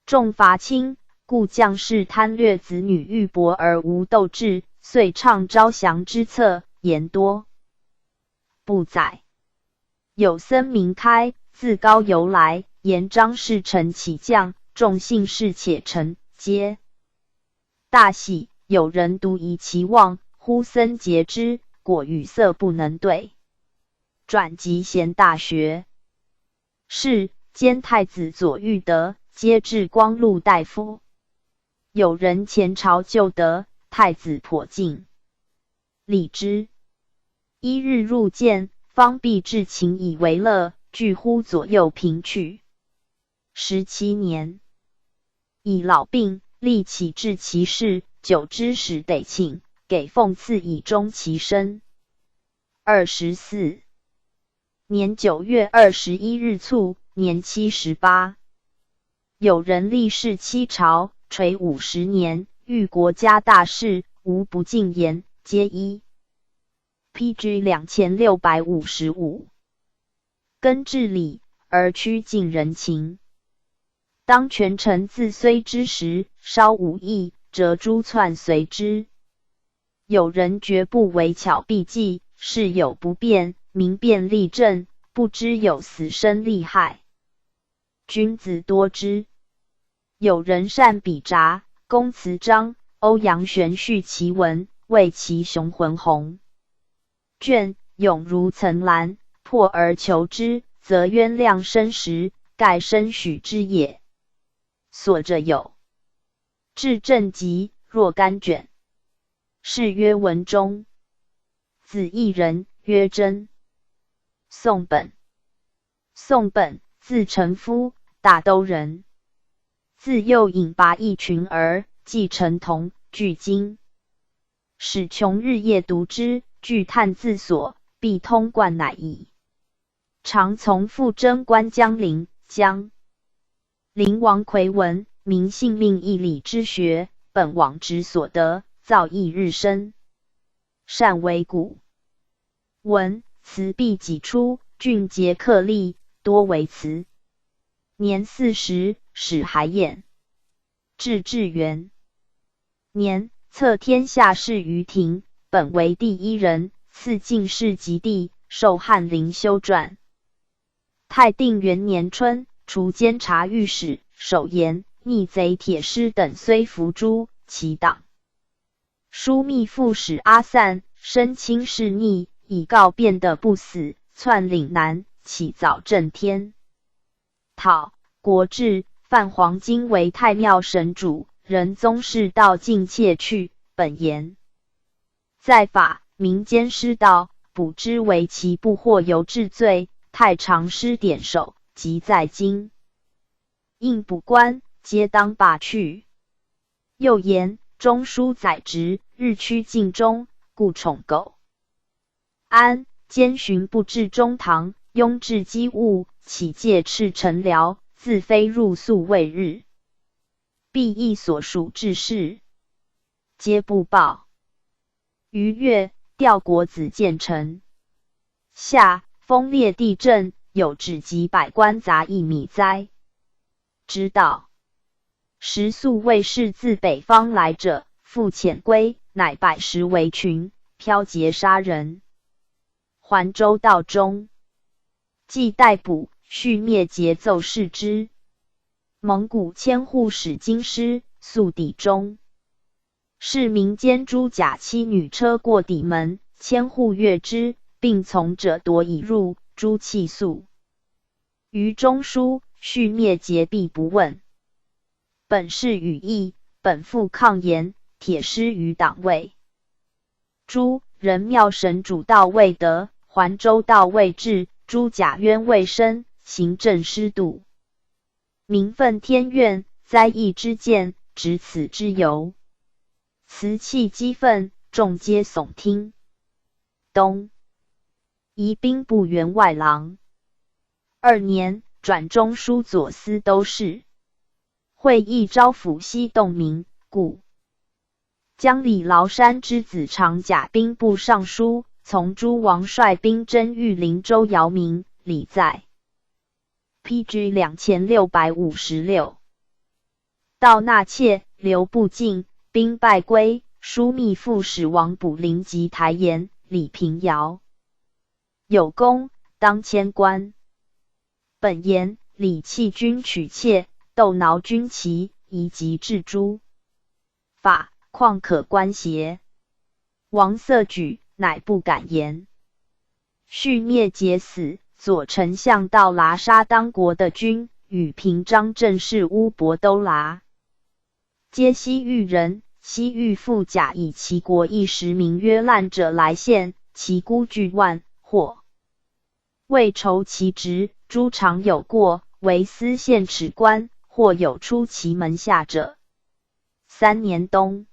重罚轻，故将士贪掠子女玉帛而无斗志，遂倡招降之策，言多不载。有僧名开，自高邮来，言张士诚起将，众信士且臣皆大喜。有人独疑其妄，呼僧诘之，果语塞不能对，转集贤大学士，兼太子左御德，皆至光禄大夫。有人前朝旧德，太子颇敬礼之。一日入见，方毕至，情以为乐，俱呼左右平去。十七年，以老病历起至其室，久之始得寝，给奉赐以终其身。二十四年九月二十一日卒，年七十八。有人立誓期朝，垂五十年，遇国家大事，无不进言，皆依。P G两千六百五十五。根至礼，而趋近人情。当权臣自虽之时，稍无益，则珠窜随之。有人决不为巧避计，事有不便，民变利政，不知有死生利害。君子多之。有人善笔札，公辞章，欧阳玄续其文，谓其雄浑宏卷，勇如层峦，破而求之，则冤量深时，盖深许之也。所者有至正极，若干卷。谥曰文忠。子异人，曰真。宋本。宋本，字承夫，大都人。自幼饮拔一群儿，既成童，具经史，穷日夜读之，具探字所，必通贯乃矣。常从父征观江陵，江陵王魁文，明信命义礼之学，本网址所得，造诣日深，善为古文，词必几出，俊杰克例，多为词。年四十，始还堰。至至元年，策天下事于庭，本为第一人，赐进士及第，授翰林修撰。太定元年春，除监察御史、守盐、逆贼铁师等，虽伏诛，其党 书密副使阿散，声亲弑逆，以告变得不死，窜岭南，起早震天。讨国志，范黄巾为太庙神主，仁宗侍道尽窃去。本言在法，民间施盗，捕之为期不获，犹治罪，太常施典首，即在京。应捕官，皆当罢去。 又言中书宰执日趋尽忠，故宠狗安，兼巡布置中堂，拥置机务，岂借赤臣僚，自非入宿未日，必议所属之事，皆不报。余月，调国子建成。夏，风烈地震，有指及百官杂役米灾。 之道。时粟未是自北方来者，复遣归，乃百十为群，飘劫杀人。环州道中，既逮捕，续灭节奏视之。蒙古千户使京师，粟抵中。 是民间诸甲妻女车过抵门，千户悦之，并从者夺以入，诸弃粟。余中书，续灭节必不问。本是语议，本复抗言，铁师于党卫。诸人庙神主道未得，环州道未至，诸甲冤未伸，行政失度。 民愤天怨，灾异之见，执此之由。辞气激愤，众皆悚听。冬，移兵部员外郎。二年，转中书左司都事。会议招抚西洞明，故将李崂山之子长甲兵部尚书，从诸王率兵征御林州姚明，李在。 P G两千六百五十六。到纳妾，刘步进，兵败归，书密副使王补林及台言，李平遥有功，当迁官。本言李弃军取妾，窦挠军骑，以及置诸法，况可观邪？ 王色举，乃不敢言。续灭节死，左丞相道剌杀当国的君，与平章政事乌伯都剌，皆西域人，西域富甲，以其国一时名曰烂者来献，其孤巨万，或未酬其职，诸常有过，惟司献齿官，或有出其门下者。三年冬，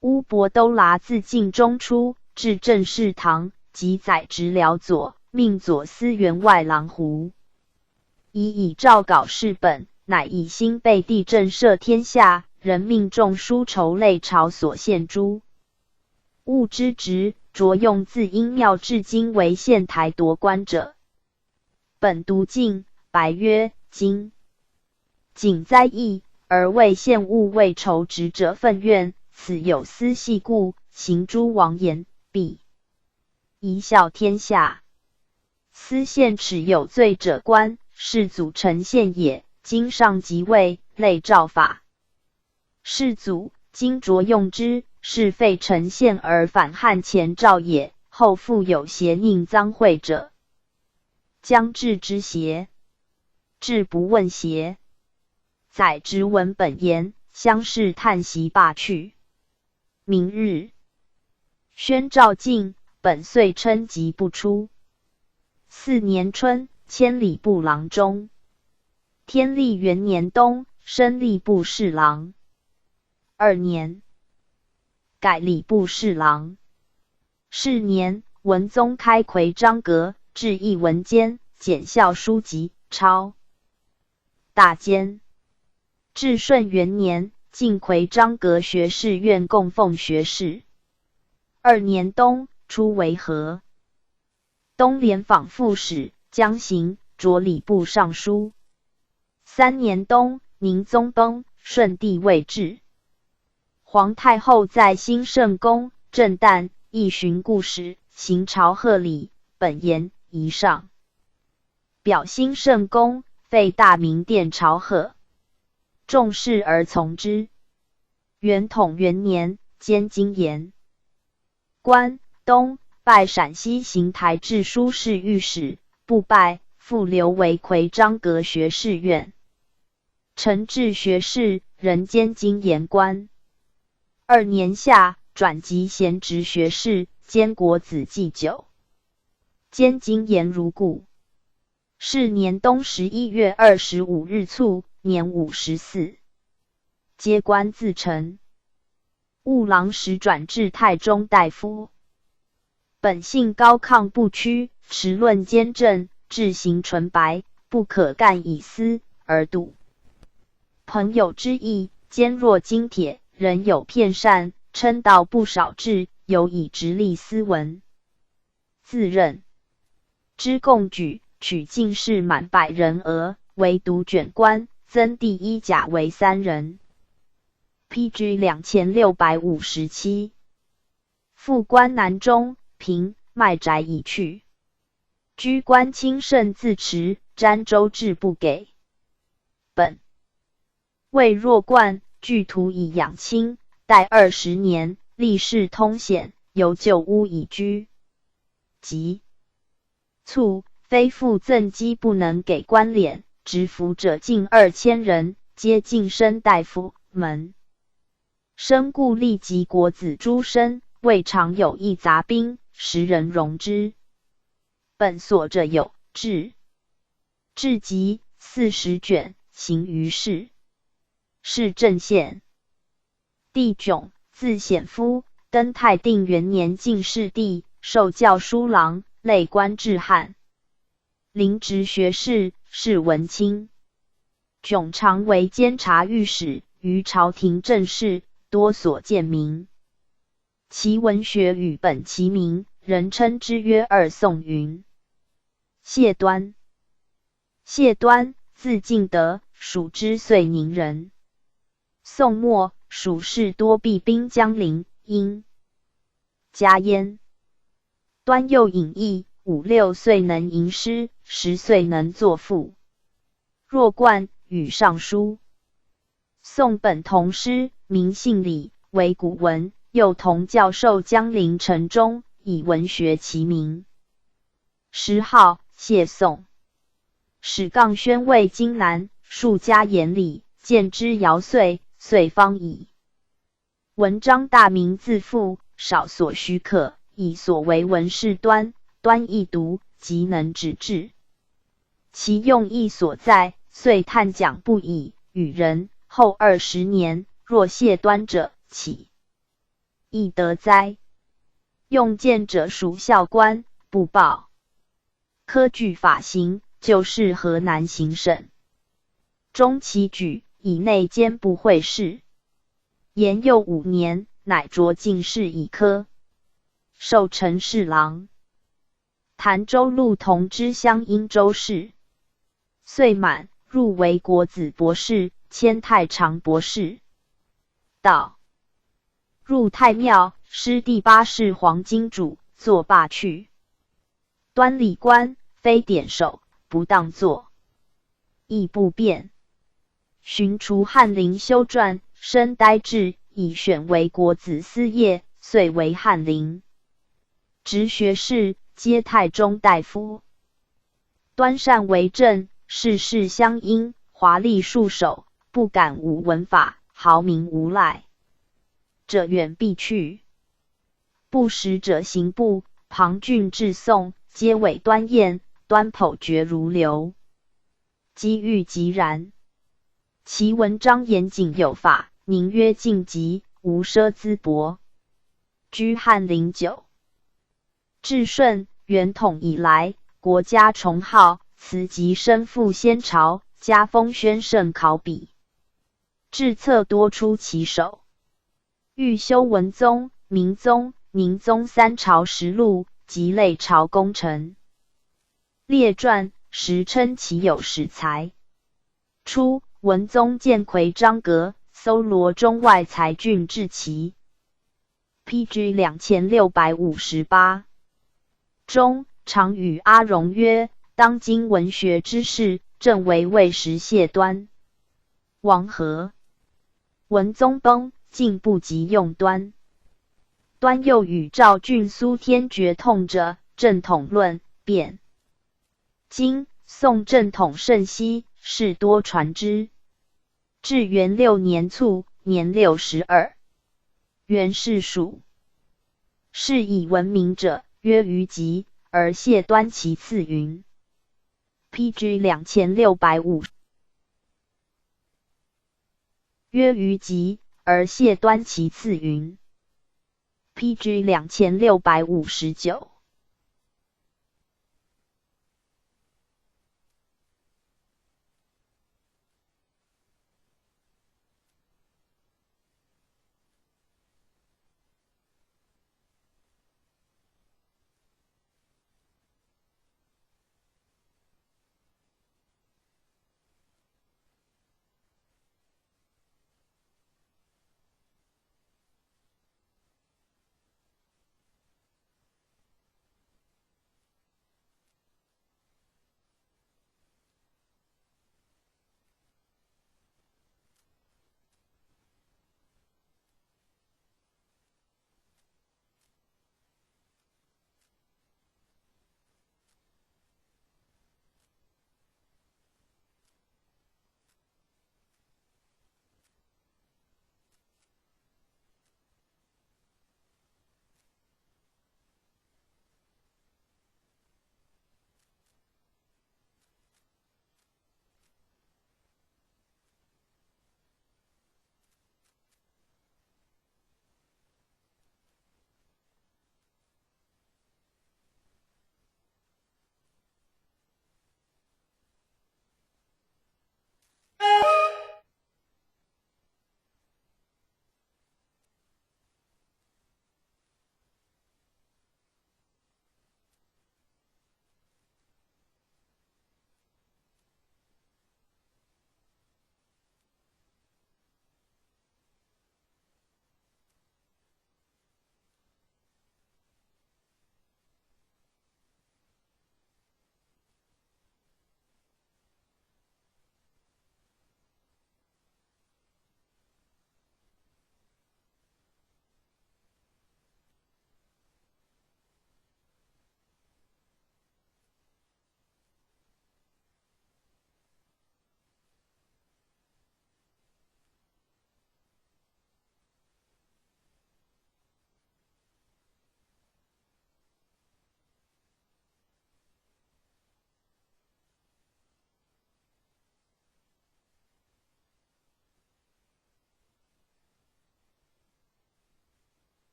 乌伯都剌自尽忠出，至政事堂，即宰执辽左，命左司员外郎胡仪以诏稿示本，乃以新备帝政赦天下，仍命仲舒筹类朝所献诸物之职，着用自因庙至今为献台夺官者。 本独进，白曰：今仅灾异，而未献物未酬职者愤怨，此有司系故，行诸王言，必贻笑天下。司献齿有罪者官，是祖臣献也，今上即位，类诏法。 是祖今着用之，是废陈献而返汉前诏也，后复有邪佞赃贿者，将治之邪？治不问邪？宰执闻本言，相视叹息罢去。明日，宣诏进，本岁称疾不出。四年春，迁礼部郎中。天历元年冬，升礼部侍郎。 二年，改礼部侍郎。是年，文宗开夔章阁，制议文笺，检校书籍，抄大笺。至顺元年，晋夔章阁学士院供奉学士。二年冬，初为和。东连访副使江行着礼部尚书。三年冬，宁宗崩，顺帝未至。皇太后在兴圣宫正旦，亦循故始，行朝贺礼，本言仪上。表兴圣宫，废大明殿朝贺，众视而从之。元统元年，迁京盐。关东拜陕西行台制书侍御史，不拜，复留为夔章阁学士院。承制学士，仍迁京盐官。二年夏，转即闲职学士，兼国子祭酒。迁京盐如故。是年冬十一月二十五日卒，年五十四。皆官自陈。 务郎时转至太中大夫。本性高亢不屈，持论兼正，志行纯白，不可干以私而度朋友之意，坚若金铁，仍有片善，称道不少志，尤以直隶斯文。自任知贡举，取进士满百人额，唯独卷官，增第一甲为三人。P G两千六百五十七。 复官南中、平，卖宅以去。居官亲甚自持，詹周至不给。本。为弱冠，据途以养亲，待二十年，吏事通显，由旧屋以居。及卒，非复赠积不能给官脸，执服者近二千人，皆晋升大夫门。 身故吏籍国子诸身，未尝有一杂兵，时人荣之。本所者有志、志集四十卷，行于世。是镇县。弟囧，字显夫，登泰定元年进士第，授校书郎，累官至翰。临直学士，是文卿。 囧常为监察御史，于朝廷政事多所见名。其文学与本齐名，人称之曰二宋云。谢端。谢端，字敬德，蜀知遂宁人。宋末，蜀士多避兵江陵、殷、嘉焉。 端又隐逸，五六岁能吟诗，十岁能作赋。弱冠，语尚书。宋本童诗，名兴礼，为古文，又同教授江陵陈忠，以文学齐名。时号谢宋。始告宣慰京南，数家言礼，见之遥岁，岁方矣。 文章大明自负，少所许可，以所为文士端，端易读，即能止志。其用意所在，遂叹讲不已，与人。后二十年，若谢端者，岂易得哉？用见者属校官，不报。 科举法行，旧式河南行省。中期举，以内兼部会试。延又五年，乃着进士以科。授陈侍郎。潭州路同知乡阴州事。岁满，入为国子博士，迁太常博士。道。入太庙，师第八世黄金主，作罢去。 端礼官，非点首，不当作。亦不便。寻除翰林修撰，升呆制，以选为国子司业，遂为翰林。执学士，皆太中大夫。端善为政，世事相因，华丽束手，不敢无文法，豪名无赖。者远必去。 不时者刑部、庞俊至宋，皆委端宴，端否决如流。机遇即然。其文章严谨有法，宁约禁疾，无奢资薄。居翰林久。至顺、元统以来，国家崇号，辞疾深赴先朝，加封宣圣考比。志策多出其首，欲修文宗、明宗、宁宗三朝实录及类朝功臣列传，实称其有史才。初，文宗建魁章阁，搜罗中外才俊至齐。P G两千六百五十八。中，常与阿荣曰：当今文学之士，正为未识谢端、王和。文宗崩，竟不及用端。端又与赵俊、苏天决痛者，正统论、辩。今、宋正统甚稀，士多传之。至元六年卒，年六十二。元世署。是以闻名者，曰于吉，而谢端其次云。P G两千六百五。曰于吉，而谢端其次云。P G两千六百五十九。